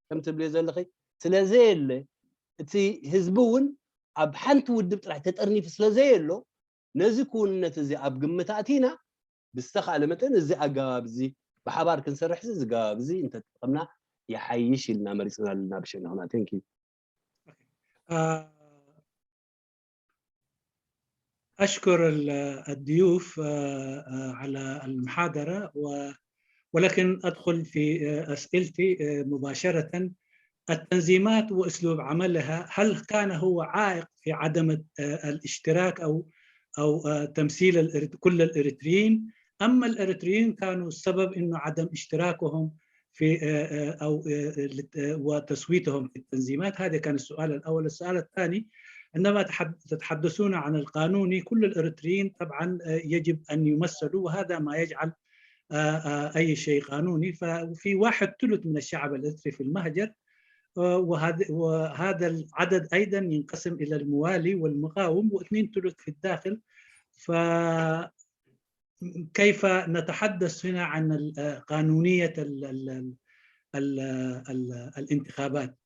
ከም ትብልዮ ዘለኺ ስለዘየለ፣ እቲ ህዝቢ እውን ኣብ ሓንቲ ውድብ ጥራይ ተጠርኒፉ ስለዘየሎ፣ ነዚ ክውንነት እዚ ኣብ ግምት ኣእቲና ብዝተኻለ መጠን እዚ ኣገባብ እዚ ብሓባር ክንሰርሕ እዚ ኣገባብ እዚ እንተተጠቐምና ይሓይሽ ኢልና መሪፅና ኣለና ብሸነኽና። Thank you. أشكر الضيوف على المحاضرة، ولكن أدخل في أسئلتي مباشرة. التنظيمات وأسلوب عملها، هل كان هو عائق في عدم الاشتراك أو أو تمثيل كل الإريتريين؟ أما الإريتريين كانوا السبب إنه عدم اشتراكهم في أو وتصويتهم في التنظيمات؟ هذا كان السؤال الأول. السؤال الثاني، عندما تتحدثون عن القانوني، كل الإريتريين طبعا يجب أن يمثلوا، وهذا ما يجعل أي شيء قانوني. ففي واحد ثلث من الشعب الإريتري في المهجر، وهذا وهذا العدد أيضا ينقسم إلى الموالي والمقاوم، واثنين ثلث في الداخل. فكيف نتحدث هنا عن قانونية الانتخابات؟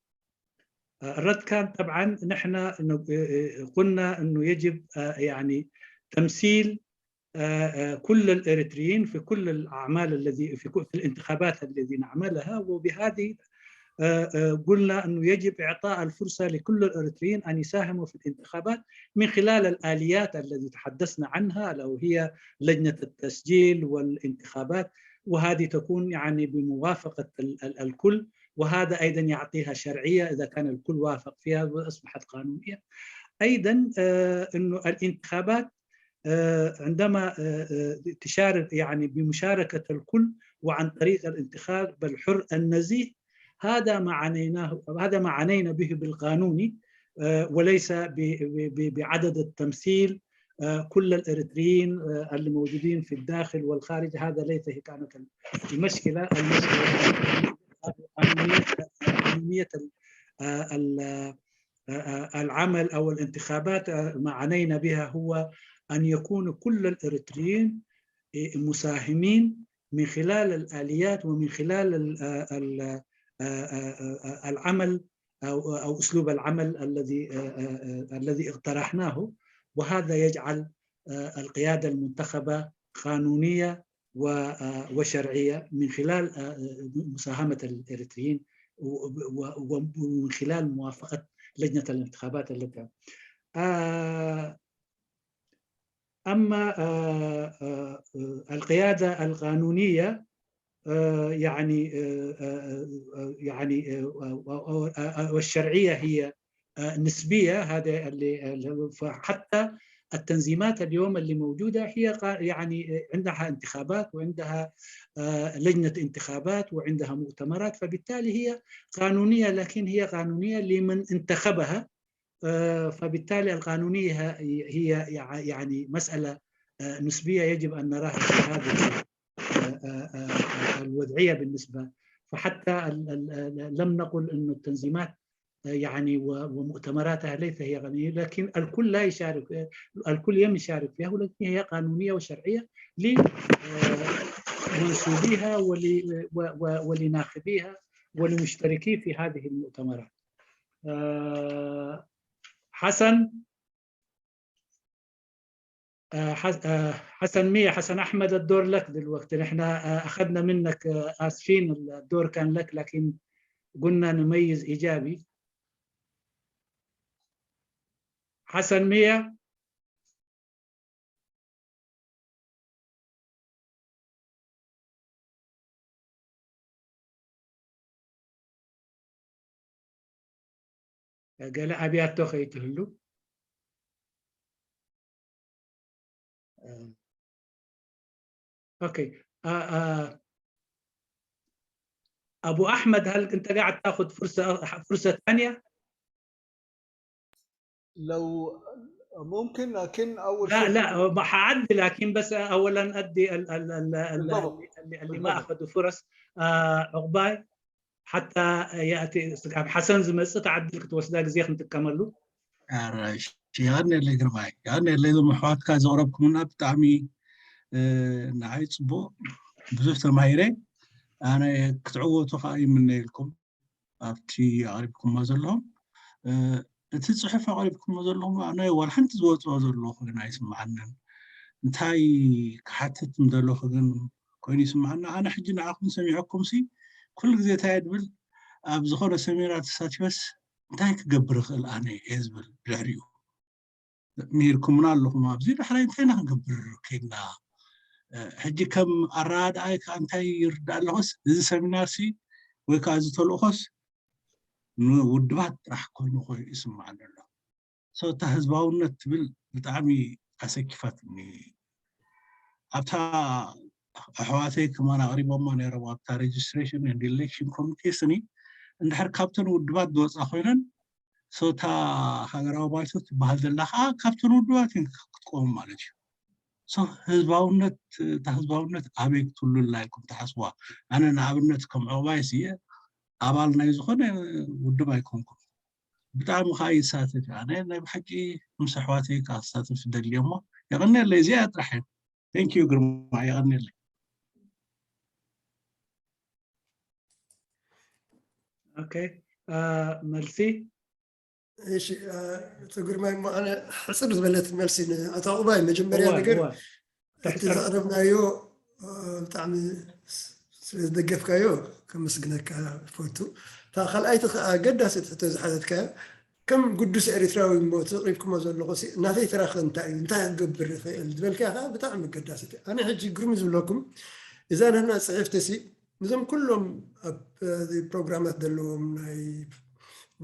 الرد كان طبعا نحن قلنا أنه يجب يعني تمثيل كل الإريتريين في كل الأعمال الذي في كل الانتخابات الذي نعملها، وبهذه قلنا أنه يجب إعطاء الفرصة لكل الإريتريين أن يساهموا في الانتخابات من خلال الآليات التي تحدثنا عنها، ألا وهي لجنة التسجيل والانتخابات، وهذه تكون يعني بموافقة الكل، وهذا أيضا يعطيها شرعية إذا كان الكل وافق فيها وأصبحت قانونية. أيضا أنه الانتخابات عندما تشارك يعني بمشاركة الكل وعن طريق الانتخاب الحر النزيه، هذا ما عنيناه هذا ما عنينا به بالقانوني، وليس بعدد التمثيل. كل الإريتريين اللي موجودين في الداخل والخارج، هذا ليس هي كانت المشكلة. المشكلة أهمية العمل أو الانتخابات ما عنينا بها هو أن يكون كل الإريتريين مساهمين من خلال الآليات ومن خلال العمل أو أسلوب العمل الذي الذي اقترحناه، وهذا يجعل القيادة المنتخبة قانونية وشرعية من خلال مساهمة الإريتريين ومن خلال موافقة لجنة الانتخابات التي أما القيادة القانونية يعني يعني والشرعية هي نسبية، هذا اللي فحتى التنظيمات اليوم اللي موجودة هي يعني عندها انتخابات وعندها لجنة انتخابات وعندها مؤتمرات، فبالتالي هي قانونية، لكن هي قانونية لمن انتخبها. فبالتالي القانونية هي يعني مسألة نسبية يجب أن نراها في هذه الوضعية بالنسبة. فحتى لم نقل أن التنظيمات يعني ومؤتمراتها ليس هي قانونية، لكن الكل لا يشارك، الكل يم يشارك فيها، ولكن هي قانونية وشرعية لمنسوبيها ولناخبيها ولمشتركي في هذه المؤتمرات. حسن، حسن مية، حسن أحمد، الدور لك دلوقتي. نحن أخذنا منك، آسفين، الدور كان لك، لكن قلنا نميز إيجابي. حسن مية. ገለ ኣብያቶ ከይትህሉ። ኦኬ። أبو أحمد، هل أنت قاعد تاخذ فرصة فرصة ثانية؟ لو ممكن، لكن اول لا شيء لا، حعدي، لكن بس اولا ادي ال ال ال ال بالضبط. اللي, اللي ما اخذوا فرص. آه عقبال حتى ياتي استاذ حسن زمص تعدل ክትወስዳ ግዜ ክንጥቀመሉ። يغني اللي قرباي يغني اللي محواتك زغربكم بتعمي ንዓይ ፅቡቕ ብዙሕ ተማሂረ። ኣነ ክትዕወቱ ከዓ ይምነየልኩም ኣብቲ ኣቕሪብኩሞ ዘለኹም። እቲ ፅሑፍ ኣቕሪብኩሞ ዘለኹም ኣነ ዋላ ሓንቲ ዝወፅኦ ዘሎ ኮይኑ ኣይስምዓንን። እንታይ ክሓትት ምደለኹ ግን ኮይኑ ይስምዓና። ኣነ ሕጂ ንዓኹም ሰሚዐኩም ሲ ኩሉ ግዜ እንታይ እየ ድብል ኣብ ዝኾነ ሰሚናር ተሳቲፈስ እንታይ ክገብር ይኽእል ኣነ እየ ዝብል ድሕሪኡ ምሂርኩምና ኣለኹም ኣብዚ ዳሕራይ እንታይ ኢና ክንገብር ከይድና ሕጂ ከም ኣረዳድኣይ ከዓ እንታይ ይርዳእ ኣለኹስ እዚ ሰሚናር ሲ ወይ ከዓ እዚ ተልእኾስ ንውድባት ጥራሕ ኮይኑ ኮይኑ ይስምዓኒ ኣሎ። እታ ህዝባውነት ትብል ብጣዕሚ ኣሰኪፋትኒ። ኣብታ ኣሕዋተይ ከማን ኣቕሪቦማ ነይሮም ኣብታ registration and election committee ስኒ እንድሕር ካብተን ውድባት ዝወፃ ኮይነን እታ ሃገራዊ ባይቶ ትበሃል ዘላ ከዓ ካብተን ውድባት ክትቆሙ ማለት እዩ። ህዝባውነት እታ ህዝባውነት ኣበይ ክትህሉ ኣላ ኢልኩም ትሓስቡዋ? ኣነ ንኣብነት ከም ዕቑባይ ስየ ኣባል ናይ ዝኾነ ውድብ ኣይኮንኩም። ብጣዕሚ ከዓ ይሳተፍ ኣነ ናይ ብሓቂ ምስ ኣሕዋተይ ከዓ ክሳተፍ ደልየ እሞ የቐንየለይ እዚኣ ጥራሕ እየ። Thank you ግርማ የቐንየለይ። ኦኬ መልሲ እሺ እቲ ግርማይ እሞ ኣነ ሕፅር ዝበለት መልሲ ንኣቶ ዕቑባይ መጀመርያ ነገር እቲ ዘቕረብናዮ ብጣዕሚ ስለዝደገፍካዮ ከመስግነካ ይፈቱ። እታ ካልኣይቲ ከዓ ኣገዳሲት ሕቶ ዝሓተትካዮ ከም ግዱስ ኤርትራዊ እሞ እቲ ኣቕሪብኩሞ ዘለኹ ናተይ ተራ ከ እንታይ እዩ እንታይ ክገብር ይኽእል ዝበልካዮ ከዓ ብጣዕሚ ኣገዳሲት እዩ። ኣነ ሕጂ ግርም ዝብለኩም እዛ ንሕና ፅሕፍቲ ሲ ነዞም ኩሎም ኣብ ፕሮግራማት ዘለዎም ናይ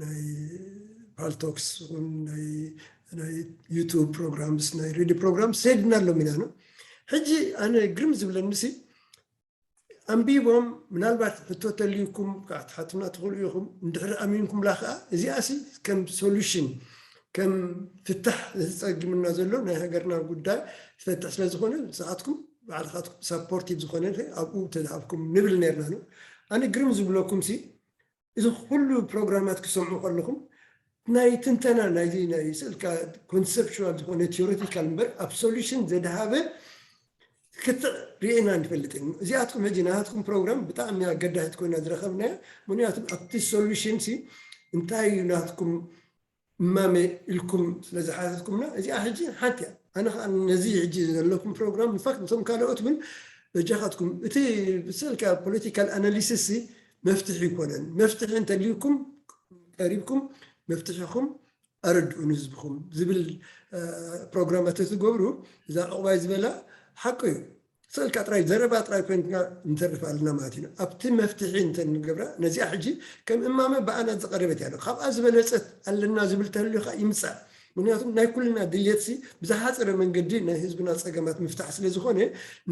ናይ ፓልቶክስ ይኹን ናይ ናይ ዩቱብ ፕሮግራምስ ናይ ሬድዮ ፕሮግራም ሰድና ኣሎም ኢና ነው። ሕጂ ኣነ ግርም ዝብለኒ ሲ ኣንቢቦም ምናልባት ሕቶ ተልዩኩም ክትሓቱና ትኽእሉ ኢኹም። እንድሕሪ ኣሚንኩምላ ከዓ እዚኣ ሲ ከም ሶሉሽን ከም ፍታሕ ዝፀግምና ዘሎ ናይ ሃገርና ጉዳይ ዝፈትሕ ስለ ዝኾነ ንስኻትኩም ባዕልኻትኩም ሳፖርቲቭ ዝኾነ ኣብኡ ተዝሃብኩም ንብል ነርና ነው። ኣነ ግርም ዝብለኩም ሲ እዚ ኩሉ ፕሮግራማት ክሰምዑ ከለኹም ናይ ትንተና ናይዚ ናይ ስእልካ ኮንሰፕቹዋል ዝኾነ ቲዮሬቲካል እምበር ኣብ ሶሉሽን ዘድሃበ ክትዕ ርኢና ንፈልጥን። እዚኣትኩም ሕጂ ናትኩም ፕሮግራም ብጣዕሚ ኣገዳሲት ኮይና ዝረኸብናያ። ምክንያቱ ኣብቲ ሶሉሽን ሲ እንታይ እዩ ናትኩም እማመ ኢልኩም ስለ ዝሓተትኩምና እዚኣ ሕጂ ሓንቲ እያ። ኣነ ከዓ ነዚ ሕጂ ዘለኩም ፕሮግራም ንፋክት እቶም ካልኦት እውን በጃኻትኩም እቲ ብስልካ ፖለቲካል ኣናሊሲስ መፍትሒ ይኮነን። መፍትሒ እንተልዩኩም ቀሪብኩም መፍትሒኹም ኣረድኡ ንህዝብኹም ዝብል ፕሮግራማት ትገብሩ እዛ ዕቑባይ ዝበላ ሓቂ እዩ። ስእልካ ጥራይ ዘረባ ጥራይ ኮይንና ንተርፍ ኣለና ማለት እዩ። ኣብቲ መፍትሒ እንተንገብራ ነዚኣ ሕጂ ከም እማመ ብኣና ዝቐረበት እያ። ካብኣ ዝበለፀት ኣለና ዝብል ተህልዩ ከዓ ይምፃእ። ምክንያቱም ናይ ኩልና ድልየትሲ ብዝሓፀረ መንገዲ ናይ ህዝብና ፀገማት ምፍታሕ ስለ ዝኾነ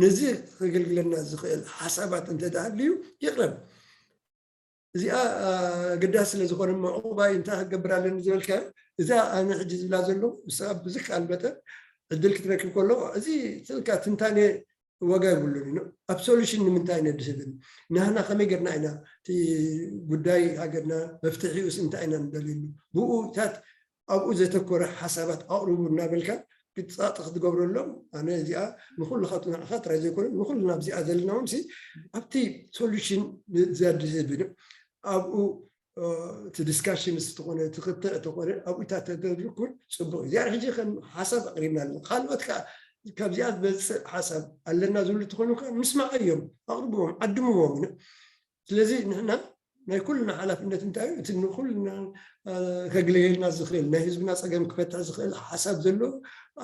ነዚ ከገልግለና ዝኽእል ሓሳባት እንተዳሃልዩ ይቕረብ። እዚኣ ኣገዳሲ ስለ ዝኾነ እሞ ዕቑባይ እንታይ ክገብር ኣለኒ ዝበልካዮ እዛ ኣነ ሕጂ ዝብላ ዘለኹ ንስኻ ብዝከኣል መጠን ዕድል ክትረክብ ከሎ እዚ ስልካ ትንታኔ ዋጋ የብሉን እዩ። ኣብ ሶሉሽን ንምንታይ ኢና ድህብን ናህና ከመይ ገርና ኢና እቲ ጉዳይ ሃገርና መፍትሒኡስ እንታይ ኢና ንደልየሉ ብኡታት ኣብኡ ዘተኮረ ሓሳባት ኣቕርቡ እናበልካ ግፃጥ ክትገብረሎም ኣነ እዚኣ ንኩልኻ ንዓኻ ጥራይ ዘይኮነ ንኩልና ኣብዚኣ ዘለና እውን ኣብቲ ሶሉሽን ዘድህብ ኣብኡ እቲ ዲስካሽን ዝተኾነ ትክትዕ ተኾነ ኣብኡታት ተደርኩን ፅቡቅ እዚኣ ሕጂ ከም ሓሳብ ኣቅሪብና ኣለና ካልኦት ከዓ ካብዚኣ ዝበፅእ ሓሳብ ኣለና ዝብሉ ተኾኑ ከዓ ምስማዓዮም ኣቅርብዎም ዓድምዎም ስለዚ ንሕና ናይ ኩልና ሓላፍነት እንታይ እዩ እቲ ንኩልና ከግልገልና ዝኽእል ናይ ህዝብና ፀገም ክፈትሕ ዝኽእል ሓሳብ ዘለዎ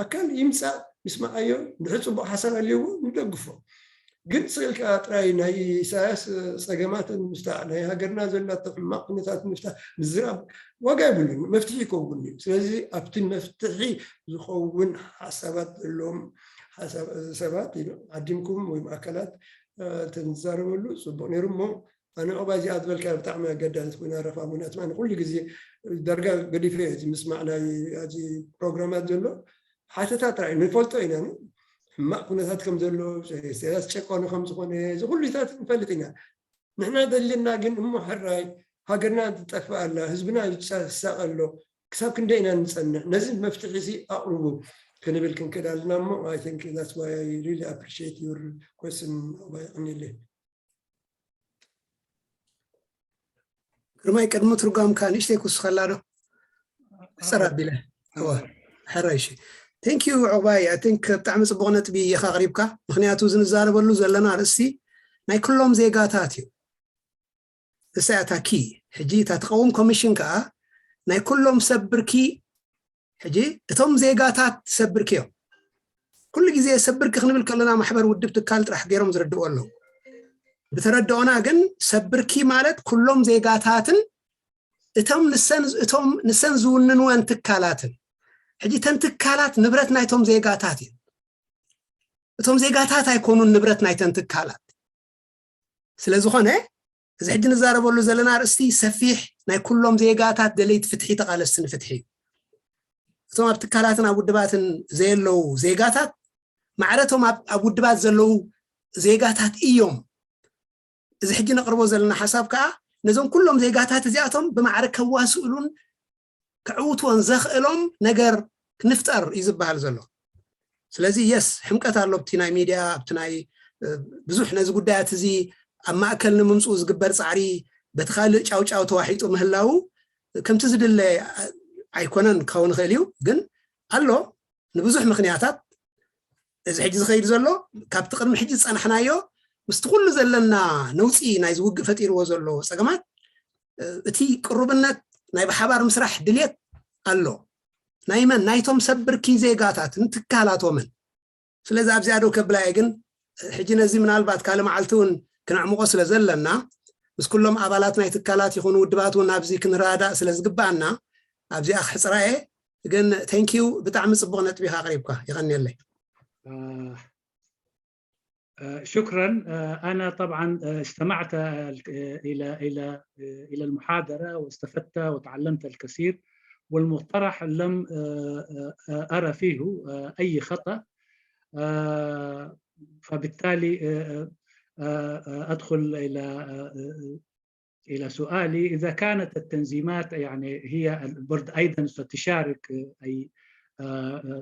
ኣካል ይምፃእ ምስማዓዮ ድሕሪ ፅቡቅ ሓሳብ ኣለዎ ንደግፎ ግን ስእልካ ጥራይ ናይ ኢሳያስ ፀገማት ንምፍታሕ ናይ ሃገርና ዘላቶ ሕማቅ ኩነታት ንምፍታሕ ምዝራብ ዋጋ የብሉን መፍትሒ ይከውን እዩ ስለዚ ኣብቲ መፍትሒ ዝኸውን ሓሳባት ዘለዎም ሰባት ዓዲምኩም ወይም ኣካላት ተንዛረበሉ ፅቡቅ ነይሩ እሞ ኣነ ዕቑባ እዚኣ ዝበልካ ብጣዕሚ ኣገዳሲት ኮይና ረፋ ምክንያቱ ኣነ ኩሉ ግዜ ዳርጋ ገዲፈ እዚ ምስማዕ ናይ እዚ ፕሮግራማት ዘሎ ሓተታ ጥራይ ንፈልጦ ኢና ሕማቅ ኩነታት ከም ዘሎ ጨቆኒ ከም ዝኾነ እዚ ኩሉታት ንፈልጥ ኢና ንሕና ደልና ግን እሞ ሕራይ ሃገርና ትጠፍእ ኣላ ህዝብና ይሳቀ ኣሎ ክሳብ ክንደይ ኢና ንፀንሕ ነዚ መፍትሒ ሲ ኣቅርቡ ክንብል ክንክእል ኣለና እሞ I think that's why I really appreciate your question. ኣባይ ቀኒለይ። ግርማይ፣ ቅድሚ ትርጓምካ ንእሽተይ ክውስኸላ ዶ? ሕፅር ኣቢለ። ሕራይ። እሺ፣ thank you ዑቕባይ። I think ብጣዕሚ ፅቡቕ ነጥቢ ኢኻ ኣቕሪብካ። ምክንያቱ እዚ ንዛረበሉ ዘለና ኣርእስቲ ናይ ኩሎም ዜጋታት እዩ። እሳ እያ እታ ኪ። ሕጂ እታ ትቐውም ኮሚሽን ከዓ ናይ ኩሎም ሰብ ብርኪ። ሕጂ እቶም ዜጋታት ሰብ ብርኪ እዮም። ኩሉ ግዜ ሰብ ብርኪ ክንብል ከለና ማሕበር፣ ውድብ፣ ትካል ጥራሕ ገይሮም ዝርድኡ ኣለዉ። ብተረድኦና ግን ሰብ ብርኪ ማለት ኩሎም ዜጋታትን እቶም ንሰን እቶም ንሰን ዝውንንወን ትካላትን። ሕጂ እተን ትካላት ንብረት ናይቶም ዜጋታት እየን። እቶም ዜጋታት ኣይኮኑን ንብረት ናይተን ትካላት። ስለ ዝኾነ እዚ ሕጂ ንዛረበሉ ዘለና ኣርእስቲ ሰፊሕ ናይ ኩሎም ዜጋታት ደለይቲ ፍትሒ፣ ተቓለስቲ ንፍትሒ እዩ። እቶም ኣብ ትካላትን ኣብ ውድባትን ዘየለዉ ዜጋታት ማዕረቶም ኣብ ውድባት ዘለዉ ዜጋታት እዮም። እዚ ሕጂ ነቕርቦ ዘለና ሓሳብ ከዓ ነዞም ኩሎም ዜጋታት እዚኣቶም ብማዕረ ከዋስእሉን ከዕውትዎን ዘኽእሎም ነገር ንፍጠር እዩ ዝበሃል ዘሎ። ስለዚ የስ፣ ሕምቀት ኣሎ ኣብቲ ናይ ሚድያ፣ ኣብቲ ናይ ብዙሕ ነዚ ጉዳያት እዚ ኣብ ማእከል ንምምፅኡ ዝግበር ፃዕሪ በቲ ካልእ ጫውጫው ተዋሒጡ ምህላው ከምቲ ዝድለ ኣይኮነን ክኸውን ይኽእል እዩ። ግን ኣሎ፣ ንብዙሕ ምክንያታት እዚ ሕጂ ዝኸይድ ዘሎ ካብቲ ቅድሚ ሕጂ ዝፀናሕናዮ ምስቲ ኩሉ ዘለና ነውፂ ናይ ዝውግእ ፈጢርዎ ዘሎ ፀገማት እቲ ቅሩብነት ናይ ብሓባር ምስራሕ ድልየት ኣሎ። ናይ መን? ናይቶም ሰብ ብርኪ ዜጋታትን ትካላቶምን። ስለዚ ኣብዚኣ ደው ከብላ እየ። ግን ሕጂ ነዚ ምናልባት ካልእ መዓልቲ እውን ክነዕምቆ ስለ ዘለና ምስ ኩሎም ኣባላት ናይ ትካላት ይኹኑ ውድባት እውን ኣብዚ ክንረዳእ ስለ ዝግባኣና ኣብዚኣ ክሕፅራ እየ። ግን thank you፣ ብጣዕሚ ፅቡቕ ነጥቢ ኢኻ ኣቕሪብካ። የቐንየለይ። شكرا. أنا طبعا استمعت إلى إلى إلى المحاضرة واستفدت وتعلمت الكثير، والمقترح لم أرى فيه أي خطأ، فبالتالي أدخل إلى إلى سؤالي، إذا كانت التنظيمات يعني هي برضه أيضا ستشارك أي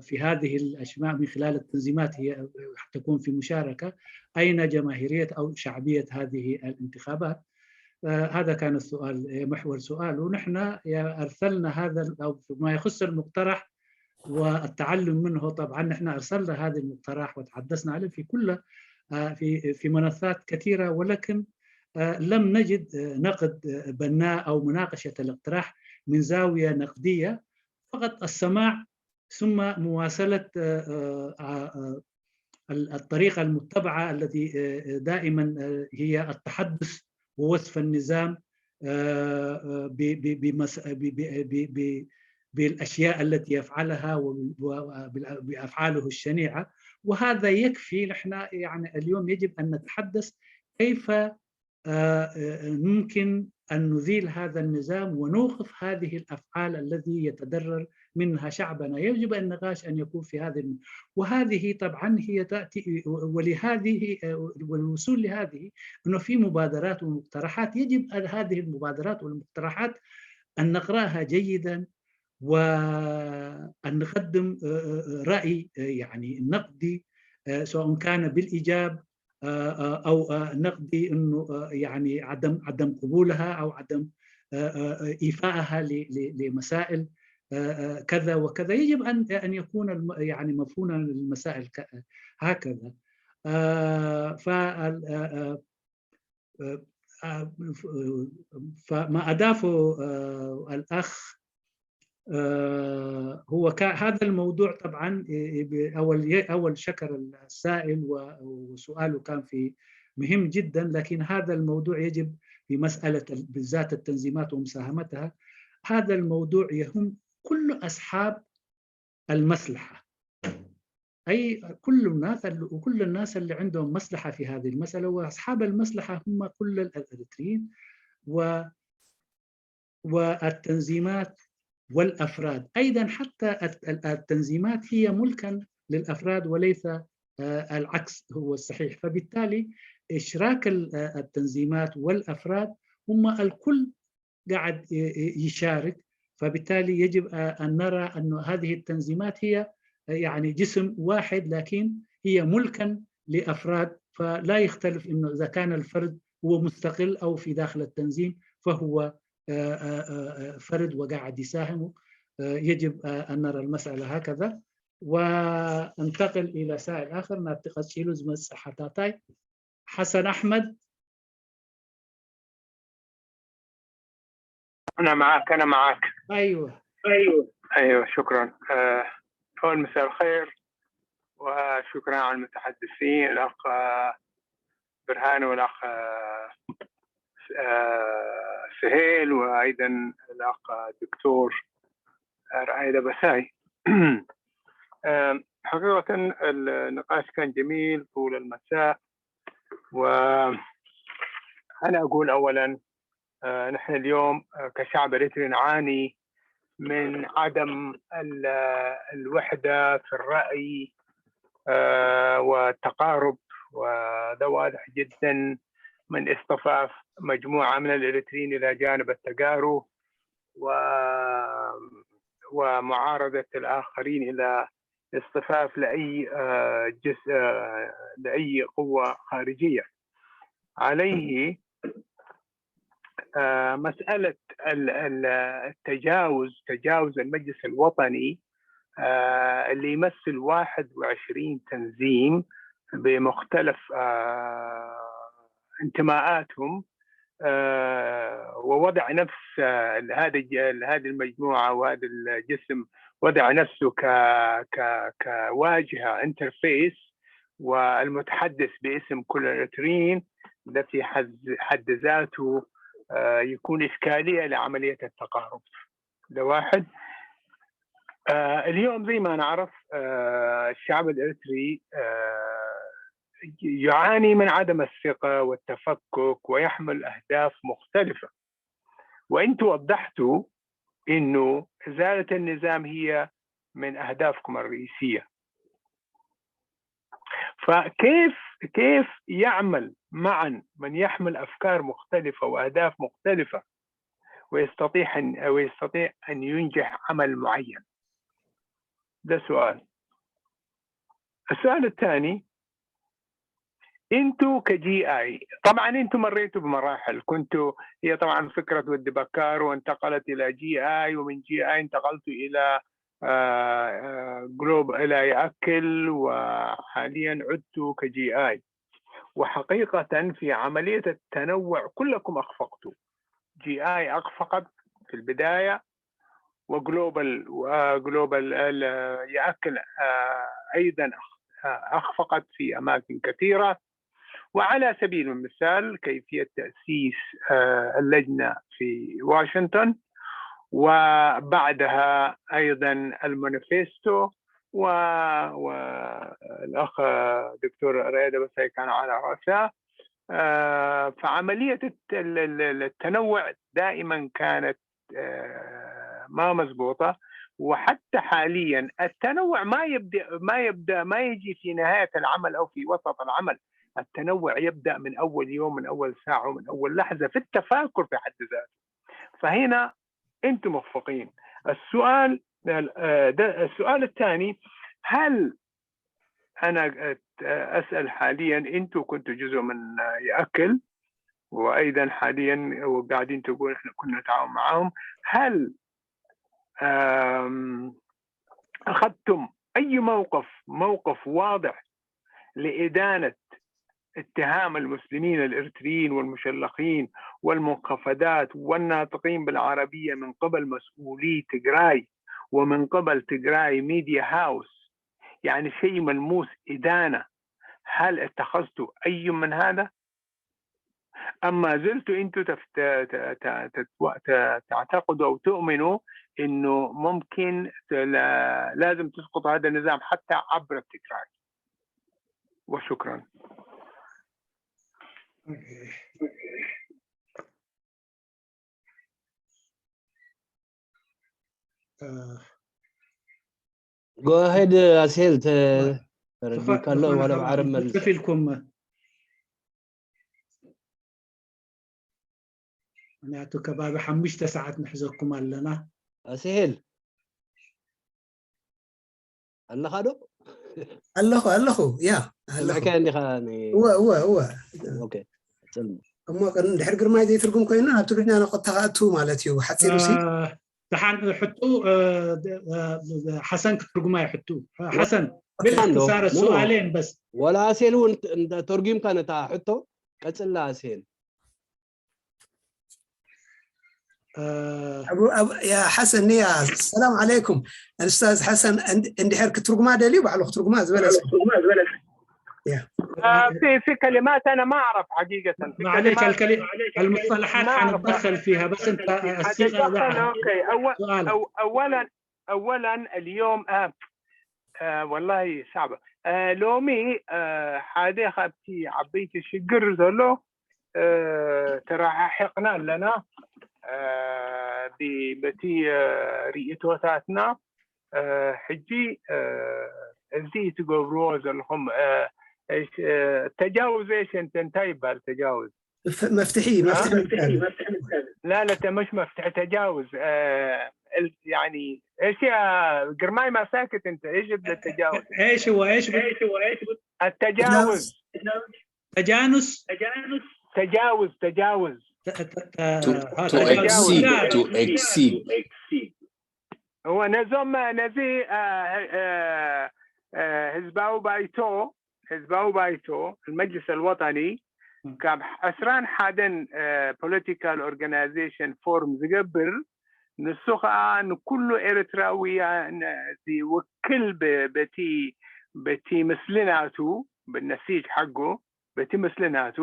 في هذه الأشياء من خلال التنظيمات، هي تكون في مشاركة، أين جماهيرية أو شعبية هذه الانتخابات؟ هذا كان السؤال، محور سؤال. ونحن أرسلنا هذا أو ما يخص المقترح والتعلم منه، طبعا نحن أرسلنا هذا المقترح وتحدثنا عليه في كل في في منصات كثيرة، ولكن لم نجد نقد بناء أو مناقشة الاقتراح من زاوية نقدية، فقط السماع ثم مواصلة الطريقة المتبعة التي دائما هي التحدث ووصف النظام بالأشياء التي يفعلها وبأفعاله الشنيعة، وهذا يكفي. نحن يعني اليوم يجب أن نتحدث كيف ممكن أن نزيل هذا النظام ونوقف هذه الأفعال الذي يتضرر منها شعبنا. يجب النقاش أن يكون في هذه، وهذه طبعا هي تأتي، ولهذه والوصول لهذه أنه في مبادرات ومقترحات، يجب هذه المبادرات والمقترحات أن نقرأها جيدا وأن نقدم رأي يعني نقدي، سواء كان بالإيجاب أو نقدي أنه يعني عدم عدم قبولها أو عدم إيفائها لمسائل كذا وكذا. يجب أن أن يكون يعني مفهومنا للمسائل هكذا. ف فما أضافه الأخ هو هذا الموضوع طبعا أول أول شكر السائل، وسؤاله كان في مهم جدا، لكن هذا الموضوع يجب في مسألة بالذات التنظيمات ومساهمتها، هذا الموضوع يهم كل أصحاب المصلحة. أي كل الناس وكل الناس اللي عندهم مصلحة في هذه المسألة، وأصحاب المصلحة هم كل الأريتريين و والتنظيمات والأفراد. أيضا حتى التنظيمات هي ملكا للأفراد وليس العكس هو الصحيح. فبالتالي إشراك التنظيمات والأفراد هم الكل قاعد يشارك. فبالتالي يجب أن نرى أن هذه التنظيمات هي يعني جسم واحد، لكن هي ملكا لأفراد، فلا يختلف إنه إذا كان الفرد هو مستقل أو في داخل التنظيم، فهو فرد وقاعد يساهم. يجب أن نرى المسألة هكذا. وانتقل إلى سائل آخر، ناتي قد شيلو زمس حتاتاي. حسن أحمد. أنا معك، أنا معك. أيوة. أيوة، شكرا. آه، أول مساء الخير، وشكرا على المتحدثين، الأخ آه، برهان والأخ آه، آه، سهيل، وأيضا الأخ الدكتور رائد بساي. آم، حقيقة النقاش كان جميل طول المساء، وأنا أقول أولا آه، نحن اليوم آه، كشعب إريتري نعاني من عدم ال- الوحدة في الرأي آه، والتقارب، وهذا واضح جدا من اصطفاف مجموعة من الإريتريين إلى جانب التجارو و ومعارضة الآخرين إلى اصطفاف لأي آه، جس آه، لأي قوة خارجية. عليه آه، مسألة ال- ال- التجاوز، تجاوز المجلس الوطني آه، اللي يمثل واحد وعشرين تنظيم بمختلف آه، انتماءاتهم، آه، ووضع نفس آه، هذه الج- هذه المجموعة وهذا الجسم، وضع نفسه ك ك كواجهة، انترفيس، والمتحدث باسم كل الإريتريين، ده في حد حد ذاته آه، يكون إشكالية لعملية التقارب. ده واحد. آه، اليوم زي ما نعرف آه، الشعب الإريتري آه، يعاني من عدم الثقة والتفكك، ويحمل أهداف مختلفة، وأنتوا وضحتوا إنه إزالة النظام هي من أهدافكم الرئيسية. فكيف كيف يعمل معا من يحمل أفكار مختلفة وأهداف مختلفة ويستطيع أن ويستطيع أن ينجح عمل معين؟ ده سؤال. السؤال الثاني، انتوا كجي اي، طبعا انتوا مريتوا بمراحل، كنتوا هي طبعا فكره ودي بكار وانتقلت الى جي اي، ومن جي اي انتقلتوا الى جلوب الى ياكل، وحاليا عدتوا كجي اي. وحقيقه في عمليه التنوع كلكم اخفقتوا. جي اي اخفقت في البدايه، وجلوبال وجلوبال ياكل ايضا اخفقت في اماكن كثيره. وعلى سبيل المثال كيفيه تاسيس اللجنه في واشنطن، وبعدها ايضا المانيفستو، والاخ دكتور رياض بساي كان على راسها. فعمليه التنوع دائما كانت ما مزبوطه. وحتى حاليا التنوع ما يبدا ما يبدا ما يجي في نهايه العمل او في وسط العمل. التنوع يبدا من اول يوم، من اول ساعه، ومن اول لحظه في التفاكر في حد ذاته. فهنا انتم موفقين. السؤال ده السؤال الثاني، هل انا اسال حاليا، انتم كنتوا جزء من ياكل، وايضا حاليا وقاعدين تقول احنا كنا نتعاون معاهم، هل اخذتم اي موقف موقف واضح لادانه اتهام المسلمين الاريتريين والمشلخين والمنخفضات والناطقين بالعربيه من قبل مسؤولي تجراي ومن قبل تجراي ميديا هاوس؟ يعني شيء ملموس، ادانه. هل اتخذتوا اي من هذا؟ اما زلتوا انتم تعتقدوا او تؤمنوا انه ممكن لازم تسقط هذا النظام حتى عبر التكرار؟ وشكرا. Go ahead. ኣስሄል ተረዲካ ኣሎ። ዋላ ብዓረብ መልስ ኢልኩም። ምክንያቱ ከባቢ ሓሙሽተ ሰዓት ንሕዘኩም ኣለና። ኣስሄል ኣለኻ ዶ? ኣለኹ ኣለኹ ያ ኣለኹ ሰምዕካያ እንዲኻ ን- እወ እወ እወ ኦኬ፣ ቀጽል። እሞ ቅድሚ ድሕሪ ግርማይ ዘይትርጉም ኮይኑ ናብ ትግርኛ ነቆጥታ ክኣቱ ማለት እዩ። ሓፂሩ ሲ ደሓን ሕቱ ሓሰን ክትርጉማ ይሕቱ። ሓሰን ሓሰን ዶ? ብልክሳረ ኖ። ሱኣሌን በስ ወላ ኣሴል እውን እንተ ተርጉምካ ነታ ሕቶ ቀጽላ ኣሴል። أبو أبو يا حسن يا السلام عليكم. الأستاذ حسن እንድሕር ክትርጉማ ደልዩ ባዕሉ ክትርጉማ ዝበለጸ آه، في في كلمات انا ما اعرف حقيقه في معليك كلمات الكلمة المصطلحات ما أعرف. حنتدخل فيها بس انت الصيغه حتتدخل لا اوكي اول سؤال أو اولا اولا اليوم آه آه والله صعبه آه لومي آه ሓደ ካብቲ ዓበይቲ ሽግር ዘሎ آه ተረሓሒቕና ኣለና آه ብ- በቲ آه ርእይቶታትና آه ሕጂ آه እዚ ትገብርዎ ዘለኹም آه እሽ- آه ተጃውዝ እሽ እንተ እንታይ ይባል ተጃውዝ መፍትሒ መፍትሒ ምትካል لا لا مش مفتح تجاوز آه ال- يعني ايش يا جرماي ما ساكت انت ايش بدنا التجاوز ايش هو ايش بت- التجاوز تجانس تجاوز تجاوز ت- ت- ت- to, ها، to تجاوز. exceed, لا. To exceed. هو نزوم نزي آه آه آه ህዝባዊ ባይቶ ህዝባዊ ባይቶ المجلس الوطني ካብ ዕስራን ሓደን political organization form ዝገብር ንሱ ከዓ ንኩሉ ኤርትራውያን ዝውክል ብ- በቲ በቲ ምስልናቱ ብነሲጅ ሓጎ በቲ ምስልናቱ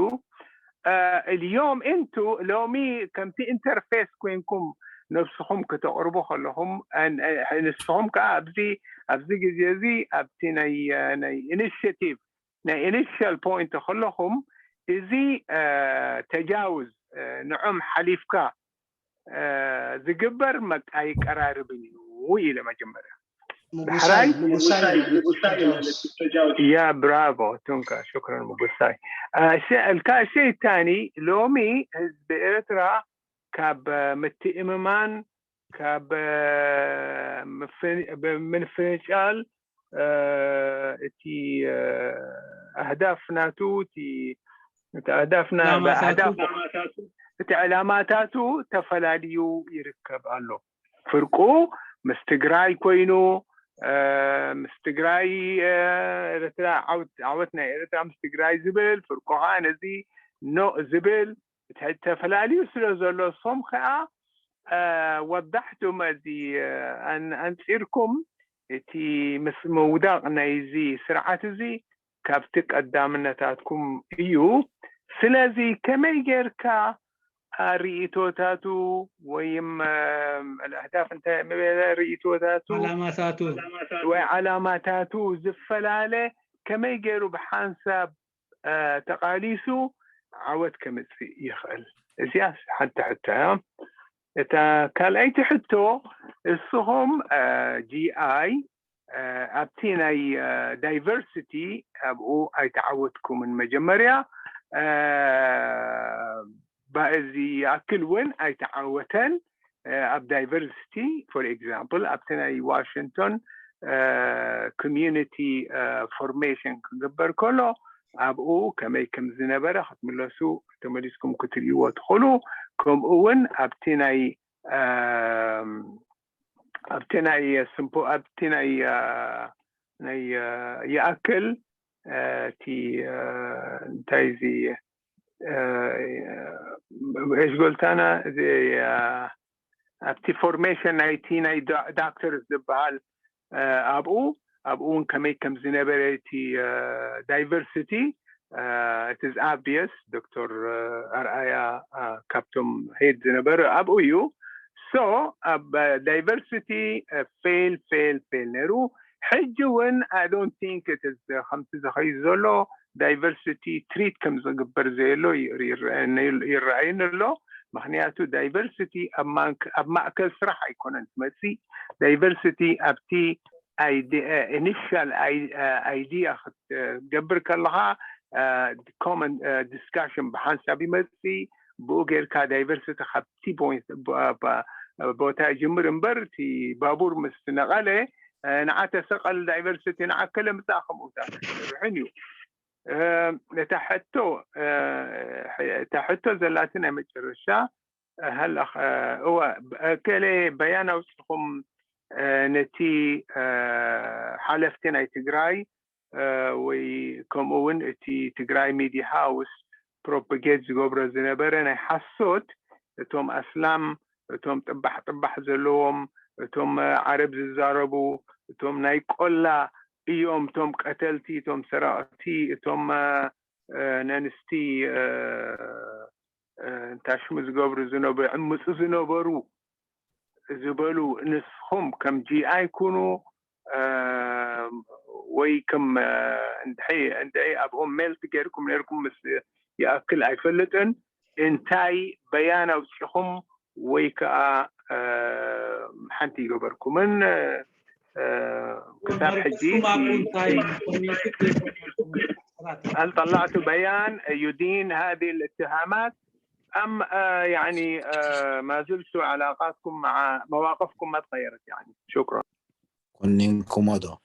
اليوم انتو ሎሚ ከምቲ ኢንተርፌስ ኮይንኩም ነብስኹም ከተቕርቡ ከለኹም ንስኹም ከዓ ኣብዚ ኣብዚ ግዜ እዚ ኣብቲ ናይ ናይ ኢኒሽቲቭ ናይ ኢኒሽል ፖይንት ከለኹም እዚ ተጃውዝ ንዖም ሓሊፍካ ዝግበር መቃ ይቀራርብን እዩ ኢለ መጀመርያ ምጉሳይ ምጉሳይ ያ ብራቮ ቱንካ ሽክረን ምጉሳይ እልካ ሸይታኒ ሎሚ ህዝቢ ኤርትራ ካብ ምትእምማን ካብ ምፍንጫል እቲ ኣህዳፍ ናቱ እቲ ኣህዳፍና ኣህዳፍ እቲ ዕላማታቱ ተፈላልዩ ይርከብ ኣሎ ፍርቁ ምስ ትግራይ ኮይኑ ምስ ትግራይ ኤርትራ ዓወት ናይ ኤርትራ ምስ ትግራይ ዝብል ፍርቁ ከዓ ነዚ ኖ ዝብል ተፈላልዩ ስለ ዘሎ ሶም ከዓ ወዳሕቱም እዚ ኣንፂርኩም እቲ ምስ ምውዳቕ ናይዚ ስርዓት እዚ ካብቲ ቀዳምነታትኩም እዩ ስለዚ ከመይ ጌርካ ርእቶታቱ ወይም ኣህዳፍ እንታይ ምበለ ርእቶታቱ ዓላማታቱ ወይ ዓላማታቱ ዝፈላለ ከመይ ገይሩ ብሓንሳብ ተቓሊሱ ዓወት ከምፅእ ይኽእል እዚኣ ሓንቲ ሕቶ እያ እታ ካልኣይቲ ሕቶ እስኹም ጂኣይ ኣብቲ ናይ ዳይቨርሲቲ ኣብኡ ኣይተዓወትኩምን መጀመርያ ባእዚ ይኣክል እውን ኣይተዓወተን ኣብ ዳይቨርሲቲ for example ኣብቲ ናይ ዋሽንግቶን ኮሚኒቲ ፎርሜሽን ክግበር ከሎ ኣብኡ ከመይ ከም ዝነበረ ክትምለሱ ተመሊስኩም ክትርእይዎ ትኽእሉ ከምኡ እውን ኣብቲ ናይ ኣብቲ ናይ ስምፖ ኣብቲ ናይ ናይ ይኣክል እቲ እንታይ እዚ እሽጎልታና ኣብቲ ፎርሜሽን ናይቲ ናይ ዳክተርስ ዝበሃል ኣብኡ ኣብኡ እውን ከመይ ከም ዝነበረ እቲ ዳይቨርሲቲ it is obvious ዶክተር ኣርኣያ ካብቶም ሄድ ዝነበረ ኣብኡ እዩ so ኣብ ዳይቨርሲቲ ፌል ፌል ፌል ነይሩ ሕጂ እውን I don't think ከምቲ ዝኸይድ ዘሎ ዳይቨርሲቲ ትሪት ከም ዝግበር ዘየሎ ይረኣየኒ ኣሎ ምክንያቱ ዳይቨርሲቲ ኣብ ማእከል ስራሕ ኣይኮነን ትመፅእ ዳይቨርሲቲ ኣብቲ ኢኒሻል ኣይዲያ ክትገብር ከለካ ኮመን ዲስካሽን ብሓንሳብ ይመፅእ ብኡ ጌርካ ዳይቨርሲቲ ካብቲ ቦታ ይጅምር እምበር እቲ ባቡር ምስ ነቐለ ንዓ ተሰቐል ዳይቨርሲቲ ንዓ ከለ ምጻእ ከምኡታት ኣይሰርሕን እዩ። እታ ሕቶ እታ ሕቶ ዘላቲ ናይ መጨረሻ ሃላ እወ ከለ በያን ኣውፅኹም ነቲ ሓለፍቲ ናይ ትግራይ ወይ ከምኡ እውን እቲ ትግራይ ሚድያ ሃውስ ፕሮፓጌት ዝገብሮ ዝነበረ ናይ ሓሶት እቶም ኣስላም እቶም ጥባሕ ጥባሕ ዘለዎም እቶም ዓረብ ዝዛረቡ እቶም ናይ ቆላ እዮም እቶም ቀተልቲ እቶም ሰረቕቲ እቶም ነንስቲ እንታሽሙ ዝገብሩ ዝነበሩ ዕምፁ ዝነበሩ ዝበሉ ንስኹም ከም ጂኣይ ኩኑ ወይ ከም እንድዒ ኣብኦም ሜልት ገይርኩም ነርኩም ምስ ይኣክል ኣይፈልጥን እንታይ በያን ኣውፂኹም ወይ ከዓ ሓንቲ ይገበርኩምን ክሳብ ሕጂ هل طلعت بيان يدين هذه الاتهامات أم يعني ما زلت علاقاتكم مع مواقفكم ما تغيرت يعني شكرا كونين كومودو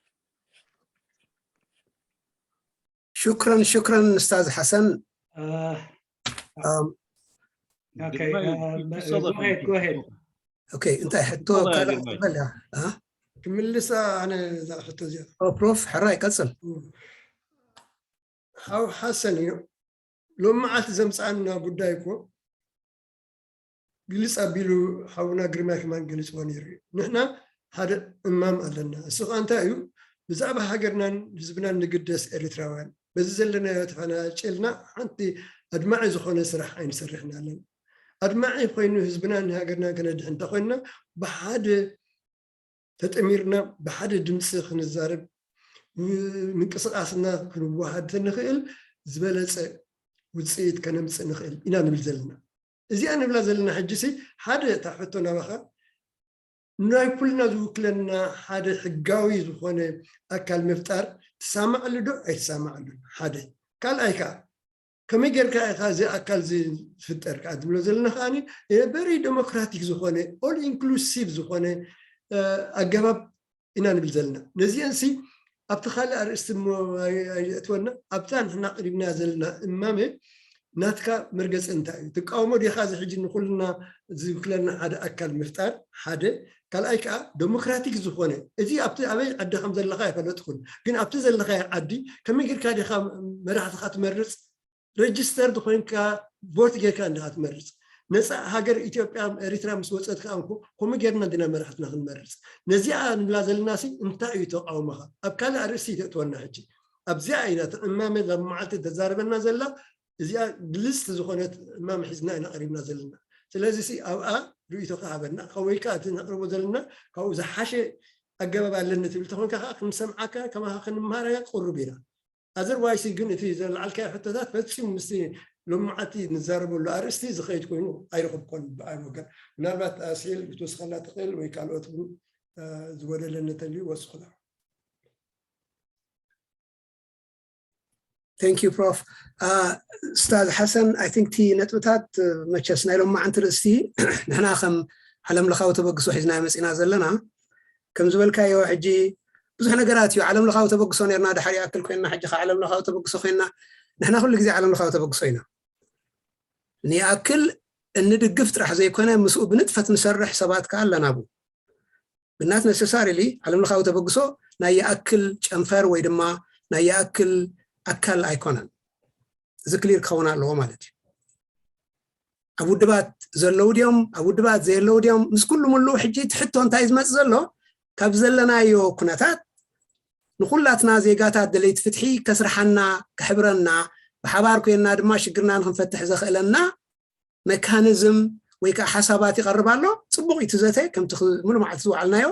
شكرا شكرا استاذ حسن okay go ahead go ahead okay እንታይ ሕቶ ካልእ ትበል ያ ክምልሳ ኣነ እዛ ሕቶ እዚኣ ፕሮፍ ሕራይ ቀፅል ሓው ሓሰን እዩ ሎም መዓልቲ ዘምፃኣና ጉዳይ እኮ ግልፅ ኣቢሉ ሓውና ግርማይ ከማን ገሊፅዎ ነይሩ እዩ ንሕና ሓደ እማም ኣለና እሱ ከዓ እንታይ እዩ ብዛዕባ ሃገርናን ህዝብናን ንግደስ ኤርትራውያን በዚ ዘለናዮ ተፈናጨልና ሓንቲ ኣድማዒ ዝኾነ ስራሕ ኣይንሰርሕን ኣለና ኣድማዒ ኮይኑ ህዝብናን ሃገርናን ከነድሕን እንተኮይንና ብሓደ ተጠሚርና ብሓደ ድምፂ ክንዛረብ ምንቅስቃስና ክንወሃድ ተንኽእል ዝበለፀ ውፅኢት ከነምፅእ ንኽእል ኢና ንብል ዘለና እዚኣ ንብላ ዘለና ሕጂ ሲ ሓደ እታ ሕቶ ናባኻ ናይ ኩልና ዝውክለና ሓደ ሕጋዊ ዝኾነ ኣካል ምፍጣር ትሳማዓሉ ዶ ኣይትሳማዓሉን ሓደ ካልኣይ ከዓ ከመይ ጌርካ ኢኻ እዚ ኣካል እዚ ዝፍጠር ከዓ ዝብሎ ዘለና ከዓ በሪ ዴሞክራቲክ ዝኾነ ኦል ኢንክሉሲቭ ዝኾነ ኣገባብ ኢና ንብል ዘለና ነዚአን ሲ ኣብቲ ካልእ ኣርእስቲ እሞ ኣይእትወና ኣብታ ንሕና ቅሪብና ዘለና እማመ ናትካ መርገፂ እንታይ እዩ ትቃወሞ ዲኻ እዚ ሕጂ ንኩልና ዝውክለና ሓደ ኣካል ምፍጣር ሓደ ካልኣይ ከዓ ዴሞክራቲክ ዝኾነ እዚ ኣብቲ ኣበይ ዓዲ ከም ዘለካ ኣይፈለጥኩን ግን ኣብቲ ዘለካ ዓዲ ከመይ ጌርካ ዲኻ መራሕትካ ትመርፅ ረጅስተር ዝኾንካ ቮት ጌርካ እንዲኻ ትመርፅ ነፃ ሃገር ኢትዮጵያ ኤሪትራ ምስ ወፀት ከዓ እንኮ ከምኡ ጌርና እንዲና መራሕትና ክንመርፅ ነዚኣ ንብላ ዘለና ሲ እንታይ እዩ ተቃውሞኻ ኣብ ካልእ ኣርእስቲ ተእትወና ሕጂ ኣብዚኣ ኢና እቲ ዕማመ ላብ መዓልቲ ተዛርበና ዘላ እዚኣ ግልፅቲ ዝኾነት ዕማመ ሒዝና ኢና ቀሪብና ዘለና ስለዚ ሲ ኣብኣ ርእይቶኻ ሃበና ወይ ከዓ እቲ ነቅርቦ ዘለና ካብኡ ዝሓሸ ኣገባብ ኣለኒ ትብል ተኮንካ ከዓ ክንሰምዓካ ከማኻ ክንምሃረካ ቅሩብ ኢና ኣዘርዋይሲ ግን እቲ ዘለዓልካዮ ሕቶታት ፈፂሙ ምስቲ ሎማዓንቲ ንዛረበሉ ኣርእስቲ ዝኸይድ ኮይኑ ኣይረኸብኮን ብኣይ ወገን ምናልባት ኣስዒል ክትወስኸላ ትኽእል ወይ ካልኦት እውን ዝጎደለኒ ተልዩ ወስኹላ Thank you Prof. ኡስታዝ ሓሰን I think ቲ ነጥብታት መቸስ ናይ ሎማዓንቲ ርእስቲ ንሕና ከም ዓለም ለኻዊ ተበግሶ ሒዝና መፂና ዘለና ከም ዝበልካዮ ሕጂ ብዙሕ ነገራት እዩ ዓለም ለኻዊ ተበግሶ ነርና ድሓር ይኣክል ኮይና ሕጂ ከ ዓለም ለኻዊ ተበግሶ ኮይና ንሕና ኩሉ ግዜ ዓለም ለኻዊ ተበግሶ ኢና ንይኣክል እንድግፍ ጥራሕ ዘይኮነ ምስኡ ብንጥፈት ንሰርሕ ሰባት ከኣ ኣለና ቡ ብናት ነሰሳሪሊ ዓለም ለኻዊ ተበግሶ ናይ ይኣክል ጨንፈር ወይ ድማ ናይ ይኣክል ኣካል ኣይኮነን እዚ ክሊር ክኸውን ኣለዎ ማለት እዩ ኣብ ውድባት ዘለዉ ድዮም ኣብ ውድባት ዘየለዉ ድዮም ምስ ኩሉ ምሉ ሕጂ ትሕቶ እንታይ ዝመፅ ዘሎ ካብ ዘለናዮ ኩነታት ንኩላትና ዜጋታት ደለይቲ ፍትሒ ከስርሓና ከሕብረና ብሓባር ኮይንና ድማ ሽግርና ንክንፈትሕ ዘኽእለና መካኒዝም ወይ ከዓ ሓሳባት ይቐርብ ኣሎ ፅቡቅ እዩ ትዘተ ከምቲ ሙሉ መዓልቲ ዝወዓልናዮ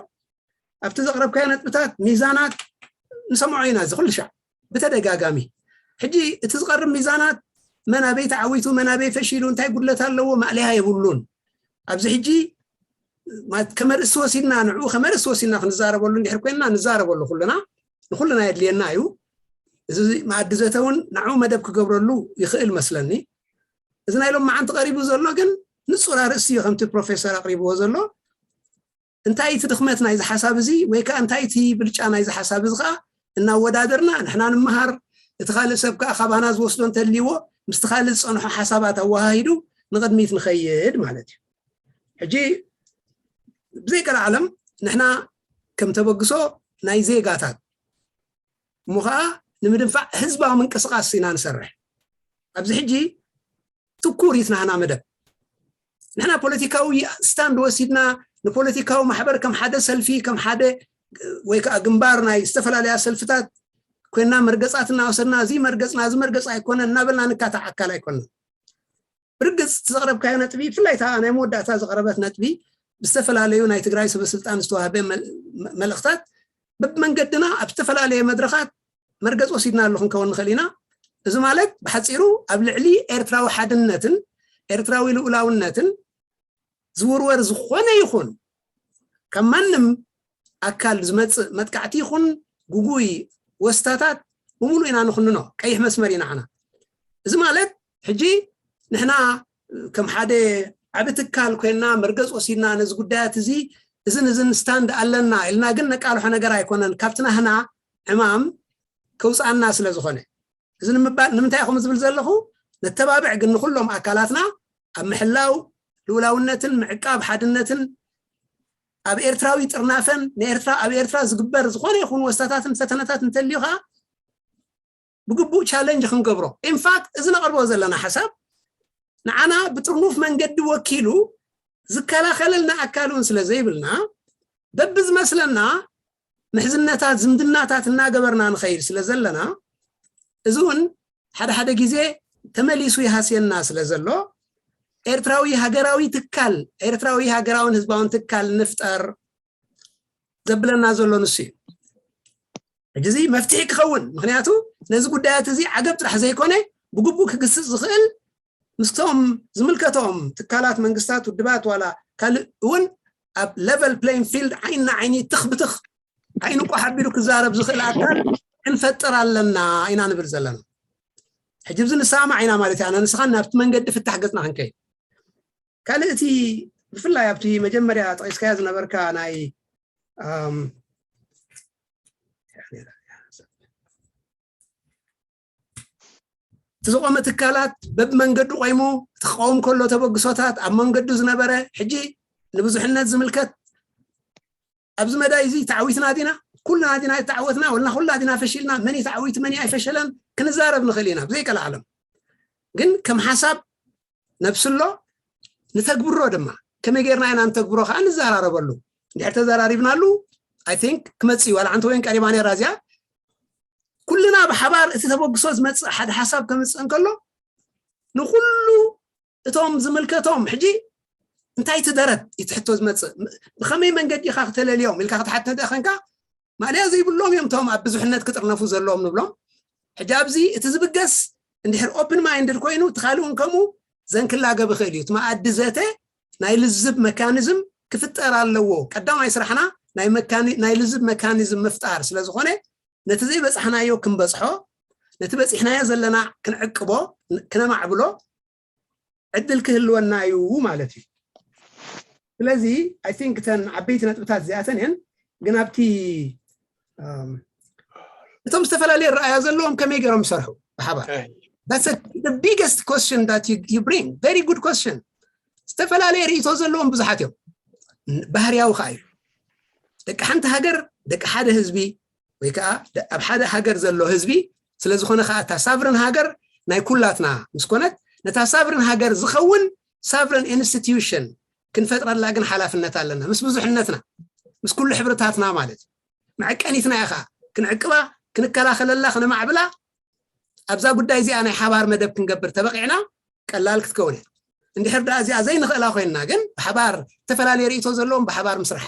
ኣብቲ ዘቕረብካዮ ነጥብታት ሚዛናት ንሰምዖ ኢና እዚ ኩሉ ሻዕ ብተደጋጋሚ ሕጂ እቲ ዝቐርብ ሚዛናት መን ኣበይ ተዓዊቱ መን ኣበይ ፈሺሉ እንታይ ጉድለት ኣለዎ ማእለያ የብሉን ኣብዚ ሕጂ ከመርእሲ ወሲድና ንዕኡ ከመርእሲ ወሲድና ክንዛረበሉ እንድሕር ኮይንና ንዛረበሉ ኩልና ንኩልና የድልየና እዩ እዚ መኣዲ ዘተ እውን ንዕኡ መደብ ክገብረሉ ይኽእል መስለኒ እዚ ናይ ሎም መዓንቲ ቀሪቡ ዘሎ ግን ንፁር ኣርእስቲ እዩ ከምቲ ፕሮፌሰር ኣቅሪብዎ ዘሎ እንታይ እቲ ድኽመት ናይዚ ሓሳብ እዚ ወይ ከዓ እንታይ እቲ ብልጫ ናይዚ ሓሳብ እዚ ከዓ እናወዳደርና ንሕና ንምሃር፣ እቲ ካልእ ሰብ ከዓ ካባና ዝወስዶ እንተልይዎ ምስቲ ካልእ ዝፀንሖ ሓሳባት ኣወሃሂዱ ንቕድሚት ንኸይድ ማለት እዩ። ሕጂ ብዘይቀልዓለም ንሕና ከም ተበግሶ ናይ ዜጋታት እሞ ከዓ ንምድንፋዕ ህዝባዊ ምንቅስቃስ ኢና ንሰርሕ። ኣብዚ ሕጂ ትኩር እዩ ናህና መደብ። ንሕና ፖለቲካዊ ስታንድ ወሲድና ንፖለቲካዊ ማሕበር ከም ሓደ ሰልፊ ከም ሓደ ወይ ከዓ ግንባር ናይ ዝተፈላለያ ሰልፍታት ኮይና መርገፃት እናወሰድና እዚ መርገፅና እዚ መርገፅ ኣይኮነን እናበልና ንካታዕ ኣካል ኣይኮነን። ብርግፅ ዘቕረብካዮ ነጥቢ ብፍላይ እታ ናይ መወዳእታ ዘቕረበት ነጥቢ ብዝተፈላለዩ ናይ ትግራይ ሰበስልጣን ዝተዋህበ መልእኽታት በብመንገድና ኣብ ዝተፈላለየ መድረኻት መርገፅ ወሲድና ኣሎ ክንከውን ንኽእል ኢና። እዚ ማለት ብሓፂሩ ኣብ ልዕሊ ኤርትራዊ ሓድነትን ኤርትራዊ ልኡላውነትን ዝውርወር ዝኾነ ይኹን ካብ ማንም ኣካል ዝመፅእ መጥቃዕቲ ይኹን ጉጉይ ወስታታት ብምሉእ ኢና ንኹንኖ። ቀይሕ መስመር ኢና ዓና። እዚ ማለት ሕጂ ንሕና ከም ሓደ ዓቢ ትካል ኮይና መርገፅ ወሲድና ነዚ ጉዳያት እዚ እዝን እዝን ስታንድ ኣለና ኢልና ግን ነቃልሖ ነገር ኣይኮነን። ካብቲ ናህና ዕማም ከውፅኣና ስለ ዝኾነ እዚ ንምባል ንምንታይ ኢኹም ዝብል ዘለኹ ነተባብዕ ግን ንኩሎም ኣካላትና ኣብ ምሕላው ልኡላውነትን ምዕቃብ ሓድነትን ኣብ ኤርትራዊ ጥርናፈን ንኤርትራ ኣብ ኤርትራ ዝግበር ዝኾነ ይኹን ወስታታትን ፈተነታት እንተልዩ ከዓ ብግቡእ ቻለንጅ ክንገብሮ ኢንፋክት እዚ ነቕርቦ ዘለና ሓሳብ ንዓና ብጥርኑፍ መንገዲ ወኪሉ ዝከላኸለልና ኣካል እውን ስለ ዘይብልና በብዝመስለና ምሕዝነታት ዝምድናታት እናገበርና ንኸይድ ስለ ዘለና እዚ እውን ሓደ ሓደ ግዜ ተመሊሱ ይሃስየና ስለ ዘሎ ኤርትራዊ ሃገራዊ ትካል ኤርትራዊ ሃገራውን ህዝባውን ትካል ንፍጠር ዘብለና ዘሎ ንሱ እዩ። ሕጂ እዚ መፍትሒ ክኸውን ምክንያቱ ነዚ ጉዳያት እዚ ዓገብ ጥራሕ ዘይኮነ ብግቡእ ክግስፅ ዝኽእል ምስቶም ዝምልከቶም ትካላት መንግስታት ውድባት ዋላ ካልእ እውን ኣብ ሌቨል ፕሌይንግ ፊልድ ዓይኒ ንዓይኒ ትኽ ብትኽ ዓይኑ ቋሕ ኣቢሉ ክዛረብ ዝኽእል ኣካል ክንፈጥር ኣለና ኢና ንብል ዘለና። ሕጂ ብዚ ንሰማማዕ ኢና ማለት ኢና ንስኻን ናብቲ መንገዲ ፍታሕ ገፅና ክንከይድ ካልእ እቲ ብፍላይ ኣብቲ መጀመርያ ጠቂስካዮ ዝነበርካ ናይ እቲ ዝቆመ ትካላት በብመንገዱ ቆይሙ እቲ ክቀውም ከሎ ተበግሶታት ኣብ መንገዱ ዝነበረ ሕጂ ንብዙሕነት ዝምልከት ኣብዚ መዳይ እዚ ተዓዊትና ዲና ኩልና ዲና ተዓወትና ወልና ኩልና ዲና ፈሽልና መን ተዓዊቱ መን ኣይፈሸለን ክንዛረብ ንኽእል ኢና ብዘይቀልዓለም ግን ከም ሓሳብ ነብስሎ ንተግብሮ ድማ ከመይ ጌርና ኢና ንተግብሮ ከዓ ንዘራረበሉ እንድሕር ተዘራሪብናሉ I think ክመፅእ እዩ ዋላ ሓንቲ ወይን ቀሪባ ነራ እዚኣ ኩልና ብሓባር እቲ ተበግሶ ዝመፅእ ሓደ ሓሳብ ከምፅእ እንከሎ ንኩሉ እቶም ዝምልከቶም ሕጂ እንታይ ትደረት እዩ ትሕቶ ዝመፅእ ብከመይ መንገዲ ኢካ ክተለልዮም ኢልካ ክትሓትነ ደኸንካ ማእለያ ዘይብሎም እዮም እቶም ኣብ ብዙሕነት ክጥርነፉ ዘለዎም ንብሎም ሕጂ ኣብዚ እቲ ዝብገስ እንድሕር ኦፕን ማይንድድ ኮይኑ እቲ ካልእ እውን ከምኡ ዘንክላገብ ይኽእል እዩ እቲ መኣዲ ዘተ ናይ ልዝብ መካኒዝም ክፍጠር ኣለዎ ቀዳማይ ስራሕና ናይ ልዝብ መካኒዝም ምፍጣር ስለ ዝኾነ ነቲ ዘይበፃሕናዮ ክንበፅሖ ነቲ በፂሕናዮ ዘለና ክንዕቅቦ ክነማዕብሎ ዕድል ክህልወና እዩ ማለት እዩ ስለዚ I think እተን ዓበይቲ ነጥብታት እዚኣተን እየን ግን ኣብቲ እቶም ዝተፈላለየ ረኣያ ዘለዎም ከመይ ገይሮም ይሰርሑ ብሓባር biggest question that you, you bring very good question ዝተፈላለየ ርእቶ ዘለዎም ብዙሓት እዮም ባህርያዊ ከዓ እዩ ደቂ ሓንቲ ሃገር ደቂ ሓደ ህዝቢ ወይ ከዓ ኣብ ሓደ ሃገር ዘሎ ህዝቢ ስለ ዝኾነ ከዓ እታ ሳቭርን ሃገር ናይ ኩላትና ምስ ኮነት ነታ ሳቭርን ሃገር ዝኸውን ሳቭርን ኢንስቲትዩሽን ክንፈጥረላ ግን ሓላፍነት ኣለና ምስ ብዙሕነትና ምስ ኩሉ ሕብርታትና ማለት መዐቀኒትና እያ ከዓ ክንዕቅባ ክንከላኸለላ ክነማዕብላ ኣብዛ ጉዳይ እዚኣ ናይ ሓባር መደብ ክንገብር ተበቂዕና ቀላል ክትከውን እያ እንድሕር ደኣ እዚኣ ዘይንኽእላ ኮይንና ግን ብሓባር ዝተፈላለየ ርእቶ ዘለዎም ብሓባር ምስራሕ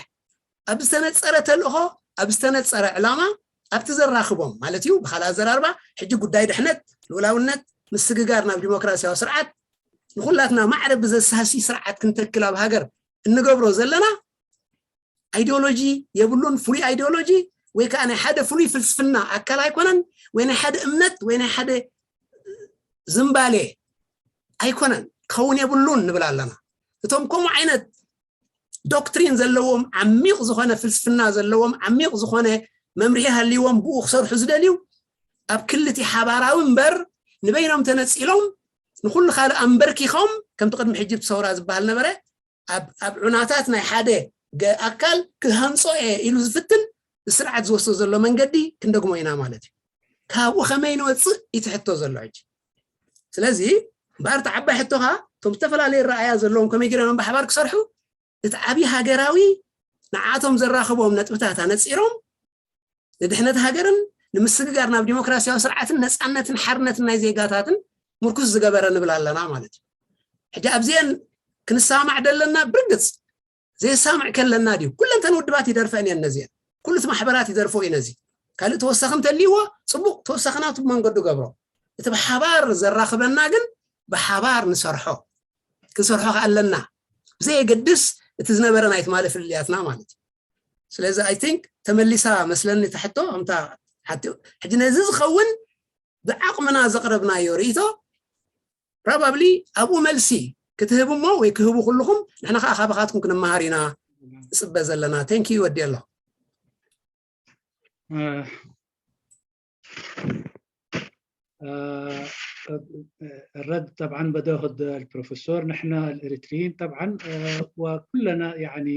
ኣብ ዝተነፀረ ተልእኾ ኣብ ዝተነፀረ ዕላማ ኣብቲ ዘራኽቦም ማለት እዩ ብካልእ ኣዘራርባ ሕጂ ጉዳይ ድሕነት ልኡላውነት ምስግጋር ናብ ዲሞክራሲያዊ ስርዓት ንኩላትና ማዕረ ብዘሳሲ ስርዓት ክንተክል ኣብ ሃገር እንገብሮ ዘለና ኣይዲዮሎጂ የብሉን ፍሉይ ኣይዲዮሎጂ ወይ ከዓ ናይ ሓደ ፍሉይ ፍልስፍና ኣካል ኣይኮነን ወይ ናይ ሓደ እምነት ወይ ናይ ሓደ ዝምባሌ ኣይኮነን ክኸውን የብሉን ንብል ኣለና እቶም ከምኡ ዓይነት ዶክትሪን ዘለዎም፣ ዓሚቕ ዝኾነ ፍልስፍና ዘለዎም፣ ዓሚቕ ዝኾነ መምርሒ ሃልይዎም ብኡ ክሰርሑ ዝደልዩ ኣብ ክልቲ ሓባራዊ እምበር ንበይኖም ተነፂሎም ንኩሉ ካልእ ኣንበርኪኾም ከምቲ ቅድሚ ሕጂ ብሰውራ ዝበሃል ነበረ ኣብ ዑናታት ናይ ሓደ ኣካል ክሃንፆ እየ ኢሉ ዝፍትን ስርዓት ዝወስዶ ዘሎ መንገዲ ክንደግሞ ኢና ማለት እዩ። ካብኡ ከመይ ንወፅእ እዩ እቲ ሕቶ ዘሎ ሕጂ። ስለዚ እምበኣር እቲ ዓባይ ሕቶኻ እቶም ዝተፈላለዩ ረኣያ ዘለዎም ከመይ ገይሮም ብሓባር ክሰርሑ እቲ ዓብዪ ሃገራዊ ንዓቶም ዘራኽቦም ነጥብታት ኣነፂሮም ንድሕነት ሃገርን ንምስግጋር ናብ ዲሞክራሲያዊ ስርዓትን ነፃነትን ሓርነትን ናይ ዜጋታትን ምርኩስ ዝገበረ ንብል ኣለና ማለት እዩ። ሕጂ ኣብዚአን ክንሰማማዕ ደለና ብርግፅ ዘይሰማማዕ ከለና ድዩ? ኩለንተን ውድባት ይደርፈን እየን ነዚአን። ኩሉ እቲ ማሕበራት ይደርፎ እዩ ነዚ። ካልእ ተወሳኺ እንተልይዎ ፅቡቕ ተወሳኺ ናቱ ብመንገዱ ገብሮ። እቲ ብሓባር ዘራኽበና ግን ብሓባር ንሰርሖ ክንሰርሖ ከ ኣለና ብዘየገድስ እቲ ዝነበረ ናይ ትማሊ ፍልልያትና ማለት እዩ። ስለዚ I think ተመሊሳ መስለኒ እታ ሕቶ ከምታ ሕጂ ነዚ ዝኸውን ብዓቕምና ዘቕረብናዮ ርእይቶ probably ኣብኡ መልሲ ክትህብ እሞ ወይ ክህቡ ኩልኹም ንሕና ከዓ ካባኻትኩም ክንመሃር ኢና ንፅበ ዘለና። Thank you ወዲ ኣሎ الرد طبعا بدأ ياخذ البروفيسور. نحن الإريتريين طبعا وكلنا يعني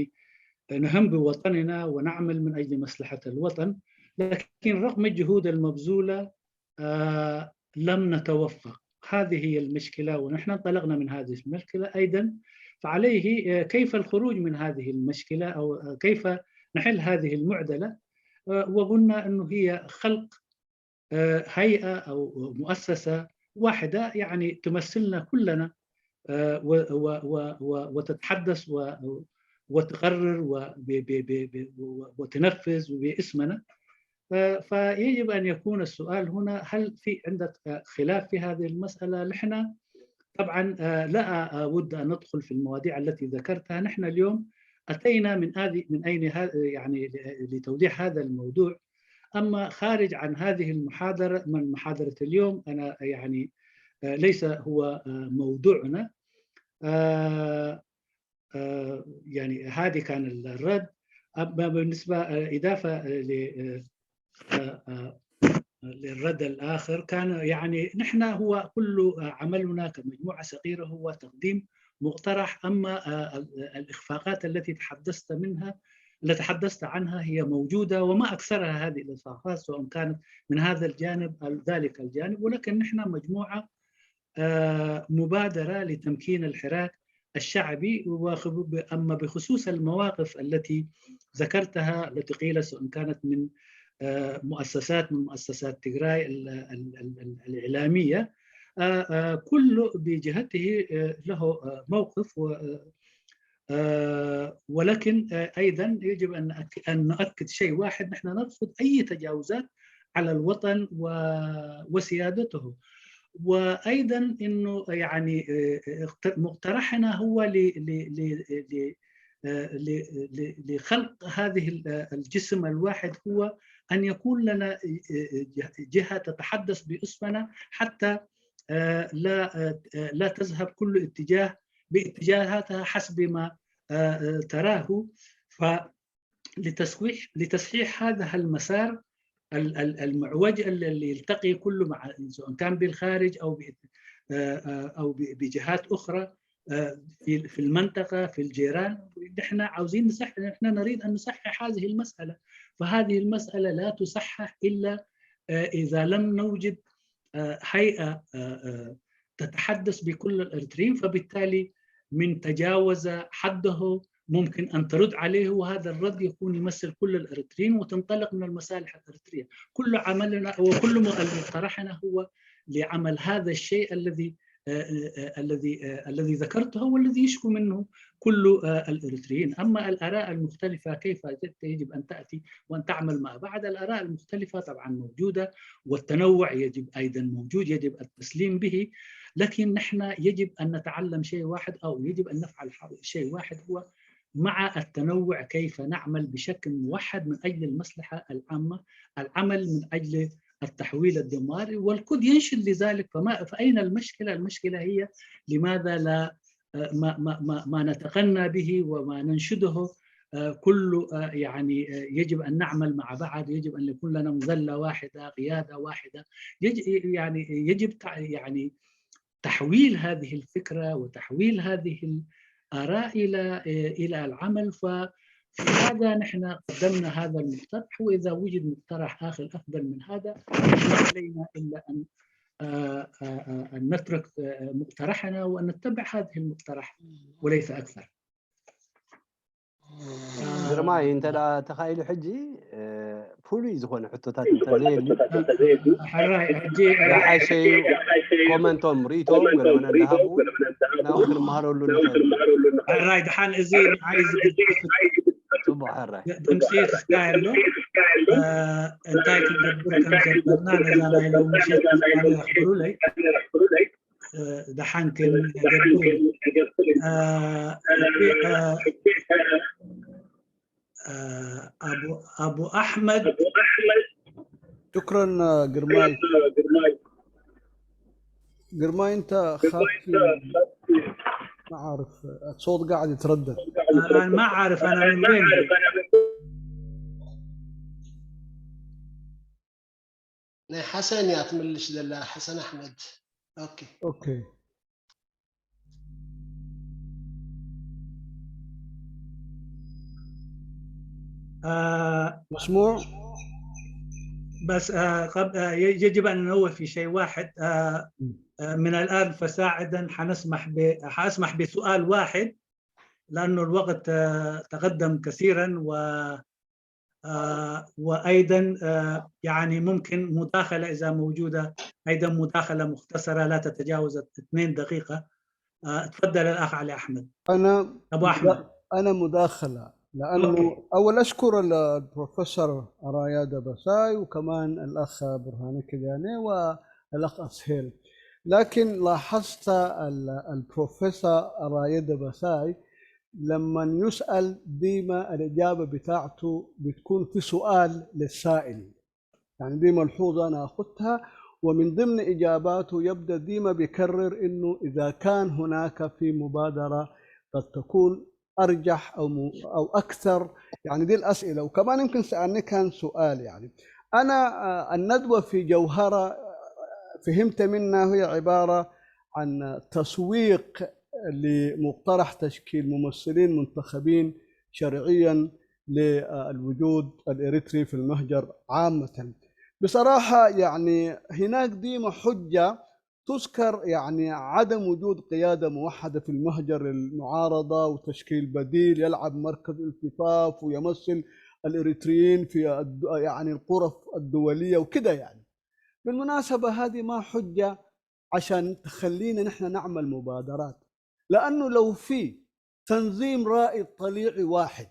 نهم بوطننا ونعمل من أجل مصلحة الوطن، لكن رغم الجهود المبذولة لم نتوفق. هذه هي المشكلة، ونحن انطلقنا من هذه المشكلة أيضا. فعليه كيف الخروج من هذه المشكلة أو كيف نحل هذه المعضلة؟ وقلنا أنه هي خلق هيئة أو مؤسسة واحدة يعني تمثلنا كلنا وتتحدث وتقرر وتنفذ باسمنا. فيجب أن يكون السؤال هنا، هل في عندك خلاف في هذه المسألة؟ نحن طبعا لا أود أن ندخل في المواضيع التي ذكرتها. نحن اليوم أتينا من هذه من أين يعني لتوضيح هذا الموضوع. أما خارج عن هذه المحاضرة من محاضرة اليوم أنا يعني ليس هو موضوعنا. يعني هذه كان الرد. أما بالنسبة إضافة للرد الآخر كان يعني نحن هو كل عملنا كمجموعة صغيرة هو تقديم مقترح. أما الإخفاقات التي تحدثت منها اللي تحدثت عنها هي موجودة وما أكثرها هذه الإخفاقات سواء كانت من هذا الجانب أو ذلك الجانب، ولكن نحن مجموعة مبادرة لتمكين الحراك الشعبي. أما بخصوص المواقف التي ذكرتها التي قيل سواء كانت من مؤسسات من مؤسسات تجراي الإعلامية، كل بجهته له موقف، ولكن أيضا يجب أن نؤكد شيء واحد: نحن نرفض أي تجاوزات على الوطن وسيادته. وأيضا أنه يعني مقترحنا هو لخلق هذه الجسم الواحد هو أن يكون لنا جهة تتحدث باسمنا حتى لا لا تذهب كل اتجاه باتجاهاتها حسب ما تراه. فلتصحيح لتصحيح هذا المسار المعوج اللي يلتقي كله مع، سواء كان بالخارج او او بجهات اخرى في المنطقه، في الجيران. نحن عاوزين نصحح، نحن نريد ان نصحح هذه المساله، فهذه المساله لا تصحح الا اذا لم نوجد هيئه تتحدث بكل الاريتريين، فبالتالي من تجاوز حده ممكن ان ترد عليه، وهذا الرد يكون يمثل كل الاريتريين وتنطلق من المصالح الاريتريه. كل عملنا وكل مقترحنا هو لعمل هذا الشيء الذي الذي الذي ذكرته والذي يشكو منه كل الاريتريين. اما الاراء المختلفه كيف يجب ان تاتي وان تعمل مع بعض، الاراء المختلفه طبعا موجوده، والتنوع يجب ايضا موجود، يجب التسليم به. لكن نحن يجب ان نتعلم شيء واحد او يجب ان نفعل شيء واحد، هو مع التنوع كيف نعمل بشكل موحد من اجل المصلحه العامه، العمل من اجل التحويل الديمقراطي، والكل ينشد لذلك. فما فاين المشكله؟ المشكله هي لماذا لا آه، ما ما ما ما نتغنى به وما ننشده، آه، كله، آه، يعني، آه، يجب أن نعمل مع بعض، يجب أن يكون لنا مظلة واحدة، قيادة واحدة. يج- يعني يجب تع- يعني تحويل هذه الفكرة وتحويل هذه الآراء إلى، آه، إلى العمل. ففي هذا نحن قدمنا هذا المقترح، وإذا وجد مقترح آخر أفضل من هذا، ما علينا إلا أن، آه، آه، آه، أن نترك، آه، مقترحنا وأن نتبع هذه المقترح وليس أكثر. ግርማይ፣ እንተ ደኣ ተኻኢሉ ሕጂ፣ እ፣ ፍሉይ ዝኾነ ሕቶታት እንተዘየሉ፣ ሕራይ ሕጂ ዝሓሸ እዩ። ኮመንቶም፣ ርእይቶም፣ ገለ መለ እንዳሃቡ ናብኡ ክንመሃረሉ ንኽእል ኢና። ሕራይ፣ ደሓን፣ እዚ ንዓይ ዝግድፍ ጽቡቕ፣ ሕራይ። ድምፂ ክስታይ ኣሎ። እ፣ እንታይ ክንገብር ከም ዘለና ነዛ ናይ ሎሚ ምሸት ምዃኑ የኽብሩለይ። እ፣ ደሓን ክንገብር እ፣ እ፣ እ፣ ኣቡ ኣቡ ኣሕመድ شكرا ግርማይ። ግርማይ، انت خاطي، ما عارف، الصوت قاعد يتردد. أنا ما عارف أنا من وين. ናይ ሓሰን እያ ትምልሽ ዘላ፣ ሓሰን ኣሕመድ። ኦኬ። اوكي. آه، مسموع؟ بس، آه، قب-، آه، يجب أن ننوه في شيء واحد. آه، آه، من الآن فساعدا حنسمح ب-، حأسمح بسؤال واحد، لأنه الوقت، آه، تقدم كثيرا، و، آه، وأيضا، آه، يعني ممكن مداخلة إذا موجودة، أيضا مداخلة مختصرة لا تتجاوز اثنين دقيقة. آه، تفضل الأخ علي أحمد. أنا أبو أحمد. أنا مداخلة، لأنه أول أشكر ال-، البروفيسور أرايا دبساي، وكمان الأخ برهان كداني والأخ أسهيل. لكن لاحظت ال-، البروفيسور أرايا دبساي لما يسأل ديما الإجابة بتاعته بتكون في سؤال للسائل. يعني دي ملحوظة أنا أخذتها، ومن ضمن إجاباته يبدأ ديما بيكرر إنه إذا كان هناك في مبادرة قد تكون أرجح أو م-، أو أكثر، يعني دي الأسئلة. وكمان يمكن سألني كان سؤال، يعني أنا، آه، الندوة في جوهرة، آه، فهمت منها هي عبارة عن تسويق لمقترح تشكيل ممثلين منتخبين شرعيا للوجود الإريتري في المهجر عامة. بصراحة يعني هناك ديما حجة تذكر، يعني عدم وجود قيادة موحدة في المهجر المعارضة وتشكيل بديل يلعب مركز التفاف ويمثل الإريتريين في الد-، يعني القرى الدولية وكده يعني. بالمناسبة هذه ما حجة عشان تخلينا نحن نعمل مبادرات، لأنه لو في تنظيم رائد طليعي واحد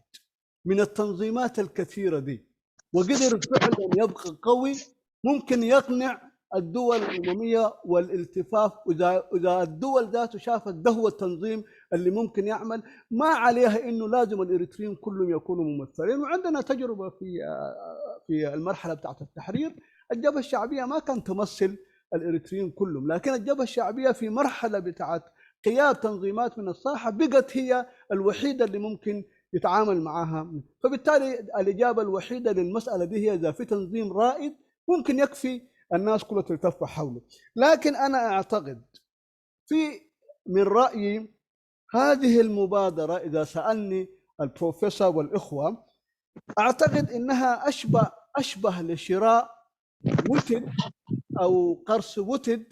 من التنظيمات الكثيرة دي وقدر فعلا يبقى قوي، ممكن يقنع الدول الأممية والالتفاف. إذا، إذا الدول ذاته شافت ده هو التنظيم اللي ممكن يعمل، ما عليها إنه لازم الإريتريين كلهم يكونوا ممثلين. وعندنا تجربة في، في المرحلة بتاعت التحرير، الجبهة الشعبية ما كان تمثل الإريتريين كلهم، لكن الجبهة الشعبية في مرحلة بتاعت قياد تنظيمات من الساحة بقت هي الوحيدة اللي ممكن يتعامل معها. فبالتالي الإجابة الوحيدة للمسألة دي هي إذا في تنظيم رائد ممكن يكفي الناس كلها تلتف حوله. لكن أنا أعتقد في، من رأيي، هذه المبادرة، إذا سألني البروفيسور والإخوة، أعتقد إنها أشبه، أشبه لشراء وتد أو قرص وتد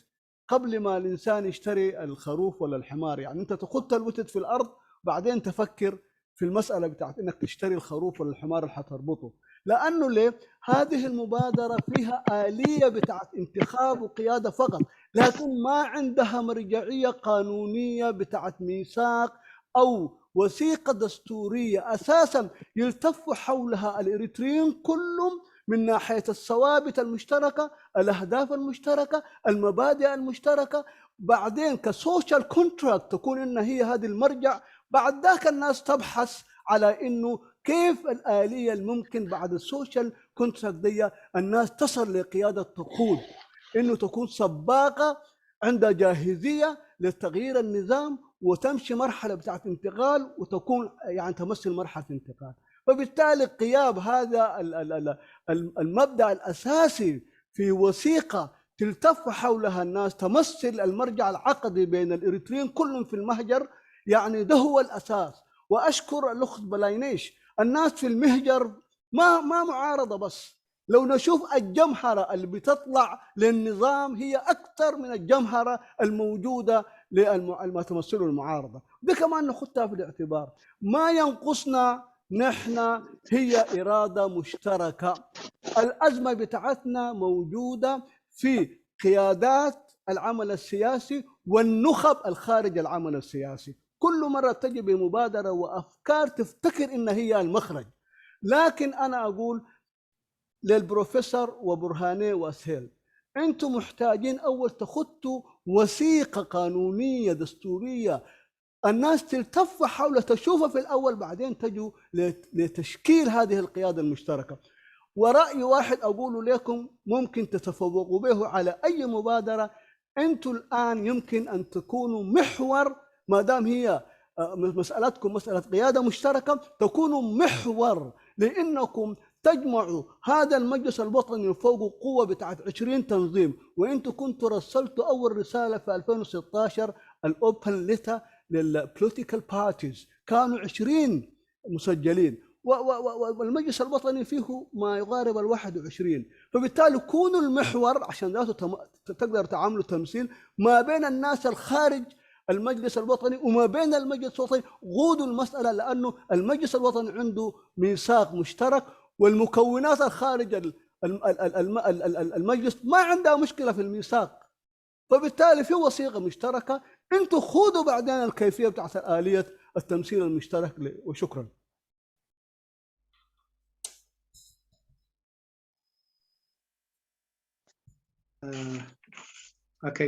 قبل ما الإنسان يشتري الخروف ولا الحمار. يعني أنت تخط الوتد في الأرض، بعدين تفكر في المسألة بتاعت إنك تشتري الخروف ولا الحمار اللي حتربطه. لأنه ليه؟ هذه المبادرة فيها آلية بتاعت انتخاب وقيادة فقط، لكن ما عندها مرجعية قانونية بتاعت ميثاق أو وثيقة دستورية أساسا يلتف حولها الإريتريين كلهم من ناحية الثوابت المشتركة، الأهداف المشتركة، المبادئ المشتركة. بعدين كسوشيال كونتراكت تكون إن هي هذه المرجع، بعد ذاك الناس تبحث على إنه كيف الآلية الممكن بعد السوشيال كونتراكت دي الناس تصل لقيادة تقود، إنه تكون سباقة عندها جاهزية لتغيير النظام وتمشي مرحلة بتاعت انتقال، وتكون يعني تمثل مرحلة انتقال. فبالتالي غياب هذا المبدأ الأساسي في وثيقة تلتف حولها الناس، تمثل المرجع العقدي بين الإريتريين كلهم في المهجر، يعني ده هو الأساس. وأشكر الأخت بلاينيش، الناس في المهجر ما ما معارضة، بس لو نشوف الجمهرة اللي بتطلع للنظام هي أكثر من الجمهرة الموجودة لما تمثله المعارضة. ده كمان نخدها في الاعتبار. ما ينقصنا نحن هي إرادة مشتركة. الأزمة بتاعتنا موجودة في قيادات العمل السياسي والنخب الخارج العمل السياسي. كل مرة تجي بمبادرة وأفكار تفتكر إن هي المخرج. لكن أنا أقول للبروفيسور وبرهاني وأسهيل، أنتم محتاجين أول تخطوا وثيقة قانونية دستورية الناس تلتف حول تشوفها في الأول، بعدين تجوا لتشكيل هذه القيادة المشتركة. ورأي واحد أقول لكم ممكن تتفوقوا به على أي مبادرة. أنتم الآن يمكن أن تكونوا محور، ما دام هي آه، مسألتكم مسألة قيادة مشتركة، تكونوا محور، لأنكم تجمعوا هذا المجلس الوطني فوق قوة بتاعت عشرين تنظيم. وانتوا كنتوا رسلتوا أول رسالة في ألفين وستاشر، ال open letter لل political parties، كانوا عشرين مسجلين، والمجلس الوطني فيه ما يقارب ال واحد وعشرين. فبالتالي كونوا المحور عشان ذاته تقدر تعملوا تمثيل ما بين الناس الخارج المجلس الوطني وما بين المجلس الوطني. غودوا المسألة، لأنه المجلس الوطني عنده ميثاق مشترك، والمكونات الخارج المجلس ما عندها مشكلة في الميثاق. فبالتالي في وثيقة مشتركة، انتوا خذوا بعدين الكيفية بتاعت آلية التمثيل المشترك. وشكرا. ኦኬ፣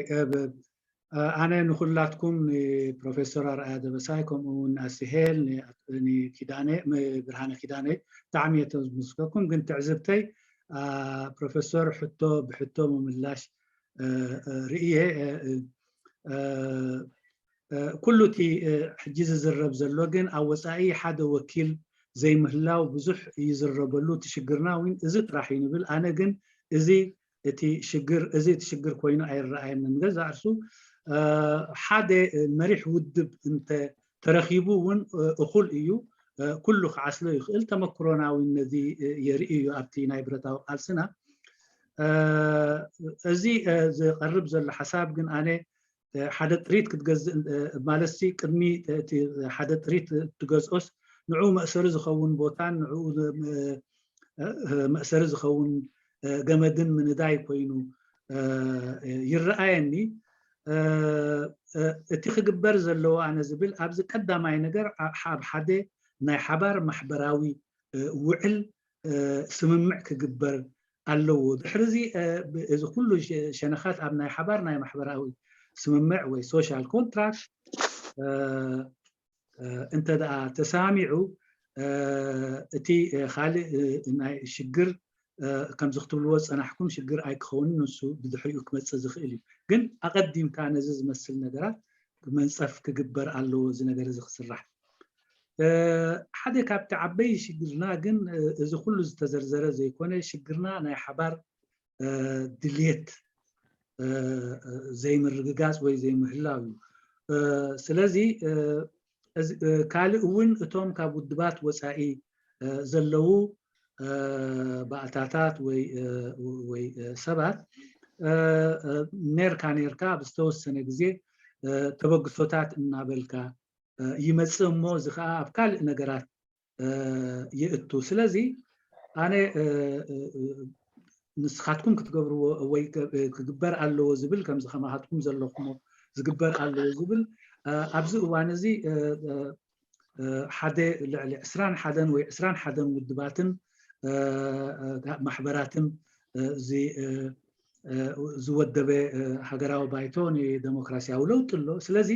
ኣነ ንኹላትኩም፣ ንፕሮፌሰር ኣርኣያ ደበሳይ፣ ከምኡ እውን ኣስሄል፣ ንኪዳነ፣ ብርሃነ ኪዳነ፣ ብጣዕሚ እየ ተመስገኩም። ግን ትዕዝብተይ፣ ፕሮፌሰር ሕቶ ብሕቶ ምምላሽ ርእየ፣ ኩሉ እቲ ሕጂ ዝዝረብ ዘሎ ግን ኣብ ወፃኢ ሓደ ወኪል ዘይምህላው ብዙሕ ይዝረበሉ። እቲ ሽግርና እውን እዚ ጥራሕ እዩ ንብል። ኣነ ግን እዚ እቲ ሽግር እዚ እቲ ሽግር ኮይኑ ኣይረኣየንን። ገዛ እርሱ ሓደ መሪሕ ውድብ እንተ ተረኺቡ እውን እኹል እዩ። ኩሉ ክዓስሎ ይኽእል። ተመክሮና እውን ነዚ የርኢ እዩ ኣብቲ ናይ ብረታዊ ቃልስና። እዚ ዝቐርብ ዘሎ ሓሳብ ግን ኣነ ሓደ ጥሪት ክትገዝእ ማለት ሲ ቅድሚ እቲ ሓደ ጥሪት ትገዝኦስ ንዑ መእሰሪ ዝኸውን ቦታን ንዑ መእሰሪ ዝኸውን ገመድን ምንዳይ ኮይኑ ይረኣየኒ። እቲ ክግበር ዘለዎ ኣነ ዝብል ኣብዚ ቀዳማይ ነገር ኣብ ሓደ ናይ ሓባር ማሕበራዊ ውዕል ስምምዕ ክግበር ኣለዎ። ድሕሪ እዚ እዚ ኩሉ ሸነኻት ኣብ ናይ ሓባር ናይ ማሕበራዊ ስምምዕ ወይ social contract እንተ ደኣ ተሰማሚዑ እቲ ካልእ ናይ ሽግር ከምዚ ክትብልዎ ዝጸናሕኩም ሽግር ኣይክኸውንን ንሱ ብድሕሪኡ ክመጽእ ዝኽእል እዩ። ግን ኣቐዲምካ ነዚ ዝመስል ነገራት መንጸፍ ክግበር ኣለዎ እዚ ነገር እዚ ክስራሕ። ሓደ ካብቲ ዓበይ ሽግርና ግን እዚ ኩሉ ዝተዘርዘረ ዘይኮነ ሽግርና ናይ ሓባር ድልየት ዘይምርግጋጽ ወይ ዘይምህላው እዩ። ስለዚ ካልእ እውን እቶም ካብ ውድባት ወፃኢ ዘለዉ ባእታታት ወይ ሰባት ኔርካ ኔርካ ኣብ ዝተወሰነ ግዜ ተበግሶታት እናበልካ ይመፅእ እሞ እዚ ከዓ ኣብ ካልእ ነገራት ይእቱ። ስለዚ ኣነ ንስኻትኩም ክትገብርዎ ወይ ክግበር ኣለዎ ዝብል ከምዚ ከማኻትኩም ዘለኹሞ ዝግበር ኣለዎ ዝብል ኣብዚ እዋን እዚ ሓደ ልዕሊ ዕስራን ሓደን ወይ ዕስራን ሓደን ውድባትን ማሕበራትን ዝወደበ ሃገራዊ ባይቶ ንደሞክራሲያዊ ለውጢ ኣሎ። ስለዚ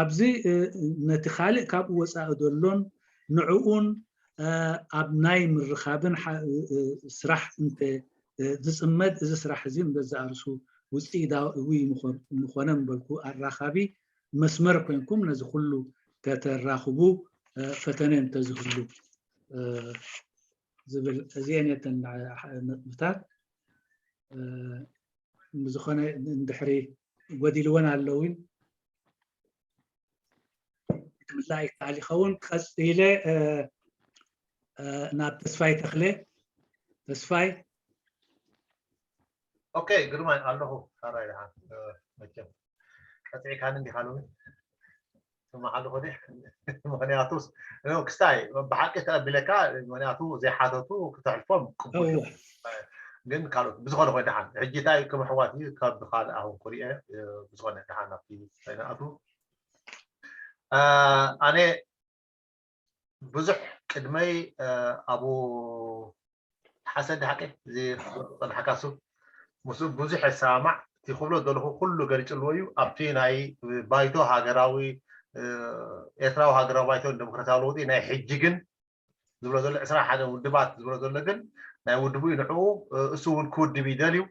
ኣብዚ ነቲ ካልእ ካብኡ ወፃኢ ዘሎን ንዕኡን ኣብ ናይ ምርኻብን ስራሕ እንተ ዝፅመድ እዚ ስራሕ እዚ ንገዛእ ርእሱ ውፅኢታዊ ምኾነ ምበልኩ ኣራኻቢ መስመር ኮይንኩም ነዚ ኩሉ ከተራኽቡ ፈተነ እንተዝህሉ ዝብል እዚአን እተን ነጥብታት። ብዝኾነ እንድሕሪ ጎዲልወን ኣለውን ክምላእ ይከኣል ይኸውን። ቀፂለ ናብ ተስፋይ ተኽለ። ተስፋይ። ኦኬ፣ ግርማይ ኣለኹ። ካራይ ደሓን መቸም ቀፂዕካኒ እንዲኻ ሎሚ ስማዕ ኣለኹ። ምክንያቱ ክስታይ ብሓቂ ተቐቢለካ፣ ምክንያቱ ዘይሓተቱ ክተሕልፎም ቅቡል እዩ። ግን ካልኦት ብዝኾነ ኮይኑ ደሓን ሕጂ እንታይ ከም ኣሕዋት እዩ ካብ ካልእ ኣኹም ክሪኦ ብዝኾነ ደሓን ናብቲ ከይንኣቱ ኣነ ብዙሕ ቅድመይ ኣቡ ሓሰን ድሓቂ እዚ ጸንሓካ እሱ ምስኡ ብዙሕ የሰማማዕ እቲ ክብሎ ዘለኹ ኩሉ ገሊጽልዎ እዩ። ኣብቲ ናይ ባይቶ ሃገራዊ ኤርትራዊ ሃገራዊ ባይቶ ንደሞክራሲያዊ ለውጢ ናይ ሕጂ ግን ዝብሎ ዘሎ ዕስራ ሓደ ውድባት ዝብሎ ዘሎ ግን ናይ ውድቡ እዩ። ንዕኡ እሱ እውን ክውድብ ይደልዩ።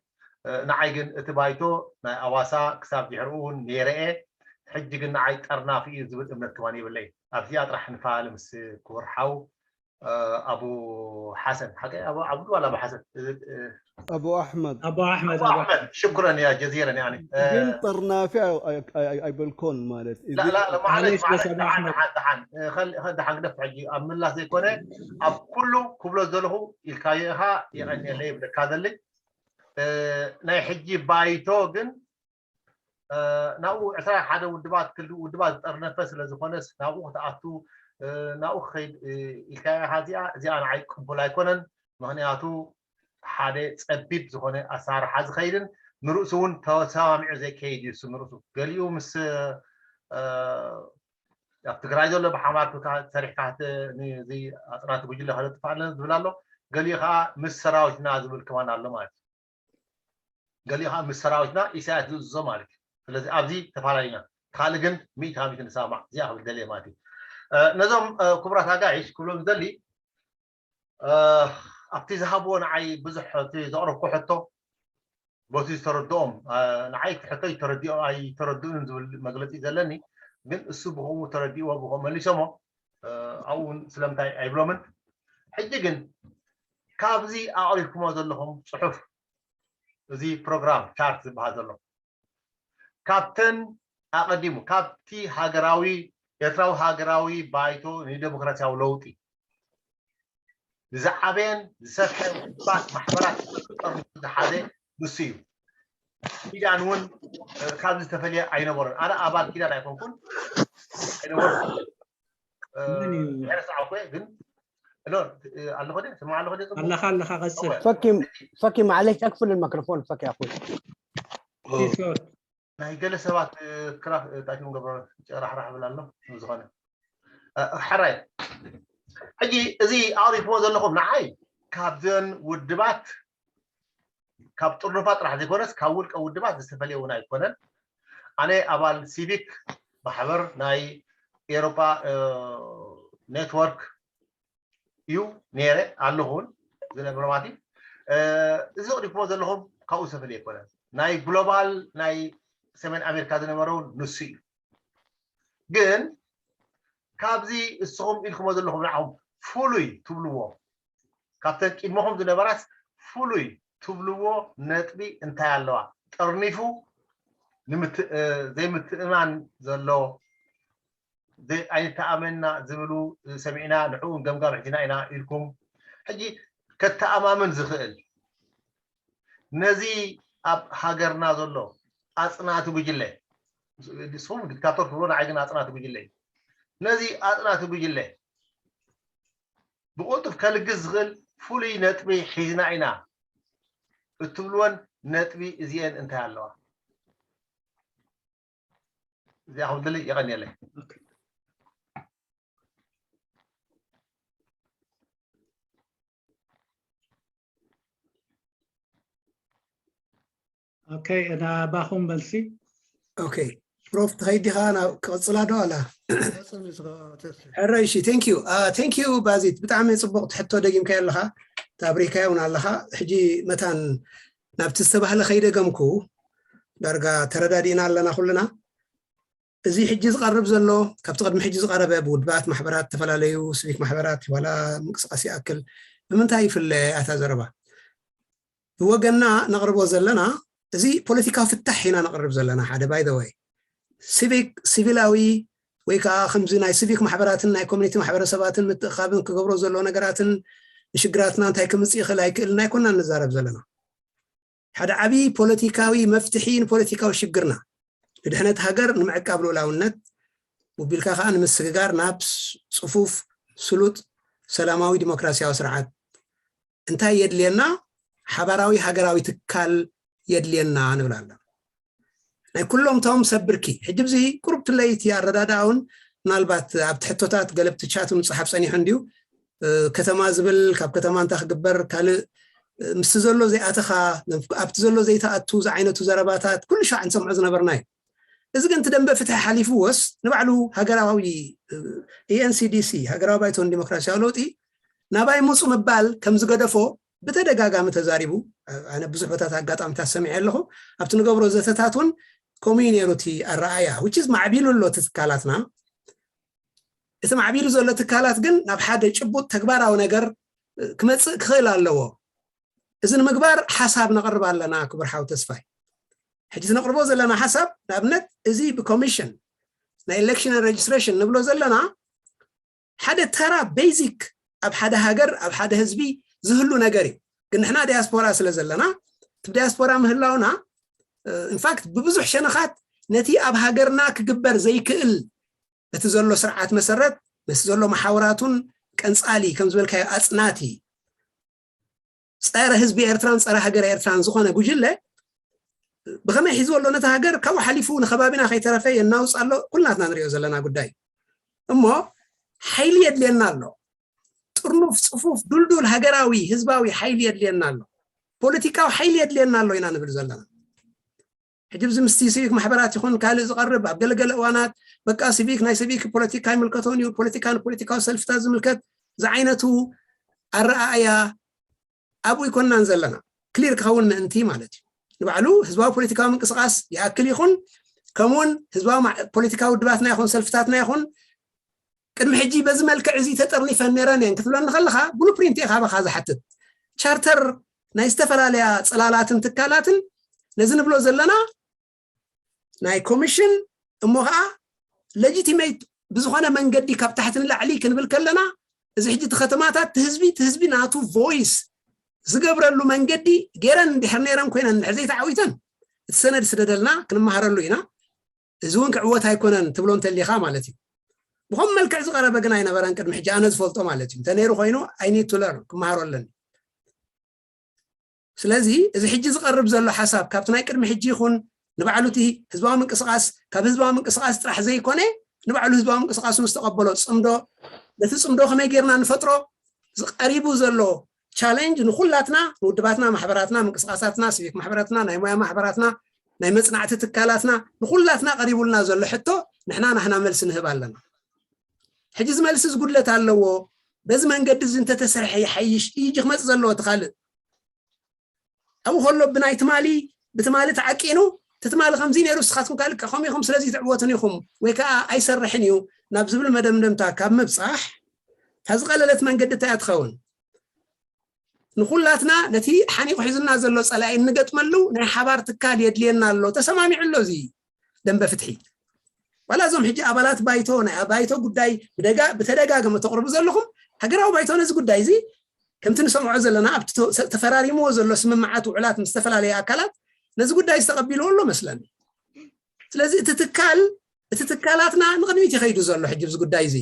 ንዓይ ግን እቲ ባይቶ ናይ ኣዋሳ ክሳብ ድሕርኡ እውን ነይረ እየ። ሕጂ ግን ንዓይ ጠርናፊ እዩ ዝብል እምነት ከማን የብለይ። ኣብዚኣ ጥራሕ ንፋለ ምስ ክቡር ሓው ኣቡ ሓሰን ሓቀ ኣቡ ዓብዱ ዋላ ኣቡ ሓሰን ኣቡ ኣሕመድ ኣቡ ኣሕመድ ኣቡ ኣሕመድ ሽኩረን ያ ጀዚረን ያኒ ግን ጠርናፊ ኣይበልኮን ማለት ላላ ለማዓለሽ ደሓን ግደፍ ሕጂ ኣብ ምላስ ዘይኮነ ኣብ ኩሉ ክብሎ ዘለኹ ኢልካዮ ኢኻ። የቐንየለ ይብለካ ዘሊ ናይ ሕጂ ባይቶ ግን ናብኡ ዕስራ ሓደ ውድባት ክልተ ውድባት ዝጠርነፈ ስለ ዝኾነስ ናብኡ ክትኣቱ ናብኡ ክኸይድ ኢልካዮ ኢኻ። እዚኣ እዚኣ ንዓይ ቅቡል ኣይኮነን። ምኽንያቱ ሓደ ጸቢብ ዝኾነ ኣሰራርሓ ዝኸይድን ንርእሱ እውን ተሰማሚዑ ዘይከይድ እዩ። እሱ ንርእሱ ገሊኡ ምስ ኣብ ትግራይ ዘሎ ብሓማር ሰሪሕካ እዚ ኣፅናቲ ጉጅለ ከለጥፍ ኣለና ዝብል ኣሎ። ገሊኡ ከዓ ምስ ሰራዊትና ዝብል ከማን ኣሎ ማለት እዩ። ገሊኡ ከዓ ምስ ሰራዊትና ኢሳያስ ዝእዝዞ ማለት እዩ። ስለዚ ኣብዚ ተፈላለዩና ካልእ ግን ሚእቲ ካብ ሚእቲ ንሰማማዕ እዚኣ ክብል ደልየ ማለት እዩ። ነዞም ክቡራት ኣጋይሽ ክብሎም ዝደሊ ኣብቲ ዝሃብዎ ንዓይ ብዙሕ እቲ ዘቕረብኩ ሕቶ በቲ ዝተረድኦም ንዓይ እቲ ሕቶ ኣይተረድኡን ዝብል መግለፂ ዘለኒ ግን እሱ ብከምኡ ተረዲእዎ ብከምኡ መሊሶሞ ኣብኡ እውን ስለምንታይ ኣይብሎምን። ሕጂ ግን ካብዚ ኣቕሪብኩሞ ዘለኹም ፅሑፍ እዚ ፕሮግራም ቻርት ዝበሃል ዘሎ ካብተን ኣቐዲሙ ካብቲ ሃገራዊ ኤርትራዊ ሃገራዊ ባይቶ ንደሞክራሲያዊ ለውጢ ዝዓበየን ዝሰፍሐ ውድባት ማሕበራት ጠርኒፉ ዝሓዘ ንሱ እዩ። ኪዳን እውን ካብዚ ዝተፈልየ ኣይነበሮን። ኣነ ኣባል ኪዳን ኣይኮንኩን ኣይነበርኩን። ድሕሪ ሰዓኮ ግን ኣሎ ኣለኹ ስማዕ ኣለኹ ኣለኻ ኣለኻ ቀፅል። ፈኪ ማዕለሽ ኣክፍል الميكروفون ፈኪ ኣኹ ቲክቶክ ናይ ገለ ሰባት ክራፍ ታኪም ገብረ ጨራሕራሕ ብል ኣሎ። ዝኾነ ሕራይ ሕጂ እዚ ኣቕሪብዎ ዘለኹም ንዓይ ካብዘን ውድባት ካብ ጥርኑፋት ጥራሕ ዘይኮነስ ካብ ውልቀ ውድባት ዝተፈለየ እውን ኣይኮነን። ኣነ ኣባል ሲቪክ ማሕበር ናይ ኤሮፓ ኔትወርክ እዩ ነይረ ኣለኹ እውን ዝነበረ ማለት እዩ። እዚ ኣቕሪብዎ ዘለኹም ካብኡ ዝተፈለየ ኣይኮነን። ናይ ግሎባል ናይ ሰሜን ኣሜሪካ ዝነበረ እውን ንሱ እዩ። ግን ካብዚ እስኹም ኢልኩሞ ዘለኹም ንዓኹም ፍሉይ ትብልዎ ካብተን ቅድመኹም ዝነበራስ ፍሉይ ትብልዎ ነጥቢ እንታይ ኣለዋ? ጠርኒፉ ዘይምትእማን ዘሎ ኣይተኣመንና ዝብሉ ሰሚዕና ንዕኡ ገምጋም ሕጅና ኢና ኢልኩም ሕጂ ከተኣማምን ዝኽእል ነዚ ኣብ ሃገርና ዘሎ ኣፅናቲ ጉጅለ ንስኹም ዲክታቶር ትብሎ ንዓይ ግን ኣፅናቲ ጉጅለ እዩ። ነዚ ኣፅናቲ ጉጅለ ብቕልጡፍ ከልግስ ዝኽእል ፍሉይ ነጥቢ ሒዝና ኢና እትብልወን ነጥቢ እዚአን እንታይ ኣለዋ? እዚኣ ክብል የቐንየለይ። ኦኬ ናባኹም መልሲ። ኦኬ ፕሮፍ ትኸይድ ዲኻ ናብ ክቕፅላ ዶ ኣላ? ሕራይ እሺ thank you thank you ባዚት ብጣዕሚ ፅቡቕ ትሕቶ ደጊምካ ኣለኻ ታብሪካ እውን ኣለኻ። ሕጂ መታን ናብቲ ዝተባህለ ከይደገምኩ ዳርጋ ተረዳዲእና ኣለና ኩልና። እዚ ሕጂ ዝቐርብ ዘሎ ካብቲ ቅድሚ ሕጂ ዝቐረበ ብውድባት ማሕበራት፣ ዝተፈላለዩ ስቪክ ማሕበራት ዋላ ምንቅስቃስ ይኣክል ብምንታይ ይፍለ ኣታ ዘረባ? ብወገና ነቕርቦ ዘለና እዚ ፖለቲካዊ ፍታሕ ኢና ነቕርብ ዘለና። ሓደ by the way ሲቪክ ሲቪላዊ ወይ ከዓ ከምዚ ናይ ሲቪክ ማሕበራትን ናይ ኮሚኒቲ ማሕበረሰባትን ምትእኻብን ክገብሮ ዘሎ ነገራትን ንሽግራትና እንታይ ክምፅእ ይኽእል ኣይክእልን ኣይኮና ንዛረብ ዘለና። ሓደ ዓብዪ ፖለቲካዊ መፍትሒ ንፖለቲካዊ ሽግርና ንድሕነት ሃገር ንምዕቃብ ልኡላውነት ውቢልካ ከዓ ንምስግጋር ናብ ፅፉፍ ስሉጥ ሰላማዊ ዲሞክራሲያዊ ስርዓት እንታይ የድልየና? ሓባራዊ ሃገራዊ ትካል የድልየና ንብል ኣለና። ናይ ኩሎም ቶም ሰብ ብርኪ ሕጂ ብዚ ቁሩብ ትለይቲ ኣረዳድኣ እውን ምናልባት ኣብቲ ሕቶታት ገለብቲ ቻት ምፅሓፍ ፀኒሑ እንድዩ ከተማ ዝብል ካብ ከተማ እንታይ ክግበር ካልእ ምስቲ ዘሎ ዘይኣተኻ ኣብቲ ዘሎ ዘይተኣቱ ዝዓይነቱ ዘረባታት ኩሉ ሻዕ ንሰምዖ ዝነበርና እዩ። እዚ ግን እቲ ደንበ ፍትሒ ሓሊፍዎስ ንባዕሉ ሃገራዊ ኤንሲዲሲ ሃገራዊ ባይቶን ዲሞክራሲያዊ ለውጢ ናባይ ምፁ ምባል ከም ዝገደፎ ብተደጋጋሚ ተዛሪቡ። ኣነ ብዙሕ ቦታት ኣጋጣሚታት ሰሚዐ ኣለኹ። ኣብቲ ንገብሮ ዘተታት እውን ከምኡ እዩ ነይሩ እቲ ኣረኣያ which is ማዕቢሉ ኣሎ እቲ ትካላትና። እቲ ማዕቢሉ ዘሎ ትካላት ግን ናብ ሓደ ጭቡጥ ተግባራዊ ነገር ክመፅእ ክኽእል ኣለዎ። እዚ ንምግባር ሓሳብ ነቕርብ ኣለና ክቡር ሓው ተስፋይ። ሕጂ ነቕርቦ ዘለና ሓሳብ ንኣብነት እዚ ብኮሚሽን ናይ ኤሌክሽን ሬጅስትሬሽን ንብሎ ዘለና ሓደ ተራ ቤዚክ ኣብ ሓደ ሃገር ኣብ ሓደ ህዝቢ ዝህሉ ነገር እዩ። ግን ንሕና ዲያስፖራ ስለ ዘለና እቲ ዲያስፖራ ምህላውና ኢንፋክት ብብዙሕ ሸነኻት ነቲ ኣብ ሃገርና ክግበር ዘይክእል በቲ ዘሎ ስርዓት መሰረት ነቲ ዘሎ መሓውራቱን ቀንፃሊ ከም ዝበልካዮ ኣፅናቲ ጸረ ህዝቢ ኤርትራን ጸረ ሃገር ኤርትራን ዝኾነ ጉጅለ ብኸመይ ሒዝዎ ኣሎ ነቲ ሃገር ካብኡ ሓሊፉ ንከባቢና ከይተረፈ የናውፅ ኣሎ። ኩልናትና ንሪኦ ዘለና ጉዳይ እሞ ሓይሊ የድልየና ኣሎ። ጥርኑፍ ፅፉፍ ዱልዱል ሃገራዊ ህዝባዊ ሓይሊ የድልየና ኣሎ። ፖለቲካዊ ሓይሊ የድልየና ኣሎ ኢና ንብል ዘለና። ሕጂ ብዚ ምስቲ ሲቪክ ማሕበራት ይኹን ካልእ ዝቐርብ ኣብ ገለገለ እዋናት በቃ ሲቪክ ናይ ሲቪክ ፖለቲካ ይምልከቶን እዩ ፖለቲካ ንፖለቲካዊ ሰልፍታት ዝምልከት ዝዓይነቱ ኣረኣእያ ኣብኡ ይኮንናን ዘለና ክሊር ክኸውን ምእንቲ ማለት እዩ። ንባዕሉ ህዝባዊ ፖለቲካዊ ምንቅስቃስ ይኣክል ይኹን ከምኡውን ህዝባዊ ፖለቲካዊ ውድባትና ይኹን ሰልፍታትና ይኹን ቅድሚ ሕጂ በዚ መልክዕ እዚ ተጠርኒፈን ነይረን እየን ክትብለኒ ከለካ ብሉፕሪንት እየ ካባካ ዝሓትት። ቻርተር ናይ ዝተፈላለያ ፅላላትን ትካላትን ነዚ ንብሎ ዘለና ናይ ኮሚሽን እሞ ከዓ ሌጂቲሜት ብዝኾነ መንገዲ ካብ ታሕቲ ንላዕሊ ክንብል ከለና እዚ ሕጂ እቲ ከተማታት ትህዝቢ ትህዝቢ ናቱ ቮይስ ዝገብረሉ መንገዲ ገይረን እንድሕር ነይረን ኮይነን እንድሕር ዘይተዓዊተን እቲ ሰነድ ስደደልና ክንመሃረሉ ኢና። እዚ እውን ክዕወት ኣይኮነን ትብሎ እንተሊኻ ማለት እዩ። ብኸም መልክዕ ዝቐረበ ግን ኣይነበረን ቅድሚ ሕጂ ኣነ ዝፈልጦ ማለት እዩ። እንተነይሩ ኮይኑ ኣይኒድ ቱ ለርን ክመሃሮ ኣለኒ። ስለዚ እዚ ሕጂ ዝቐርብ ዘሎ ሓሳብ ካብቲ ናይ ቅድሚ ሕጂ ይኹን ንባዕሉ እቲ ህዝባዊ ምንቅስቃስ ካብ ህዝባዊ ምንቅስቃስ ጥራሕ ዘይኮነ ንባዕሉ ህዝባዊ ምንቅስቃሱ ዝተቐበሎ ፅምዶ ነቲ ፅምዶ ከመይ ጌርና ንፈጥሮ ዝቀሪቡ ዘሎ ቻሌንጅ ንኩላትና ንውድባትና ማሕበራትና ምንቅስቃሳትና ሲቪክ ማሕበራትና ናይ ሞያ ማሕበራትና ናይ መፅናዕቲ ትካላትና ንኩላትና ቀሪቡልና ዘሎ ሕቶ ንሕና ናህና መልሲ ንህብ ኣለና። ሕጂ ዝመልሲ ዝጉድለት ኣለዎ። በዚ መንገዲ እዚ እንተተሰርሐ ይሓይሽ እዩ እንጂ ክመፅእ ዘለዎ እቲ ካልእ ኣብኡ ከሎ ብናይ ትማሊ ብትማሊ ተዓቂኑ እቲ ትማሊ ከምዚ ነይሩ ንስኻትኩም ካልእ ከምኡ ኢኹም ስለዚ ትዕወቱን ኢኹም ወይ ከዓ ኣይሰርሕን እዩ ናብ ዝብል መደምደምታ ካብ ምብፃሕ እታ ዝቐለለት መንገዲ እንታይ እያ ትኸውን? ንኩላትና ነቲ ሓኒቑ ሒዙና ዘሎ ፀላኢ እንገጥመሉ ናይ ሓባር ትካል የድልየና ኣሎ። ተሰማሚዑ ኣሎ እዚ ደንበ ፍትሒ። ዋላ እዞም ሕጂ ኣባላት ባይቶ ናይ ባይቶ ጉዳይ ብደጋ ብተደጋገመ ተቕርቡ ዘለኹም ሃገራዊ ባይቶ ነዚ ጉዳይ እዚ ከምቲ ንሰምዖ ዘለና ኣብቲ ተፈራሪምዎ ዘሎ ስምምዓት ውዕላት ምስ ዝተፈላለዩ ኣካላት ነዚ ጉዳይ ዝተቐቢልዎ ኣሎ መስለኒ። ስለዚ እቲ ትካል እቲ ትካላትና ንቕድሚት ይኸይዱ ዘሎ ሕጂ ብዚ ጉዳይ እዚ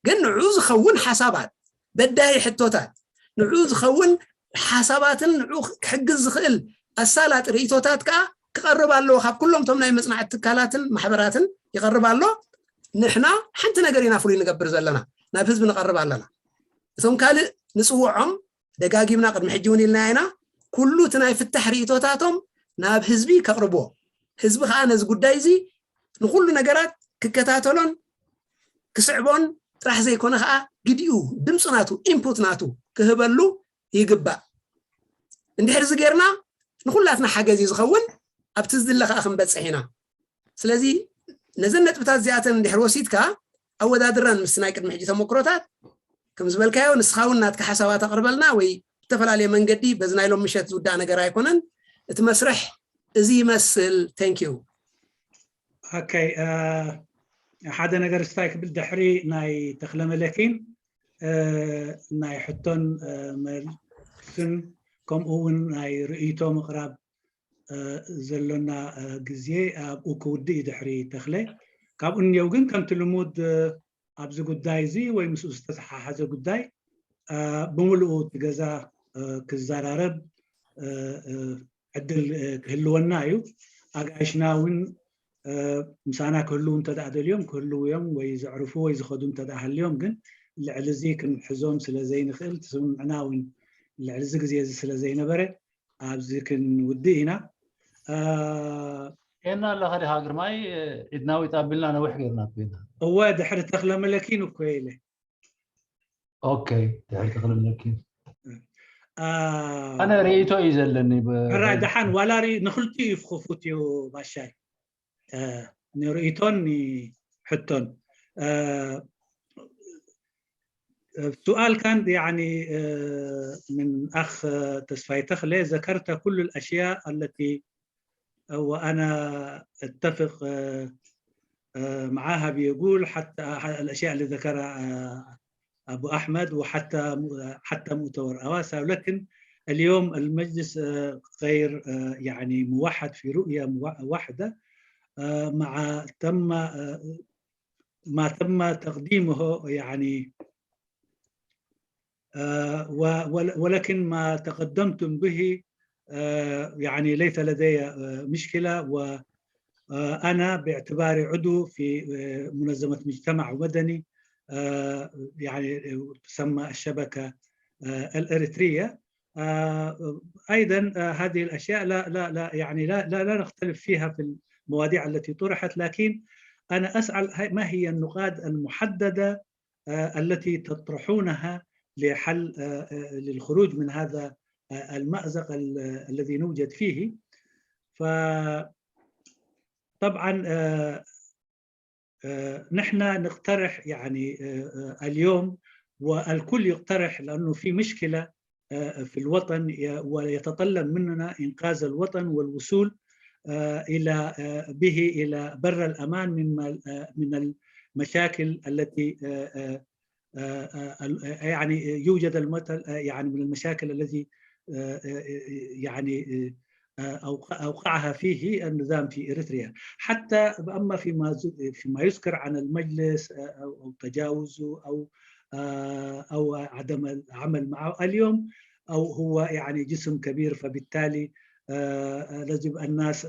ግን ንዑ ዝኸውን ሓሳባት በዳሂ ሕቶታት ንዑ ዝኸውን ሓሳባትን ንዑ ክሕግዝ ዝኽእል ኣሳላጢ ርእቶታት ከዓ ክቐርብ ኣለዎ ካብ ኩሎም ቶም ናይ መፅናዕቲ ትካላትን ማሕበራትን ይቐርብ ኣሎ። ንሕና ሓንቲ ነገር ኢና ፍሉይ ንገብር ዘለና ናብ ህዝቢ ንቐርብ ኣለና። እቶም ካልእ ንፅውዖም ደጋጊምና ቅድሚ ሕጂ እውን ኢልና ኢና ኩሉ እቲ ናይ ፍታሕ ርእቶታቶም ናብ ህዝቢ ከቕርብዎ ህዝቢ ከዓ ነዚ ጉዳይ እዚ ንኩሉ ነገራት ክከታተሎን ክስዕቦን ጥራሕ ዘይኮነ ከዓ ግዲኡ ድምፁ ናቱ ኢንፑት ናቱ ክህበሉ ይግባእ። እንድሕር እዚ ጌርና ንኩላትና ሓገዝ እዩ ዝኸውን። ኣብቲ ዝድለ ከዓ ክንበፅሕ ኢና። ስለዚ ነዘን ነጥብታት እዚኣተን እንድሕር ወሲድካ ኣወዳድረን ምስ ናይ ቅድሚ ሕጂ ተመክሮታት፣ ከም ዝበልካዮ ንስኻ እውን ናትካ ሓሳባት ኣቕርበልና፣ ወይ ብተፈላለየ መንገዲ፣ በዚ ናይ ሎም ምሸት ዝውዳእ ነገር ኣይኮነን። እቲ መስርሕ እዚ ይመስል። Thank you። ኦኬ፣ ሓደ ነገር ስታይ ክብል ድሕሪ ናይ ተኽለ መለኪን ናይ ሕቶን መልስን ከምኡ እውን ናይ ርእይቶ ምቕራብ ዘሎና ግዜ ኣብኡ ክውድእ እዩ ድሕሪ ተኽለ። ካብኡ እኒው ግን ከምቲ ልሙድ ኣብዚ ጉዳይ እዚ ወይ ምስኡ ዝተተሓሓዘ ጉዳይ ብምልኡ እቲ ገዛ ክዘራረብ ዕድል ክህልወና እዩ። ኣጋይሽና እውን ምሳና ክህልው እንተደኣ ደልዮም ክህልው እዮም፣ ወይ ዘዕርፉ ወይ ዝኸዱ እንተደኣ ሃልዮም፣ ግን ልዕሊ እዚ ክንሕዞም ስለ ዘይንኽእል፣ እቲ ስምምዕና እውን ልዕሊ እዚ ግዜ እዚ ስለ ዘይነበረ ኣብዚ ክንውድእ ኢና። ኤና ኣለኻ ዲኻ ግርማይ? ኢድናዊት ኣቢልና ነዊሕ ገይርና ኮይና። እወ፣ ድሕሪ ተኽለ መለኪን እኮ ኢለ። ኦኬ፣ ድሕሪ ተኽለ መለኪን። ኣነ ርእይቶ እዩ ዘለኒ። ሕራይ ደሓን፣ ዋላ ንኽልቲኡ እዩ ክፉት እዩ ባሻይ። ንርእይቶን ንሕቶን። سؤال كان يعني من أخ تسفاي تخلي، ذكرت كل الأشياء التي وأنا أتفق معها، بيقول حتى الأشياء اللي ذكرها أبو أحمد وحتى حتى مؤتمر أواسا، ولكن اليوم المجلس غير يعني موحد في رؤية واحدة، مع تم ما تم تقديمه يعني ولكن ما تقدمتم به يعني ليس لدي مشكلة، وأنا باعتباري عضو في منظمة مجتمع مدني يعني تسمى الشبكة الإريترية. أيضا هذه الأشياء لا لا لا يعني لا لا, لا نختلف فيها في المواضيع التي طرحت، لكن أنا أسأل ما هي النقاط المحددة التي تطرحونها لحل للخروج من هذا المأزق الذي نوجد فيه. فطبعا نحن نقترح يعني اليوم، والكل يقترح لأنه في مشكلة في الوطن ويتطلب مننا إنقاذ الوطن والوصول إلى به إلى بر الأمان من من المشاكل التي يعني يوجد المثل يعني من المشاكل التي يعني أوقعها فيه النظام في إريتريا. حتى أما فيما فيما يذكر عن المجلس أو تجاوزه أو أو عدم العمل معه اليوم، أو هو يعني جسم كبير، فبالتالي يجب الناس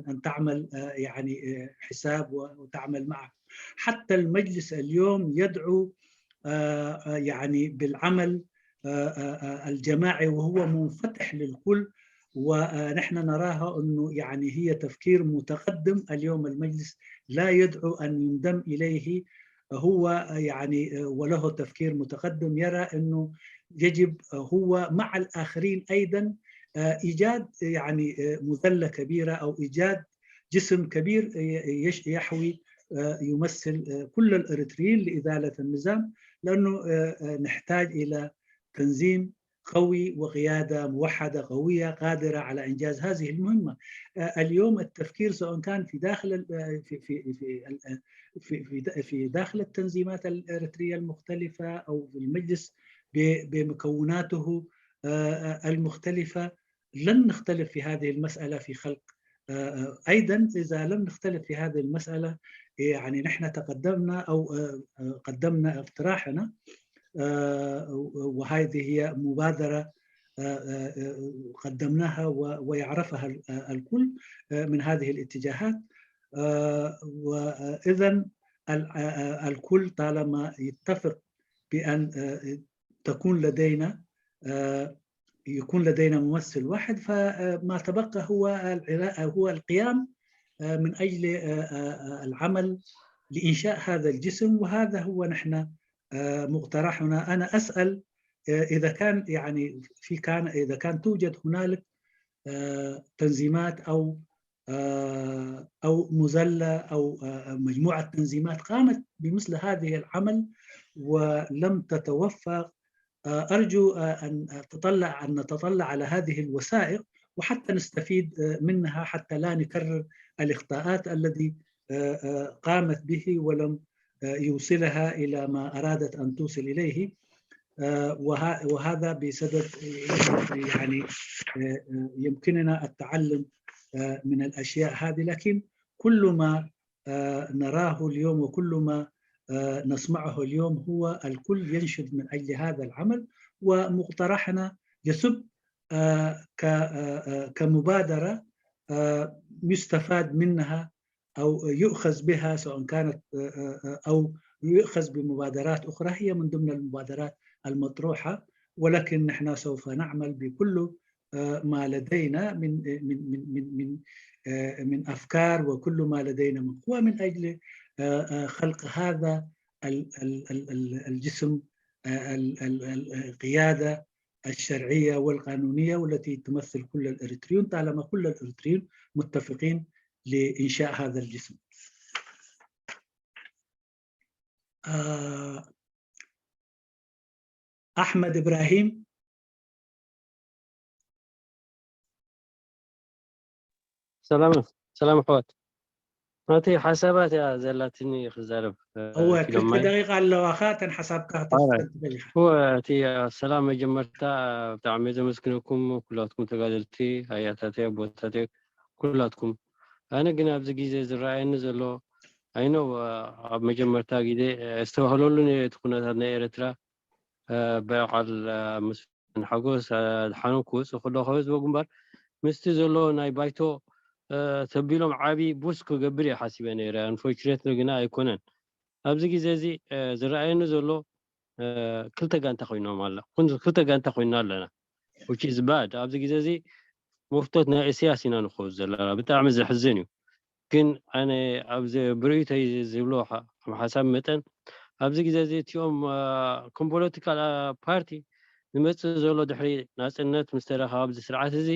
أن تعمل يعني حساب وتعمل معه. حتى المجلس اليوم يدعو يعني بالعمل الجماعي وهو منفتح للكل، ونحن نراها أنه يعني هي تفكير متقدم. اليوم المجلس لا يدعو أن ينضم إليه هو يعني وله تفكير متقدم، يرى أنه يجب هو مع الآخرين أيضا إيجاد يعني مذلة كبيرة أو إيجاد جسم كبير يحوي يمثل كل الإريتريين لإزالة النظام، لأنه نحتاج إلى تنظيم قوي وقيادة موحدة قوية قادرة على إنجاز هذه المهمة. اليوم التفكير سواء كان في داخل في في في في في داخل التنظيمات الإريترية المختلفة أو في المجلس بمكوناته المختلفة، لن نختلف في هذه المسألة في خلق أيضا إذا لم نختلف في هذه المسألة يعني نحن تقدمنا أو قدمنا اقتراحنا وهذه هي مبادرة قدمناها ويعرفها الكل من هذه الاتجاهات. وإذا الكل طالما يتفق بأن تكون لدينا يكون لدينا ممثل واحد، فما تبقى هو هو القيام من أجل العمل لإنشاء هذا الجسم. وهذا هو نحن مقترحنا. أنا أسأل إذا كان يعني في كان إذا كان توجد هنالك تنظيمات أو أو مزلة أو مجموعة تنظيمات قامت بمثل هذه العمل ولم تتوفق. أرجو أن أتطلع أن نتطلع على هذه الوثائق وحتى نستفيد منها حتى لا نكرر الإخطاءات الذي قامت به ولم يوصلها إلى ما أرادت أن توصل إليه. وهذا بسبب يعني يمكننا التعلم من الأشياء هذه، لكن كل ما نراه اليوم وكل ما نسمعه اليوم هو الكل ينشد من أجل هذا العمل، ومقترحنا يسب كمبادرة يستفاد منها أو يؤخذ بها، سواء كانت أو يؤخذ بمبادرات أخرى، هي من ضمن المبادرات المطروحة، ولكن نحن سوف نعمل بكل ما لدينا من من من من من من افكار وكل ما لدينا من قوى من اجل خلق هذا الجسم، القياده الشرعيه والقانونيه والتي تمثل كل الاريتريون، طالما كل الاريتريون متفقين لانشاء هذا الجسم. احمد ابراهيم. ሰላም ሰላም ኣሕዋት። ናተይ ሓሳባት እያ ዘላትኒ ክዛረብ። እወ ክልተ ደቂቃ ኣለዋኻ፣ እተን ሓሳብካ ክትወስድ ትኽእል ኢኻ። እወ እቲ ሰላም መጀመርታ ብጣዕሚ ዘመስግነኩም ኩላትኩም ተጋደልቲ ኣያታተይ ኣቦታተይ ኩላትኩም። ኣነ ግን ኣብዚ ግዜ ዝረኣየኒ ዘሎ ኣይኖ ኣብ መጀመርታ ግዜ ዝተባህለሉ ነቲ ኩነታት ናይ ኤረትራ በዓል ምስ ሓጎስ ኣድሓኖም ክወፅእ ከሎ ካብ ህዝቢ ግንባር ምስቲ ዘሎ ናይ ባይቶ ተቢሎም ዓቢ ቡስ ክገብር እየ ሓሲበ ነይረ። ኣንፎርቹኔትሊ ግና ኣይኮነን። ኣብዚ ግዜ እዚ ዝረኣየኒ ዘሎ ክልተ ጋንታ ኮይኖም ኣላ ክልተ ጋንታ ኮይና ኣለና። Which is bad። ኣብዚ ግዜ እዚ መፍቶት ናይ እስያስ ኢና ንኸው ዘለና። ብጣዕሚ ዘሕዝን እዩ። ግን ኣነ ኣብዚ ብርእይቶይ ዝብሎ ከም ሓሳብ መጠን ኣብዚ ግዜ እዚ እቲኦም ከም ፖለቲካል ፓርቲ ዝመፅእ ዘሎ ድሕሪ ናፅነት ምስ ተረኸበ ኣብዚ ስርዓት እዚ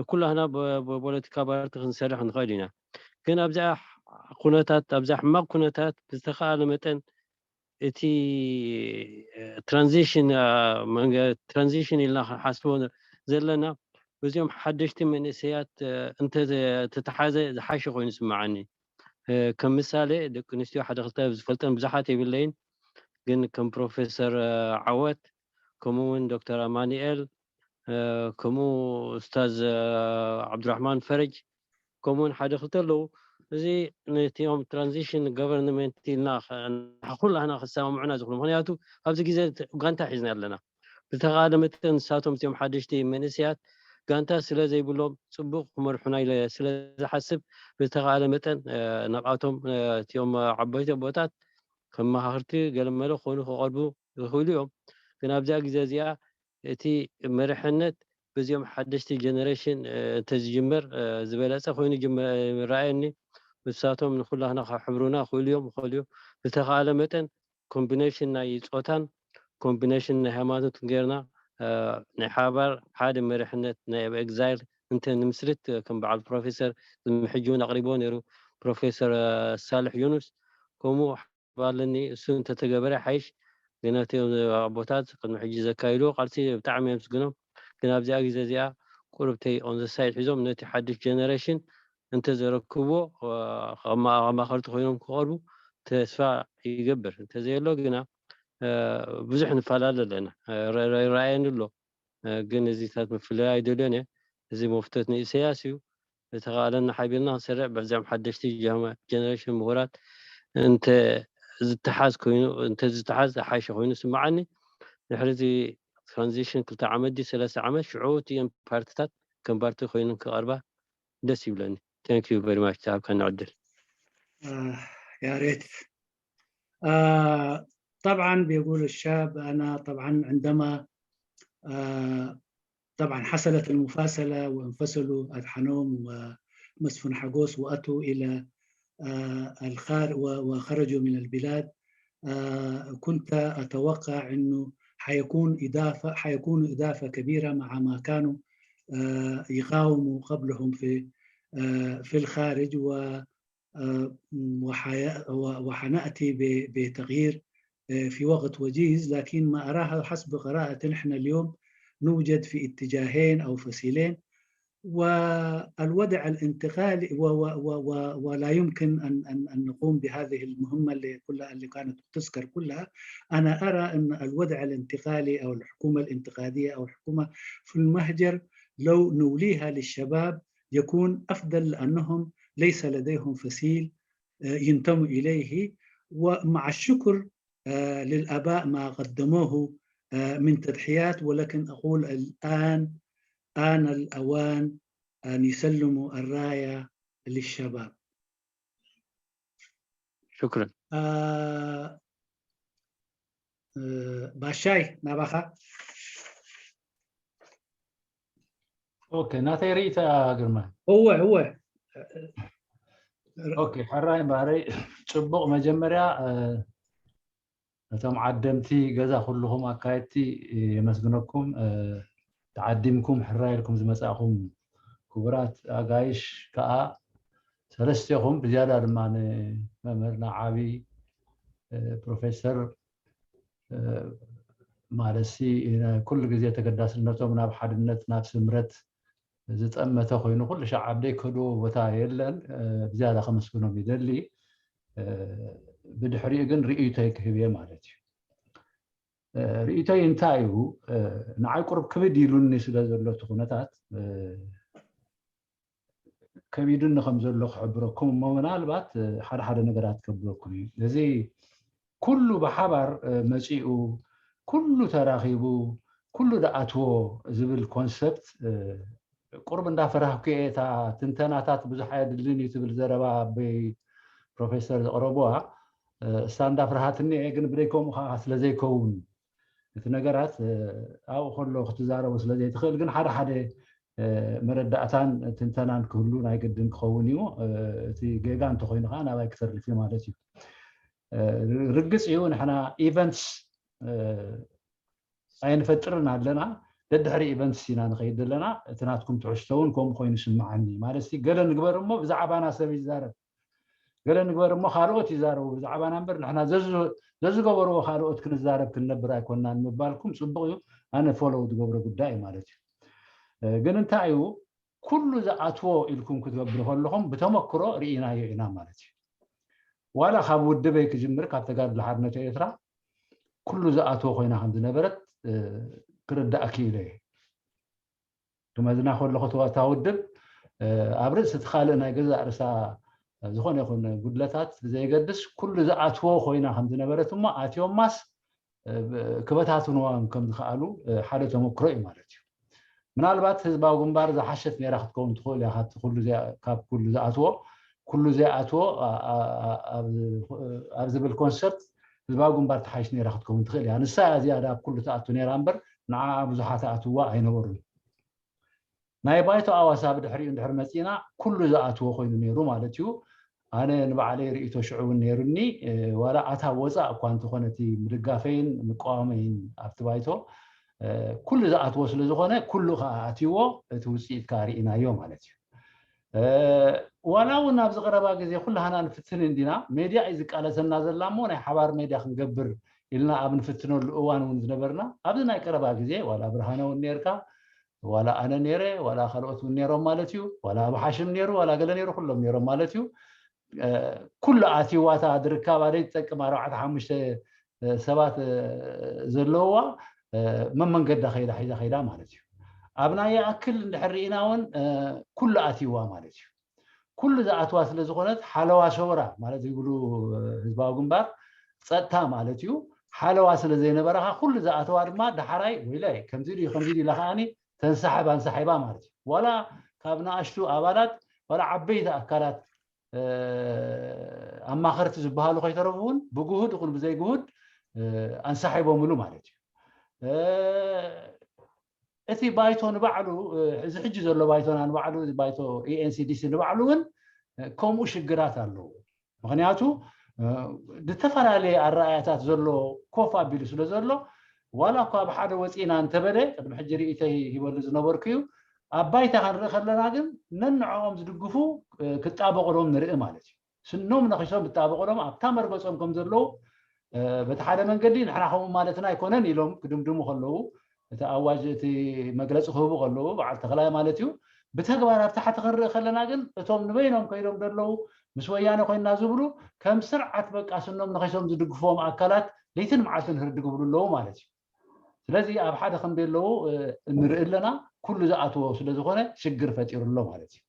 ኩላህና ብፖለቲካ ፓርቲ ክንሰርሕ ንኽእል ኢና። ግን ኣብዚኣ ኩነታት ኣብዛ ሕማቕ ኩነታት ብዝተኸኣለ መጠን እቲ ትራንዚሽን ትራንዚሽን ኢልና ክንሓስቦ ዘለና በዚኦም ሓደሽቲ መንእሰያት እንተተተሓዘ ዝሓሸ ኮይኑ ይስምዓኒ። ከም ምሳሌ ደቂ ኣንስትዮ ሓደ ክልተ ዝፈልጠን ብዙሓት የብለይን፣ ግን ከም ፕሮፌሰር ዓወት ከምኡ እውን ዶክተር ኣማኑኤል ከምኡ ኡስታዝ ዓብዱራሕማን ፈረጅ ከምኡውን ሓደ ክልተ ኣለዉ። እዚ ነቲኦም ትራንዚሽን ገቨርንመንት ኢልና ኩላህና ክሰማምዑና ዝኽእሉ ምክንያቱ ኣብዚ ግዜ ጋንታ ሒዝና ኣለና። ብዝተኻለ መጠን ንሳቶም እቲኦም ሓደሽቲ መንእሰያት ጋንታ ስለ ዘይብሎም ፅቡቕ ክመርሑና ኢለ ስለ ዝሓስብ ብዝተኻለ መጠን ናብኣቶም እቲኦም ዓበይቲ ኣቦታት ከም መኻኽርቲ ገለመለ ክኾኑ ክቐርቡ ይኽእሉ እዮም። ግን ኣብዚኣ ግዜ እዚኣ እቲ መሪሕነት በዚኦም ሓደሽቲ ጀነሬሽን እንተዝጅመር ዝበለፀ ኮይኑ ይረኣየኒ። ንሳቶም ንኩላህና ከሕብሩና ክእሉ እዮም ይኽእሉ እዮም። ብተኻለ መጠን ኮምቢኔሽን ናይ ፆታን ኮምቢኔሽን ናይ ሃይማኖትን ጌርና ናይ ሓባር ሓደ መሪሕነት ናይ ኣብ ኤግዛይል እንተ ንምስርት ከም በዓል ፕሮፌሰር ዝምሕጂ እውን ኣቕሪቦ ነይሩ ፕሮፌሰር ሳልሕ ዩኑስ ከምኡ ኣለኒ። እሱ እንተተገበረ ሓይሽ። ግን እቲ ኣቦታት ቅድሚ ሕጂ ዘካይድዎ ቃልሲ ብጣዕሚ የምስግኖም። ግን ኣብዚኣ ግዜ እዚኣ ቁሩብተይ ኦን ዘ ሳይድ ሒዞም ነቲ ሓድሽ ጀነሬሽን እንተዘረክብዎ ኣማኸርቲ ኮይኖም ክቐርቡ ተስፋ ይገብር። እንተዘየሎ ግና ብዙሕ ንፈላለ ኣለና። ይረኣየኒ ኣሎ። ግን እዚታት ምፍልላይ ኣይደልዮን እየ። እዚ መፍቶት ንኢሰያስ እዩ። ዝተኻእለና ሓቢርና ክንሰርዕ በዛም ሓደሽቲ ጀነሬሽን ምሁራት እንተ ዝተሓዝ ኮይኑ እንተ ዝተሓዝ ዝሓሸ ኮይኑ ስምዓኒ። ድሕሪ እዚ ትራንዚሽን ክልተ ዓመት ድዩ ሰለስተ ዓመት ሽዑ እቲኦም ፓርትታት ከም ፓርቲ ኮይኑን ክቐርባ ደስ ይብለኒ። Thank you very much ዝሃብካኒ ዕድል። يا ريت. آه، طبعا بيقول الشاب أنا طبعا عندما آه، طبعا حصلت المفاصلة وانفصلوا أدحنوم ومسفن حقوس وأتوا إلى آه، الخارج وخرجوا من البلاد. آه، كنت أتوقع أنه حيكون إضافة حيكون إضافة كبيرة مع ما كانوا آه، يقاوموا قبلهم في في الخارج، وحنأتي بتغيير في وقت وجيز، لكن ما أراه حسب قراءة، نحن اليوم نوجد في اتجاهين أو فصيلين، والوضع الانتقالي، ولا يمكن أن نقوم بهذه المهمة اللي كلها، اللي كانت تذكر كلها. أنا أرى أن الوضع الانتقالي أو الحكومة الانتقالية أو الحكومة في المهجر، لو نوليها للشباب، يكون أفضل، لأنهم ليس لديهم فصيل ينتموا إليه. ومع الشكر للآباء ما قدموه من تضحيات، ولكن أقول الآن آن الأوان أن يسلموا الراية للشباب. شكرا. ባሻይ፣ ናባኻ። ኦኬ፣ ናተይ ርእይታ ግርማ። እወ እወ። ኦኬ፣ ሕራይ እምበኣረይ፣ ጽቡቕ። መጀመርያ እቶም ዓደምቲ ገዛ፣ ኩልኹም ኣካየድቲ የመስግነኩም። ተዓዲምኩም ሕራይ ኢልኩም ዝመጻእኹም ክቡራት ኣጋይሽ ከኣ ሰለስቴኹም፣ ብዝያዳ ድማ ንመምህርና ዓቢ ፕሮፌሰር፣ ማለትሲ ኩሉ ግዜ ተገዳስነቶም ናብ ሓድነት፣ ናብ ስምረት ዝጠመተ ኮይኑ፣ ኩሉ ሻዕ ኣብ ደይከድዎ ቦታ የለን። ብዝያዳ ከመስግኖም ይደሊ። ብድሕሪኡ ግን ርእይቶይ ክህብ እየ ማለት እዩ። ርእይቶይ እንታይ እዩ? ንዓይ ቁሩብ ክብድ ኢሉኒ ስለ ዘሎ እቲ ኩነታት፣ ከቢዱኒ ከም ዘሎ ክሕብረኩም እሞ፣ ምናልባት ሓደ ሓደ ነገራት ከብረኩም እዩ። እዚ ኩሉ ብሓባር መጺኡ፣ ኩሉ ተራኺቡ፣ ኩሉ ደኣትዎ ዝብል ኮንሰፕት ቁሩብ እንዳፈራህኩ እየ። እታ ትንተናታት ብዙሕ ኣየድልን እዩ ትብል ዘረባ ኣቦይ ፕሮፌሰር ዘቕረብዋ፣ እሳ እንዳፍርሃትኒ እየ። ግን ብደይ ከምኡ ከዓ ስለ ዘይከውን፣ እቲ ነገራት ኣብኡ ከሎ ክትዛረቦ ስለ ዘይትኽእል፣ ግን ሓደ ሓደ መረዳእታን ትንተናን ክህሉ ናይ ግድን ክኸውን እዩ። እቲ ጌጋ እንተኾይኑ ከዓ ናባይ ክተርፍ እዩ ማለት እዩ። ርግጽ እዩ፣ ንሕና ኢቨንትስ ኣይንፈጥርን ኣለና፣ ደድሕሪ ኢቨንትስ ኢና ንኸይድ ዘለና። እቲ ናትኩም ትሕዝቶ እውን ከምኡ ኮይኑ ይስምዓኒ። ማለት ሲ፣ ገለ ንግበር እሞ ብዛዕባና ሰብ ይዛረብ፣ ገለ ንግበር እሞ ካልኦት ይዛረቡ ብዛዕባና እምበር፣ ንሕና ዘዝ-፣ ዘዝገበርዎ ካልኦት ክንዛረብ ክንነብር ኣይኮንናን ምባልኩም ጽቡቕ እዩ። ኣነ ፎሎው ዝገብሮ ጉዳይ እዩ ማለት እዩ። ግን እንታይ እዩ፣ ኩሉ ዝኣትዎ ኢልኩም ክትገብሩ ከለኹም ብተመክሮ ርኢናዮ ኢና ማለት እዩ። ዋላ ካብ ውድበይ ክጅምር፣ ካብ ተጋድሎ ሓርነት ኤርትራ፣ ኩሉ ዝኣትዎ ኮይና ከም ዝነበረት ክርዳእ ክኢለ እየ። ክመዝና ከለኹ፣ እታ ውድብ ኣብ ርእሲ እቲ ካልእ ናይ ገዛእ ርእሳ ዝኾነ ይኹን ጉድለታት ብዘየገድስ፣ ኩሉ ዝኣትዎ ኮይና ከም ዝነበረት እሞ፣ ኣትዮማስ ክበታትንዋ ከም ዝኸኣሉ ሓደ ተመክሮ እዩ ማለት እዩ። ምናልባት ህዝባዊ ግንባር ዝሓሸት ነይራ ክትከውን ትኽእል እያ፣ ካብቲ ኩሉ፣ ካብ ኩሉ ዝኣትዎ፣ ኩሉ ዘይኣትዎ ኣብ ዝብል ኮንሰፕት ህዝባዊ ግንባር ትሓይሽ ነይራ ክትከውን ትኽእል እያ። ንሳ እያ ዝያዳ ኣብ ኩሉ ትኣቱ ነይራ እምበር፣ ንዓኣ ብዙሓት ኣእትዋ ኣይነበሩን። ናይ ባይቶ ኣዋሳ ብድሕሪኡ እንድሕር መፂና፣ ኩሉ ዝኣትዎ ኮይኑ ነይሩ ማለት እዩ። ኣነ ንባዕለይ ርእይቶ ሽዑ እውን ነይሩኒ። ዋላ ኣታ ወፃእ እኳ እንተኾነ፣ እቲ ምድጋፈይን ምቃወመይን ኣብቲ ባይቶ ኩሉ ዝኣትዎ ስለ ዝኾነ፣ ኩሉ ከዓ ኣትይዎ፣ እቲ ውፅኢት ከዓ ርኢናዮ ማለት እዩ። ዋላ እውን ኣብዚ ቀረባ ግዜ ኩላህና ንፍትን እንዲና፣ ሜድያ እዩ ዝቃለሰና ዘላ እሞ፣ ናይ ሓባር ሜድያ ክንገብር ኢልና ኣብ ንፍትነሉ እዋን እውን ዝነበርና፣ ኣብዚ ናይ ቀረባ ግዜ ዋላ ብርሃነ እውን ነርካ፣ ዋላ ኣነ ነይረ፣ ዋላ ካልኦት እውን ነይሮም ማለት እዩ፣ ዋላ ኣብ ሓሽም ነይሩ፣ ዋላ ገለ ነይሩ፣ ኩሎም ነይሮም ማለት እዩ። ኩሉ ኣትይዋታ ድርካባ ዘይትጠቅም ኣርባዕተ ሓሙሽተ ሰባት ዘለውዋ መመንገዳ ከይዳ፣ ሒዛ ከይዳ ማለት እዩ። ኣብ ናይ ይኣክል እንድሕር ርኢና እውን ኩሉ ኣትይዋ ማለት እዩ። ኩሉ ዝኣትዋ ስለ ዝኾነት ሓለዋ ሰውራ ማለት ይብሉ ህዝባዊ ግንባር፣ ጸጥታ ማለት እዩ። ሓለዋ ስለ ዘይነበራ፣ ኩሉ ዝኣተዋ ድማ ዳሕራይ፣ ወይለ፣ ከምዚ ድዩ፣ ከምዚ ድዩ ኢላ ከዓኒ ተንሳሕብ ኣንሳሒባ ማለት እዩ። ዋላ ካብ ንኣሽቱ ኣባላት፣ ዋላ ዓበይቲ ኣካላት፣ ኣማኸርቲ ዝበሃሉ ከይተረፉ እውን ብግሁድ ይኹን ብዘይግሁድ ኣንሳሒቦምሉ ማለት እዩ። እቲ ባይቶ ንባዕሉ፣ እዚ ሕጂ ዘሎ ባይቶና ንባዕሉ፣ ባይቶ ኤ ኤን ሲ ዲ ሲ ንባዕሉ እውን ከምኡ ሽግራት ኣለዎ። ምኽንያቱ ዝተፈላለየ ኣረኣእያታት ዘሎ ኮፍ ኣቢሉ ስለ ዘሎ፣ ዋላ እኳ ብሓደ ወፂና እንተበለ፣ ቅድሚ ሕጂ ርእይቶይ ሂበሉ ዝነበርኩ እዩ፣ ኣብ ባይታ ክንርኢ ከለና ግን ነንዕኦም ዝድግፉ ክጣበቑሎም ንርኢ ማለት እዩ። ስኖም ነኺሶም ዝጣበቑሎም ኣብታ መርገጾም ከም ዘለዉ በቲ ሓደ መንገዲ ንሕና ከምኡ ማለትና ኣይኮነን ኢሎም ክድምድሙ ከለዉ እቲ ኣዋጅ እቲ መግለፂ ክህቡ ከለዉ በዓል ተኽላይ ማለት እዩ። ብተግባር ኣብ ታሕቲ ክንርኢ ከለና ግን እቶም ንበይኖም ከይዶም ዘለዉ ምስ ወያነ ኮይና ዝብሉ ከም ስርዓት በቃ ስኖም ነኺሶም ዝድግፍዎም ኣካላት ለይትን መዓልትን ህርድግ ብሉ ኣለዉ ማለት እዩ። ስለዚ ኣብ ሓደ ከም ዘለዉ ንርኢ ኣለና። ኩሉ ዝኣትዎ ስለ ዝኾነ ሽግር ፈጢሩ ኣሎ ማለት እዩ።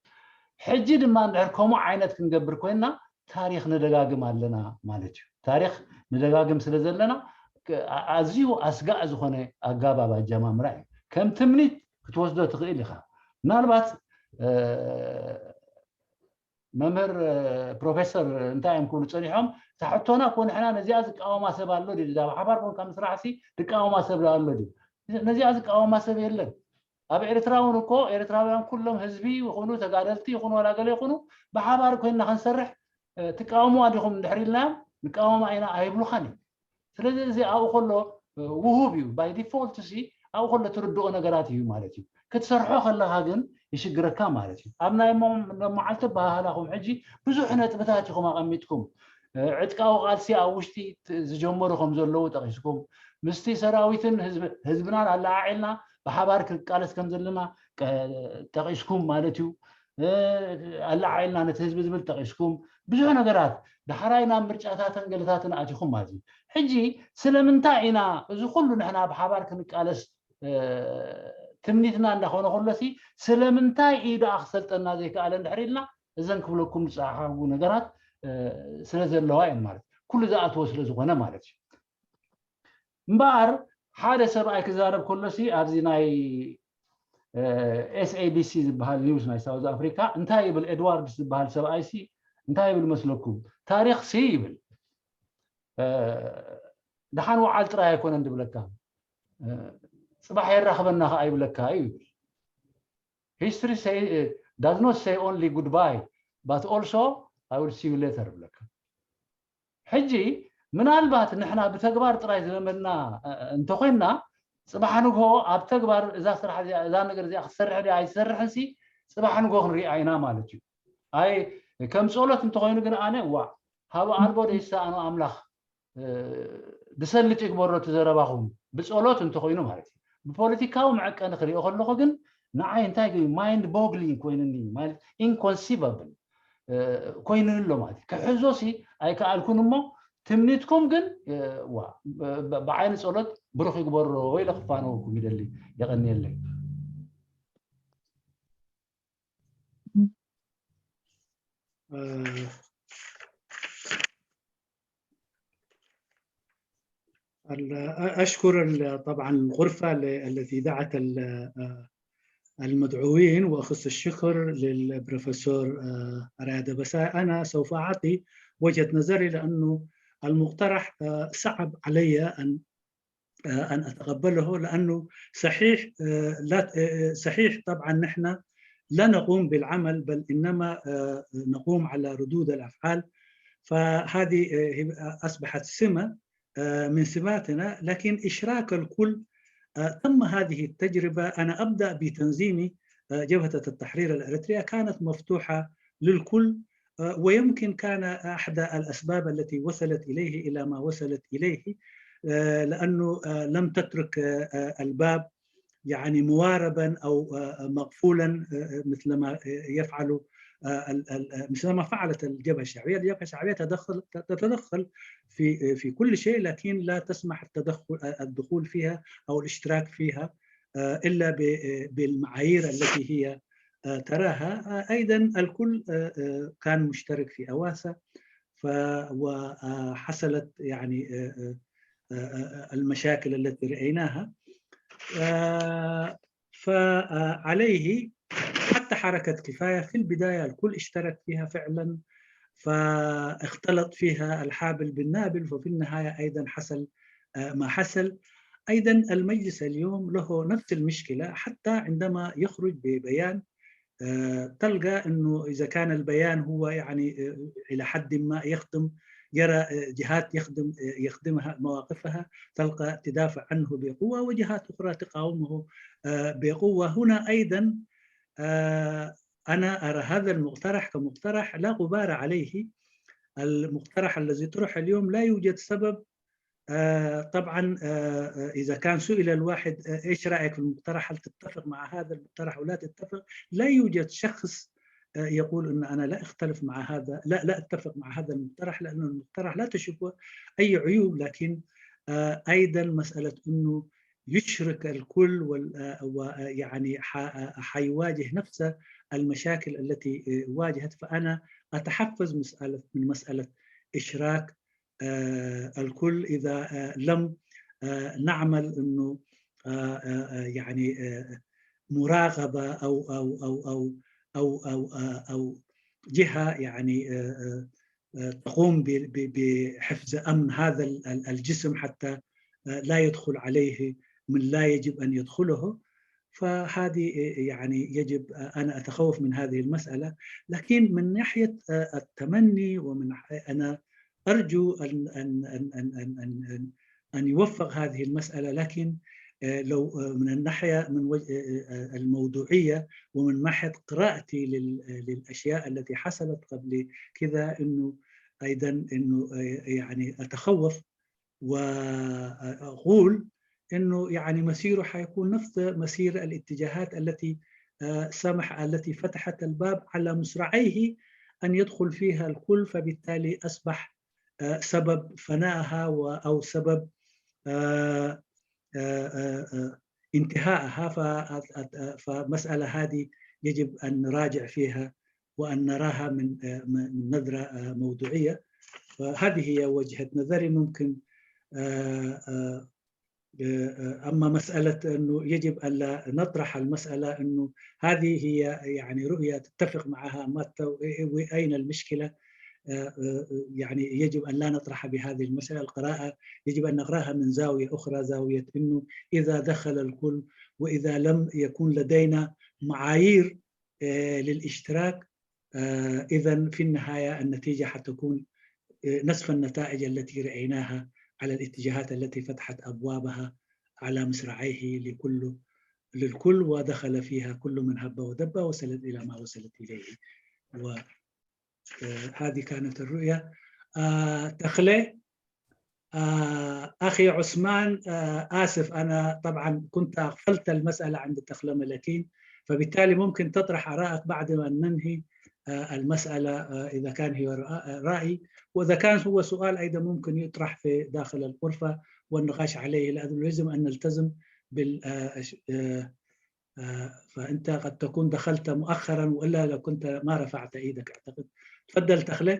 ሕጂ ድማ እንድሕር ከምኡ ዓይነት ክንገብር ኮይንና ታሪኽ ንደጋግም ኣለና ማለት እዩ። ታሪኽ ንደጋግም ስለ ዘለና ኣዝዩ ኣስጋእ ዝኾነ ኣጋባብ ኣጀማምራ እዩ። ከም ትምኒት ክትወስዶ ትኽእል ኢኻ። ምናልባት መምህር ፕሮፌሰር እንታይ እዮም ክብሉ ፀኒሖም? እታ ሕቶና እኮ ንሕና ነዚኣ ዝቃወማ ሰብ ኣሎ ድዩ? እዛ ብሓባር ኮንካ ምስራሕ ሲ ዝቃወማ ሰብ ኣሎ ድዩ? ነዚኣ ዝቃወማ ሰብ የለን። ኣብ ኤርትራ እውን እኮ ኤርትራውያን ኩሎም ህዝቢ ይኹኑ ተጋደልቲ ይኹኑ ዋላ ገለ ይኹኑ ብሓባር ኮይንና ክንሰርሕ ትቃወምዋ ዲኹም እንድሕር ኢልናዮም ንቃወማ ኢና ኣይብሉኻን እዩ። ስለዚ እዚ ኣብኡ ከሎ ውሁብ እዩ። ባይ ዲፎልት ሲ ኣብኡ ከሎ ትርድኦ ነገራት እዩ ማለት እዩ። ክትሰርሖ ከለኻ ግን ይሽግረካ ማለት እዩ። ኣብ ናይ መዓልቲ ኣበሃህላኹም ሕጂ ብዙሕ ነጥብታት ኢኹም ኣቐሚጥኩም። ዕጥቃዊ ቃልሲ ኣብ ውሽጢ ዝጀመሩ ከም ዘለዉ ጠቒስኩም ምስቲ ሰራዊትን ህዝብናን ኣለዓዒልና ብሓባር ክቃለስ ከም ዘለና ጠቒስኩም ማለት እዩ። ኣለዓዒልና ነቲ ህዝቢ ዝብል ጠቒስኩም ብዙሕ ነገራት ዳሕራይ ናብ ምርጫታትን ገለታትን ኣቲኹም ማለት እዩ። ሕጂ ስለምንታይ ኢና እዚ ኩሉ ንሕና ብሓባር ክንቃለስ ትምኒትና እንዳኾነ ከሎሲ ስለምንታይ እዩ ደኣ ክሰልጠና ዘይከኣለ እንድሕር ኢልና እዘን ክብለኩም ዝፀሓሓጉ ነገራት ስለ ዘለዋ እየን ማለት ኩሉ ዝኣትዎ ስለ ዝኾነ ማለት እዩ። እምበኣር ሓደ ሰብኣይ ክዛረብ ከሎሲ ኣብዚ ናይ ኤስኤቢሲ ዝበሃል ኒውስ ናይ ሳውዝ ኣፍሪካ እንታይ ይብል ኤድዋርድስ ዝበሃል ሰብኣይ ሲ እንታይ ይብል መስለኩም? ታሪኽ ሲ ይብል ደሓን ወዓል ጥራይ ኣይኮነን ድብለካ፣ ፅባሕ የራኽበና ከዓ ይብለካ እዩ ይብል። History say, does not say only goodbye but also I will see you later ይብለካ። ሕጂ ምናልባት ንሕና ብተግባር ጥራይ ዝለመድና እንተኮይንና ፅባሕ ንግሆ ኣብ ተግባር እዛ ስራሕ እዛ እዛ ነገር እዚኣ ክትሰርሕ ድያ ኣይትሰርሕን ሲ ፅባሕ ንግሆ ክንሪኣ ኢና ማለት እዩ። ኣይ ከም ጸሎት እንተኮይኑ ግን ኣነ ዋ ሃበ ኣልቦ ዘይሰኣኖ ኣምላኽ ብሰልጥ ይግበሮ እቲ ዘረባኹም ብጸሎት እንተኮይኑ ማለት እዩ። ብፖለቲካዊ መዐቀኒ ክሪኦ ከለኹ ግን ንዓይ እንታይ ግን mind boggling ኮይኑኒ ማለት inconceivable ኮይኑ ኣሎ ማለት እዩ። ክሕዞ ሲ ኣይከኣልኩን እሞ ትምኒትኩም ግን ዋ ብዓይኒ ጸሎት ብሩኽ ይግበሮ ወይ ለክፋነወኩም ይደሊ። የቐንየለይ። أشكر طبعا الغرفة التي دعت المدعوين وأخص الشكر للبروفيسور أريا دبساي. أنا سوف أعطي وجهة نظري لأنه المقترح صعب علي أن أن أتقبله لأنه صحيح لا صحيح طبعا نحن لا نقوم بالعمل بل إنما نقوم على ردود الأفعال. فهذه أصبحت سمة من سماتنا لكن إشراك الكل. تم هذه التجربة. أنا أبدأ بتنظيم جبهة التحرير الأريترية كانت مفتوحة للكل. ويمكن كان أحدى الأسباب التي وصلت إليه إلى ما وصلت إليه لأنه لم تترك الباب يعني مواربا أو مقفولا مثل ما يفعل مثل ما فعلت الجبهة الشعبية. الجبهة الشعبية تدخل تتدخل في في كل شيء لكن لا تسمح التدخل الدخول فيها أو الاشتراك فيها إلا بالمعايير التي هي تراها. أيضا الكل كان مشترك في أواسا وحصلت يعني المشاكل التي رأيناها. فعليه حتى حركة كفاية في البداية الكل اشترك فيها فعلا فاختلط فيها الحابل بالنابل وفي النهاية أيضا حصل ما حصل. أيضا المجلس اليوم له نفس المشكلة حتى عندما يخرج ببيان تلقى أنه إذا كان البيان هو يعني إلى حد ما يخدم يرى جهات يخدم يخدمها مواقفها تلقى تدافع عنه بقوة وجهات أخرى تقاومه بقوة. هنا أيضا آه، أنا أرى هذا المقترح كمقترح لا غبار عليه. المقترح الذي طرح اليوم لا يوجد سبب. آه، طبعا، آه، آه، إذا كان سئل الواحد، آه، إيش رأيك في المقترح؟ هل تتفق مع هذا المقترح أو لا تتفق؟ لا يوجد شخص، آه، يقول أن أنا لا أختلف مع هذا، لا، لا أتفق مع هذا المقترح، لأن المقترح لا تشوفه أي عيوب، لكن، آه، أيضا مسألة أنه يشرك الكل وال-، آه، و-، آه، يعني ح-، آه، حيواجه نفس المشاكل التي، آه، واجهت. فأنا أتحفز مسألة، من مسألة إشراك، آه، الكل إذا، آه، لم، آه، نعمل إنه، آه، آه، آه، يعني، آه، مراقبة أو، أو، أو، أو، أو، أو، آه، أو جهة، يعني، آه، آه، آه، تقوم ب-، ب-، بحفظ أمن هذا ال-، ال-، الجسم حتى، آه، لا يدخل عليه من لا يجب أن يدخله. فهذه، آه، يعني يجب، آه، أنا أتخوف من هذه المسألة، لكن من ناحية، آه، التمني ومن ح-، أنا أرجو أن، أن، أن، أن، أن، أن، أن، أن يوفق هذه المسألة، لكن، آه، لو، آه، من الناحية، من وجه، آه، آه، الموضوعية ومن ناحية قراءتي لل-، آه، للأشياء التي حصلت قبل كذا، إنه أيضًا إنه، آه، يعني أتخوف وأقول إنه يعني مسيره حيكون نفس مسير الاتجاهات التي، آه، سمح، التي فتحت الباب على مصراعيه أن يدخل فيها الكل، فبالتالي أصبح، آه، سبب فنائها و-، أو سبب، آه، آه، آه، آه، انتهائها. ف-، فمسألة هذه يجب أن نراجع فيها وأن نراها من، آه، من نظرة، آه، موضوعية. فهذه هي وجهة نظري. ممكن، آه، آه، آه، أما مسألة أنه يجب أن لا نطرح المسألة أنه هذه هي يعني رؤية تتفق معها ماتا، وأين المشكلة؟ آه، آه، يعني يجب أن لا نطرح بهذه المسألة القراءة، يجب أن نقرأها من زاوية أخرى، زاوية أنه إذا دخل الكل وإذا لم يكن لدينا معايير، آه، للاشتراك، آه، إذن في النهاية النتيجة حتكون، آه، نصف النتائج التي رأيناها على الاتجاهات التي فتحت أبوابها على مصراعيه لكل، للكل، ودخل فيها كل من هب ودب وصلت إلى ما وصلت إليه. و، آه، هذه كانت الرؤية. آه، تخلي، آه، أخي عثمان، آه، آسف، أنا طبعًا كنت أغفلت المسألة عند التخلية ملكين، فبالتالي ممكن تطرح آرائك بعد أن ننهي، آه، المسألة، آه، إذا كان هي رأ-، رأي، وإذا كان هو سؤال أيضًا ممكن يطرح في داخل الغرفة والنقاش عليه، لأنه يجب أن نلتزم بال-، آه، أش-، آه، آه، فأنت قد تكون دخلت مؤخرًا، وإلا لو كنت ما رفعت إيدك أعتقد. تفضل تخلي.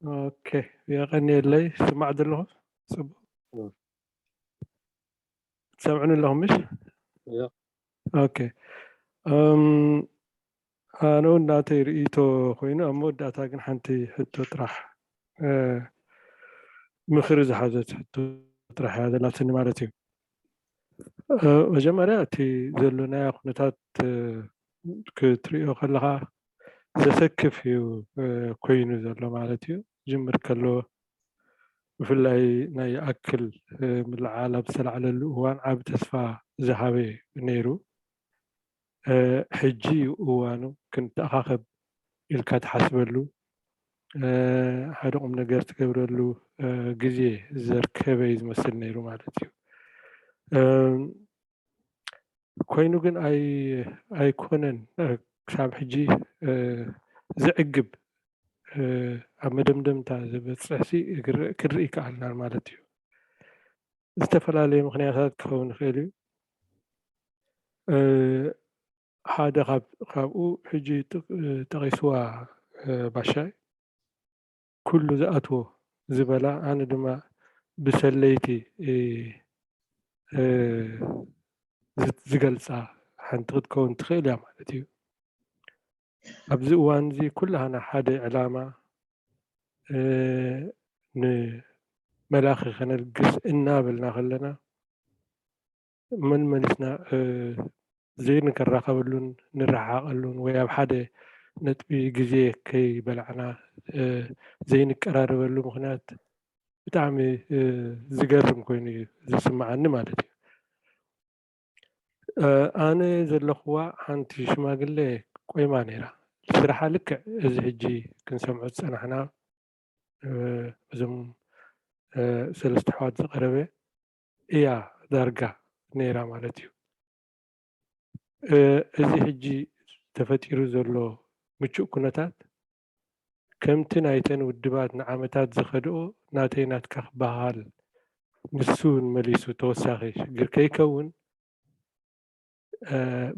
ኦኬ፣ የቐንየለይ። ስማዕ ዘለኹ ጽቡቕ? እም። ትሰምዑኒ ኣለኹም ምሽ? እዮ። ኦኬ። እም፣ ኣነ እውን ናተይ ርእይቶ ኮይኑ፣ ኣብ መወዳእታ ግን ሓንቲ ሕቶ ጥራሕ፣ እ፣ ምኽሪ ዝሓዘት ሕቶ ጥራሕ እያ ዘላትኒ ማለት እዩ። እ፣ መጀመርያ እቲ ዘሎ ናይ ኩነታት፣ እ፣ ክትሪኦ ከለኻ ዘሰክፍ እዩ፣ እ፣ ኮይኑ ዘሎ ማለት እዩ። ዝጅምር ከሎ ብፍላይ ናይ ይኣክል፣ እ፣ ምልዓል ኣብ ዝተላዕለሉ እዋን ዓቢ ተስፋ ዝሃበ እዩ ነይሩ። እ፣ ሕጂ እዩ እዋኑ ክንተኣኻኸብ ኢልካ ትሓስበሉ፣ እ፣ ሓደ ቁም ነገር ትገብረሉ፣ እ፣ ግዜ ዘርከበ እዩ ዝመስል ነይሩ ማለት እዩ። እ፣ ኮይኑ ግን ኣይ-፣ ኣይኮነን፣ እ፣ ክሳብ ሕጂ፣ እ፣ ዘዕግብ፣ እ፣ ኣብ መደምደምታ ዝበጽሕሲ ክር-፣ ክንርኢ ይከኣልና ማለት እዩ። ዝተፈላለየ ምኽንያታት ክኸውን ይኽእል እዩ። እ፣ ሓደ ካብ-፣ ካብኡ ሕጂ ጥ-፣ ጠቒስዋ፣ እ፣ ባሻይ፣ ኩሉ ዝኣትዎ ዝበላ፣ ኣነ ድማ ብሰለይቲ፣ እ፣ እ፣ ዝ-፣ ዝገልጻ ሓንቲ ክትከውን ትኽእል እያ ማለት እዩ። ኣብዚ እዋን እዚ ኩላህና ሓደ ዕላማ፣ እ፣ ንመላኺ ከነልግስ እናበልና ከለና፣ መን መሊስና፣ እ፣ ዘይንከራኸበሉን ንረሓቐሉን ወይ ኣብ ሓደ ነጥቢ ግዜ ከይበላዕና፣ እ፣ ዘይንቀራረበሉ ምኽንያት ብጣዕሚ፣ እ፣ ዝገርም ኮይኑ እዩ ዝስምዓኒ ማለት እዩ። ኣነ ዘለኹዋ ሓንቲ ሽማግለ ቆይማ ነይራ። ስራሓ ልክዕ እዚ ሕጂ ክንሰምዖ ዝጸናሕና እዞም ሰለስተ ኣሕዋት ዝቐረበ እያ ዳርጋ ነይራ ማለት እዩ። እዚ ሕጂ ተፈጢሩ ዘሎ ምቹእ ኩነታት ከምቲ ናይተን ውድባት ንዓመታት ዝኸድኦ ናተይ ናትካ ክበሃል ንሱ እውን መሊሱ ተወሳኺ ሽግር ከይከውን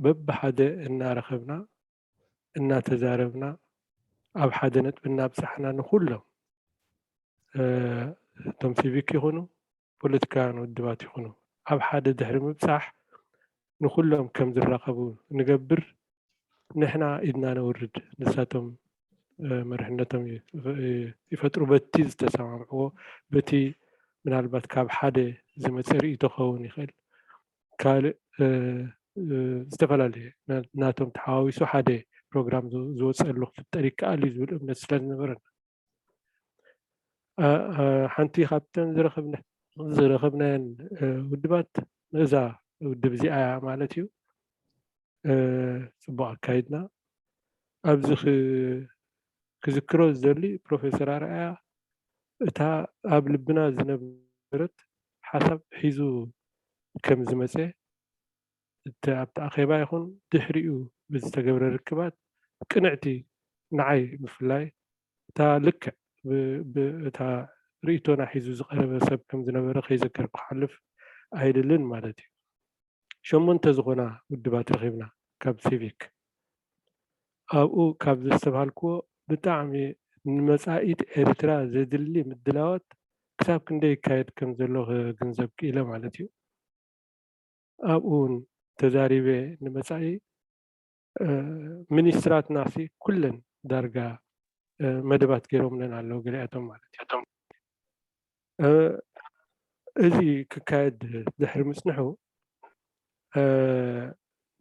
በብሓደ እናረኸብና እናተዛረብና ኣብ ሓደ ነጥቢ እናብፃሕና ንኩሎም እቶም ሲቪክ ይኹኑ ፖለቲካውያን ውድባት ይኹኑ ኣብ ሓደ ድሕሪ ምብፃሕ ንኩሎም ከም ዝራኸቡ ንገብር። ንሕና ኢድና ነውርድ፣ ንሳቶም መርሕነቶም ይፈጥሩ በቲ ዝተሰማምዕዎ፣ በቲ ምናልባት ካብ ሓደ ዝመፀ ርእይቶ ክኸውን ይኽእል፣ ካልእ ዝተፈላለየ ናቶም ተሓዋዊሱ ሓደ ፕሮግራም ዝወፀሉ ክፍጠር ይከኣል እዩ ዝብል እምነት ስለ ዝነበረና ሓንቲ ካብተን ዝረኸብናየን ውድባት እዛ ውድብ እዚኣ እያ ማለት እዩ። ፅቡቕ ኣካይድና ኣብዚ ክዝክሮ ዝደሊ ፕሮፌሰር ኣርኣያ እታ ኣብ ልብና ዝነበረት ሓሳብ ሒዙ ከም ዝመፀ እቲ ኣብቲ ኣኼባ ይኹን ድሕሪኡ ብዝተገብረ ርክባት ቅንዕቲ ንዓይ ብፍላይ እታ ልክዕ እታ ርእቶና ሒዙ ዝቐረበ ሰብ ከም ዝነበረ ከይዘከርኩ ክሓልፍ ኣይደልን ማለት እዩ። ሸሞንተ ዝኾና ውድባት ረኺብና ካብ ሲቪክ ኣብኡ ካብ ዘስተብሃልክዎ ብጣዕሚ ንመፃኢት ኤርትራ ዘድሊ ምድላዋት ክሳብ ክንደይ ይካየድ ከም ዘሎ ክግንዘብ ክኢለ ማለት እዩ። ኣብኡ እውን ተዛሪበ ንመፃኢ ሚኒስትራትና ሲ ኩለን ዳርጋ መደባት ገይሮምለን ኣለዉ ገሊኣቶም ማለት እዩ። እዚ ክካየድ ድሕሪ ምፅንሑ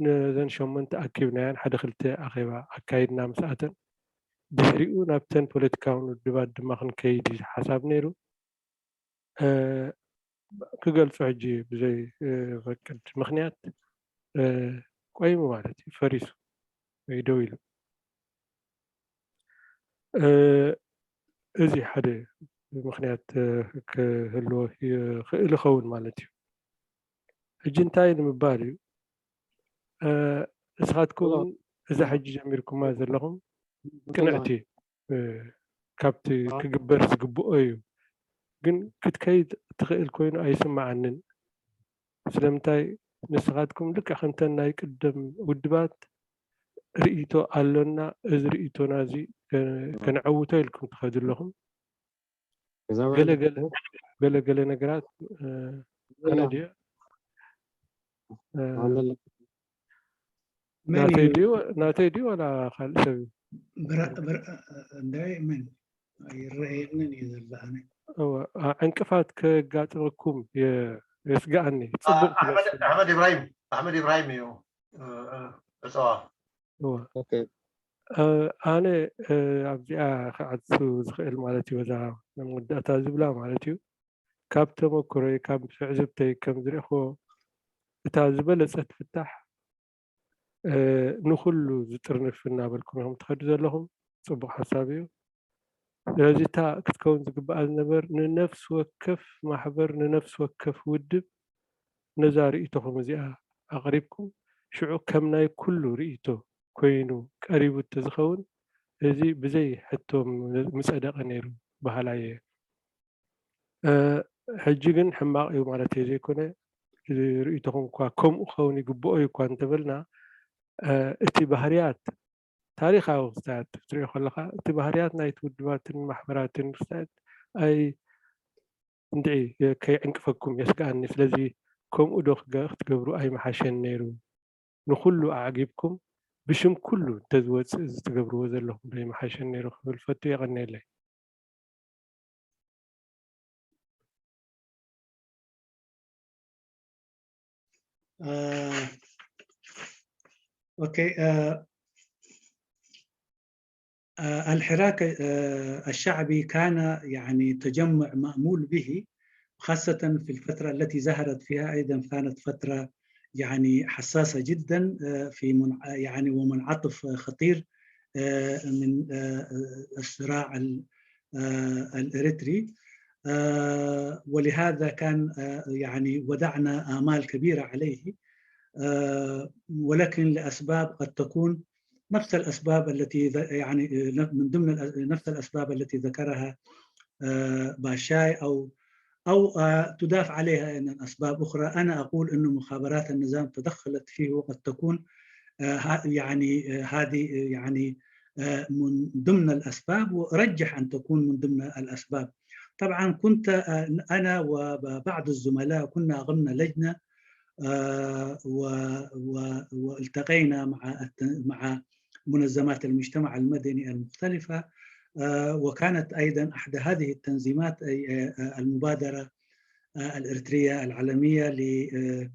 ነዘን ሸሞንተ ኣኪብናየን ሓደ ክልተ ኣኼባ ኣካይድና ምስኣተን ድሕሪኡ ናብተን ፖለቲካውን ውድባት ድማ ክንከይድ ሓሳብ ነይሩ። ክገልጾ ሕጂ ብዘይ ፈቅድ ምኽንያት ቆይሙ ማለት እዩ ፈሪሱ ወይ ደው ኢሉ። እዚ ሓደ ምኽንያት ክህልዎ ይኽእል ይኸውን ማለት እዩ። ሕጂ እንታይ ንምባል እዩ? ንስኻትኩም እዛ ሕጂ ጀሚርኩማ ዘለኹም ቅንዕቲ ካብቲ ክግበር ዝግብኦ እዩ። ግን ክትከይድ ትኽእል ኮይኑ ኣይስምዓንን። ስለምንታይ ንስኻትኩም ልክዕ ከምተን ናይ ቅደም ውድባት ርእይቶ ኣሎና፣ እዚ ርእይቶና እዚ ከነዐውቶ ኢልኩም ትኸዱ ኣለኹም። ገለ ገለ ነገራት ኣነ ድዮ ናተይ ድዩ ዋላ ካልእ ሰብ እዩ? እንዳይ መን ይረአየንን እዩ ዘሎ ኣነ ዕንቅፋት ከጋጥመኩም የስጋኣኒ። ፅቡቅ ኣሕመድ ኢብራሂም ኣሕመድ ኢብራሂም እዩ ዕፀዋ። ኣነ ኣብዚኣ ክዓፁ ዝኽእል ማለት እዩ። እዛ መወዳእታ ዝብላ ማለት እዩ። ካብ ተመክሮይ ካብ ትዕዝብተይ ከም ዝረእኽዎ እታ ዝበለፀት ፍታሕ ንኹሉ ዝጥርንፍ እናበልኩም ኢኹም ትኸዱ ዘለኹም። ፅቡቕ ሓሳብ እዩ። ስለዚ እታ ክትከውን ዝግብኣ ዝነበር ንነፍሲ ወከፍ ማሕበር ንነፍሲ ወከፍ ውድብ ነዛ ርእይቶኹም እዚኣ ኣቕሪብኩም ሽዑ ከም ናይ ኩሉ ርእይቶ ኮይኑ ቀሪቡ እንተዝኸውን እዚ ብዘይ ሕቶ ምፀደቐ ነይሩ በሃላይ እየ። ሕጂ ግን ሕማቕ እዩ ማለት እየ ዘይኮነ ርእይቶኹም እኳ ከምኡ ክኸውን ይግብኦ እዩ እኳ እንተበልና እቲ ባህርያት ታሪኻዊ ክስታያት ክትሪኦ ከለኻ እቲ ባህርያት ናይቲ ውድባትን ማሕበራትን ክስታያት ኣይ እንድዒ ከይዕንቅፈኩም የስግኣኒ። ስለዚ ከምኡ ዶ ክትገብሩ ኣይምሓሸን ነይሩ? ንኹሉ ኣዕጊብኩም ብሽም ኩሉ እንተዝወፅእ እዚ ትገብርዎ ዘለኹም ዶ ኣይምሓሸን ነይሩ ክብል ፈቱ። የቐንየለይ። اوكي آه آه الحراك آه الشعبي كان يعني تجمع مأمول به، خاصة في الفترة التي ظهرت فيها أيضا كانت فترة يعني حساسة جدا، آه، في منع-، يعني ومنعطف خطير، آه، من، آه، الصراع ال-، آه، الإريتري. آه، ولهذا كان، آه، يعني وضعنا آمال كبيرة عليه، آه، ولكن لأسباب قد تكون نفس الأسباب التي ذ-، يعني، آه، من ضمن الأ-، نفس الأسباب التي ذكرها، آه، باشاي أو، أو، آه، تضاف عليها أن أسباب أخرى. أنا أقول أن مخابرات النظام تدخلت فيه، وقد تكون، آه، ها-، يعني، آه، هذه، آه، يعني، آه، من ضمن الأسباب، وأرجح أن تكون من ضمن الأسباب. طبعًا كنت، آه، أنا وبعض الزملاء كنا أقمنا لجنة، آه، و-، و-، والتقينا مع الت-، مع منظمات المجتمع المدني المختلفة، آه، وكانت أيضًا أحد هذه التنظيمات، أي، آه، آه، المبادرة، آه، الإريترية العالمية ل-، آه،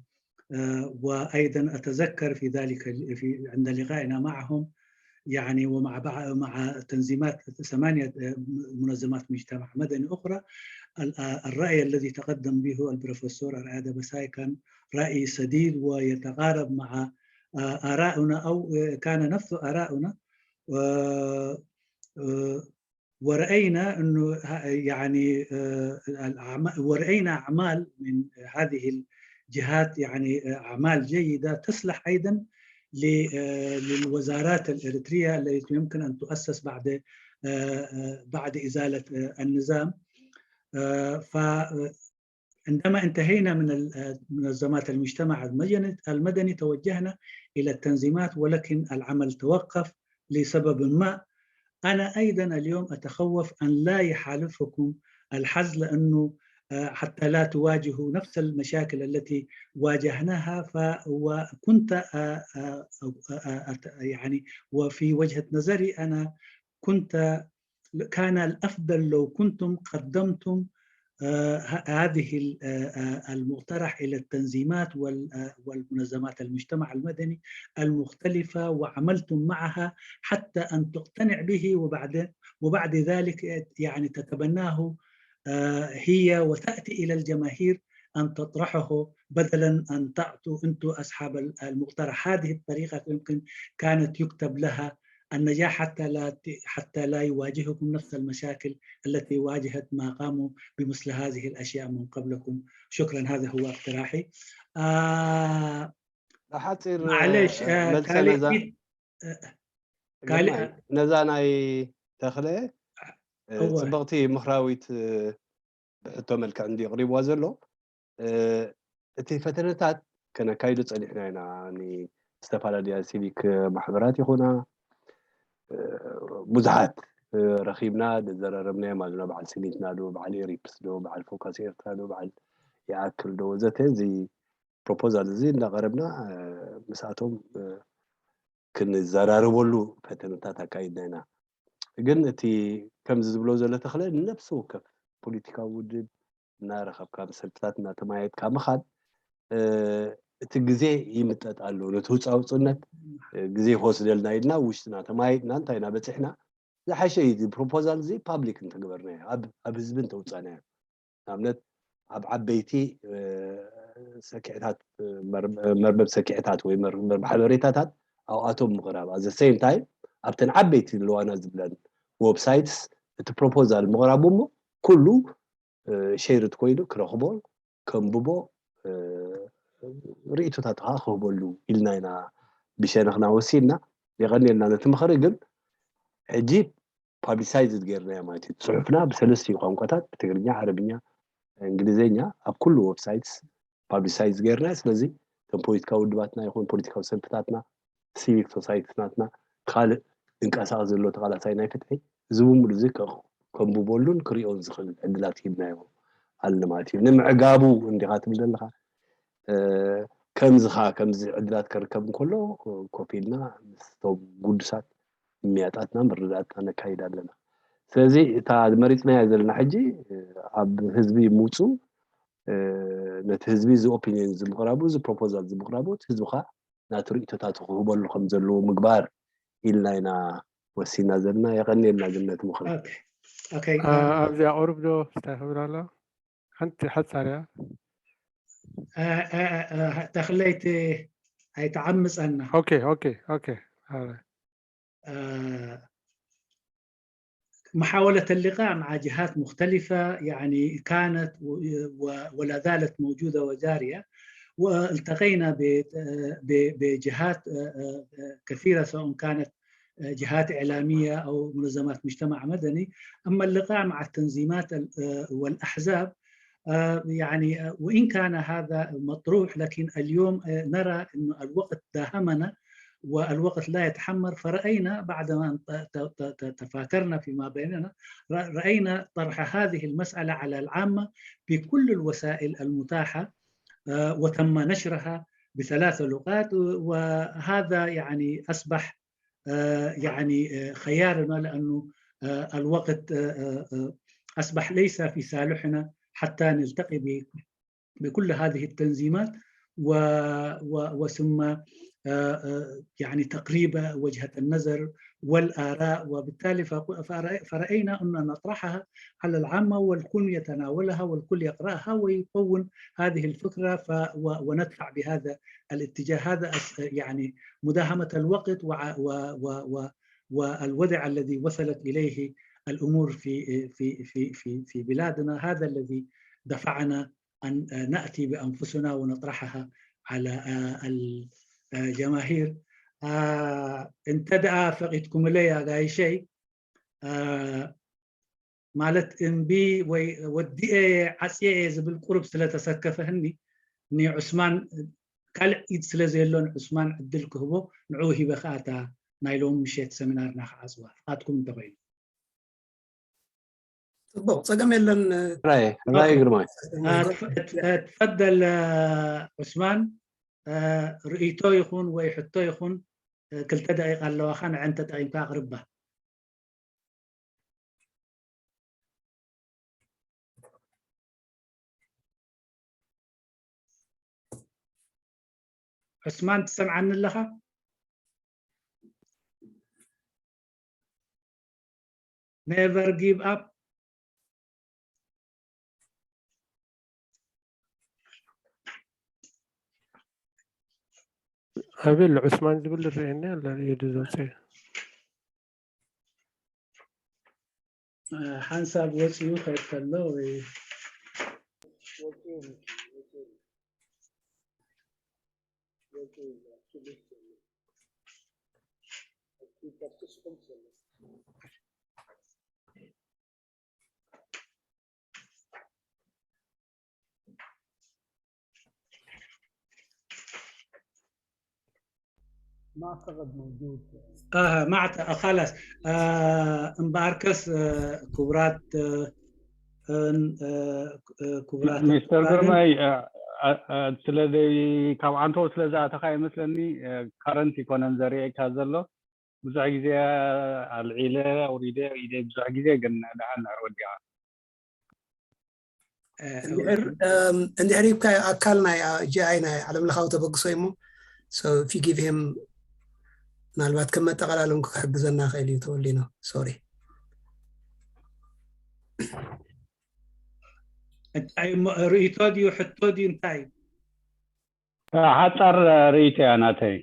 آه، وأيضًا أتذكر في ذلك ال-، في، عند لقائنا معهم، يعني، ومع بع-، مع تنظيمات ثمانية، آه، منظمات مجتمع مدني أخرى، ال-، آه، الرأي الذي تقدم به البروفيسور أرآدا بساي كان رأي سديد ويتقارب مع، آه، آرائنا، أو، آه، كان نفس آرائنا. و-، آه، ورأينا أنه ه-، يعني، آه، الأعما-، ورأينا أعمال من هذه الجهات، يعني، آه، أعمال جيدة تصلح أيضًا ل-، آه، للوزارات الإريترية التي يمكن أن تؤسس بعد، آه، آه، بعد إزالة، آه، النظام. آه، ف-، عندما انتهينا من ال-، منظمات المجتمع المدني، المدني، توجهنا إلى التنظيمات، ولكن العمل توقف لسبب ما. أنا أيضًا اليوم أتخوف أن لا يحالفكم الحظ، لأنه، آه، حتى لا تواجهوا نفس المشاكل التي واجهناها. ف-، وكنت، آه، آه، آه، آه، أت-، يعني، وفي وجهة نظري أنا كنت، كان الأفضل لو كنتم قدمتم، آه، ه-، هذه ال-، آه، آه، المقترح إلى التنظيمات وال-، آه، والمنظمات المجتمع المدني المختلفة، وعملتم معها حتى أن تقتنع به، وبعد، وبعد ذلك، يعني، تتبناه، آه، هي، وتأتي إلى الجماهير أن تطرحه، بدلا أن تعطوا أنتم أصحاب ال-، المقترح. هذه الطريقة يمكن كانت يكتب لها النجاح حتى لا ت-، حتى لا يواجهكم نفس المشاكل التي واجهت ما قاموا بمثل هذه الأشياء من قبلكم. شكرًا، هذا هو اقتراحي. آه، ብሓፂር معلش، እ፣ آه، መልሰ كالي-، ነዛ آه، كالي-، ግርማይ፣ ነዛ ናይ ተኽለ እ፣ እወ። ፅብቕቲ ምኽራዊት እ፣ ብሕቶ መልክዕ እንዲ ኣቕሪብዋ ዘሎ እ፣ እቲ ፈተነታት ከነካይዶ ፀኒሕና ኢና። ን-፣ ዝተፈላለያ ሲቪክ ማሕበራት ይኹና እ፣ ብዙሓት እ፣ ረኺብና ዘዘራረብናዮም ኣለና። በዓል ሲኒትና ዶ፣ በዓል ኤሪፕስ ዶ፣ በዓል ፎካስ ኤርትራ ዶ፣ በዓል ይኣክል ዶ ወዘተ። እዚ ፕሮፖዛል እዚ እንዳቐረብና እ፣ ምስኣቶም እ፣ ክንዘራረበሉ ፈተነታት ኣካይድና ኢና። ግን እቲ ከምዚ ዝብሎ ዘሎ ተኽለ ንነፍሲ ወከፍ ፖለቲካዊ ውድብ እናረኸብካ፣ ምስ ሰልፍታት እናተማየጥካ ምኻድ እ፣ እቲ ግዜ ይምጠጥ ኣሎ። ነቲ ውፃውፅነት እ፣ ግዜ ክወስደልና ኢልና ውሽጥና ተማየጥና እንታይ ኢና በፂሕና ዝሓሸ እዩ። እዚ ፕሮፖዛል እዚ ፓብሊክ እንተገበርናዮ፣ ኣብ፣ ኣብ ህዝቢ እንተውፃእናዮ፣ ንኣብነት ኣብ ዓበይቲ እ፣ ሰኪዕታት እ፣ መር-፣ መርበብ ሰኪዕታት ወይ መር-፣ መርበብ ሓበሬታታት ኣብኣቶም ምቕራብ፣ at the same time ኣብተን ዓበይቲ ኣለዋና ዝብለን ዌብሳይትስ እቲ ፕሮፖዛል ምቕራቡ እሞ ኩሉ እ፣ ሼርድ ኮይኑ ክረኽቦ፣ ከንብቦ፣ እ፣ ርእይቶታት ከዓ ክህበሉ ኢልና ኢና ብሸነኽና ወሲንና። የቐንየልና ነቲ ምኽሪ። ግን ሕጂ ፓብሊሳይዝድ ገይርናዮ ማለት እዩ። ጽሑፍና ብሰለስቲኡ ቋንቋታት፣ ብትግርኛ፣ ዓረብኛ፣ እንግሊዝኛ፣ ኣብ ኩሉ ዌብሳይትስ ፓብሊሳይዝ ገይርናዮ። ስለዚ እቶም ፖለቲካዊ ውድባትና ይኹን ፖለቲካዊ ሰልፍታትና፣ ሲቪክ ሶሳይትስ ናትና፣ ካልእ ዝንቀሳቐስ ዘሎ ተቓላሳይ ናይ ፍትሒ፣ እዚ ብምሉእ እዚ ከ-፣ ከንብበሉን ክሪኦን ዝኽእል ዕድላት ሂብናዮ ኣለና ማለት እዩ። ንምዕጋቡ እንዲኻ ትብል ዘለኻ፣ እ፣ ከምዚ ኸኣ፣ ከምዚ ዕድላት ከርከብ እንከሎ፣ ኮፍ ኢልና ምስቶም ግዱሳት ምምያጣትና ምርድዳእና ነካይድ ኣለና። ስለዚ እታ መሪጽናያ ዘለና ሕጂ፣ እ፣ ኣብ ህዝቢ ምውጹ፣ እ፣ ነቲ ህዝቢ እዚ ኦፒንየን እዚ ምቕራቡ፣ እዚ ፕሮፖዛል እዚ ምቕራቡ፣ እቲ ህዝቢ ኸኣ ናቱ ርእይቶታቱ ክህበሉ ከም ዘለዎ ምግባር ኢልና ኢና ወሲና ዘለና። የቐንየልና ግን ነቲ ምኽሪ። ኦኬ፣ ኦኬ። አ፣ ኣብዚ ኣቑርብ ዶ እንታይ ክብል ኣሎ? ሓንቲ ሓጻር እያ። ተኽለይቲ ኣይተዓምፀና። Okay, okay, okay. محاولة اللقاء مع جهات مختلفة يعني كانت ولا زالت موجودة وجارية، والتقينا بجهات كثيرة سواء كانت جهات إعلامية أو منظمات مجتمع مدني. أما اللقاء مع التنظيمات والأحزاب يعني وإن كان هذا مطروح، لكن اليوم نرى أن الوقت داهمنا والوقت لا يتحمل، فرأينا بعدما تفاكرنا فيما بيننا رأينا طرح هذه المسألة على العامة بكل الوسائل المتاحة، وتم نشرها بثلاث لغات، وهذا يعني أصبح يعني خيارنا، لأنه الوقت أصبح ليس في صالحنا حتى نلتقي بكل هذه التنظيمات وثم يعني تقريب وجهة النظر والآراء، وبالتالي فرأينا أن نطرحها على العامة والكل يتناولها والكل يقرأها ويكون هذه الفكرة وندفع بهذا الاتجاه. هذا يعني مداهمة الوقت والوضع الذي وصلت إليه الأمور في في في في في بلادنا، هذا الذي دفعنا أن نأتي بأنفسنا ونطرحها على الجماهير. እንተ ደኣ ፈቒድኩምለይ ኣጋይሸይ፣ ማለት እምቢ ወይ ወዲኤ ዓፅየ ዝብል ቁርብ ስለተሰከፈህኒ ንዑስማን ካልእ ኢድ ስለ ዘየሎ ንዑስማን ዕድል ክህቦ፣ ንዕኡ ሂበ ከዓ እታ ናይ ሎሚ ምሸት ሰሚናርና ክዓፅዋ ፍቓድኩም እንተኮይኑ። ፅቡቅ፣ ፀገም የለን። ራይ ራይ ግርማይ። ትፈደል ዑስማን፣ ርእይቶ ይኹን ወይ ሕቶ ይኹን ክልተ ደቂቃ ኣለዋኻ፣ ንዐን ተጠቂምካ ኣቕርባ። ዑስማን ትሰምዓኒ ኣለኻ? Never give up. ኣቤል ዑስማን ዝብል ርእየኒ ኣለ ኢዱ ዘውፅእ። ሓንሳብ ወፂኡ ከይድ ከሎ ወይ ما اعتقد موجود. اه ما أعت- خلاص. እምበኣርከስ ክቡራት ክቡራት ሚስተር ግርማይ፣ ስለ ካብ ዓንተው ስለ ዝኣተኻ ይመስለኒ፣ ካረንት ኣይኮነን ዘርእየካ ዘሎ። ብዙሕ ግዜ ኣልዒለ ኣውሪደ ሪደ ብዙሕ ግዜ፣ ግን ደሓን ድሕር ወዲኻ። እንድሕር እንድሕር ሂብካዮ ኣካል ናይ ጂ ኣይ ናይ ዓለም ለኻዊ ተበግሶ እሞ፣ so if you give him ምናልባት ከም መጠቓላሊ እውን ክሕግዘና ክእል እዩ። ተወሊኖ፣ ሶሪ። እንታይ እሞ ርእይቶ ድዩ ሕቶ ድዩ እንታይ እዩ? ሓፃር ርእይቶ እያ ናተይ።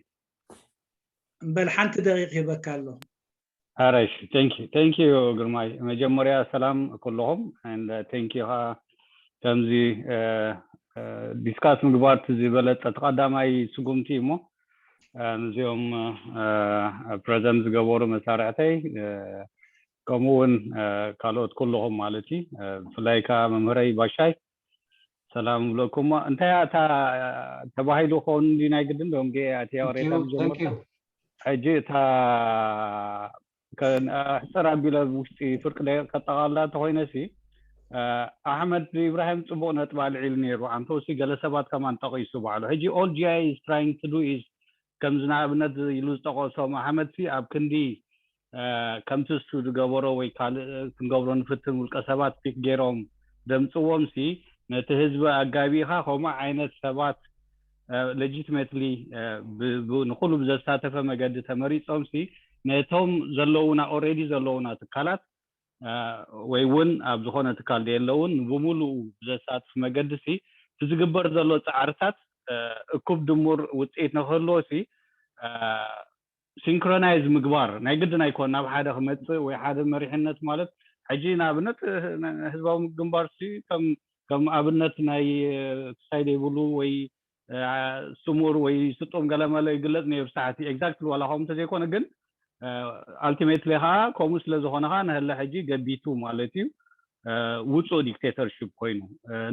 እምበል ሓንቲ ደቂቕ ሂበካ ኣለኹ። ኣረሽ፣ thank you ግርማይ። መጀመርያ ሰላም ኩልኹም፣ thank you ኻ ከምዚ ዲስካስ ምግባር እቲ ዝበለፀ እቲ ቀዳማይ ስጉምቲ እሞ፣ ነዚኦም ፕረዘንት ዝገበሩ መሳርሕተይ፣ ከምኡ እውን ካልኦት ኩልኹም ማለት እዩ። ብፍላይ ከዓ መምህረይ ባሻይ ሰላም እብለኩም። እንታይ እያ እታ ተባሂሉ ክኸውን እንዲ ናይ ግድን ዶም ጌ ኣትያ ወሬታ ዝጀመርካ? ሕጂ እታ ሕፅር ኣቢለ ውሽጢ ፍርቂ ደቂቕ ከጠቓልላ እንተኮይነ ሲ፣ ኣሕመድ ኢብራሂም ፅቡቅ ነጥቢ ኣልዒሉ ነይሩ። ኣንተውሲ ገለ ሰባት ከማን ጠቂሱ ባዕሉ። ሕጂ all G I is trying to do is ከምዚ ንኣብነት ኢሉ ዝጠቀሶም ኣሕመድ ሲ ኣብ ክንዲ ከምቲ እሱ ዝገበሮ ወይ ካልእ ክንገብሮ ንፍትን ውልቀ ሰባት ፒክ ገይሮም ደምፅዎም ሲ፣ ነቲ ህዝቢ ኣጋቢእካ ከምኡ ዓይነት ሰባት legitimately ንኩሉ ብዘሳተፈ መገዲ ተመሪፆም ሲ፣ ነቶም ዘለውና already ዘለውና ትካላት ወይ እውን ኣብ ዝኾነ ትካል ደየለውን ብሙሉኡ ብዘሳትፍ መገዲ ሲ እቲ ዝግበር ዘሎ ፃዕርታት እኩብ ድሙር ውፅኢት ንክህልዎ ሲ ሲንክሮናይዝ ምግባር ናይ ግድን ኣይኮን ናብ ሓደ ክመፅእ ወይ ሓደ መሪሕነት ማለት ሕጂ ንኣብነት ህዝባዊ ግንባር ሲ ከም ኣብነት ናይ ክሳይ ዘይብሉ ወይ ስሙር ወይ ስጡም ገለመለ ይግለፅ ነይሩ ሰዓት ኤግዛክትሊ ዋላ ከምኡ እንተዘይኮነ ግን ኣልቲሜትሊ ከዓ ከምኡ ስለዝኮነ ከዓ ንህለ ሕጂ ገቢቱ ማለት እዩ ውፁእ ዲክቴተርሽፕ ኮይኑ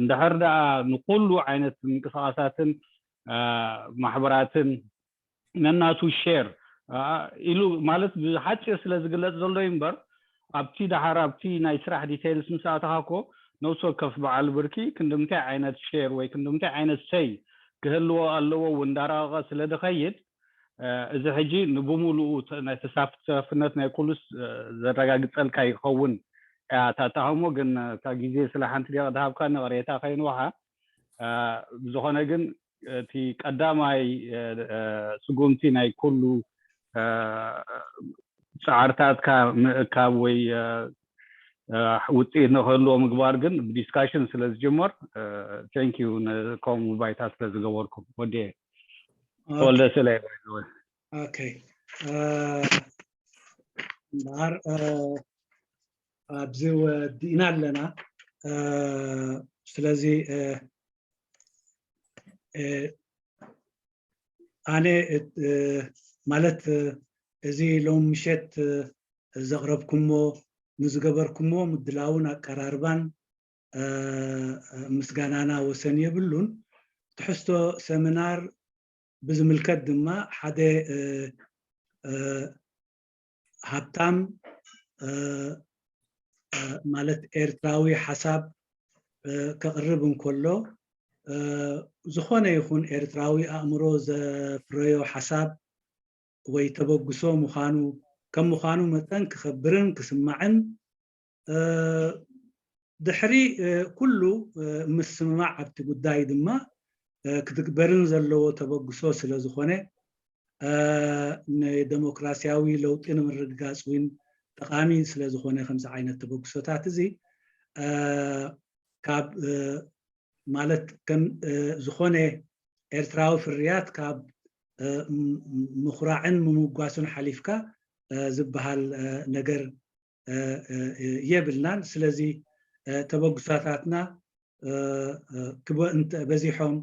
እንድሕር ደኣ ንኩሉ ዓይነት ምንቅስቃሳትን ማሕበራትን ነናቱ ሸር ኢሉ ማለት ብሓፂር ስለ ዝግለፅ ዘሎ እዩ እምበር ኣብቲ ደሓር ኣብቲ ናይ ስራሕ ዲቴይልስ ምስ ኣተኻ እኮ ነብሲ ወከፍ በዓል ብርኪ ክንድምታይ ዓይነት ሸር ወይ ክንድምታይ ዓይነት ሰይ ክህልዎ ኣለዎ እውን እንዳረቐቐ ስለ ዝኸይድ እዚ ሕጂ ንብሙሉኡ ናይ ተሳትፍነት ናይ ኩሉስ ዘረጋግፀልካ ይኸውን እያ ታታኸሞ ግን እታ ግዜ ስለ ሓንቲ ደቂ ዝሃብካ ንቕሬታ ከይንውሓ ብዝኾነ ግን እቲ ቀዳማይ ስጉምቲ ናይ ኩሉ ፃዕርታትካ ምእካብ ወይ ውፅኢት ንክህልዎ ምግባር ግን ብዲስካሽን ስለ ዝጅመር ቴንክ ዩ ከምኡ ባይታ ስለ ዝገበርኩም ወዲ ተወልደ ስለ ኦኬ እምበኣር ኣብዚ ወዲእና ኣለና ስለዚ ኣነ ማለት እዚ ሎም ምሸት ዘቕረብኩሞ ንዝገበርኩሞ ምድላውን ኣቀራርባን ምስጋናና ወሰን የብሉን ትሕዝቶ ሰሚናር ብዝምልከት ድማ ሓደ ሃብታም ማለት ኤርትራዊ ሓሳብ ከቕርብ እንከሎ ዝኾነ ይኹን ኤርትራዊ ኣእምሮ ዘፍረዮ ሓሳብ ወይ ተበግሶ ምዃኑ ከም ምዃኑ መጠን ክኸብርን ክስማዕን ድሕሪ ኩሉ ምስምማዕ ኣብቲ ጉዳይ ድማ ክትግበርን ዘለዎ ተበግሶ ስለ ዝኾነ ንደሞክራሲያዊ ለውጢ ንምርግጋፅ እውን ጠቓሚ ስለ ዝኾነ ከምዚ ዓይነት ተበግሶታት እዚ ካብ ማለት ከም ዝኾነ ኤርትራዊ ፍርያት ካብ ምኹራዕን ምምጓስን ሓሊፍካ ዝበሃል ነገር የብልናን ስለዚ ተበግሶታትና በዚሖም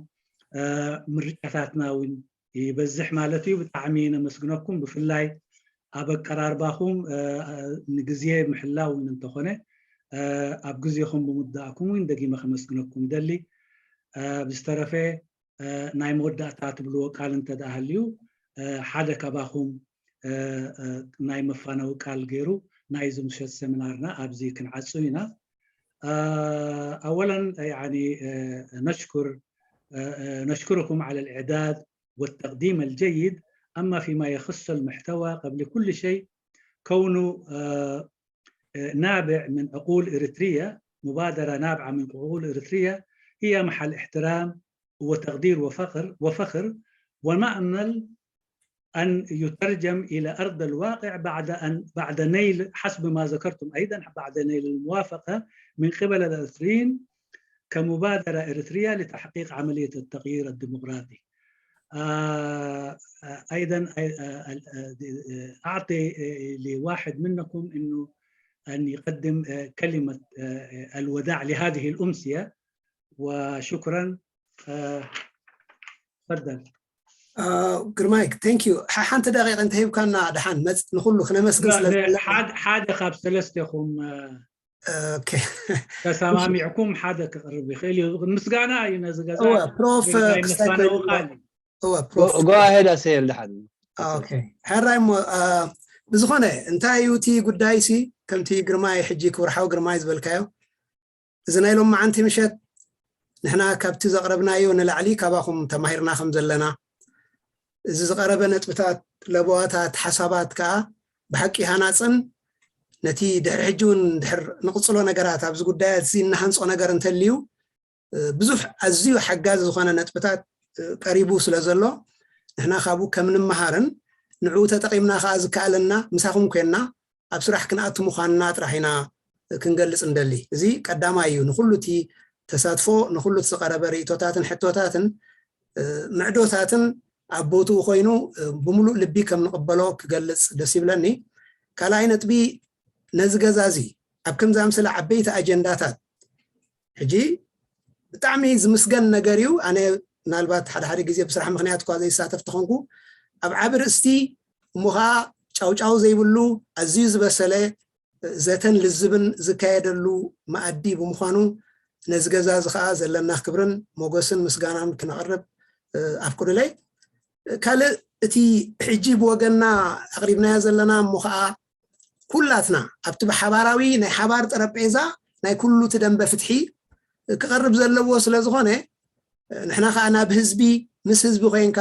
ምርጫታትና እውን ይበዝሕ ማለት እዩ ብጣዕሚ ነመስግነኩም ብፍላይ ኣብ ኣቀራርባኹም ንግዜ ምሕላው እውን እንተኾነ ኣብ ግዜኹም ብምውዳእኩም እውን ደጊመ ከመስግነኩም ይደሊ ብዝተረፈ ናይ መወዳእታ ትብልዎ ቃል እንተ ደኣ ሃልዩ ሓደ ካባኹም ናይ መፋነዊ ቃል ገይሩ ናይዚ ምሸት ሰሚናርና ኣብዚ ክንዓጹ ኢና ኣወለን يعني نشكر نشكركم على الإعداد والتقديم الجيد أما فيما يخص المحتوى قبل كل شيء كونه نابع من عقول إريترية مبادرة نابعة من عقول إريترية هي محل احترام وتقدير وفخر وفخر ونأمل أن يترجم إلى أرض الواقع بعد أن بعد نيل حسب ما ذكرتم أيضا بعد نيل الموافقة من قبل الإريتريين كمبادرة إريترية لتحقيق عملية التغيير الديمقراطي. أيضا أعطي لواحد منكم أنه أن يقدم كلمة الوداع لهذه الأمسية وشكرا تفضل ግርማይ ቴንክ ዩ ሓንቲ ደቂቕ እንተሂብካና ድሓን መፅ ንኩሉ ክነመስግን ሓደ ካብ ሰለስቴኹም ተሰማሚዕኩም ሓደ ክቕርብ ይኽእል እዩ ምስጋና እዩ ነዚ ገዛ ፕሮፍ ጎ ኣሄድ ኣሰየል ድሓን ሕራይ እሞ ብዝኾነ እንታይ እዩ እቲ ጉዳይ ሲ ከምቲ ግርማይ ሕጂ ክብርሓዊ ግርማይ ዝበልካዮ እዚ ናይ ሎማዓንቲ ምሸት ንሕና ካብቲ ዘቕረብናዮ ንላዕሊ ካባኹም ተማሂርና ከም ዘለና እዚ ዝቐረበ ነጥብታት ለበዋታት ሓሳባት ከዓ ብሓቂ ሃናፅን ነቲ ድሕሪ ሕጂ እውን ድሕር ንቕፅሎ ነገራት ኣብዚ ጉዳያት እዚ እናሃንፆ ነገር እንተልዩ ብዙሕ ኣዝዩ ሓጋዚ ዝኾነ ነጥብታት ቀሪቡ ስለ ዘሎ ንሕና ካብኡ ከም ንምሃርን ንዕኡ ተጠቒምና ከዓ ዝከኣለና ምሳኹም ኮንና ኣብ ስራሕ ክንኣቱ ምዃንና ጥራሕ ኢና ክንገልፅ እንደሊ እዚ ቀዳማይ እዩ ንኩሉ እቲ ተሳትፎ፣ ንኹሉ ዝቐረበ ርእቶታትን ሕቶታትን ምዕዶታትን ኣብ ቦትኡ ኮይኑ ብምሉእ ልቢ ከም ንቕበሎ ክገልጽ ደስ ይብለኒ። ካልኣይ ነጥቢ፣ ነዚ ገዛ እዚ ኣብ ከምዚ ኣምስለ ዓበይቲ ኣጀንዳታት ሕጂ ብጣዕሚ ዝምስገን ነገር እዩ። ኣነ ምናልባት ሓደ ሓደ ግዜ ብስራሕ ምክንያት እኳ ዘይሳተፍ ተኾንኩ፣ ኣብ ዓቢ ርእስቲ እሞ ኸዓ ጫውጫው ዘይብሉ ኣዝዩ ዝበሰለ ዘተን ልዝብን ዝካየደሉ መኣዲ ብምዃኑ ነዚ ገዛ እዚ ኸዓ ዘለና ክብርን ሞገስን ምስጋናን ክነቕርብ ኣፍቅዱለይ። ካልእ እቲ ሕጂ ብወገንና ኣቕሪብናዮ ዘለና እሞ ኸዓ ኩላትና ኣብቲ ብሓባራዊ ናይ ሓባር ጠረጴዛ ናይ ኩሉ እቲ ደንበ ፍትሒ ክቐርብ ዘለዎ ስለ ዝኾነ ንሕና ኸዓ ናብ ህዝቢ ምስ ህዝቢ ኮይንካ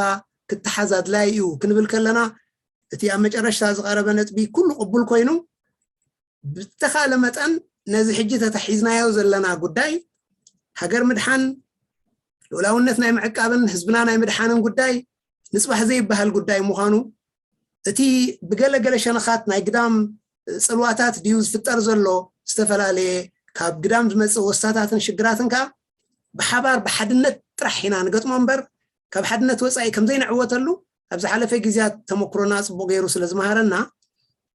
ክትሓዝ ኣድላይ እዩ ክንብል ከለና እቲ ኣብ መጨረሽታ ዝቐረበ ነጥቢ ኩሉ ቅቡል ኮይኑ ብተኻለ መጠን ነዚ ሕጂ ተታሒዝናዮ ዘለና ጉዳይ ሃገር ምድሓን ልኡላውነት ናይ ምዕቃብን ህዝብና ናይ ምድሓንን ጉዳይ ንጽባሕ ዘይበሃል ጉዳይ ምዃኑ እቲ ብገለገለ ሸነኻት ናይ ግዳም ጽልዋታት ድዩ ዝፍጠር ዘሎ ዝተፈላለየ ካብ ግዳም ዝመጽእ ወስታታትን ሽግራትን ከኣ ብሓባር ብሓድነት ጥራሕ ኢና ንገጥሞ እምበር ካብ ሓድነት ወጻኢ ከም ዘይንዕወተሉ ኣብ ዝሓለፈ ግዜያት ተመክሮና ጽቡቕ ገይሩ ስለ ዝመሃረና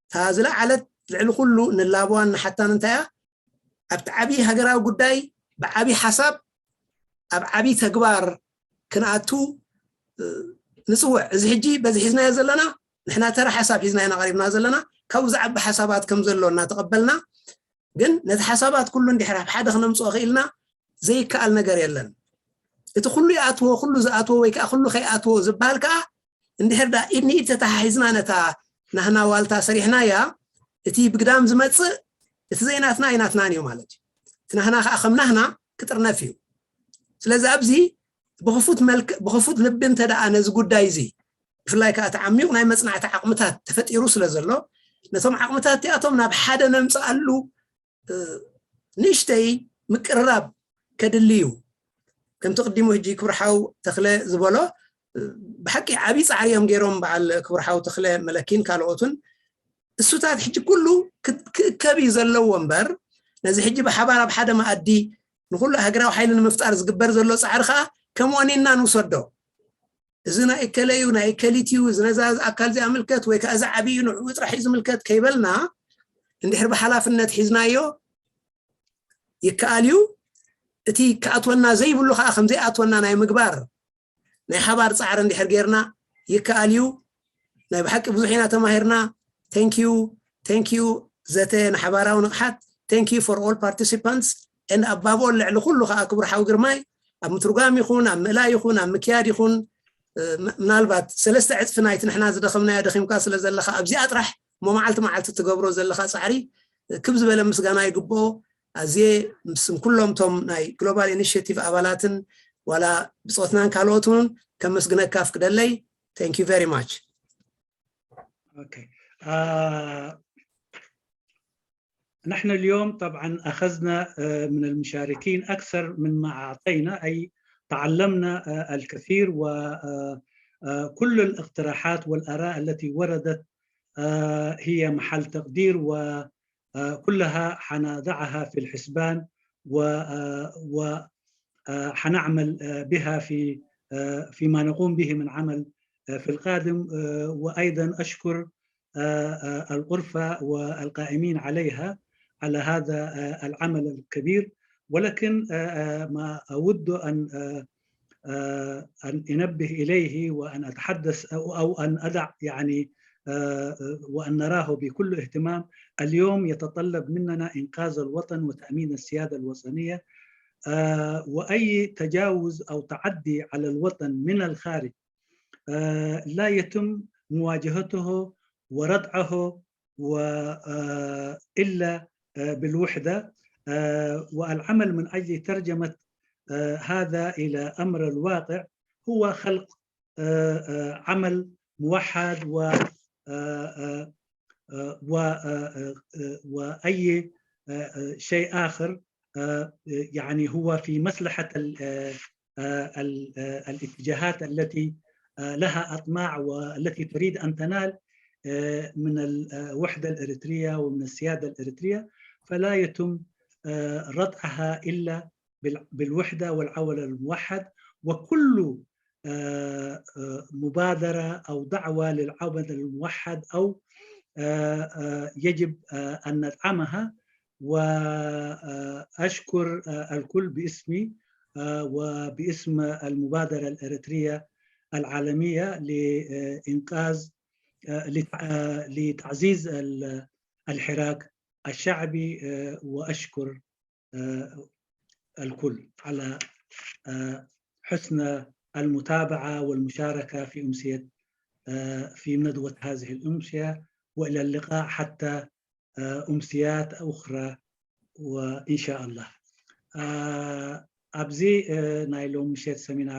እታ ዝለዓለት ልዕሊ ኩሉ ንላብዋን ንሓታን እንታይ እያ ኣብቲ ዓብዪ ሃገራዊ ጉዳይ ብዓብዪ ሓሳብ ኣብ ዓብዪ ተግባር ክንኣቱ ንፅውዕ። እዚ ሕጂ በዚ ሒዝናዮ ዘለና ንሕና ተራ ሓሳብ ሒዝና ኢና ቀሪብና ዘለና። ካብኡ ዝዓቢ ሓሳባት ከም ዘሎ እናተቐበልና ግን ነቲ ሓሳባት ኩሉ እንድሕር ኣብ ሓደ ክነምፅኦ ክኢልና ዘይከኣል ነገር የለን። እቲ ኩሉ ይኣትዎ፣ ኩሉ ዝኣትዎ ወይ ከዓ ኩሉ ከይኣትዎ ዝበሃል ከዓ እንድሕር ዳ ኢድ ንኢድ ተተሓሒዝና ነታ ናህና ዋልታ ሰሪሕናያ እቲ ብግዳም ዝመፅእ እቲ ዘይናትና ኣይናትናን እዩ ማለት እዩ። እቲ ናህና ከዓ ከም ናህና ክጥርነፍ እዩ። ስለዚ ኣብዚ ብክፉት መልክ ብክፉት ልቢ እንተ ደኣ ነዚ ጉዳይ እዚ ብፍላይ ከዓ እቲ ዓሚቕ ናይ መፅናዕቲ ዓቕምታት ተፈጢሩ ስለ ዘሎ ነቶም ዓቕምታት እቲኣቶም ናብ ሓደ ነምፅኣሉ ንእሽተይ ምቅርራብ ከድሊ እዩ። ከምቲ ቅዲሙ ሕጂ ክብርሓው ተኽለ ዝበሎ ብሓቂ ዓብዪ ፃዕሪ እዮም ገይሮም በዓል ክብርሓው ተኽለ መለኪን ካልኦቱን እሱታት ሕጂ ኩሉ ክእከብ እዩ ዘለዎ እምበር ነዚ ሕጂ ብሓባር ኣብ ሓደ መኣዲ ንኩሉ ሃገራዊ ሓይሊ ንምፍጣር ዝግበር ዘሎ ፃዕሪ ከዓ ከም ዋኒና ንውሰዶ። እዚ ናይ እከለ እዩ ናይ እከሊት እዩ እዚ ነዛ ኣካል ዚኣምልከት ወይ ከዓ እዚ ዓብዪ ንዕኡ ጥራሕ እዩ ዝምልከት ከይበልና እንድሕር ብሓላፍነት ሒዝናዮ ይከኣል እዩ። እቲ ክኣትወና ዘይብሉ ከዓ ከምዘይኣትወና ናይ ምግባር ናይ ሓባር ፃዕሪ እንድሕር ጌርና ይከኣል እዩ። ናይ ብሓቂ ብዙሕ ኢና ተማሂርና። Thank you, thank you ዘተ ንሓባራዊ ንቕሓት። Thank you for all participants and above all ልዕሊ ኩሉ ከዓ ክቡር ሓው ግርማይ ኣብ ምትርጓም ይኹን ኣብ ምእላይ ይኹን ኣብ ምክያድ ይኹን ምናልባት ሰለስተ ዕፅፊ ናይቲ ንሕና ዝደኸምናዮ ደኺምካ ስለ ዘለኻ ኣብዚኣ ጥራሕ እሞ መዓልቲ መዓልቲ ትገብሮ ዘለኻ ፃዕሪ ክብ ዝበለ ምስጋና ይግብኦ። ኣዝየ ምስም ኩሎም ቶም ናይ ግሎባል ኢኒሽቲቭ ኣባላትን ዋላ ብፆትናን ካልኦት እውን ከመስግነካ ኣፍቅደለይ። Thank you very much. Okay. آه نحن اليوم طبعا أخذنا آه من المشاركين أكثر من ما أعطينا، أي تعلمنا آه الكثير، وكل الاقتراحات والآراء التي وردت هي محل تقدير، وكلها حنضعها في الحسبان وحنعمل بها في فيما نقوم به من عمل في القادم. وأيضا أشكر الغرفة والقائمين عليها على هذا العمل الكبير، ولكن ما أود أن أن أنبه إليه وأن أتحدث أو أن أدع يعني وأن نراه بكل اهتمام. اليوم يتطلب مننا إنقاذ الوطن وتأمين السيادة الوطنية، وأي تجاوز أو تعدي على الوطن من الخارج لا يتم مواجهته وردعه إلا بالوحدة، والعمل من أجل ترجمة هذا إلى أمر الواقع هو خلق عمل موحد و وأي شيء آخر يعني هو في مصلحة الاتجاهات التي لها أطماع والتي تريد أن تنال من الوحدة الإريترية ومن السيادة الإريترية، فلا يتم ردعها إلا بالوحدة والعمل الموحد، وكل مبادرة أو دعوة للعمل الموحد أو يجب أن ندعمها. وأشكر الكل باسمي وباسم المبادرة الإريترية العالمية لإنقاذ لتعزيز الحراك الشعبي. وأشكر الكل على حسن المتابعة والمشاركة في أمسية في ندوة هذه الأمسية. وإلى اللقاء حتى أمسيات أخرى وإن شاء الله. ኣብዚ ናይ ሎም ምሸት ሰሚናር